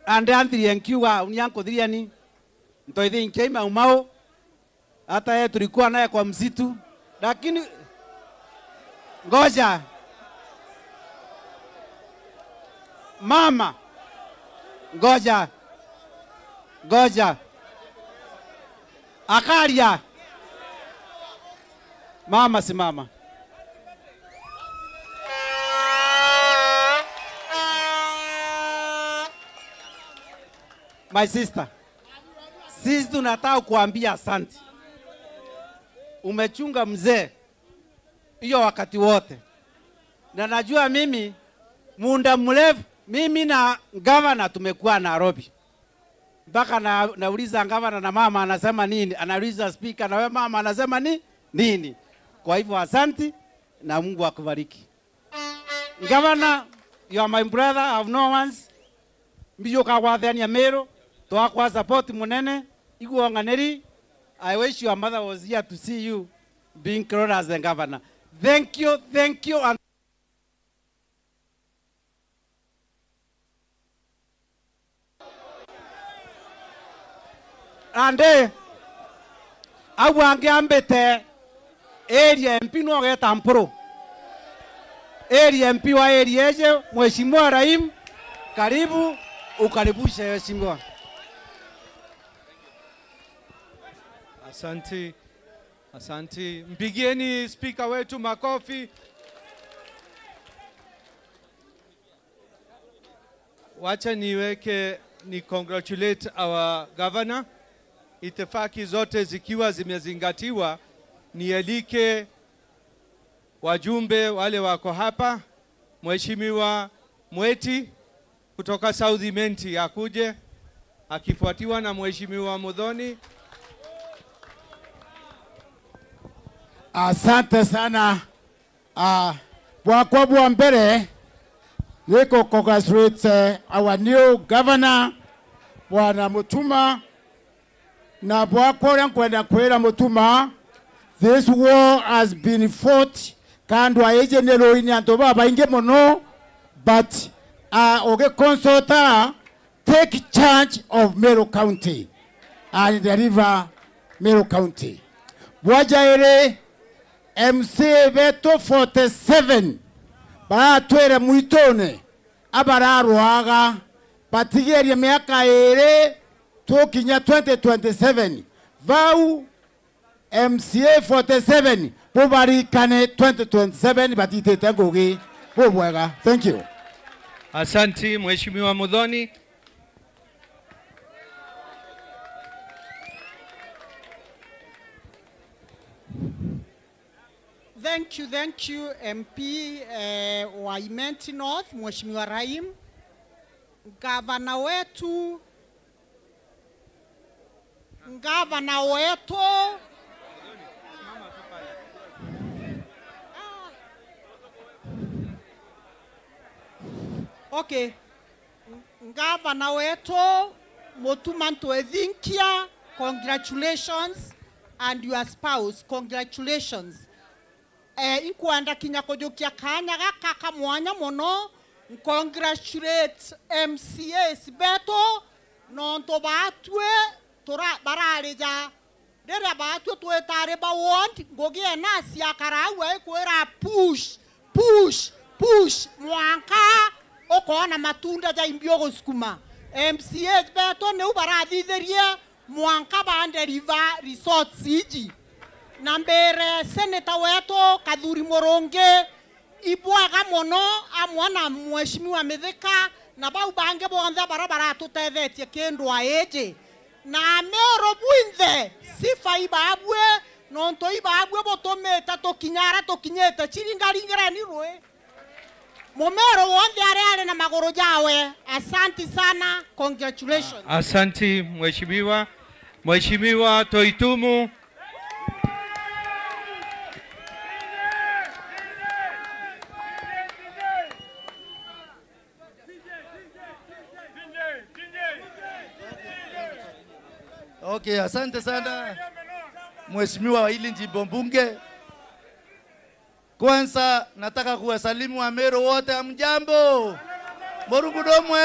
Speaker 5: ande anthirie nkiuga uniankuthiria ni ntoithi nkiai mau mau hata yeye tulikuwa naye kwa msitu, lakini ngoja mama, ngoja ngoja akaria mama, simama. My sister, sisi tunataka kuambia asante. Umechunga mzee hiyo wakati wote, na najua mimi muda mrefu mimi na governor tumekuwa Nairobi mpaka nauliza governor na mama anasema nini, anauliza speaker na we mama anasema nini. Kwa hivyo asante na Mungu akubariki. Governor, you are my brother, I have no ones. Mbiyo kagwathania Meru twakwa support munene iguonganeri. I wish your mother was here to see you being crowned as the governor. Thank you, thank you. And ande awange ambete area MP no geta mpuru area MP wa area eje Mheshimiwa Rahim, karibu ukaribushe Mheshimiwa.
Speaker 15: Asante, asante. Mpigieni speaker wetu makofi. Wacha niweke ni congratulate our governor. Itifaki zote zikiwa zimezingatiwa, nialike wajumbe wale wako hapa. Mheshimiwa Mweti kutoka South Imenti akuje, akifuatiwa na Mheshimiwa Muthoni.
Speaker 16: Asante sana. Bwakwa bwa mbere niko congratulate our new governor Bwana Mutuma, na bwakwa uria nkwenda kwira Mutuma, this war has been fought kandu aije ni ruini andu babaingi muno, but oge consulta take charge of Meru County and deliver Meru County. Bwajaire MC beto 47 baratwere mwitone abararwaga batigerie miaka ere tukinya 2027 vau MCA 47 bubarikane 2027 batitete ngugi bubwega. Thank you.
Speaker 15: Asante Mheshimiwa Muthoni.
Speaker 17: Thank you MP wa Imenti North, Mheshimiwa Rahim. Gavana wetu okay, gavana wetu Mutuma Ntwethinkia, congratulations, and your spouse, congratulations. Inkwenda kinya kujukia kanya gaka kamwanya muno congratulate MCA Sibeto nonto batwe tura bararija rira batwe twetare ba want ngugie na ciakarawe kwira push push push mwanka ukona matunda ja imbio gusukuma MCA Sibeto ni ubarathithirie mwanka bande river resort iji na mbere seneta wetu Kathuri Murungi ibwaga muno amwana Mheshimiwa Mithika na bau bange bonthe bara baratutethetie kindu aeje na Meru bwinthe sifa ibabwe nonto ibabwe butumite tukinyara tukinyite chiringaringireni rui Mumero wonthe aria ari na maguru jawe. Asante sana, congratulations.
Speaker 15: Asante Mheshimiwa. Mheshimiwa Toitumu.
Speaker 18: Okay, asante sana Mheshimiwa wa hili jimbo mbunge. Kwanza nataka kuwasalimu Wameru wote, amjambo. Morugudomwe.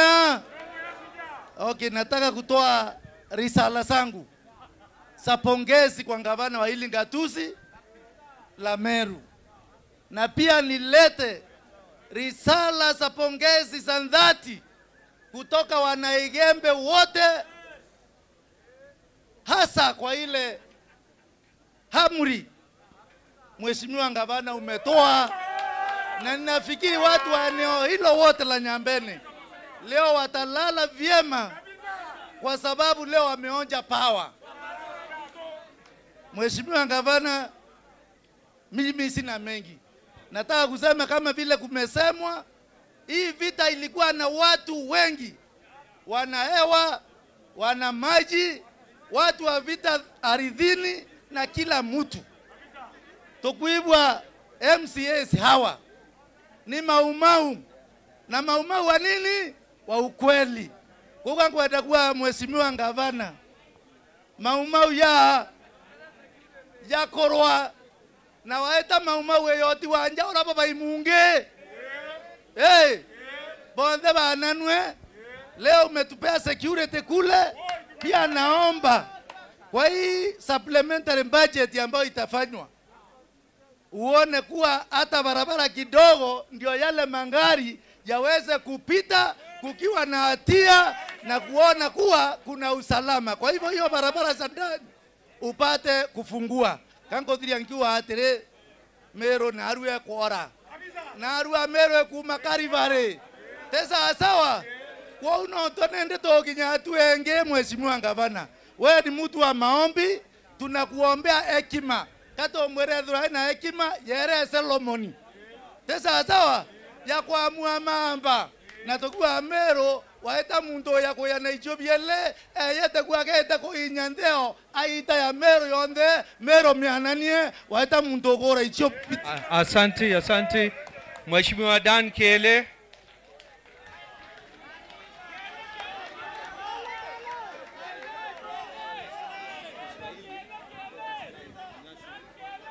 Speaker 18: Okay, nataka kutoa risala zangu za pongezi kwa gavana wa hili gatuzi la Meru, na pia nilete risala za pongezi za dhati kutoka wanaigembe wote, hasa kwa ile amri Mheshimiwa gavana umetoa, na ninafikiri watu wa eneo hilo wote la Nyambene leo watalala vyema kwa sababu leo wameonja power. Mheshimiwa gavana, mimi sina mengi. Nataka kusema kama vile kumesemwa, hii vita ilikuwa na watu wengi, wana hewa, wana maji, watu wa vita ardhini na kila mtu. Tukuibwa MCAs hawa ni maumau, na maumau wa nini? Wa ukweli. Kwa kwenda Mheshimiwa gavana, maumau ya korwa na waeta maumau yoti wanja ora baba imunge. Hey, bonde bananwe leo umetupea security kule. Pia naomba kwa hii supplementary budget ambayo itafanywa, uone kuwa hata barabara kidogo ndio yale mangari yaweze kupita kukiwa na hatia na kuona kuwa kuna usalama. Kwa hivyo hiyo barabara za ndani upate kufungua. Kanko thiriankiwa atere Meru na arue kwora na arua Meru kuma Karivare tesa sawa kwa uno tonende tokinya tuenge. Mheshimiwa gavana, wewe ni mtu wa maombi, tunakuombea hekima kato mwerethura na hekima yere Solomoni tesa sawa ya kuamua mamba na tokuwa Meru waeta muntu ya kuya na Ethiopia eyete kwa kete ko inyandeo aita ya Meru yonde Meru miananie waeta muntu gora Ethiopia.
Speaker 15: Asante, asante Mheshimiwa Dan Kele.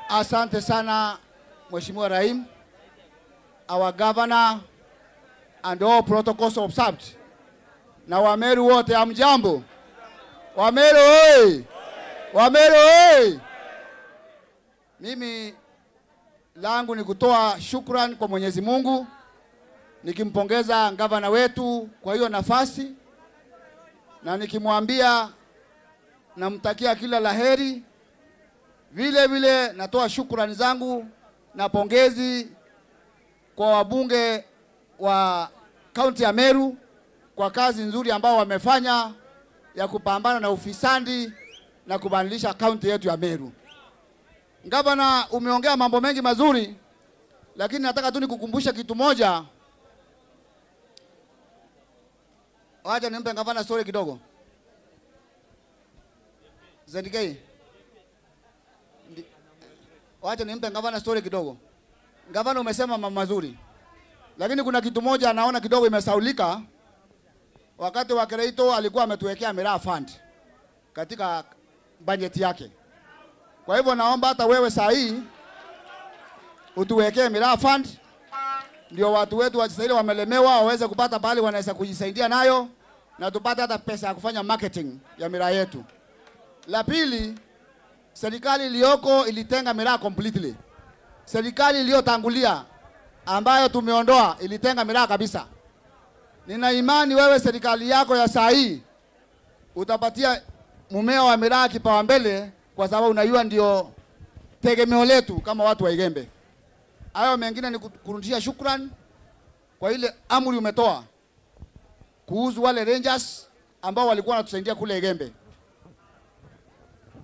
Speaker 16: Asante sana Mheshimiwa Rahim, our governor and all protocols observed. Na Wameru wote amjambo. Wameru oi! Wameru oi! Mimi langu ni kutoa shukran kwa Mwenyezi Mungu, nikimpongeza gavana wetu kwa hiyo nafasi, na nikimwambia namtakia kila laheri. Vile vile natoa shukrani zangu na pongezi kwa wabunge wa kaunti ya Meru kwa kazi nzuri ambao wamefanya ya kupambana na ufisadi na kubadilisha kaunti yetu ya Meru. Gavana, umeongea mambo mengi mazuri, lakini nataka tu nikukumbushe kitu moja. Wacha nimpe gavana story kidogo. Zendikei. Wacha nimpe gavana story kidogo. Gavana, umesema mambo mazuri, lakini kuna kitu moja naona kidogo imesaulika. Wakati wa Kereito alikuwa ametuwekea Miraa Fund katika bajeti yake. Kwa hivyo naomba hata wewe saa hii utuwekee Miraa Fund, ndio watu wetu wa wamelemewa waweze kupata pahali wanaweza kujisaidia nayo, na tupate hata pesa ya kufanya marketing ya miraa yetu. La pili, serikali iliyoko ilitenga miraa completely. Serikali iliyotangulia ambayo tumeondoa ilitenga miraa kabisa. Nina imani wewe serikali yako ya saa hii utapatia mmea wa miraa kipaumbele, kwa sababu unajua ndio tegemeo letu kama watu wa Igembe. Hayo mengine ni kurudishia shukrani kwa ile amri umetoa kuhusu wale rangers ambao walikuwa wanatusaidia kule Igembe.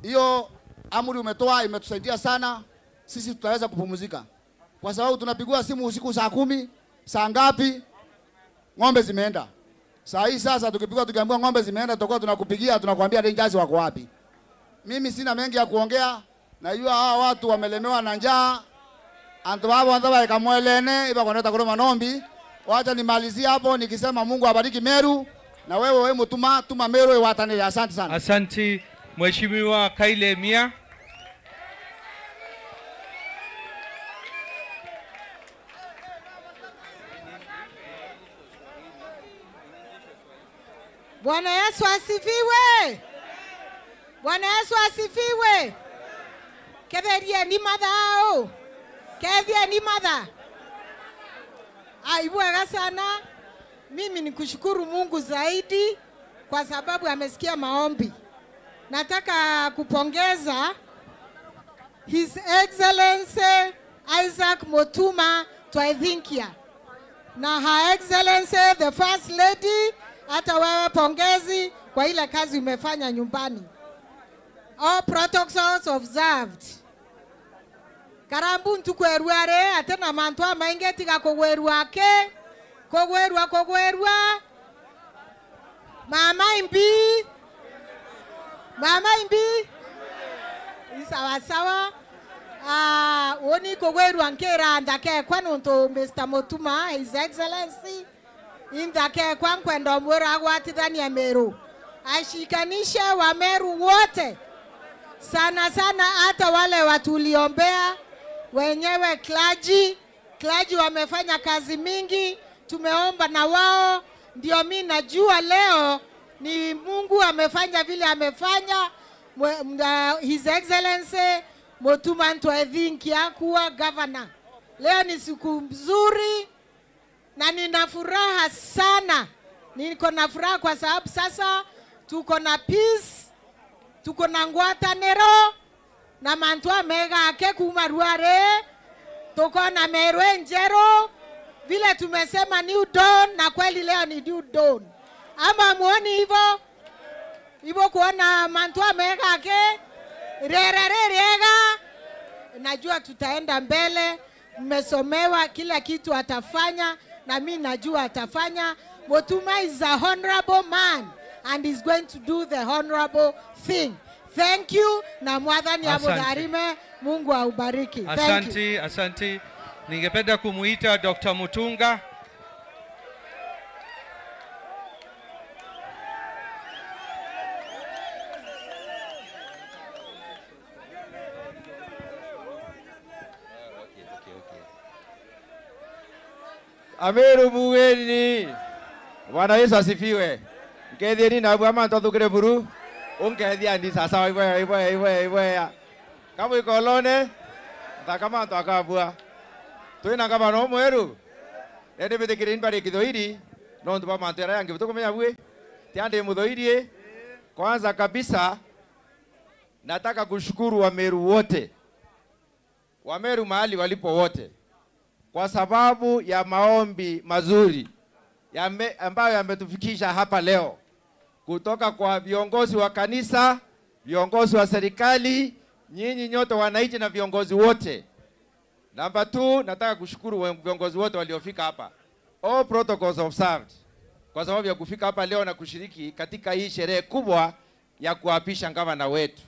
Speaker 16: Hiyo amri umetoa imetusaidia sana, sisi tutaweza kupumzika. Kwa sababu tunapigwa simu usiku saa 10, saa ngapi ng'ombe zimeenda. Saa hii sasa tukipigwa tukiambiwa ng'ombe zimeenda, tutakuwa tunakupigia tunakuambia rangers wako wapi. Mimi sina mengi ya kuongea, najua hawa watu wamelemewa na njaa. Antu babo andaba ikamwelene iba koneta kuruma nombi. Wacha nimalizie hapo nikisema Mungu abariki Meru, na wewe mutuma tuma Meru iwatane. Asante sana.
Speaker 15: Asante Mheshimiwa Kaile Mia.
Speaker 17: Bwana Yesu asifiwe. Bwana Yesu asifiwe. Ketherie ni mathao. Kethie ni matha. Aibwega sana. Mimi ni kushukuru Mungu zaidi kwa sababu amesikia maombi. Nataka kupongeza His Excellency Isaac Mutuma Twaithinkia na Her Excellency the First Lady, hata wewe pongezi kwa ile kazi umefanya nyumbani. All protocols observed. Karambu ntukweruare atena mantu amainge tiga kogwerua ke kogwerua kogwerua. Mama imbi, mama imbi sawa sawa. Oni kogwerua nkera ndake kwa nonto Mr. Mutuma His Excellency indake kwa nkwenda mwera agwatithania Meru, ashikanishe wa Meru wote, sana sana hata wale watuliombea wenyewe clergy wamefanya kazi mingi, tumeomba na wao. Ndio mimi najua leo ni Mungu amefanya vile amefanya. His Excellency Mutuma Twaithinkia kuwa governor. Leo ni siku nzuri na nina furaha sana. Niko na furaha kwa sababu sasa tuko na peace, tuko na ngwataniro na mantu amega ake kuma ruare, tuko na Meru njero vile tumesema new dawn, na kweli leo ni new dawn. Ama muoni hivyo? Hivyo kuona mantu amega ake rerererega. Najua tutaenda mbele. Mmesomewa kila kitu atafanya, na mimi najua atafanya. Mutuma is a honorable man and is going to do the honorable thing. Thank you. Na mwadhani abudharime, Mungu aubariki.
Speaker 15: Asante, asante. Ningependa kumuita Dr. Mutunga.
Speaker 1: Ameru muweni. Bwana Yesu asifiwe. Nkethieni na bwa mantu athukire buru. Unkethia ndi sasa ibwe ibwe ibwe ibwe. Kama ikolone thaka mantu akabua. Twina gavana mweru. Ende bitikiri mbari kithoiri no ndu ba mantu aria angi tukumenya bwe. Tiande muthoirie. Kwanza kabisa nataka kushukuru Wameru wote. Wameru mahali walipo wote, kwa sababu ya maombi mazuri ambayo yametufikisha hapa leo, kutoka kwa viongozi wa kanisa, viongozi wa serikali, nyinyi nyote wananchi na viongozi wote. Namba 2, nataka kushukuru viongozi wote waliofika hapa. All protocols observed. Kwa sababu ya kufika hapa leo na kushiriki katika hii sherehe kubwa ya kuapisha gavana wetu.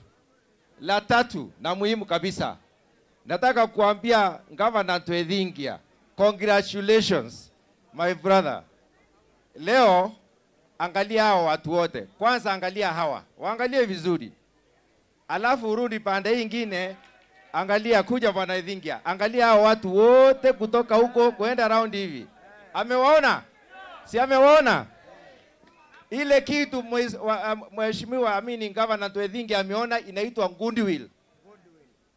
Speaker 1: La tatu na muhimu kabisa, nataka kuambia Gavana Twaithinkia, congratulations my brother. Leo angalia hao watu wote. Kwanza angalia hawa, waangalie vizuri. Alafu urudi pande nyingine, angalia kuja Bwana Twaithinkia. Angalia hao watu wote kutoka huko kwenda round hivi. Amewaona? Si amewaona? Ile kitu mheshimiwa amini Gavana Twaithinkia ameona inaitwa goodwill.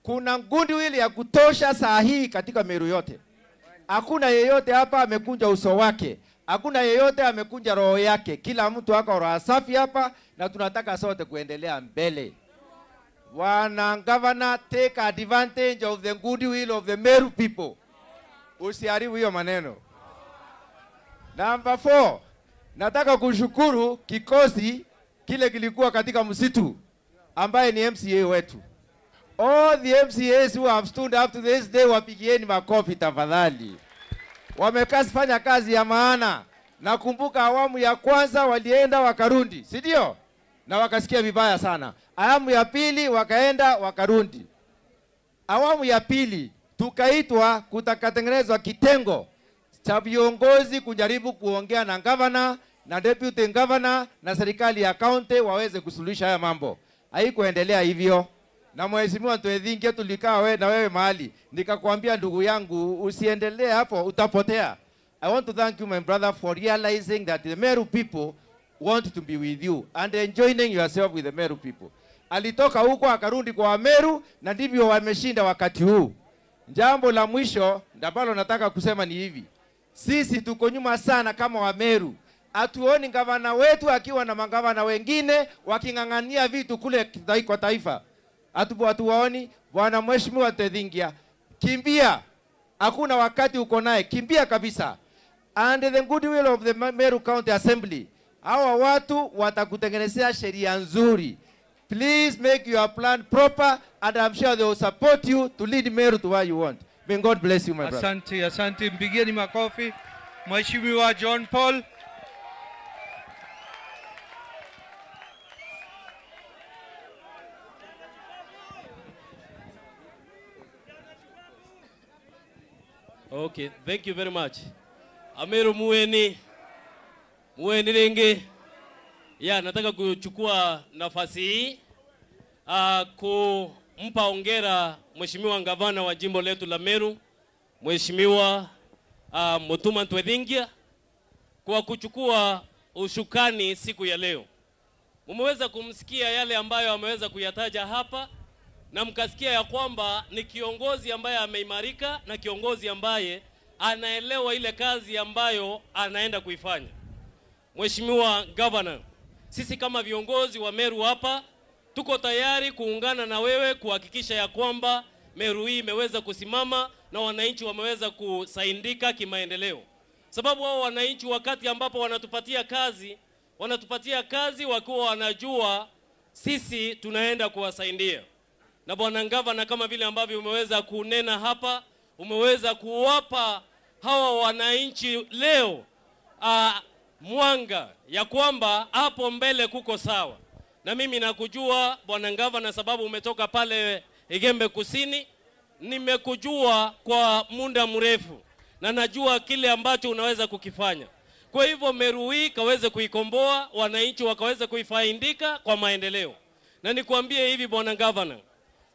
Speaker 1: Kuna goodwill ya kutosha saa hii katika Meru yote. Hakuna yeyote hapa amekunja uso wake. Hakuna yeyote amekunja roho yake. Kila mtu ako roho safi hapa na tunataka sote kuendelea mbele. Bwana Governor, take advantage of the goodwill of the Meru people. Usiharibu hiyo maneno. Number 4, nataka kushukuru kikosi kile kilikuwa katika msitu ambaye ni MCA wetu. All the MCAs who have stood up to this day, wapigieni makofi tafadhali. Wamekafanya kazi ya maana. Nakumbuka awamu ya kwanza walienda wakarundi, si ndio? Na wakasikia vibaya sana. Awamu ya pili wakaenda wakarundi. Awamu ya pili tukaitwa kutakatengenezwa kitengo cha viongozi kujaribu kuongea na governor na deputy governor na serikali ya county waweze kusuluhisha haya mambo. Haikuendelea hivyo. Na mheshimiwa Twaithinkia tulikaa wewe na wewe mahali, nikakwambia ndugu yangu usiendelee hapo, utapotea. I want to thank you my brother for realizing that the Meru people want to be with you and enjoining yourself with the Meru people. Alitoka huko akarudi kwa Meru na ndivyo wameshinda wakati huu. Jambo la mwisho ambalo nataka kusema ni hivi. Sisi tuko nyuma sana kama Wameru. Hatuoni gavana wetu akiwa na magavana wengine waking'ang'ania vitu kule kwa taifa. Hatuwaoni. Bwana Mheshimiwa Tedhingia, kimbia. Hakuna wakati uko naye, kimbia kabisa. And the goodwill of the Meru County Assembly, hawa watu watakutengenezea sheria nzuri. Please make your plan proper and I'm sure they will support you to lead Meru to where you want. May God bless you, my brother.
Speaker 15: Asante, asante. Mpigieni makofi Mheshimiwa John Paul.
Speaker 4: Okay, thank you very much. Ameru mueni. Mueni ringi. Ya, nataka kuchukua nafasi hii kumpa hongera Mheshimiwa Gavana wa jimbo letu la Meru, Mheshimiwa Mutuma Ntwethingia, kwa kuchukua ushukani siku ya leo. Umeweza kumsikia yale ambayo ameweza kuyataja hapa na mkasikia ya kwamba ni kiongozi ambaye ameimarika na kiongozi ambaye anaelewa ile kazi ambayo anaenda kuifanya. Mheshimiwa Governor, sisi kama viongozi wa Meru hapa tuko tayari kuungana na wewe kuhakikisha ya kwamba Meru hii imeweza kusimama na wananchi wameweza kusaidika kimaendeleo. Sababu wao wananchi wakati ambapo wanatupatia kazi wakiwa wanajua sisi tunaenda kuwasaidia. Na Bwana Gavana, kama vile ambavyo umeweza kunena hapa, umeweza kuwapa hawa wananchi leo mwanga ya kwamba hapo mbele kuko sawa. Na mimi nakujua Bwana Gavana sababu umetoka pale Igembe Kusini, nimekujua kwa muda mrefu na najua kile ambacho unaweza kukifanya. Kwa hivyo Meru hii kaweze kuikomboa, wananchi wakaweze kuifaidika kwa maendeleo. Na nikwambie hivi Bwana Gavana,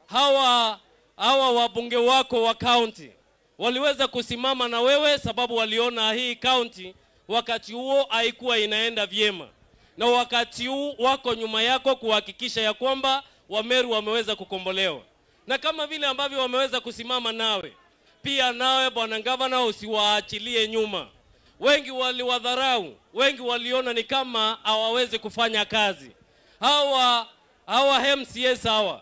Speaker 4: hawa wabunge wako wa county waliweza kusimama na wewe sababu waliona hii county wakati huo haikuwa inaenda vyema, na wakati huu wako nyuma yako kuhakikisha ya kwamba Wameru wameweza kukombolewa. Na kama vile ambavyo wameweza kusimama nawe, pia nawe Bwana Gavana usiwaachilie nyuma. Wengi waliwadharau, wengi waliona ni kama hawawezi kufanya kazi. Hawa MCS hawa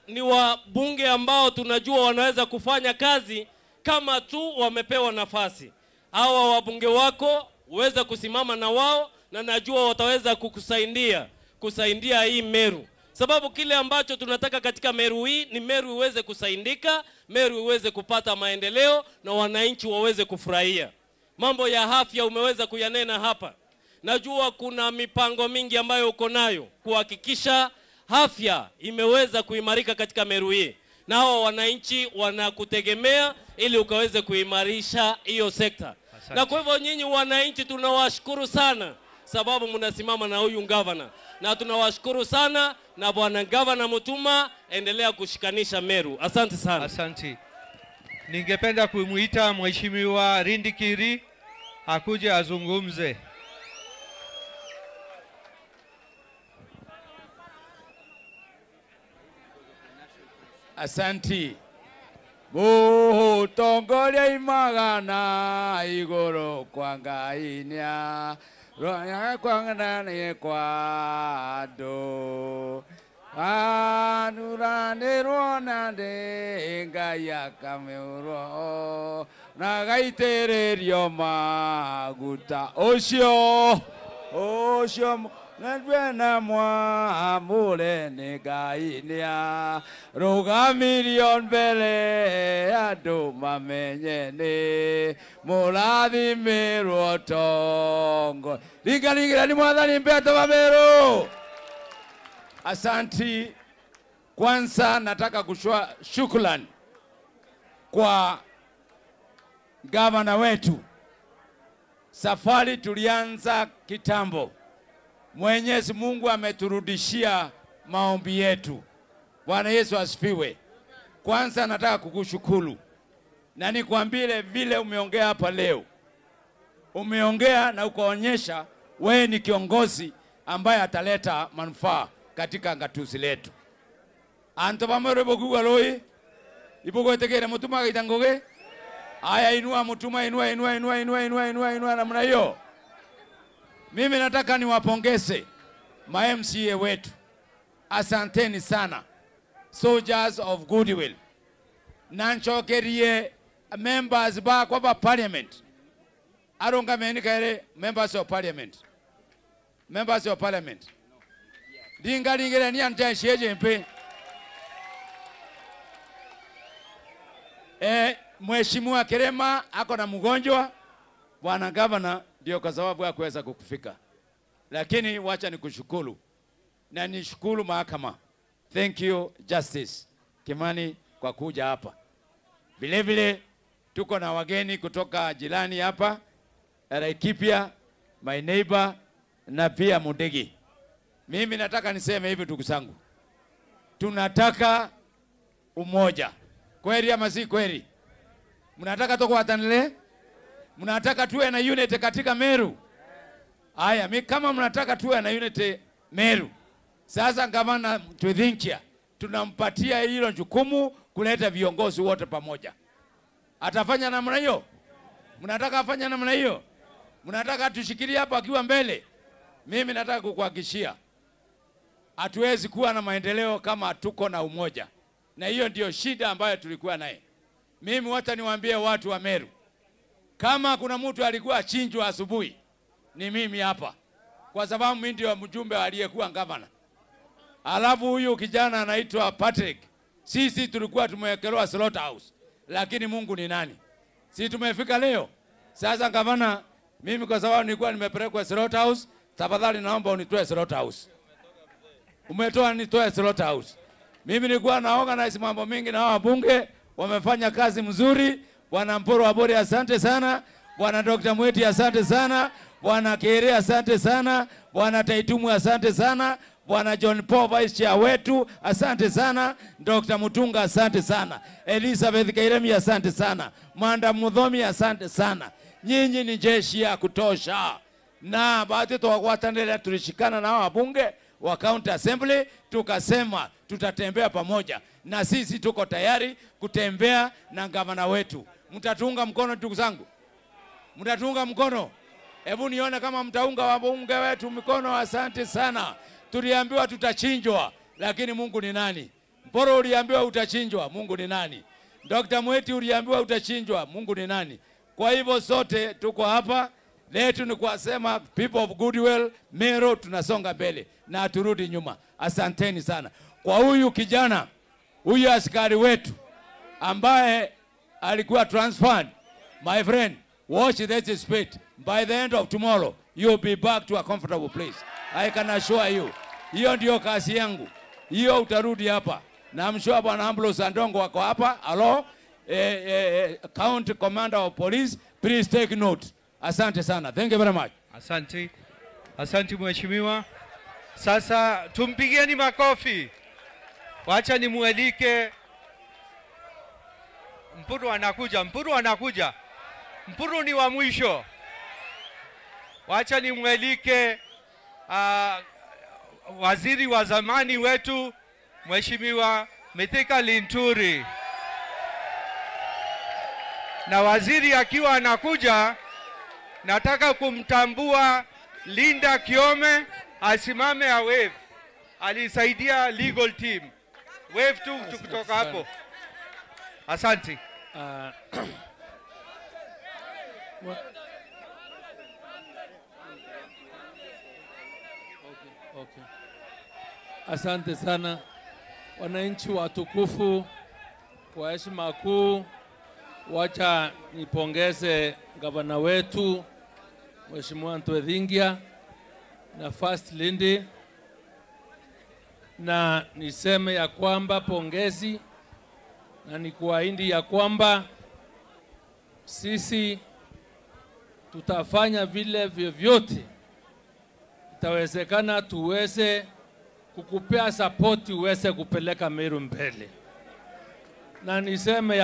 Speaker 4: ni wabunge ambao tunajua wanaweza kufanya kazi kama tu wamepewa nafasi. Hawa wabunge wako uweza kusimama na wao, na najua wataweza kukusaidia hii Meru. Sababu kile ambacho tunataka katika Meru hii ni Meru iweze kusaidika, Meru iweze kupata maendeleo na wananchi waweze kufurahia. Mambo ya afya umeweza kuyanena hapa. Najua kuna mipango mingi ambayo uko nayo kuhakikisha afya imeweza kuimarika katika Meru hii. Na hao wananchi wanakutegemea ili ukaweze kuimarisha hiyo sekta.
Speaker 15: Asante.
Speaker 4: Na kwa hivyo nyinyi wananchi tunawashukuru sana sababu mnasimama na huyu gavana. Na tunawashukuru sana, na Bwana Gavana Mutuma, endelea kushikanisha Meru. Asante sana.
Speaker 15: Asante. Ningependa kumuita Mheshimiwa Rindikiri akuje azungumze.
Speaker 3: Asanti. Mutongoria imagana igoro kwa Ngai ronya kwa nani kwa do anuranirwo na ndĩ Ngai akameurwo na gaitĩrĩrio maguta ũcio ũcio na mwamũre nĩ Ngai nĩa rũgamirio mbere andũ mamenye nĩ mũrathimĩrwo tongo ringaringĩra ni Mwathani mbeto wa Meru. Asanti. Kwanza nataka kushua shukrani kwa gavana wetu. Safari tulianza kitambo, Mwenyezi Mungu ameturudishia maombi yetu. Bwana Yesu asifiwe. Kwanza nataka kukushukuru na nikwambie vile umeongea hapa leo. Umeongea na ukaonyesha Wewe ni kiongozi ambaye ataleta manufaa katika ngatuzi letu. Anto bamwe bokuwa loi ibogwetekere Mutuma gaitangoge. Aya, inua Mutuma, inua inua inua inua inua inua inua namna hiyo. Mimi nataka niwapongeze ma MCA wetu. Asanteni sana, soldiers of goodwill. Nanchokerie members ba kwa parliament. Aronga meni kaere members of parliament. Members of parliament. Dinga dingere ni ante sheje mpe. Mheshimiwa Kerema ako na mgonjwa, bwana governor, ndio kwa sababu ya kuweza kukufika. Lakini wacha nikushukuru. Na nishukuru mahakama. Thank you Justice Kimani kwa kuja hapa. Vile vile tuko na wageni kutoka jirani hapa, Laikipia, my neighbor, na pia Mundigi. Mimi nataka niseme hivi ndugu zangu. Tunataka umoja. Kweli ama si kweli? Mnataka tukuatanile? Mnataka tuwe na unity katika Meru? Aya, mi kama mnataka tuwe na unity Meru. Sasa gavana Twithinkia tunampatia hilo jukumu kuleta viongozi wote pamoja. Atafanya namna hiyo? Mnataka afanye namna hiyo? Mnataka tushikilie hapo akiwa mbele? Mimi nataka kukuhakikishia, hatuwezi kuwa na maendeleo kama tuko na umoja. Na hiyo ndio shida ambayo tulikuwa naye. Mimi wacha niwaambie watu wa Meru, kama kuna mtu alikuwa achinjwa asubuhi, ni mimi hapa. Kwa sababu mimi ndio mjumbe aliyekuwa governor. Alafu huyu kijana anaitwa Patrick, sisi tulikuwa tumewekelewa slaughterhouse, lakini Mungu ni nani? Si tumefika leo. Sasa gavana, mimi kwa sababu nilikuwa nimepelekwa slaughterhouse, tafadhali naomba unitoe slaughterhouse. Umetoa nitoe slaughterhouse. Mimi nilikuwa na organize mambo mingi na wabunge wamefanya kazi mzuri. Bwana Mporo Abori asante sana, Bwana Dr. Mweti asante sana, Bwana Kere asante sana, Bwana Taitumu asante sana, Bwana John Paul Vice Chair wetu asante sana, Dr. Mutunga asante sana, Elizabeth Kairemi asante sana, Manda Mudhomi asante sana. Nyinyi ni jeshi ya kutosha. Na baadhi tuwakuatandelea, tulishikana na wabunge wa County Assembly tukasema tutatembea pamoja, na sisi tuko tayari kutembea na gavana wetu. Mtatunga mkono ndugu zangu? Mtatunga mkono? Hebu nione kama mtaunga wabunge wetu mikono. Asante sana. Tuliambiwa tutachinjwa, lakini Mungu ni nani? Mporo uliambiwa utachinjwa, Mungu ni nani? Dr. Mweti uliambiwa utachinjwa, Mungu ni nani? Kwa hivyo sote tuko hapa, letu ni kuwasema people of goodwill, Meru tunasonga mbele na turudi nyuma. Asanteni sana. Kwa huyu kijana, huyu askari wetu ambaye alikuwa transferred, my friend, watch this speech. By the end of tomorrow, you'll be back to a comfortable place. I can assure you. Hiyo ndio kazi yangu. Hiyo utarudi hapa. Na I'm sure Bwana Ambrose Andongo wako hapa. Hello, County Commander of Police, please take note. Asante sana. Thank you very much.
Speaker 15: Asante. Asante mheshimiwa. Sasa tumpigieni makofi. Wacha nimualike Mpuru anakuja, Mpuru anakuja. Mpuru ni wa mwisho. Wacha nimualike waziri wa zamani wetu Mheshimiwa Mithika Linturi. Na waziri akiwa anakuja, nataka kumtambua Linda Kiome asimame a wave. Alisaidia legal team. Wave tu kutoka hapo. Asante.
Speaker 7: Okay. Asante sana wananchi watukufu, kwa heshima kuu, wacha nipongeze gavana wetu Mheshimiwa Ntwethingia na First Lady, na niseme ya kwamba pongezi, na nikuahidi ya kwamba sisi tutafanya vile vyovyote itawezekana tuweze kukupea support uweze kupeleka Meru mbele. Na niseme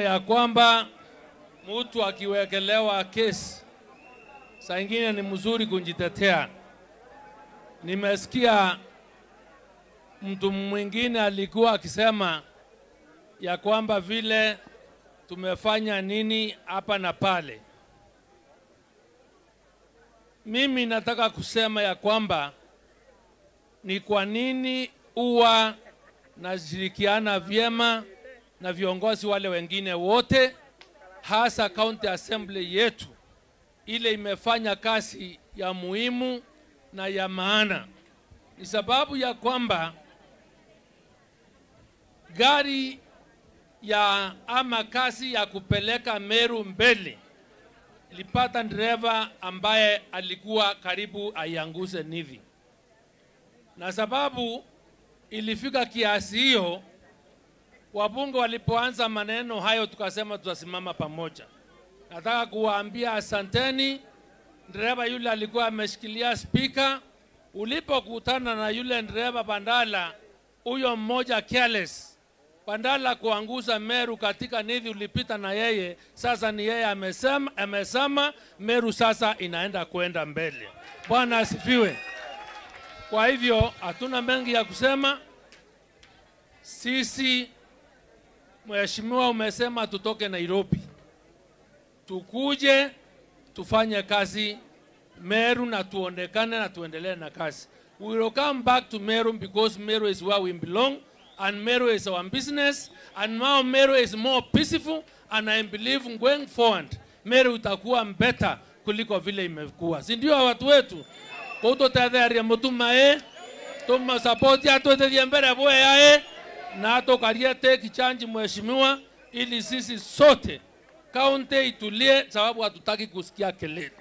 Speaker 7: ya kwamba mtu akiwekelewa kesi Saa ingine ni mzuri kujitetea. Nimesikia mtu mwingine alikuwa akisema ya kwamba vile tumefanya nini hapa na pale. Mimi nataka kusema ya kwamba ni kwa nini huwa nashirikiana vyema na viongozi wale wengine wote, hasa County Assembly yetu ile imefanya kazi ya muhimu na ya maana. Ni sababu ya kwamba gari ya ama kazi ya kupeleka Meru mbele lipata dereva ambaye alikuwa karibu aianguse nivi. Na sababu ilifika kiasi hiyo, wabunge walipoanza maneno hayo tukasema tutasimama pamoja. Nataka kuwaambia asanteni. Dereva yule alikuwa ameshikilia speaker. Ulipokutana na yule dereva Bandala, huyo mmoja careless, Bandala kuanguza Meru katika nithi ulipita na yeye, sasa ni yeye amesema Meru sasa inaenda kwenda mbele. Bwana asifiwe. Kwa hivyo hatuna mengi ya kusema. Sisi, mheshimiwa, umesema tutoke Nairobi tukuje tufanye kazi Meru na tuonekane na tuendelee na kazi. We will come back to Meru because Meru is where we belong and Meru is our business, and now Meru is more peaceful, and I believe going forward Meru itakuwa better kuliko vile imekuwa. Si ndio watu wetu? Kwa hiyo tutatheria mutuma tuma support ya tutetie mbere boya na tokaria take change mheshimiwa, ili sisi sote kaunti itulie, sababu hatutaki kusikia kelele.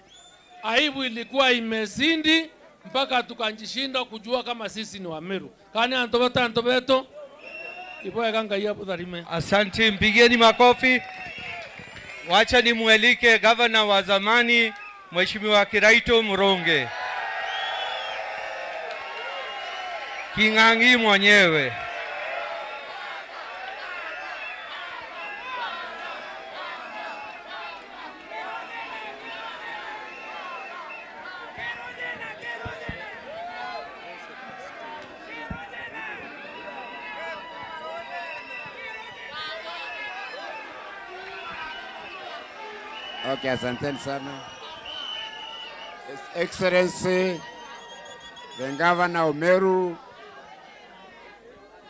Speaker 7: Aibu ilikuwa imezindi mpaka tukajishinda kujua kama sisi ni wa Meru. Kani antobeta antobeto iboya kanga yapo dharime.
Speaker 15: Asante, mpigeni makofi. Wacha nimualike gavana wa zamani Mheshimiwa Kiraito Muronge. King'ang'i mwenyewe.
Speaker 19: Okay, asanteni sana. His Excellency, the Governor of Meru,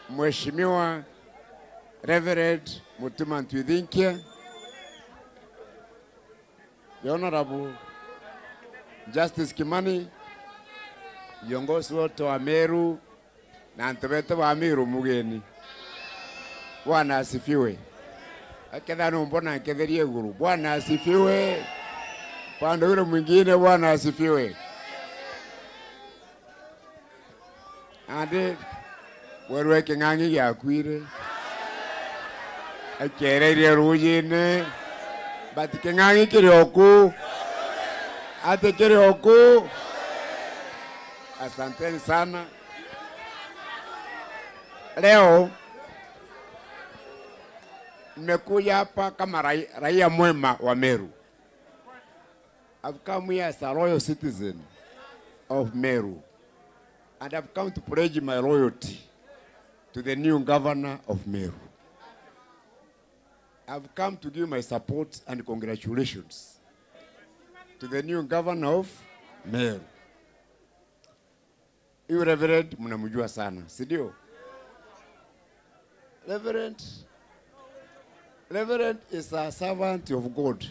Speaker 19: Mheshimiwa Reverend Mutuma Ntwithinkia, the Honorable Justice Kimani, viongozi wote wa Meru na antobete wa Meru mugeni. Bwana asifiwe. Aketha mbona nketherie guru. Bwana asifiwe. Pande yule mwingine, Bwana asifiwe. Ande werwe king'ang'i gyakwire akereire rujine, but king'ang'i kiri oku, ate kiri oku. Asanteni sana. Leo nimekuja hapa kama raia mwema wa Meru. I've come here as a royal citizen of Meru, and I've come to pledge my loyalty to the new governor of Meru. I've come to give my support and congratulations to the new governor of Meru. You Reverend mnamjua sana, si ndio? Reverend is a servant of God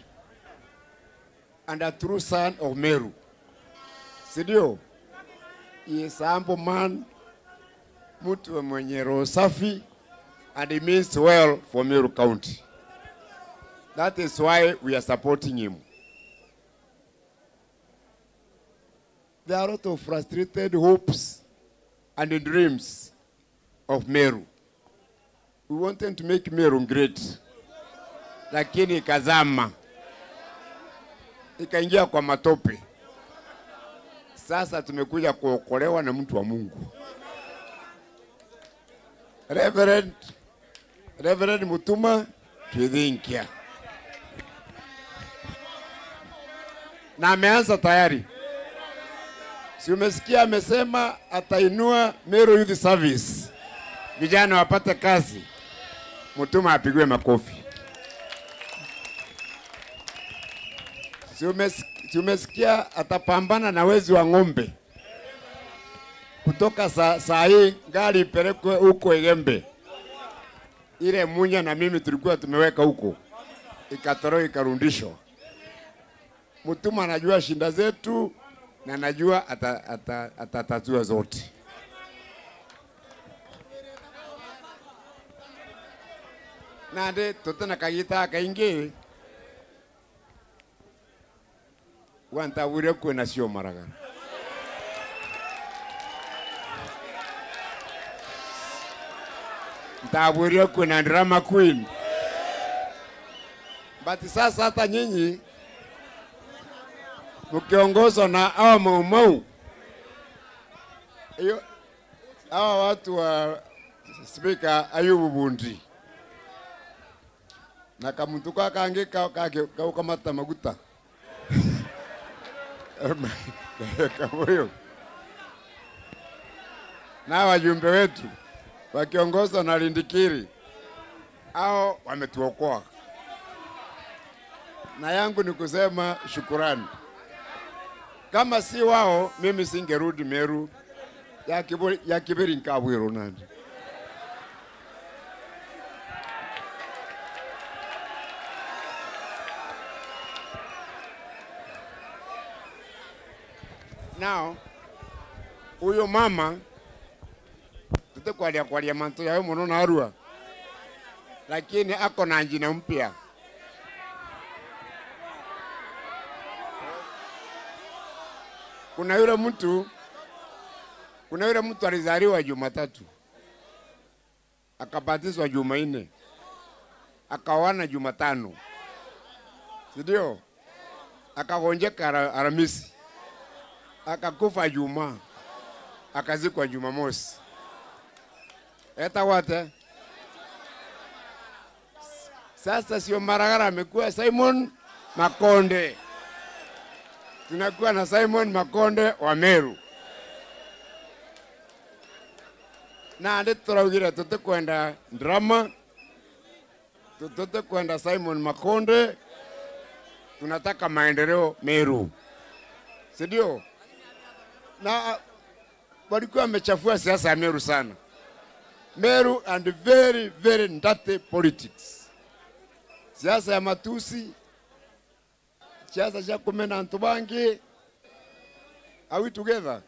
Speaker 19: and a true son of Meru. Si ndio? He is a humble man, mtu mwenye roho safi, and he means well for Meru County. That is why we are supporting him. There are a lot of frustrated hopes and dreams of Meru. We wanted to make Meru great, lakini ikazama, ikaingia kwa matope. Sasa tumekuja kuokolewa na mtu wa Mungu. Reverend Mutuma Ntwithinkia. Na ameanza tayari. Si umesikia amesema atainua Meru Youth Service, vijana wapate kazi. Mutuma apigwe makofi. Si umesikia atapambana na wezi wa ng'ombe. Kutoka saa hii gari ipelekwe huko Igembe. Ile Munya na mimi tulikuwa tumeweka huko, ikatoroka ikarudishwa. Mutuma anajua shinda zetu na anajua atatatua zote. Nande tutana kagita kaingi wantawire kwena sio maragara. Ntaburio kuna drama queen. But sasa hata nyinyi mkiongozwa na hawa maumau, hiyo hawa watu wa Speaker Ayubu Bundi na kamuntu kakange kaukamata maguta kamoyo na wajumbe wetu wakiongozwa na Lindikiri, hao wametuokoa. Na yangu ni kusema shukurani. Kama si wao mimi singerudi Meru ya kibiri nkabwiro nani. Now, huyo mama tute kwalia manto yawe mono na arua, lakini ako na njina mpya. Kuna yule mtu alizaliwa Jumatatu, akabatizwa Jumanne, akaoana Jumatano, si ndio? Akagonjeka Alhamisi, akakufa Jumaa, akazikwa Jumamosi. Eta wate. Sasa sio Maragara, amekuwa Simon Makonde. Tunakuwa na Simon Makonde wa Meru. Na ande turaugire tutakwenda drama, tutakwenda Simon Makonde. Tunataka maendeleo Meru, si ndio? Na walikuwa wamechafua siasa ya Meru sana. Meru and very very dirty politics. Siasa ya matusi, siasa ya kumena antu bangi. Are we together?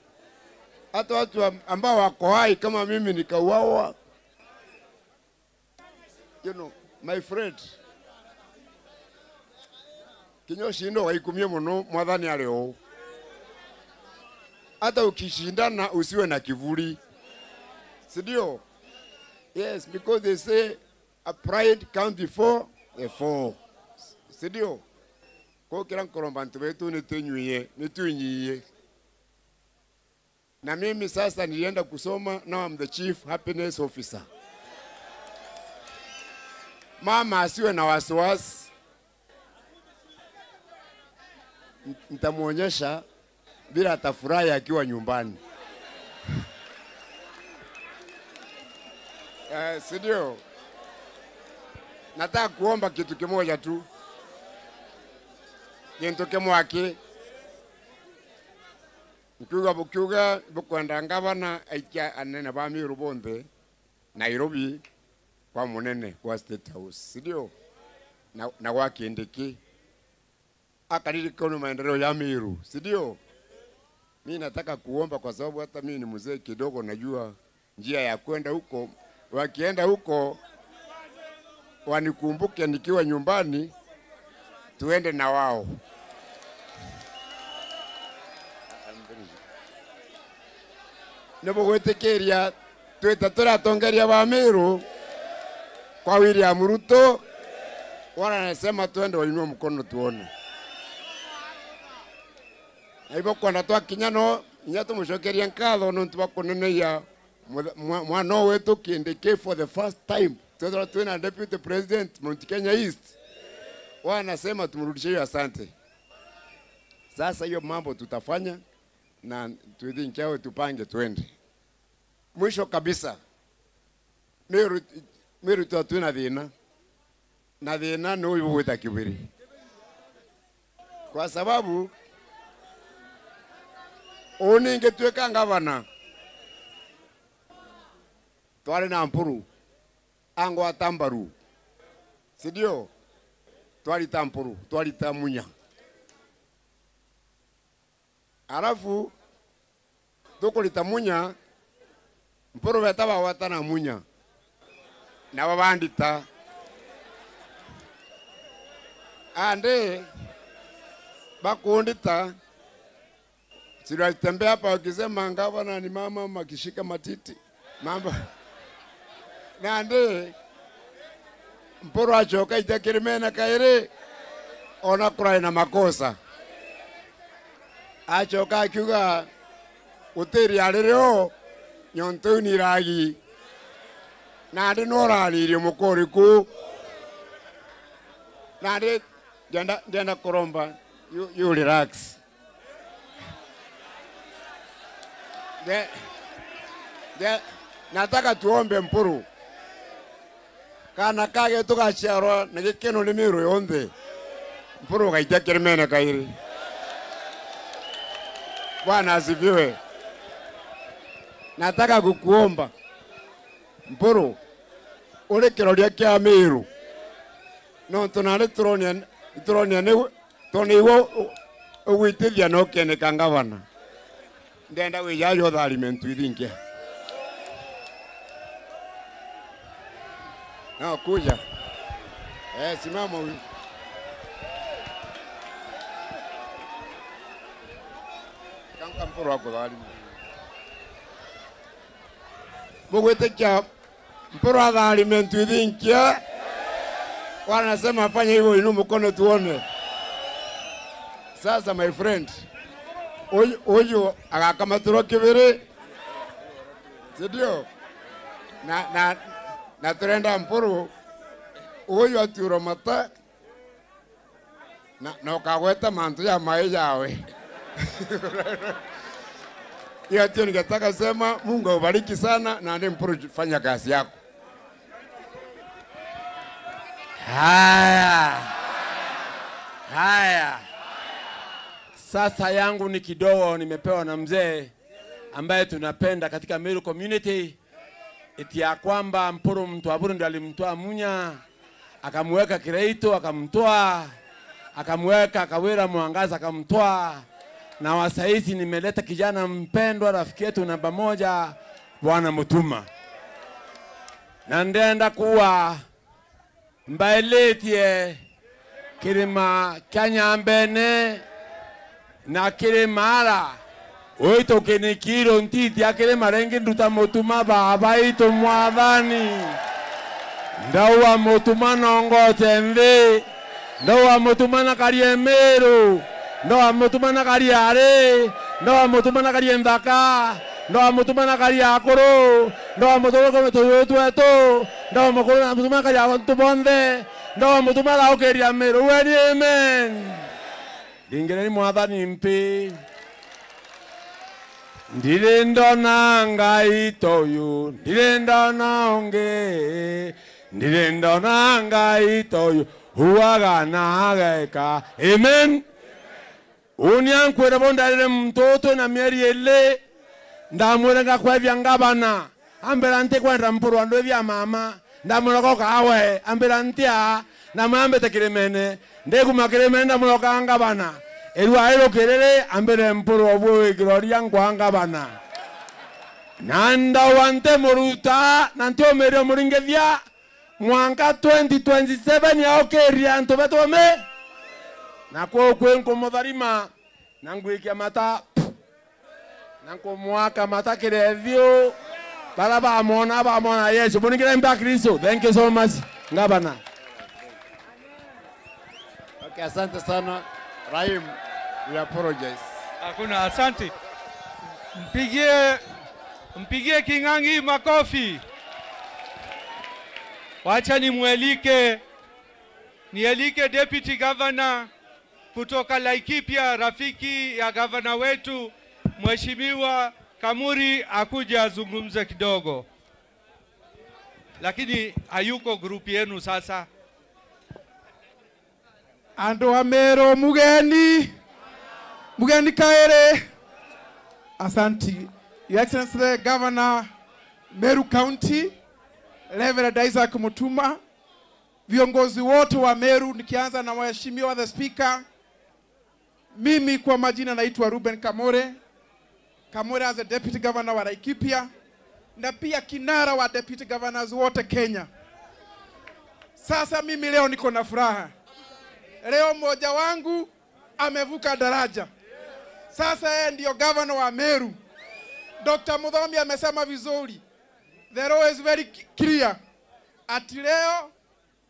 Speaker 19: Hata watu ambao wako hai kama mimi nikauawa. You know, my friend, kinyoshi ndo waikumie muno mwathani aleo. Hata ukishindana usiwe na kivuli, si ndio? Yes, because they say a pride comes before a fall. Si ndio? Kwa kila nkoromba ntu wetu nitunyie. Na mimi sasa nilienda kusoma, now I'm the chief happiness officer. Mama asiwe na wasiwasi. Nitamuonyesha bila atafurahi akiwa nyumbani. Si ndio? Nataka kuomba kitu kimoja tu. Kintu kimwaki. Nkiuga bukiuga bukwenda ngavana aikia anene ba Meru bonthe Nairobi kwa munene kwa State House, si ndio? Na kwa Kindiki akaririkana maendeleo ya Meru, si ndio? Mimi nataka kuomba kwa sababu hata mimi ni mzee kidogo, najua njia ya kwenda huko. Wakienda huko wanikumbuke nikiwa nyumbani, tuende na wao. Nibugwitikiria twita turatongeria ba Meru kwa William Ruto, wala nasema tuende wainue mkono tuone. Na hivyo kwa twakinya no nya tumucokeria nkatho nontu bakuneneia mwana wetu Kindiki for the first time. Twethira twina deputy president Mount Kenya East, wanasema tumrudishie hiyo asante. Sasa hiyo mambo tutafanya na tuidhinchao tupange tuende. Mwisho kabisa, Meru tuna thina na thina ni uyu gwita kibiri, kwa sababu uningetuika ngavana twari na Mpuru ango atambaru, sindio? Twari ta Mpuru, twari ta Munya, alafu tukulita Munya Mpuru betaba watana Munya na babandita ande bakundita. Siliwatembea hapa wakisema ngavana ni mama makishika matiti mambo na ande Mpuru achoka itakirimena kaire ona kurai na makosa achoka akiuga utiri alireo nyontu ni ragi na ande noraririe mukori ku na ande jenda kuromba you relax. Nataka tuombe Mpuru kana kage tugaciarwa na gikeno ni Meru yonthe Mpuru gaita kirimene kairi. Bwana asifiwe. Nataka kukuomba Mpuru uri kiroria kia Meru no tunare turonia ni toniwo ugwitithia no keneka ngavana ndenda wijayo tharimentu ithinkia. No, kuja. Simama huyu. Kanka Mpuru wako dhalimu. Mugwete Mpuru adhalimentu ithinkia. Wanasema fanya hivyo, inu mkono tuone. Sasa my friend, huyu agakamaturo kibiri. Sindio? Na turenda Mpuru huyu aturo mata na ukagweta mantu ya mai yawe. Hiyo ndio ningetaka sema. Mungu akubariki sana na ndiye Mpuru fanya kazi yako.
Speaker 20: Haya. Haya. Sasa yangu ni kidogo nimepewa na mzee ambaye tunapenda katika Meru community. Eti ya kwamba Mpuru mtu aburu ndiye alimtoa Munya, akamweka Kireito, akamtoa, akamweka Kawira Mwangaza, akamtoa. Na wasaizi nimeleta kijana mpendwa rafiki yetu namba 1 Bwana Mutuma. Na ndenda kuwa mbaeletie kirima Kanyambene na kirimara oito kenikiro ntiti akere marenge nduta Mutuma baba ito mwathani ndawa Mutuma nongo tembe ndawa Mutuma na karie Meru ndawa Mutuma na karie are ndawa Mutuma na karie Nthaka ndawa Mutuma na karie akuru ndawa Mutuma na twetu ndawa Mutuma na karie abantu bonthe ndawa Mutuma na okeria Meru weni amen. Lingireni mwathani mpi. Ndirenda Ngai toyu, ndirenda onge, ndirenda Ngai toyu, huaga na ageka. Amen. Uniankwira bondarire mtoto na mieri ele, ndamwira kwevya ngabana, ambera nte kwenda Mpuru andu evya mama, ndamwira koka awe, ambera ntia, namwambete kirimene, ndeguma kirimene ndamwira ngabana. Erwa ero kerere ambere Mpuru obwe gloria ngwanga bana. Nanda wante moruta nantio merio muringethia mwaka 2027 ya okeria ntobeto me. Na kwa kwe nkomotharima na ngwikia mata na nkomwaka mata kirethio bara ba mona Yesu muringire mba Kristo. Thank you so much ngabana.
Speaker 19: Okay, asante sana Rahim. We apologize.
Speaker 15: Hakuna, asante. Mpigie King'ang'i makofi. Wacha nielike Deputy Governor kutoka Laikipia, rafiki ya gavana wetu Mheshimiwa Kamuri akuje azungumze kidogo. Lakini hayuko grupu yenu sasa.
Speaker 21: Andu a Meru mugeni. Mugeni kaere. Asanti. Your Excellency the Governor, Meru County, Reverend Isaac Mutuma, viongozi wote wa Meru, nikianza na Mheshimiwa the Speaker. Mimi kwa majina naitwa Ruben Kamore. Kamore as a Deputy Governor wa Laikipia na pia kinara wa Deputy Governors wote Kenya. Sasa mimi leo niko na furaha. Leo mmoja wangu amevuka daraja. Sasa yeye ndio governor wa Meru. Dr. Muthomi amesema vizuri. The law is very clear. Ati leo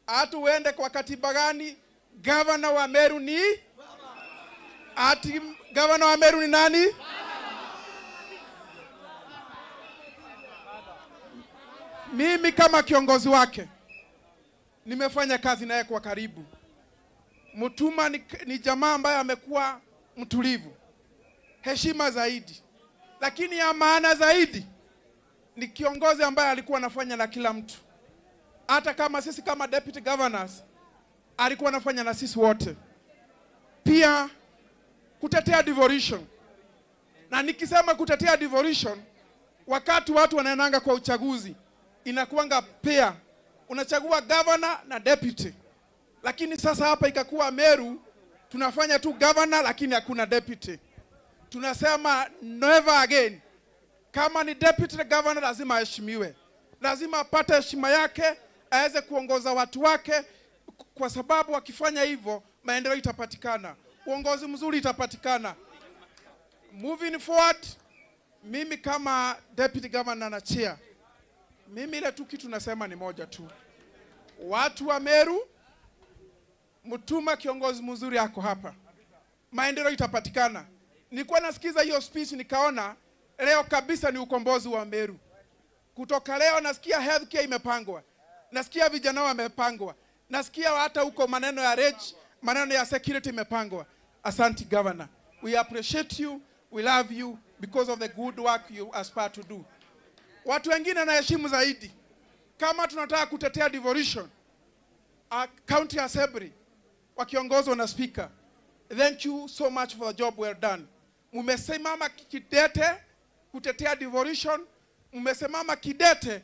Speaker 21: hatu uende kwa katiba gani, governor wa Meru ni? Ati governor wa Meru ni nani? Mimi kama kiongozi wake nimefanya kazi naye kwa karibu. Mutuma ni jamaa ambaye amekuwa mtulivu, heshima zaidi, lakini ya maana zaidi ni kiongozi ambaye alikuwa anafanya na kila mtu. Hata kama sisi kama deputy governors alikuwa anafanya na sisi wote. Pia kutetea devolution. Na nikisema kutetea devolution, wakati watu wanaenanga kwa uchaguzi inakuanga pia unachagua governor na deputy. Lakini sasa hapa ikakuwa Meru tunafanya tu governor lakini hakuna deputy. Tunasema never again. Kama ni deputy governor lazima aheshimiwe. Lazima apate heshima yake, aweze kuongoza watu wake, kwa sababu akifanya hivyo maendeleo itapatikana. Uongozi mzuri itapatikana. Moving forward, mimi kama deputy governor na chair, mimi ile tu kitu nasema ni moja tu. Watu wa Meru, Mutuma kiongozi mzuri yako hapa. Maendeleo itapatikana. Nilikuwa nasikiza hiyo speech nikaona leo kabisa ni ukombozi wa Meru. Kutoka leo nasikia healthcare imepangwa. Nasikia vijana wamepangwa. Nasikia hata huko maneno ya rage, maneno ya security imepangwa. Asante Governor. We appreciate you, we love you because of the good work you aspire to do. Watu wengine naheshimu zaidi. Kama tunataka kutetea devolution, County Assembly wakiongozwa na Speaker, thank you so much for the job well done. Mumesimama kidete kutetea devolution, mumesimama kidete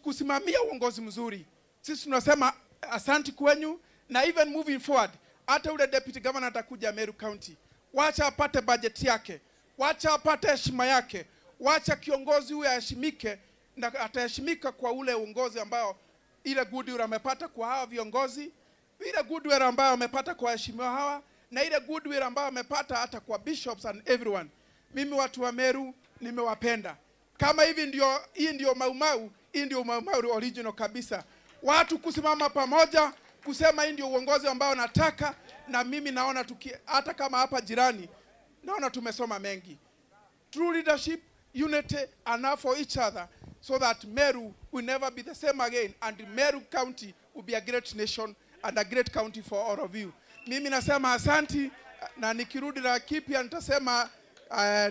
Speaker 21: kusimamia uongozi mzuri. Sisi tunasema asante kwenyu, na even moving forward, hata ule deputy governor atakuja Meru County, wacha apate budget yake, wacha apate heshima yake, wacha kiongozi huyu aheshimike, na ataheshimika kwa ule uongozi ambao ile goodwill amepata kwa hawa viongozi, ile goodwill ambayo amepata kwa waheshimiwa hawa, na ile goodwill ambayo amepata hata kwa bishops and everyone. Mimi watu wa Meru nimewapenda. Kama hivi ndio, hii ndio Mau Mau, hii ndio Mau Mau original kabisa. Watu kusimama pamoja kusema hii ndio uongozi ambao nataka, na mimi naona hata kama hapa jirani naona tumesoma mengi. True leadership, unity and love for each other, so that Meru will never be the same again, and Meru County will be a great nation and a great county for all of you. Mimi nasema asanti, na nikirudi Laikipia nitasema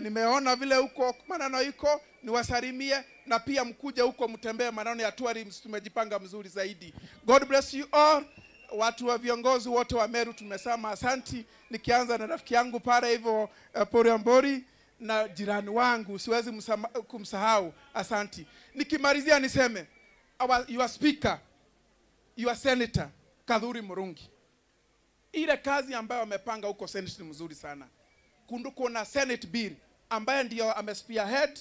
Speaker 21: nimeona vile huko maneno iko, niwasalimie, na pia mkuje huko mtembee maneno ya tourism, tumejipanga mzuri zaidi. God bless you all. Watu wa viongozi wote wa Meru tumesema asanti, nikianza na rafiki yangu pale hivyo Pori Ambori na jirani wangu siwezi kumsahau, asanti. Nikimalizia niseme your speaker, your senator Kathuri Murungi, ile kazi ambayo amepanga huko Senate ni mzuri sana. Kunduko na Senate bill ambaye ndio amespearhead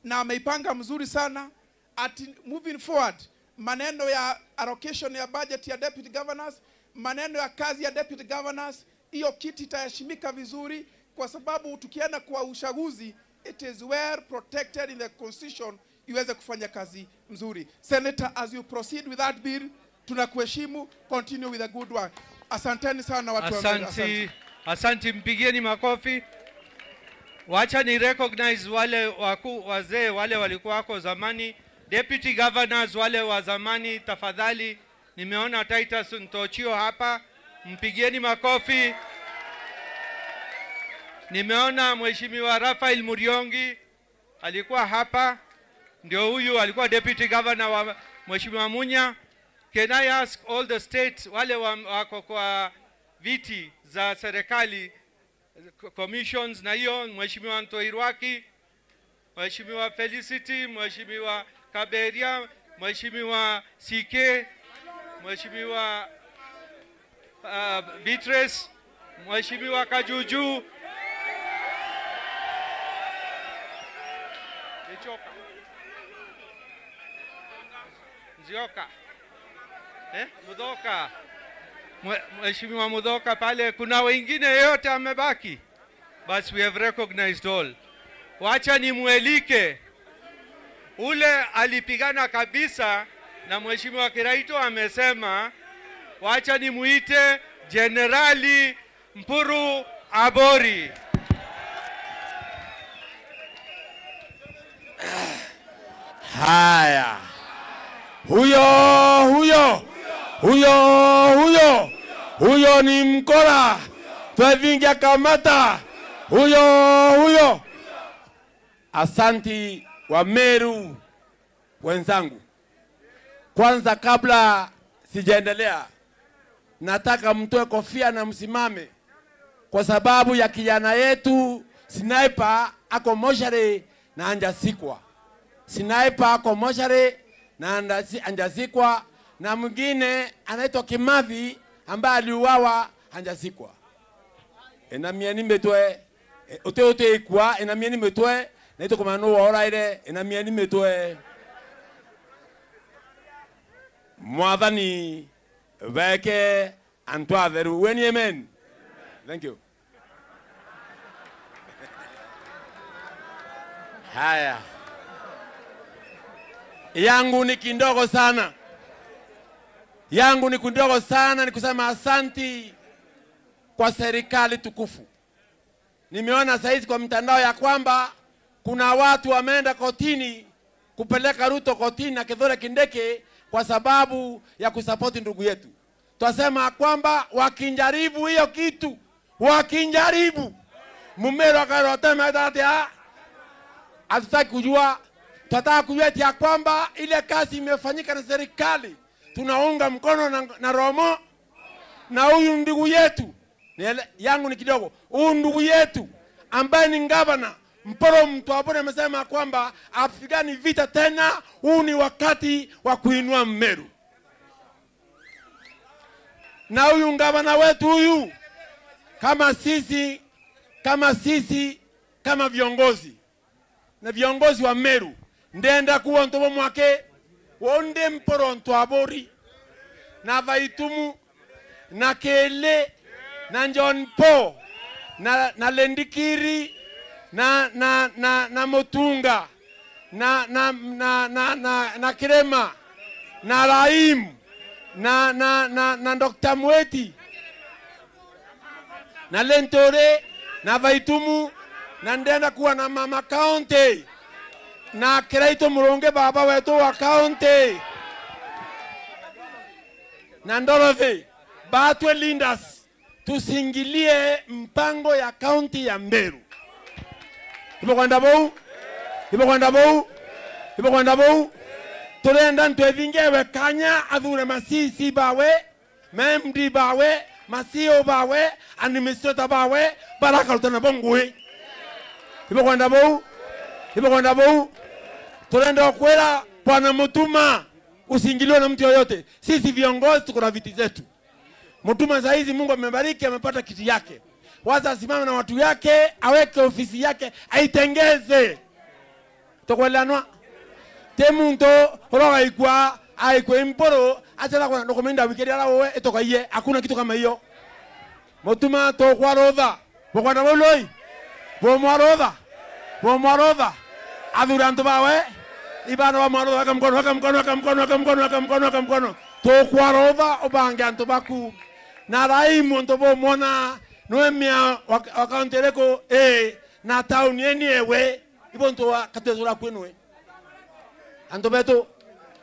Speaker 21: na ameipanga mzuri sana. At moving forward, maneno ya allocation ya budget ya deputy governors, maneno ya kazi ya deputy governors, hiyo kiti itaheshimika vizuri, kwa sababu tukienda kwa uchaguzi it is well protected in the constitution, iweze kufanya kazi mzuri. Senator, as you proceed with that bill, tunakuheshimu, continue with the good work. Asanteni sana watu wa Meru.
Speaker 15: Asante. Asante, mpigieni makofi. Wacha ni recognize wale wakuu wazee wale walikuwa wako zamani, deputy governors wale wa zamani, tafadhali. Nimeona Titus Ntochio hapa, mpigieni makofi. Nimeona Mheshimiwa Raphael Muriongi alikuwa hapa, ndio huyu alikuwa deputy governor wa Mheshimiwa Munya. Can I ask all the states wale wako kwa viti za serikali, commissions na hiyo, Mheshimiwa Ntoirwaki, Mheshimiwa Felicity, Mheshimiwa Kaberia, Mheshimiwa CK, Mheshimiwa Beatrice, Mheshimiwa Kajuju. Nzioka. Nzioka. Mudhoka. Mheshimiwa Mudhoka pale, kuna wengine yote amebaki. But we have recognized all. Wacha nimuelike ule alipigana kabisa na Mheshimiwa Kiraito amesema, wacha nimuite Generali Mpuru Abori.
Speaker 20: Haya. Huyo huyo huyo huyo huyo ni mkora. Twevingia kamata. Huyo huyo. Asanti wa Meru wenzangu. Kwanza kabla sijaendelea, nataka mtoe kofia na msimame kwa sababu ya kijana yetu Sniper ako moshari na anjasikwa. Sniper ako moshari na anjasikwa, na mwingine anaitwa Kimathi ambaye aliuawa anjasikwa. Enamieni metwe ote ote ikwa enamieni metwe naitwa komano waoraire enamieni metwe. Mwathani veke antwatheru weni amen. Thank you. Haya. Yangu ni kindogo sana. Yangu ni kindogo sana, ni kusema asanti kwa serikali tukufu. Nimeona saizi kwa mtandao ya kwamba kuna watu wameenda kotini kupeleka Ruto kotini na Kithure Kindiki kwa sababu ya kusapoti ndugu yetu. Twasema kwamba wakinjaribu hiyo kitu, wakinjaribu Mumero akarotema ati hatutaki kujua. Tunataka kujua ya kwamba ile kazi imefanyika na serikali tunaunga mkono na Romo na huyu ndugu yetu. Yangu ni kidogo. Huyu ndugu yetu ambaye ni governor Mporo Mtwabone amesema kwamba apigani vita tena, huu ni wakati wa kuinua Meru. Na huyu gavana wetu huyu, kama sisi kama viongozi na viongozi wa Meru, ndenda kuwa ntobo mwake wonde Mporo Mtwabori na Vaitumu na Kele na John Paul na Lendikiri na Mutunga na Kirema na Raim na Dr. Mweti na Lentore na Vaitumu na ndenda kuwa na mama county na Kiraito Muronge baba wetu wa county na Ndorothy Batwe Lindas, tusingilie mpango ya county ya Meru. Ibo bou? Ibo bou? Ibo bou? Turenda ntwevingewe kanya athure masisi bawe, MD bawe, masio bawe, administrator bawe, baraka rutana bongwe. Ibo bou? Ibo bou? Turenda kwera Bwana Mutuma usingiliwe na mtu yoyote. Sisi viongozi tuko na viti zetu. Mutuma saa hizi Mungu amebariki, amepata kiti yake. Waza asimame na watu yake, aweke ofisi yake, aitengeze. Tokueleanwa? Temuntu roga ikwa, aikwe imporo, achana kwa dokumenda wikendi ala wewe etoka iye, hakuna kitu kama hiyo. Mutuma to kwa rodha. Bokwana boloi. Bo mwarodha. Bo mwarodha. Adhuranto bawe. Ibano wa mwarodha weka mkono, weka mkono, weka mkono, weka mkono, weka mkono, weka mkono. To kwa rodha obange antobaku. Na raimu ntobo mona noemia wakauntereko na town yenyewe ibo nto katezura kwenwe antobeto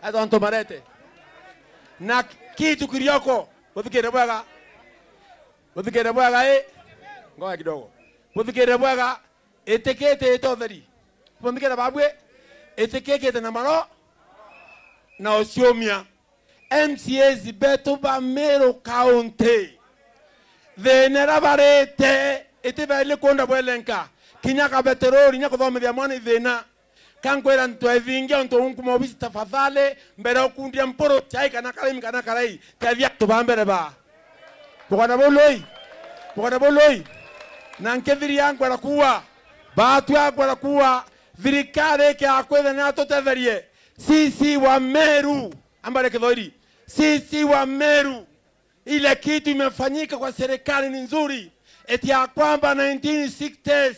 Speaker 20: ato antomarete na kitu kirioko uthikire bwaga ngoja kidogo. Muthikire bwega itikite itotheri. Muthikire babwe itikikite na maro na uciumia. MCAs betu ba Meru County. Thina barete itibaile kunda bwelenka. Kinya ka petroli nya kuthomithia mwana ithina. Kankwira ntwethingia ntu nkuma obisi tafadhali mbere okundia mporo chai kana kalimi kana kalai tethia tubambere ba. Bwana boloi. Bwana boloi. Na nkethiri yangu kuwa batu yangu kuwa thirikari kia kwetha na tutetherie. Sisi wa Meru ambale kidhoiri. Sisi wa Meru ile kitu imefanyika kwa serikali ni nzuri. Eti ya kwamba 1960s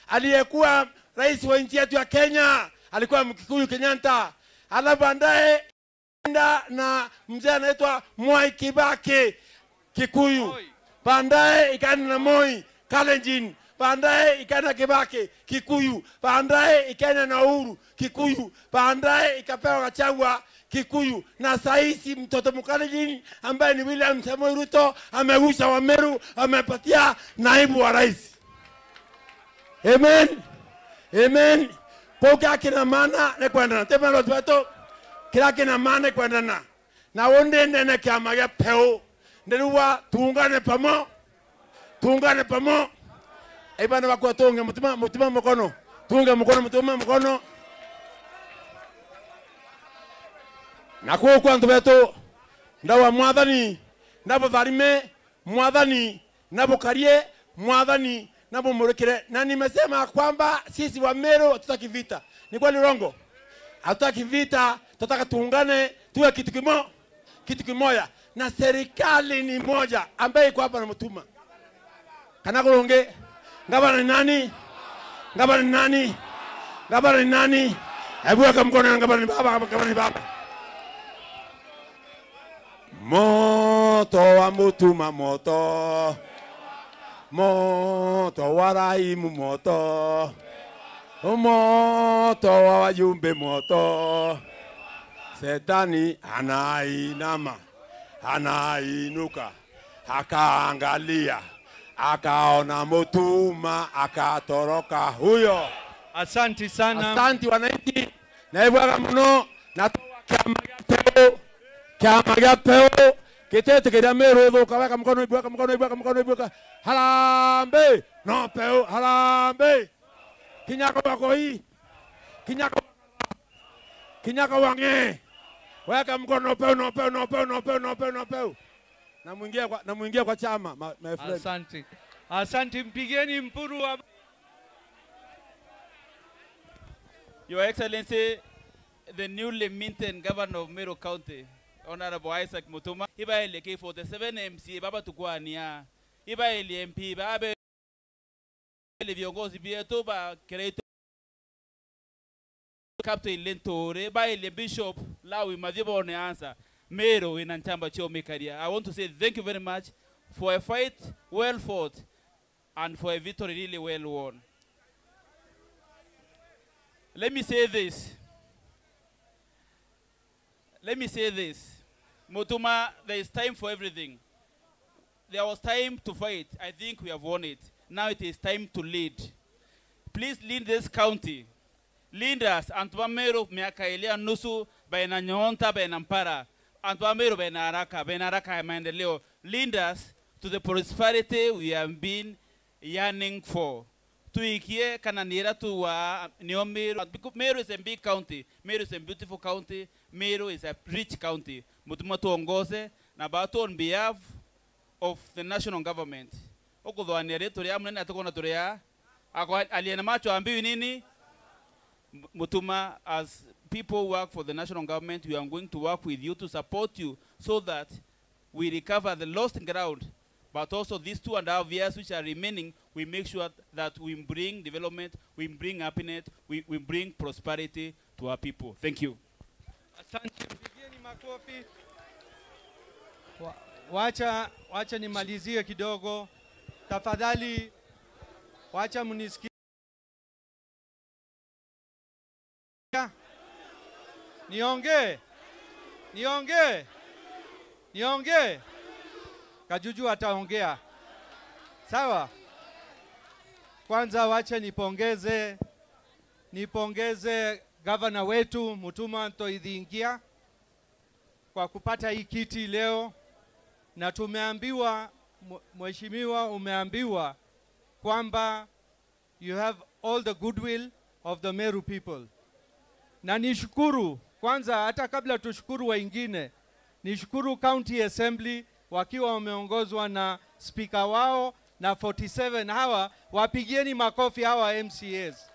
Speaker 20: aliyekuwa rais wa nchi yetu ya Kenya alikuwa Mkikuyu Kenyatta. Alafu baadaye na mzee anaitwa Mwai Kibaki Kikuyu. Baadaye ikaenda na Moi Kalenjin. Baadaye ikaenda Kibaki Kikuyu. Baadaye ikaenda na Uhuru Kikuyu. Baadaye ikapewa Gachagua Kikuyu. Na saisi mtoto Mkalenjin ambaye ni William Samoei Ruto amegusa wa Meru, amepatia naibu wa rais. Amen. Amen. Kwa kina maana ni kwendana. Tena watu wetu kila kina maana ni kwendana. Na wonde nene kiama ya peo. Nderuwa tuungane pamo. Tuungane pamo. Ibana wako tuunge mtuma mkono. Tuunge mkono mtuma mkono. Na kwa kwa ntu wetu ndawa mwathani nabo tharime mwathani nabo karie mwathani nabo murekere. Na nimesema kwamba sisi wa Meru hatutaki vita. Ni kweli urongo? Hatutaki vita, tunataka tuungane tuwe kitu kimoja, kitu kimoja. Na serikali ni moja ambaye iko hapa na Mutuma. Kana kulonge ngabana ni nani? Ngabana ni nani? Ngabana ni nani? Hebu weka mkono ngabana ni baba, ngabana ni baba. Moto wa Mutuma moto. Moto wa Raimu moto. Moto wa wajumbe moto. Setani anainama, anainuka, akaangalia, akaona Mutuma, akatoroka huyo.
Speaker 15: Asante sana.
Speaker 20: Asante wananchi. Na hivyo mno na chama gya chama gya peo kitete kira Meru ithuka weka mkono ibu weka mkono ibu weka mkono ibu weka harambe no peo harambe kinyako wako hii kinyako kinyako wange weka mkono peo no peo no peo no peo no peo no peo na muingia kwa chama my friend.
Speaker 15: Asante. Asante, mpigeni mpuru wa
Speaker 12: Your Excellency, the newly minted governor of Meru County, Honorable Isaac Mutuma, iba ile K47 MCA baba tukwania, iba ile MP baba ile viongozi bietu ba create Captain Lentore, ba ile Bishop Lawi Madhibo ne answer Meru ina nchamba chio mikaria. I want to say thank you very much for a fight well fought and for a victory really well won. Let me say this. Let me say this. Mutuma, there is time for everything. There was time to fight. I think we have won it. Now it is time to lead. Please lead this county. Lead us. Antu Meru miaka ilia nusu baina nyonta baina mpara. Antu Meru baina haraka ya maendeleo. Lead us to the prosperity we have been yearning for. Tuikie kana nira tuwa nio Meru. Because Meru is a big county. Meru is a beautiful county. Meru is a rich county. Mutuma tuongoze na batu on behalf of the national government. Okudhwania letu ya mnene atukona turia. Aliye na macho ambiwi nini? Mutuma, as people work for the national government, we are going to work with you to support you so that we recover the lost ground. But also these 2.5 years which are remaining, we make sure that we bring development, we bring happiness, we bring prosperity to our people. Thank you.
Speaker 15: Asante. Pigieni makofi. Wacha nimalizie kidogo. Tafadhali wacha mnisikie. Niongee. Niongee. Niongee. Kajuju ataongea. Sawa? Kwanza wache nipongeze governor wetu Mutuma Ntoithingia kwa kupata hii kiti leo, na tumeambiwa, mheshimiwa, umeambiwa kwamba you have all the goodwill of the Meru people. Na nishukuru kwanza, hata kabla tushukuru wengine, nishukuru County Assembly wakiwa wameongozwa na speaker wao na 47 hawa, wapigieni makofi hawa MCAs.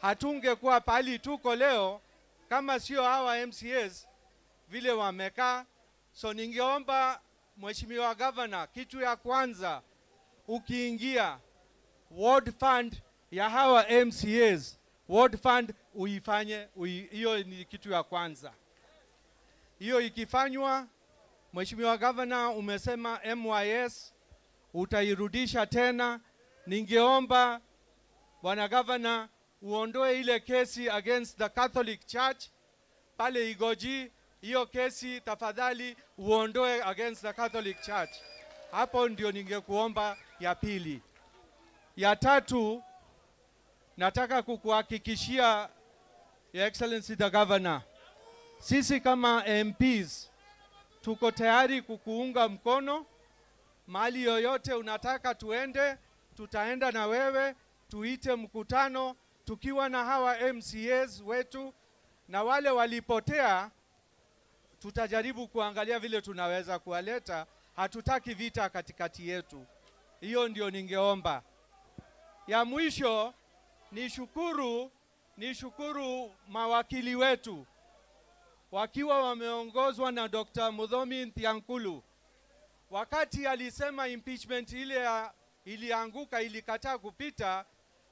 Speaker 15: Hatungekuwa pahali tuko leo kama sio hawa MCAs vile wamekaa. So ningeomba Mheshimiwa Governor, kitu ya kwanza ukiingia ward fund ya hawa MCAs, ward fund uifanye, hiyo ni kitu ya kwanza. Hiyo ikifanywa, Mheshimiwa Governor, umesema MYS utairudisha tena. Ningeomba Bwana Governor uondoe ile kesi against the Catholic Church pale Igoji. Hiyo kesi tafadhali uondoe against the Catholic Church. Hapo ndio ningekuomba ya pili. Ya tatu, nataka kukuhakikishia Your Excellency the Governor, sisi kama MPs tuko tayari kukuunga mkono. Mali yoyote unataka tuende, tutaenda na wewe, tuite mkutano tukiwa na hawa MCAs wetu, na wale walipotea tutajaribu kuangalia vile tunaweza kuwaleta. Hatutaki vita katikati yetu. Hiyo ndio ningeomba. Ya mwisho, nishukuru mawakili wetu wakiwa wameongozwa na Dr. Muthomi Ntiankulu. Wakati alisema impeachment ile ilianguka, ilikataa kupita,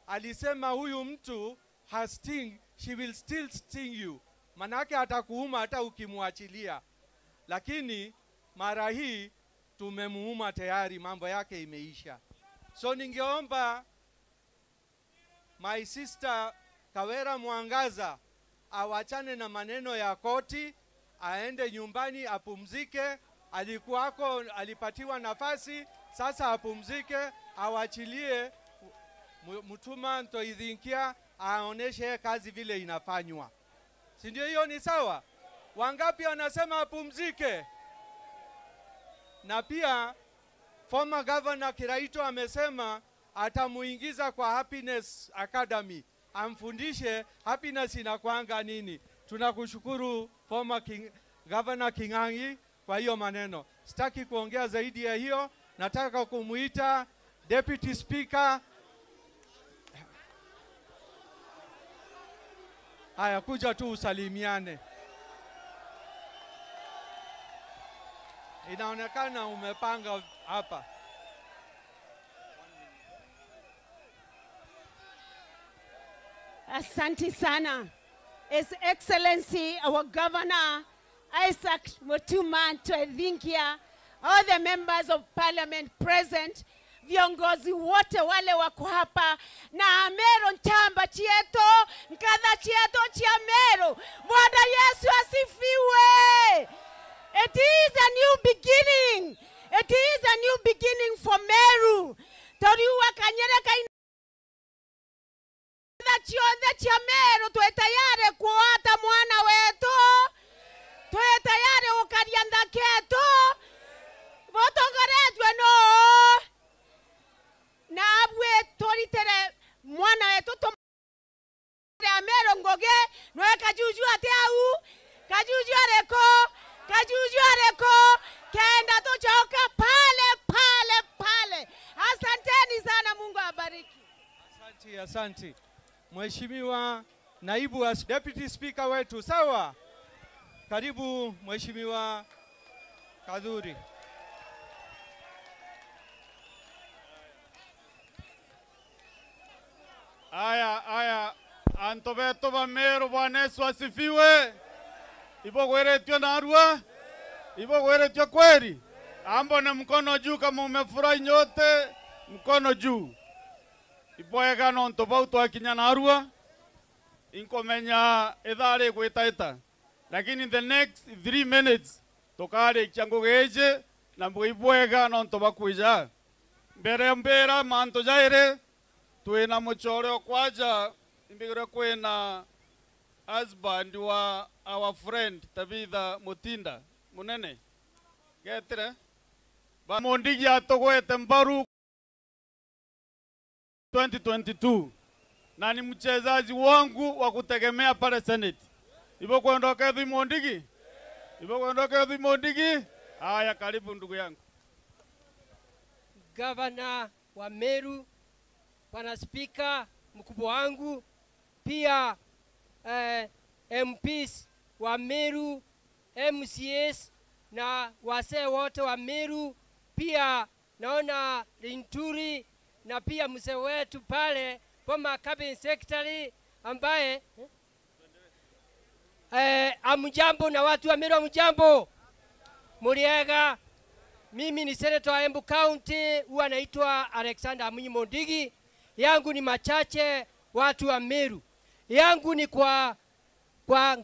Speaker 15: alisema huyu mtu has sting, she will still sting you. Manake atakuuma hata ukimwachilia. Lakini mara hii tumemuuma tayari, mambo yake imeisha. So ningeomba my sister Kawera Mwangaza awachane na maneno ya koti, aende nyumbani apumzike. Alikuwako, alipatiwa nafasi, sasa apumzike, awachilie Mutuma Ntoithingia aoneshe kazi vile inafanywa. Si ndio? Hiyo ni sawa? Wangapi wanasema apumzike? Na pia former governor Kiraito amesema atamuingiza kwa Happiness Academy, amfundishe happiness inakuanga nini. Tunakushukuru former Governor Kingangi kwa hiyo maneno. Sitaki kuongea zaidi ya hiyo. Nataka kumuita Deputy Speaker. Haya, kuja tu usalimiane. Inaonekana umepanga hapa.
Speaker 2: Asante sana. His Excellency, our Governor, Isaac Mutuma Ntoithingia, all the members of parliament present, viongozi wote wale wako hapa, na Amero ntamba chieto, nkatha chieto chia Meru. Bwana Yesu asifiwe. It is a new beginning. It is a new beginning for Meru. Toriwa kanyere kaina chiothe chia Meru, twe tayari kuota mwana wetu, twe tayari gukaria nthake botongoretwe no na abwe toritere mwana wetu Meru Ngugi noe Kajuju ate au Kajuju areko Kajuju areko kenda tuchoka pale pale pale. Asanteni sana, Mungu awabariki.
Speaker 15: Asante, asante. Mheshimiwa Naibu wa Deputy Speaker wetu, sawa? Karibu Mheshimiwa Kadhuri.
Speaker 22: Aya, aya, antobeto ba Meru, Bwana Yesu asifiwe. Ibo gweretio na arua, ibo gweretio kweli. Ambo na mkono juu kama umefurahi nyote, mkono juu. Iboega no ntobau twakinya na arua, inkomenya ithari gwitaita. Lakini in the next 3 minutes tukarikia ngugeje na mbwega no ntobakuija. Mbere mbera manto jaire Twina muchore kwaja imbigire kwina husband wa our friend Tabitha Mutinda munene getire ba Mondigi atogwete mbaru 2022 na ni mchezaji wangu wa kutegemea pale Senate. Ibo kuondoka hivi Mondigi? Ibo kuondoka hivi Mondigi? Haya, karibu ndugu yangu.
Speaker 6: Governor wa Meru, Bwana Speaker mkubwa wangu, pia MPs wa Meru, MCAs na wasee wote wa Meru, pia naona Linturi na pia mzee wetu pale former cabinet secretary ambaye amjambo na watu wa Meru amjambo. Muriega. Mimi ni senator wa Embu County, huwa naitwa Alexander Amunyi Mondigi. Yangu ni machache watu wa Meru. Yangu ni kwa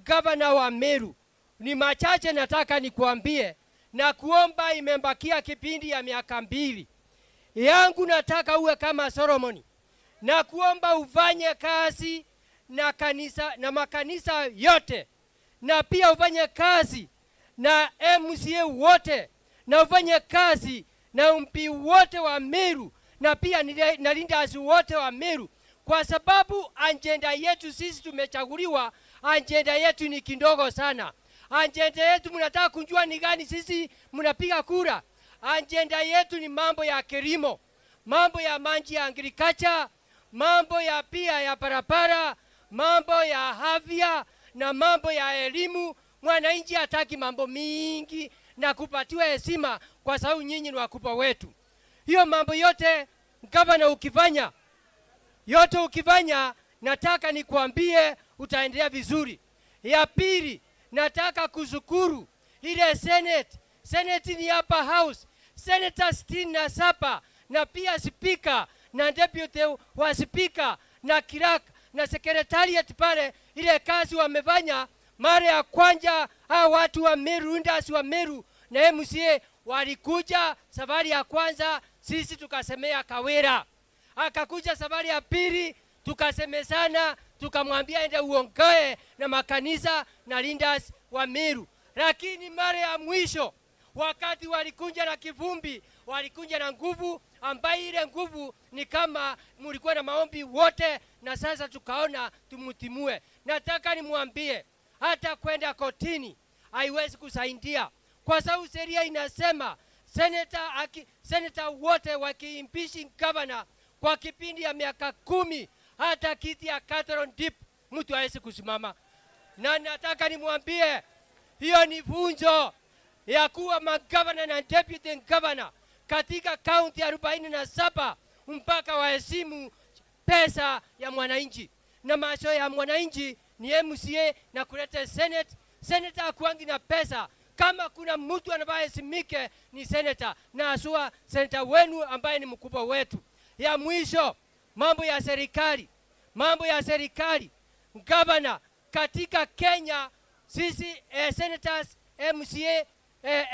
Speaker 6: governor wa Meru. Ni machache nataka nikuambie na kuomba, imembakia kipindi ya miaka 2. Yangu nataka uwe kama Solomoni. Na kuomba ufanye kazi na kanisa na makanisa yote. Na pia ufanye kazi na MCA wote. Na ufanye kazi na MP wote wa Meru na pia na leaders wote wa Meru, kwa sababu agenda yetu sisi tumechaguliwa, agenda yetu ni kidogo sana. Agenda yetu mnataka kujua ni gani sisi mnapiga kura? Agenda yetu ni mambo ya kilimo, mambo ya maji ya agriculture, mambo ya pia ya barabara, mambo ya afya na mambo ya elimu. Mwananchi hataki mambo mingi na kupatiwa heshima kwa sababu nyinyi ni wakubwa wetu. Hiyo mambo yote gavana ukifanya, yote ukifanya, nataka nikuambie utaendelea vizuri. Ya pili, nataka kushukuru ile Senate. Senate ni upper house, Senator 67 na pia speaker na deputy wa speaker na clerk na secretariat pale, ile kazi wamefanya. Mara ya kwanza hao watu wa Meru, leaders wa Meru na MCA walikuja safari ya kwanza, sisi tukasemea Kawira. Akakuja safari ya pili tukasemesana, tukamwambia ende uongee na makanisa na leaders wa Meru. Lakini mara ya mwisho wakati walikunja na kivumbi, walikunja na nguvu, ambaye ile nguvu ni kama mlikuwa na maombi wote, na sasa tukaona tumutimue. Nataka nimwambie hata kwenda kotini haiwezi kusaidia, kwa sababu sheria inasema senator wote wakiimpeach governor kwa kipindi ya miaka 10, hata kiti ya Catherine Dip mtu hawezi kusimama. Na nataka nimwambie hiyo ni funzo ya kuwa magavana na deputy governor katika county 47 mpaka waheshimu pesa ya mwananchi, na macho ya mwananchi ni MCA na kuleta Senate. Senator hakuangi na pesa. Kama kuna mtu anayeheshimike ni senator, na asua senator wenu ambaye ni mkubwa wetu. Ya mwisho, mambo ya serikali. Mambo ya serikali. Governor katika Kenya sisi senators, MCA,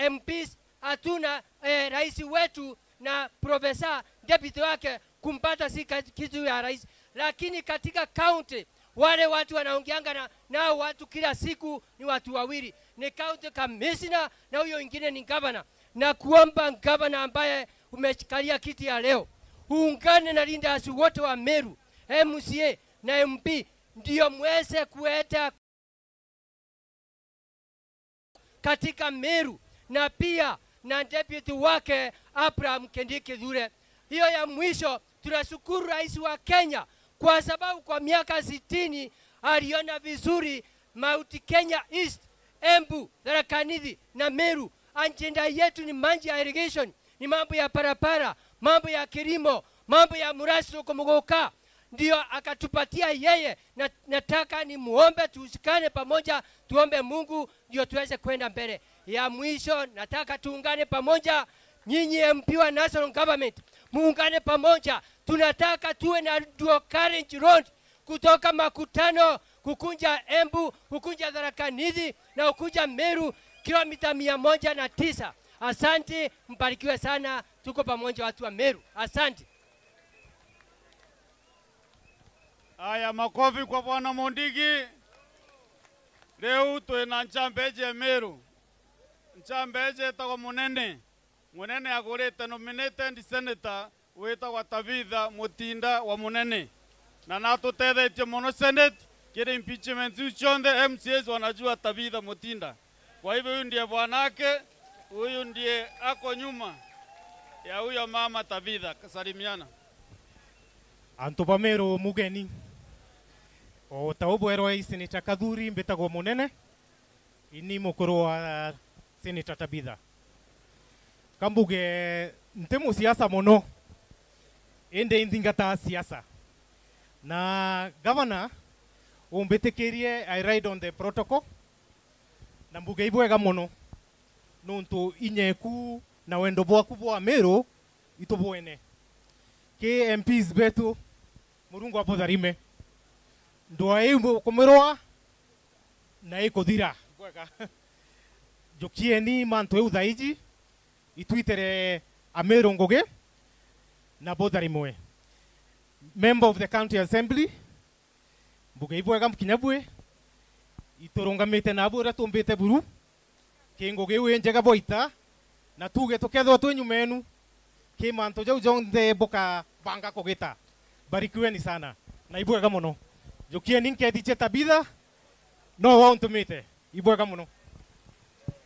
Speaker 6: MPs hatuna rais wetu na professor deputy wake kumpata si kitu ya rais. Lakini katika county wale watu wanaongeanga na watu kila siku ni watu wawili, ni county commissioner na huyo mwingine ni governor. Na kuomba governor ambaye umeshikalia kiti ya leo, uungane na leaders wote wa Meru, MCA na MP, ndio muweze kueta katika Meru, na pia na deputy wake Abraham Kindiki Kithure. Hiyo ya mwisho, tunashukuru rais wa Kenya kwa sababu kwa miaka 60 aliona vizuri Mount Kenya East, Embu, Tharaka Nithi na Meru. Agenda yetu ni maji ya irrigation, ni mambo ya barabara, mambo ya kilimo, mambo ya murasi kumugoka. Ndio akatupatia yeye, na nataka ni muombe tushikane pamoja, tuombe Mungu ndio tuweze kwenda mbele. Ya mwisho, nataka tuungane pamoja, nyinyi MP wa national government, muungane pamoja. Tunataka tuwe na dual carriage road kutoka Makutano kukunja Embu, kukunja Tharaka Nithi na kukunja Meru kilomita 109. Asante, mbarikiwe sana, tuko pamoja watu wa Meru. Asante.
Speaker 22: Aya, makofi kwa Bwana Mundigi. Leo twina nchambeje Meru. Nchambeje etagwo Munene. Munene agurite nominated senator witagwo Tabitha Mutinda wa Munene. Na natutethetie muno Senate kiri impeachment cionthe MCAs wanajua Tabitha Mutinda. Kwa hivyo huyu ndiye bwanake, huyu ndiye ako nyuma ya huyo mama Tabitha. Kasalimiana.
Speaker 8: Antu ba Meru mugeni o ta ubwerwa Senator Kathuri mbitagwo Munene ini mukuru wa Senator Tabitha. Kambuge nte musiasa muno ende inthingata siasa na governor umbitikirie I ride on the protocol na mbuge ibwega muno nuntu inyeku na wendo bwaku bwa Meru itubwene ke MPs betu Murungu abotharime ndwa iu kumirwa na ikuthira bwega njukieni mantu eu thaiji itwitere Ameru Ngugi na botharimwe. Member of the County Assembly mbuge ibwega mkinyabwe iturungamite na abu uria tumbite buru ki ngugi wi njega boita na tuge tukethwo twi nyuma enu ki mantu jau jonthe mbuka banga kugita. Barikiweni sana na ibwega muno. Njukieni nkethiche Tabitha no wauntumite ibwega muno.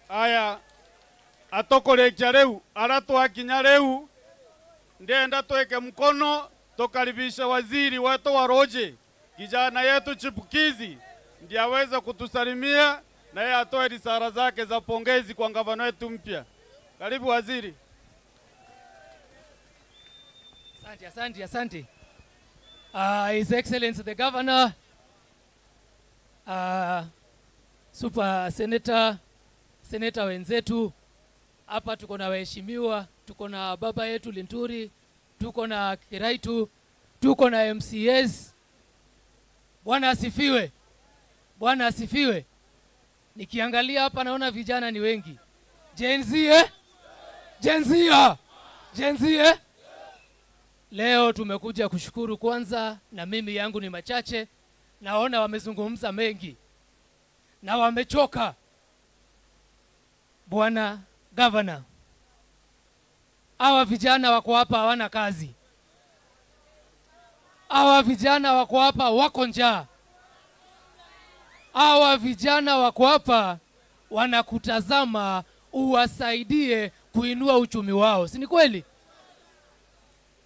Speaker 22: Aya, atokorekia riu aria twakinya riu ndienda tweke mkono tukaribisha waziri wetu wa Roje, kijana yetu chipukizi, ndiye aweze kutusalimia na yeye atoe risala zake za pongezi kwa gavana wetu mpya. Karibu waziri.
Speaker 9: Asante, asante, asante. His Excellency the Governor, Super Senator, Senator wenzetu, hapa tuko na waheshimiwa, tuko na baba yetu Linturi, tuko na Kiraitu, tuko na MCAs. Bwana asifiwe. Bwana asifiwe. Nikiangalia hapa naona vijana ni wengi. Gen Z, eh? Gen Z, ah? Gen Z, eh? Leo tumekuja kushukuru kwanza, na mimi yangu ni machache. Naona wamezungumza mengi na wamechoka. Bwana Governor, hawa vijana wako hapa hawana kazi. Hawa vijana wako hapa wako njaa. Hawa vijana wako hapa wanakutazama uwasaidie kuinua uchumi wao. Si ni kweli?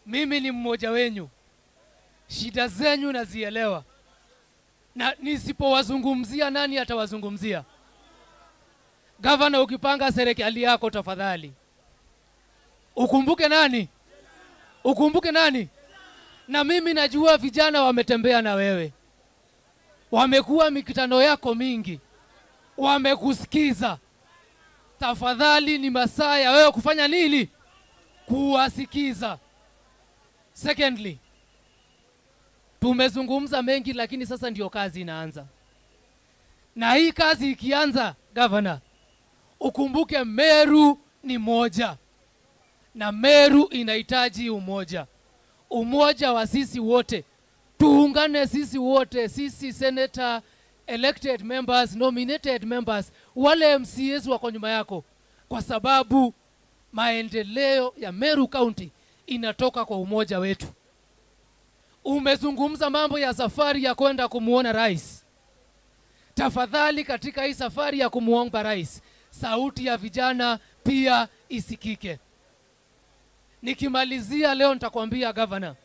Speaker 9: Mimi ni mmoja wenyu. Shida zenyu nazielewa. Na nisipowazungumzia nani atawazungumzia? Governor, ukipanga serikali yako tafadhali ukumbuke nani? Ukumbuke nani? Na mimi najua vijana wametembea na wewe. Wamekuwa mikutano yako mingi. Wamekusikiza. Tafadhali ni masaa ya wewe kufanya nini? Kuwasikiza. Secondly, tumezungumza mengi lakini sasa ndio kazi inaanza. Na hii kazi ikianza, Governor, ukumbuke Meru ni moja. Na Meru inahitaji umoja. Umoja wa sisi wote. Tuungane sisi wote, sisi senator, elected members, nominated members, wale MCAs wako nyuma yako. Kwa sababu maendeleo ya Meru County inatoka kwa umoja wetu. Umezungumza mambo ya safari ya kwenda kumuona rais. Tafadhali katika hii safari ya kumuomba rais, sauti ya vijana pia isikike. Nikimalizia leo nitakwambia Governor,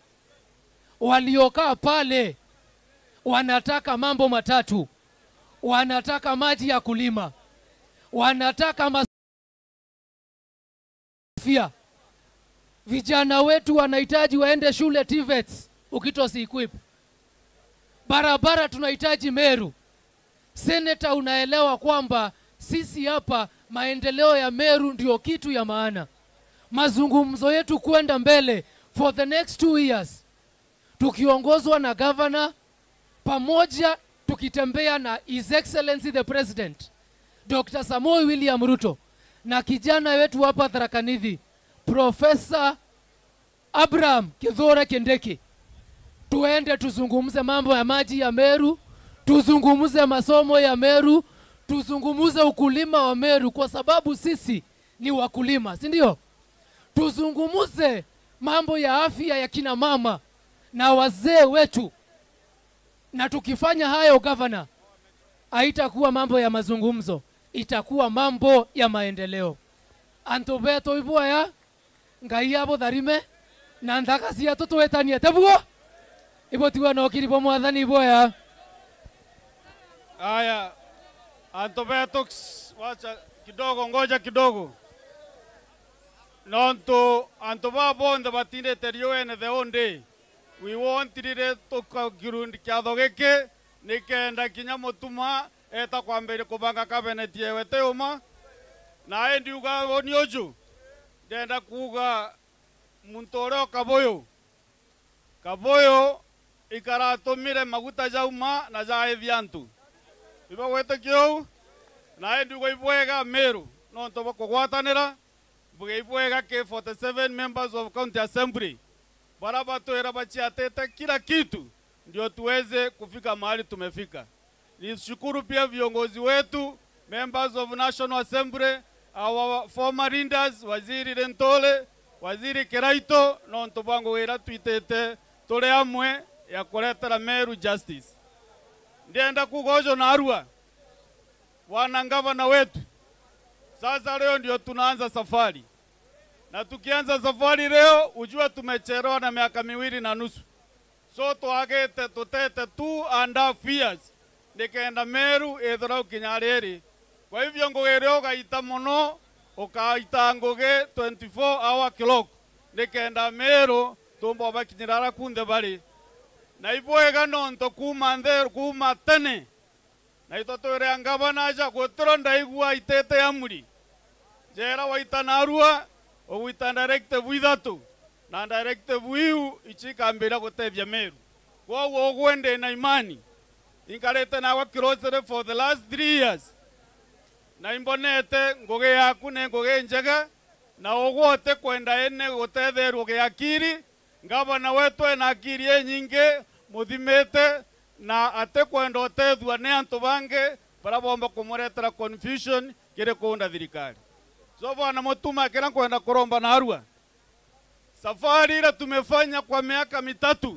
Speaker 9: waliokaa pale wanataka mambo matatu. Wanataka maji ya kulima, wanataka afya. Vijana wetu wanahitaji waende shule TVETs, ukitosi equip. Barabara tunahitaji Meru. Senator, unaelewa kwamba sisi hapa maendeleo ya Meru ndio kitu ya maana. Mazungumzo yetu kwenda mbele for the next 2 years, tukiongozwa na governor pamoja tukitembea na His Excellency the President Dr. Samoei William Ruto na kijana wetu hapa Tharaka Nithi Professor Abraham Kithure Kindiki. Tuende tuzungumze mambo ya maji ya Meru, tuzungumze masomo ya Meru, tuzungumze ukulima wa Meru kwa sababu sisi ni wakulima, si ndio? Tuzungumze mambo ya afya ya kina mama na wazee wetu. Na tukifanya hayo, governor, haitakuwa mambo ya mazungumzo, itakuwa mambo ya maendeleo. Antobeto ibuaya ngai abo tharime na nthaka cia tutwetanie tebuo ibo tiwa no kiribo mwathani ibuaya.
Speaker 22: Haya, Antobeto, wacha kidogo, ngoja kidogo. Nonto antoba bonde batinde teriyo the one day. We want rire toka girundi kya thogeke nikenda kinya mutuma eta kwambere kubanga cabinet yewe teuma na endi uga oni oju ndenda kuga muntore kaboyo kaboyo ikaratumire maguta jauma na jaethiantu iba gwete kio na endi uga ibwega Meru nonto bakugwatanira mbuga ibwega ke 47 members of county assembly baraba toera bachiateta kila kitu ndio tuweze kufika mahali tumefika. Nishukuru pia viongozi wetu, members of National Assembly, our former leaders, Waziri Lentole, Waziri Keraito, nonto bwango wera tuitete tole amwe ya kuletera Meru justice. Ndienda kugojo na Arua, wana gavana wetu. Sasa leo ndio tunaanza safari. Na tukianza safari leo, ujua tumechelewa na miaka 2.5. So tuagete tutete 2.5 years. Nikaenda Meru ethora ukinyareri. Kwa hivyo ngogere ugaita muno, ukaita ngoge 24 hour clock. Nikaenda Meru tumbo bakinyirara kunde bari. Na ibwega nonto kuma nderu kuma tene. Na itotwere ngabana aja gutro ndaigua itete amuri. Jera waita narua ogwita directive ithatu na directive iu ichikambira gutethia Meru. Koguo ogwende na imani inkarete nawe kirosere for the last 3 years na imbonete ngugi yaku ni ngugi njega na ogwote kwenda ene gutetherwo giakiri ngabana wetu ena akiri enyingi muthimite na ate kwenda utethua ni antu bangi baria bomba kumuretera confusion kiri kunda thirikari. So bwana Mutuma kira kwenda kuromba na Arua. Safari ile tumefanya kwa miaka 3,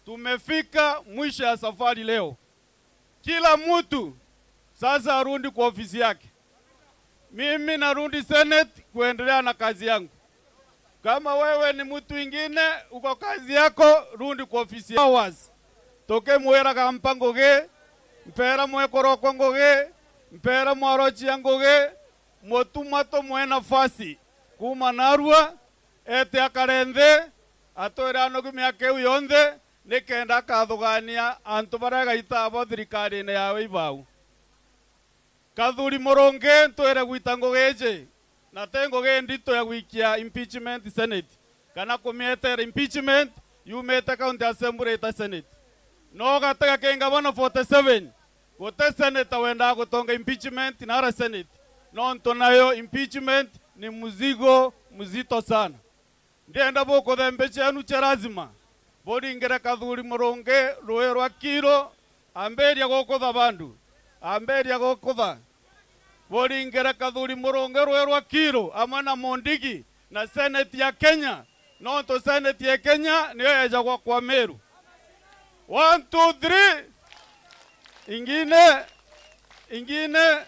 Speaker 22: tumefika mwisho ya safari leo. Kila mtu sasa arundi kwa ofisi yake. Mimi narundi Senate kuendelea na kazi yangu. Kama wewe ni mtu ingine uko kazi yako, rundi kwa ofisi. Hours. Toke mwera ka mpango ge, mpera mwe koroko ngoge, mpera mwarochi yangoge, Mutuma to mwe nafasi kuma Narua ete akarenthe atwira anogi miaka ĩu yonthe nikenda akathugania antu baria gaita abo thirikari-inĩ yawe ibau. Kathuri Murungi ntwire gwita ngugi ĩnjĩ na te ngugi ndito ya gwikia impeachment Senate kana kumietere impeachment yumite county assembly ita Senate no gatega kenga bono 47 gute senator wendaga gutonga impeachment nara Senate nonto nayo impeachment ni mzigo mzito sana. Ndienda bukuthe chenu cha lazima boringere Kathuri Murungi rũĩ rwa Kiro amberia gukutha bandu amberia gukutha boringere Kathuri Murungi rũĩ rwa Kiro amwe na Mondigi na Senate ya Kenya nonto Senate ya Kenya niyo yejagwa kwa Meru. 1 2 3 ingine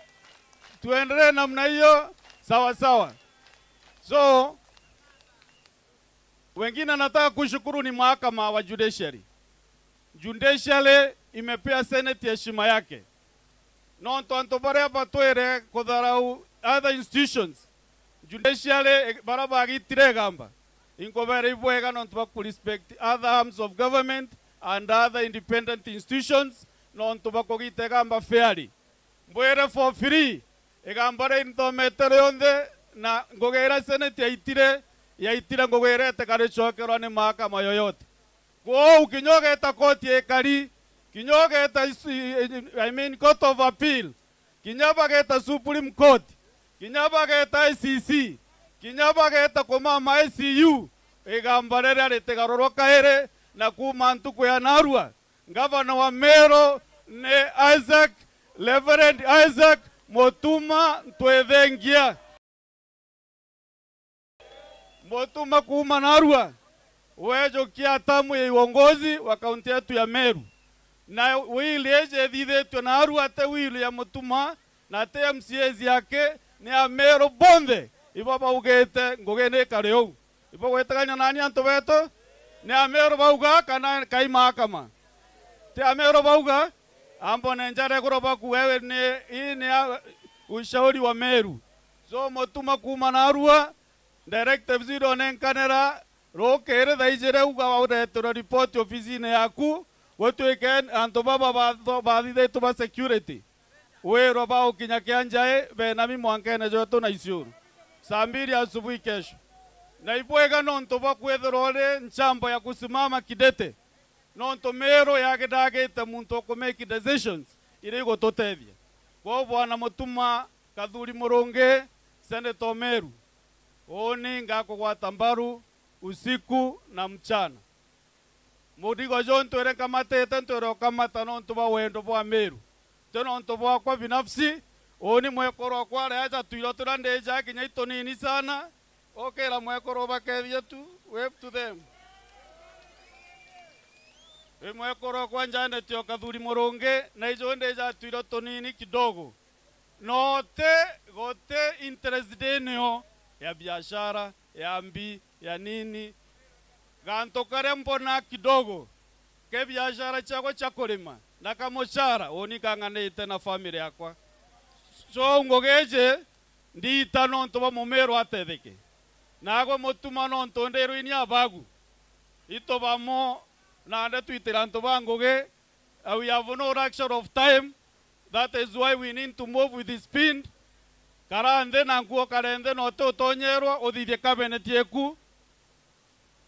Speaker 22: tuendelee namna hiyo sawa sawa. So wengine nataka kushukuru ni mahakama wa judiciary. Judiciary imepea Senate heshima yake. Nonto anto baria batwere kutharau other institutions. Judiciary baraba gitire gamba. Inkobere ibwega nonto baku respect other arms of government and other independent institutions nonto bakogite gamba fairly. Mbwere for free. Igambare intometere yonthe na ngogera Senate yaitire ngogera tekaricokerwa ni mahakama yoyote. Kwou kinyogeta koti ekari, kinyogeta I mean court of appeal, kinyabageta Supreme Court, kinyabageta ICC, kinyabageta komama ICU, igambare rĩrĩa rĩtigarũrwo kaĩrĩ na kuma ntuku ya Narua. Gavana wa Meru ni Isaac, Reverend Isaac Mutuma Ntwethengia. Mutuma kuma Narua wejokia tamu ya uongozi wa kaunti yetu ya Meru. Na wili eje thithetwe na Arua te wili ya Mutuma na te MCAs yake ni a Meru bonthe. Ibo baugete ngugi ni kari ou. Ibo gwetegania nani antu betu ni a Meru bauga kana kai mahakama. Te a Meru bauga ambo nenjare kuroba kuwewe ni hii ni ushauri wa Meru. So Mutuma kuma na Arua directive zero nenkanera rokere thaijire uga uretera report ofisine yaku gutwike antu baba bathithetwo ba security wirwo baukinya kianjae benami mwankene jotu na iciuru saa 2 asubuhi kesho. Na ibwega nontu bakwethirwo uri nchambo ya kusimama kidete nontu Meru yagithagite muntu ukumake decisions iria igututethia. Kwa bwana Mutuma Kathuri Murungi Senator Meru uni ngakugwata mbaru usiku na mchana. Mudigo jo ntwere kamatete ntwere kamata nontu ba wendo bwa Meru te nontu bwakwa binafsi uni mwekoro kwa reacha tuiro tura ndeja kinya itonini sana okera mwekoro bakethia tu wave to them. We mwekoro kwa njane tio Kathuri Murungi na ijo ndeja tuiro tonini kidogo note gote interest denio ya biashara ya mbi ya nini ganto kare mbona kidogo ke biashara chako cha kulima na kamoshara oni kanganite na family yakwa. So ngogeje ndita nonto ba Mumeru atetheke nago Mutuma nonto nderu ini abagu ito bamo na nde tuitira nto bangoge. We have no luxury of time, that is why we need to move with the speed. Karanthe na nguo karenthe no te utonyerwo uthithie cabinet yeku.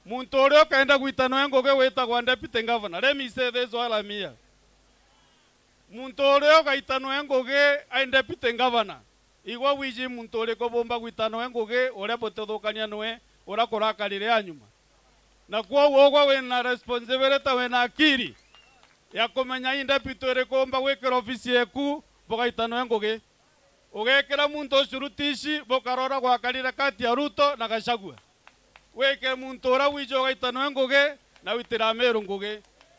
Speaker 22: Muntu uria ukaenda gwitanwo ngugi witagwa deputy governor. Let me say this while I'm here. Muntu uria ugaitanwo ngugi ai deputy governor. Igwa wiji muntu uri kubumba gwitanwo ngugi uria bututhukania nwe uria kurakarire anyuma. Na kwoguo ugwa wina responsibility wina akiri ya kumenya hii deputy uri kumba gwikira ofisi yeku bugaitanwo ngugi. Ugekira muntu ucurutici bukarora gwakarire kati ya Ruto na Gachagua. Weke muntu ura wijo gaitanwe ngugi na witira Meru ngugi.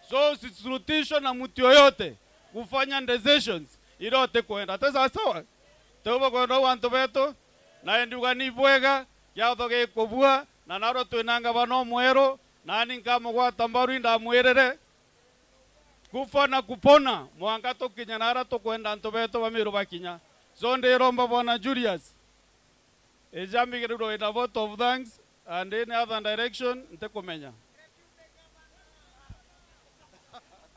Speaker 22: So usisurutisho na mtu yoyote kufanya decisions irote kwenda. Tesa sawa. Tuba kwenda wantu betu na ndiuga ni bwega yatho gikubua na naro twinanga bano mwero na ninkamugwata mbaru ndamwirire kufa na kupona mwanga tukinya nara tukwenda antu betu ba Meru bakinya. So ndiromba bwana Julius ejambigirwo ina vote of thanks and any other direction ntekumenya.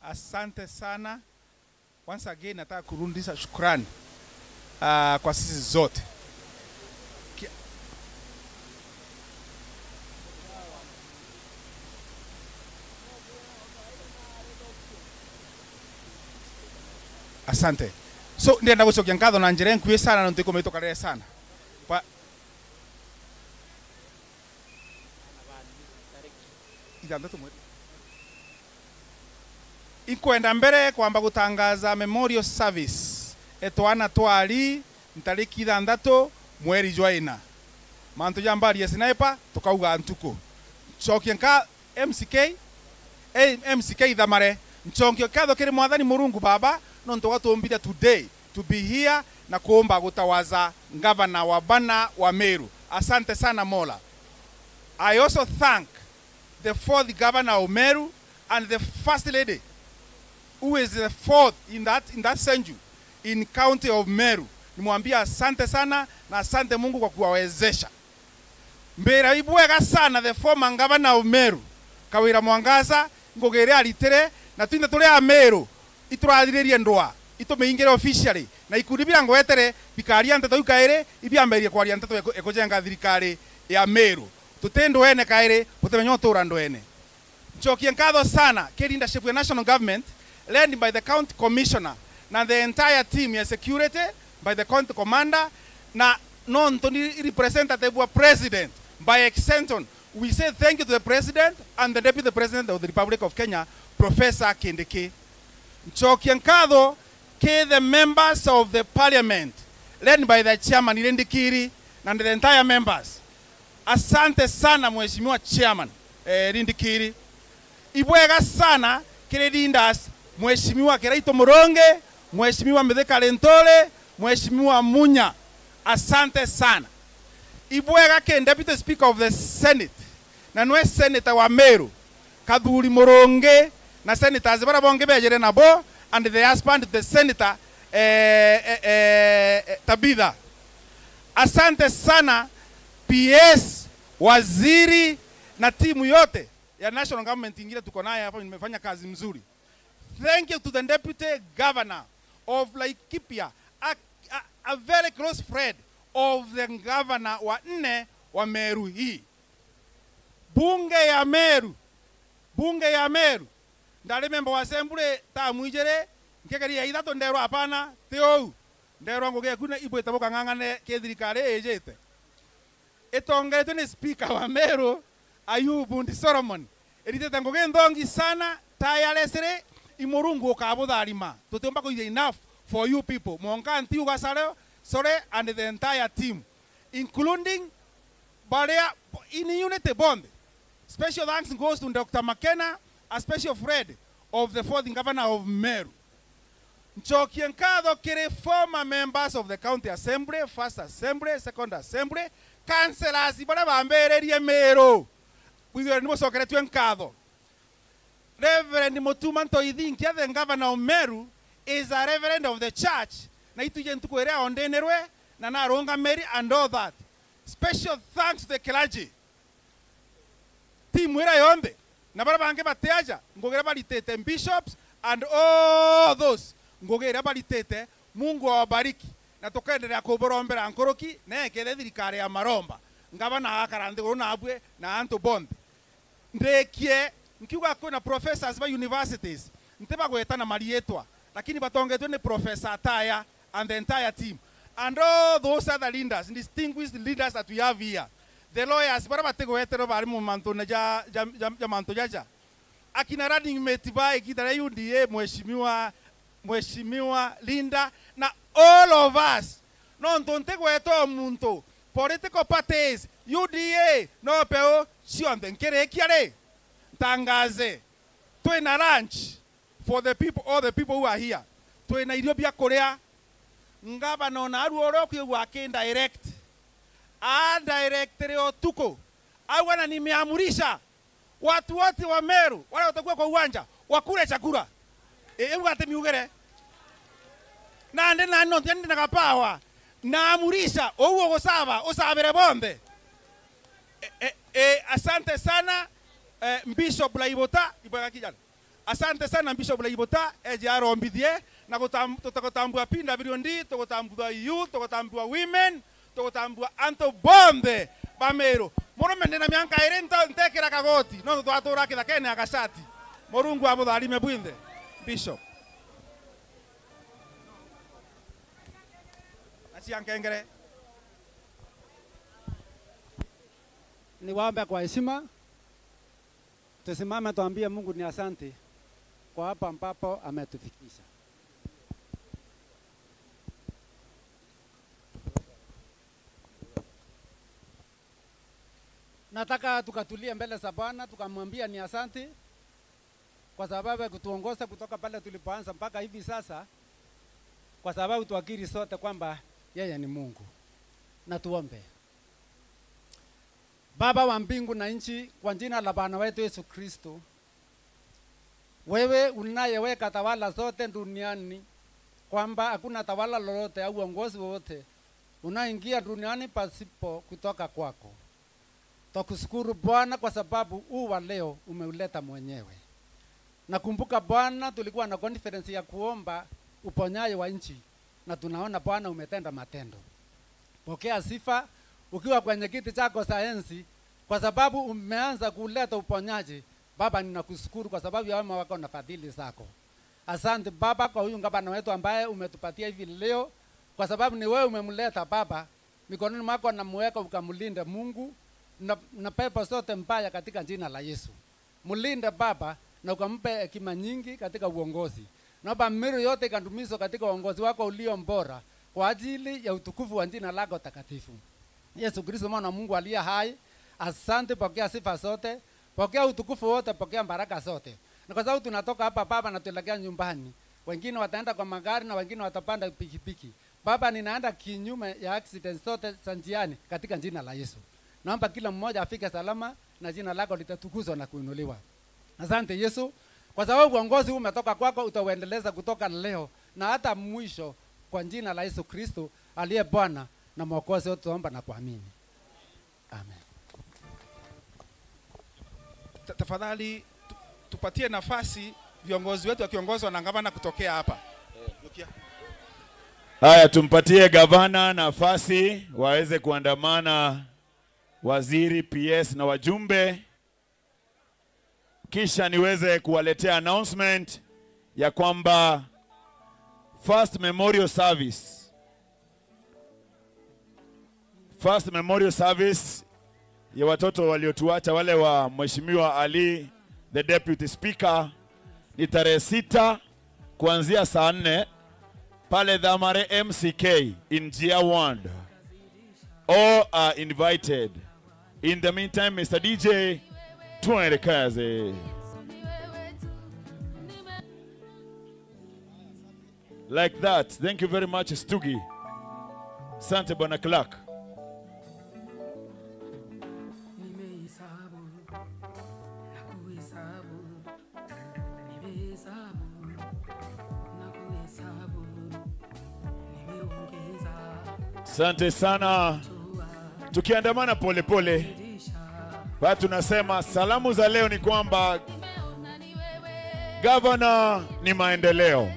Speaker 21: Asante sana. Once again nataka kurudisha shukrani kwa sisi zote. Asante. So ndienda gucokia nkatho na njira nkuĩ sana na ntikumĩtũkarĩre sana. Pa ithandatũ mweri ikwenda mbere kwamba gutangaza memorial service etwana twari ntariki 6 mweri jwaina mantu ya mbari ya sniper tukauga ntuko ncokie nka MCK MCK ithamare ncokie katho kiri mwathani Murungu baba no ntwatumbire today to be here na kuomba gutawaza gavana wa bana wa Meru. Asante sana Mola. I also thank the fourth governor of Meru and the first lady who is the fourth in that century in county of Meru. Nimwambia asante sana na asante Mungu kwa kuwawezesha. Mbera ibwega sana the former governor of Meru Kawira Mwangaza ngogere alitere na twinde tuli a Meru iturathiririe ndwa itumiingire officially na ikundi birango etere bikaria nteto ikaire ibiamberie kwaria nteto ekujenga thirikari ya Meru tutendo ene kaire butemenya utura ndwene. Nchokie nkatho sana ke leadership ya national government led by the county commissioner na the entire team ya security by the county commander na nonto ni representative wa president by extension We say thank you to the President and the Deputy President of the Republic of Kenya, Professor Kindiki. Nchokie nkatho ke the members of the parliament led by the chairman Rindikiri and the entire members. Asante sana Mheshimiwa Chairman Rindikiri. Ibwega sana kire leaders Mheshimiwa Kiraito Muronge, Mheshimiwa Mithika Linturi, Mheshimiwa Munya. Asante sana. Ibwega ke Deputy Speaker of the Senate na nwe Senator wa Meru Kathuri Muronge na senators bara bonge bejere nabo and the husband the senator Tabitha. Asante sana PS, waziri na timu yote ya national government ingine tuko naye hapa, nimefanya kazi mzuri. Thank you to the Deputy Governor of Laikipia, a very close friend of the governor wa nne wa Meru hii. Bunge ya Meru, bunge ya Meru. Ndali member wa assembly ta mwijere nkegeria ithatu nderwa hapana ti ou nderwa nguge kuna ibwete bukang'ang'ane ki thirikari ijite itongeretwe ni speaker wa Meru Ayubu Ndi Solomon eritete nguge nthongi sana tirelessly imurungu ukabutharima tutiumba kuiria enough for you people monka nti ugasareo sore and the entire team including baria in unity bond. Special thanks goes to Dr. McKenna, a special friend of the fourth governor of Meru. Nchokie nkatho kiri former members of the county assembly, first assembly, second assembly, councillors baria bambererie Meru. Wigwire ni mucokeretwe nkatho. Reverend Mutuma Ntoithinkia, the governor of Meru, is a reverend of the church. Na ituje ntukwire ondenerwe na narunga Mary and all that. Special thanks to the clergy. Timu ira yonthe na bara bange bateaja ngogera baritete bishops and all those ngogera baritete. Mungu awabariki na tukenderea kuborombera nkoroki nekethe thirikari ya maromba ngabana akarande na abwe na antu bonthe ndekie nkiuga kwina professors ba universities ntibagweta na marietwa lakini batongetwe ni Professor Taya and the entire team and all those other leaders, distinguished leaders that we have here. The lawyers bara bategwetero bari mu mantu na ja mantu jaja akina running mate ba ikitara UDA Mheshimiwa Linda na all of us no ntontegweto muntu political parties UDA no peo cionthe nkirekia ri ntangaze twina lunch for the people, all the people who are here. Twina irio bia kuria ngabana na aru oro kwigwa akindirect a director otuko au nimeamurisha watu wote wa Meru wale watakuwa kwa uwanja wakule chakula ate miugere na ndi na no ndi na kapawa na amurisha ouo gosaba osabere bonde. Asante sana Bishop Laibota ibwaga kijana. Asante sana Bishop Laibota eje arombithie na tutagotambua PWD, tugotambua youth, tugotambua women, tugotambua anto bonde ba Meru. Murume ndina mianka iri ntekera kagoti no twatura kithakene agacati. Murungu amutharime bwinthe. Bishop Aciankengere.
Speaker 5: Niwaombe kwa heshima tusimame tuambie Mungu ni asante kwa hapa ambapo ametufikisha. Nataka tukatulie mbele za Bwana tukamwambia ni asante kwa sababu ya kutuongoza kutoka pale tulipoanza mpaka hivi sasa, kwa sababu tuakiri sote kwamba yeye ni Mungu. Na tuombe. Baba wa mbingu na nchi, kwa jina la Bwana wetu Yesu Kristo, wewe unayeweka tawala zote duniani, kwamba hakuna tawala lolote au uongozi wowote unaingia duniani pasipo kutoka kwako. Tukushukuru Bwana kwa sababu huu wa leo umeuleta mwenyewe. Nakumbuka Bwana tulikuwa na conference ya kuomba uponyaji wa nchi, na tunaona Bwana umetenda matendo. Pokea sifa ukiwa kwenye kiti chako cha enzi, kwa sababu umeanza kuleta uponyaji. Baba, ninakushukuru kwa sababu ya wema wako na fadhili zako. Asante Baba kwa huyu gavana wetu ambaye umetupatia hivi leo, kwa sababu ni wewe umemleta Baba. Mikononi mwako namuweka ukamlinde Mungu, na pepo zote mbaya katika jina la Yesu. Mlinde Baba na ukampe hekima nyingi katika uongozi. Naomba Meru yote ikadumishwe katika uongozi wako ulio bora kwa ajili ya utukufu wa jina lako takatifu. Yesu Kristo mwana wa Mungu aliye hai, asante, pokea sifa zote, pokea utukufu wote, pokea baraka zote. Na kwa sababu tunatoka hapa Baba na tuelekea nyumbani, wengine wataenda kwa magari na wengine watapanda pikipiki. Baba, ninaenda kinyume ya accident zote za njiani katika jina la Yesu. Naomba kila mmoja afike salama na jina lako litatukuzwa na kuinuliwa. Asante Yesu, kwa sababu uongozi huu umetoka kwako, utauendeleza kutoka leo na hata mwisho, kwa jina la Yesu Kristo aliye Bwana na Mwokozi wetu, tuomba na kuamini. Amen.
Speaker 21: Tafadhali tupatie nafasi viongozi wetu wakiongozwa na gavana kutokea hapa.
Speaker 3: Haya, tumpatie gavana nafasi waweze kuandamana waziri, PS na wajumbe, kisha niweze kuwaletea announcement ya kwamba First Memorial Service ya watoto waliotuacha wale wa Mheshimiwa Ali the Deputy Speaker ni tarehe 6 kuanzia saa 4 pale Dhamare MCK in Njia 1. All are invited. In the meantime, Mr. DJ, tuende kazi. Like that. Thank you very much, Stugi. Sante Bwana Clark. Asante sana. Tukiandamana pole pole, bado tunasema salamu za leo ni kwamba gavana ni maendeleo.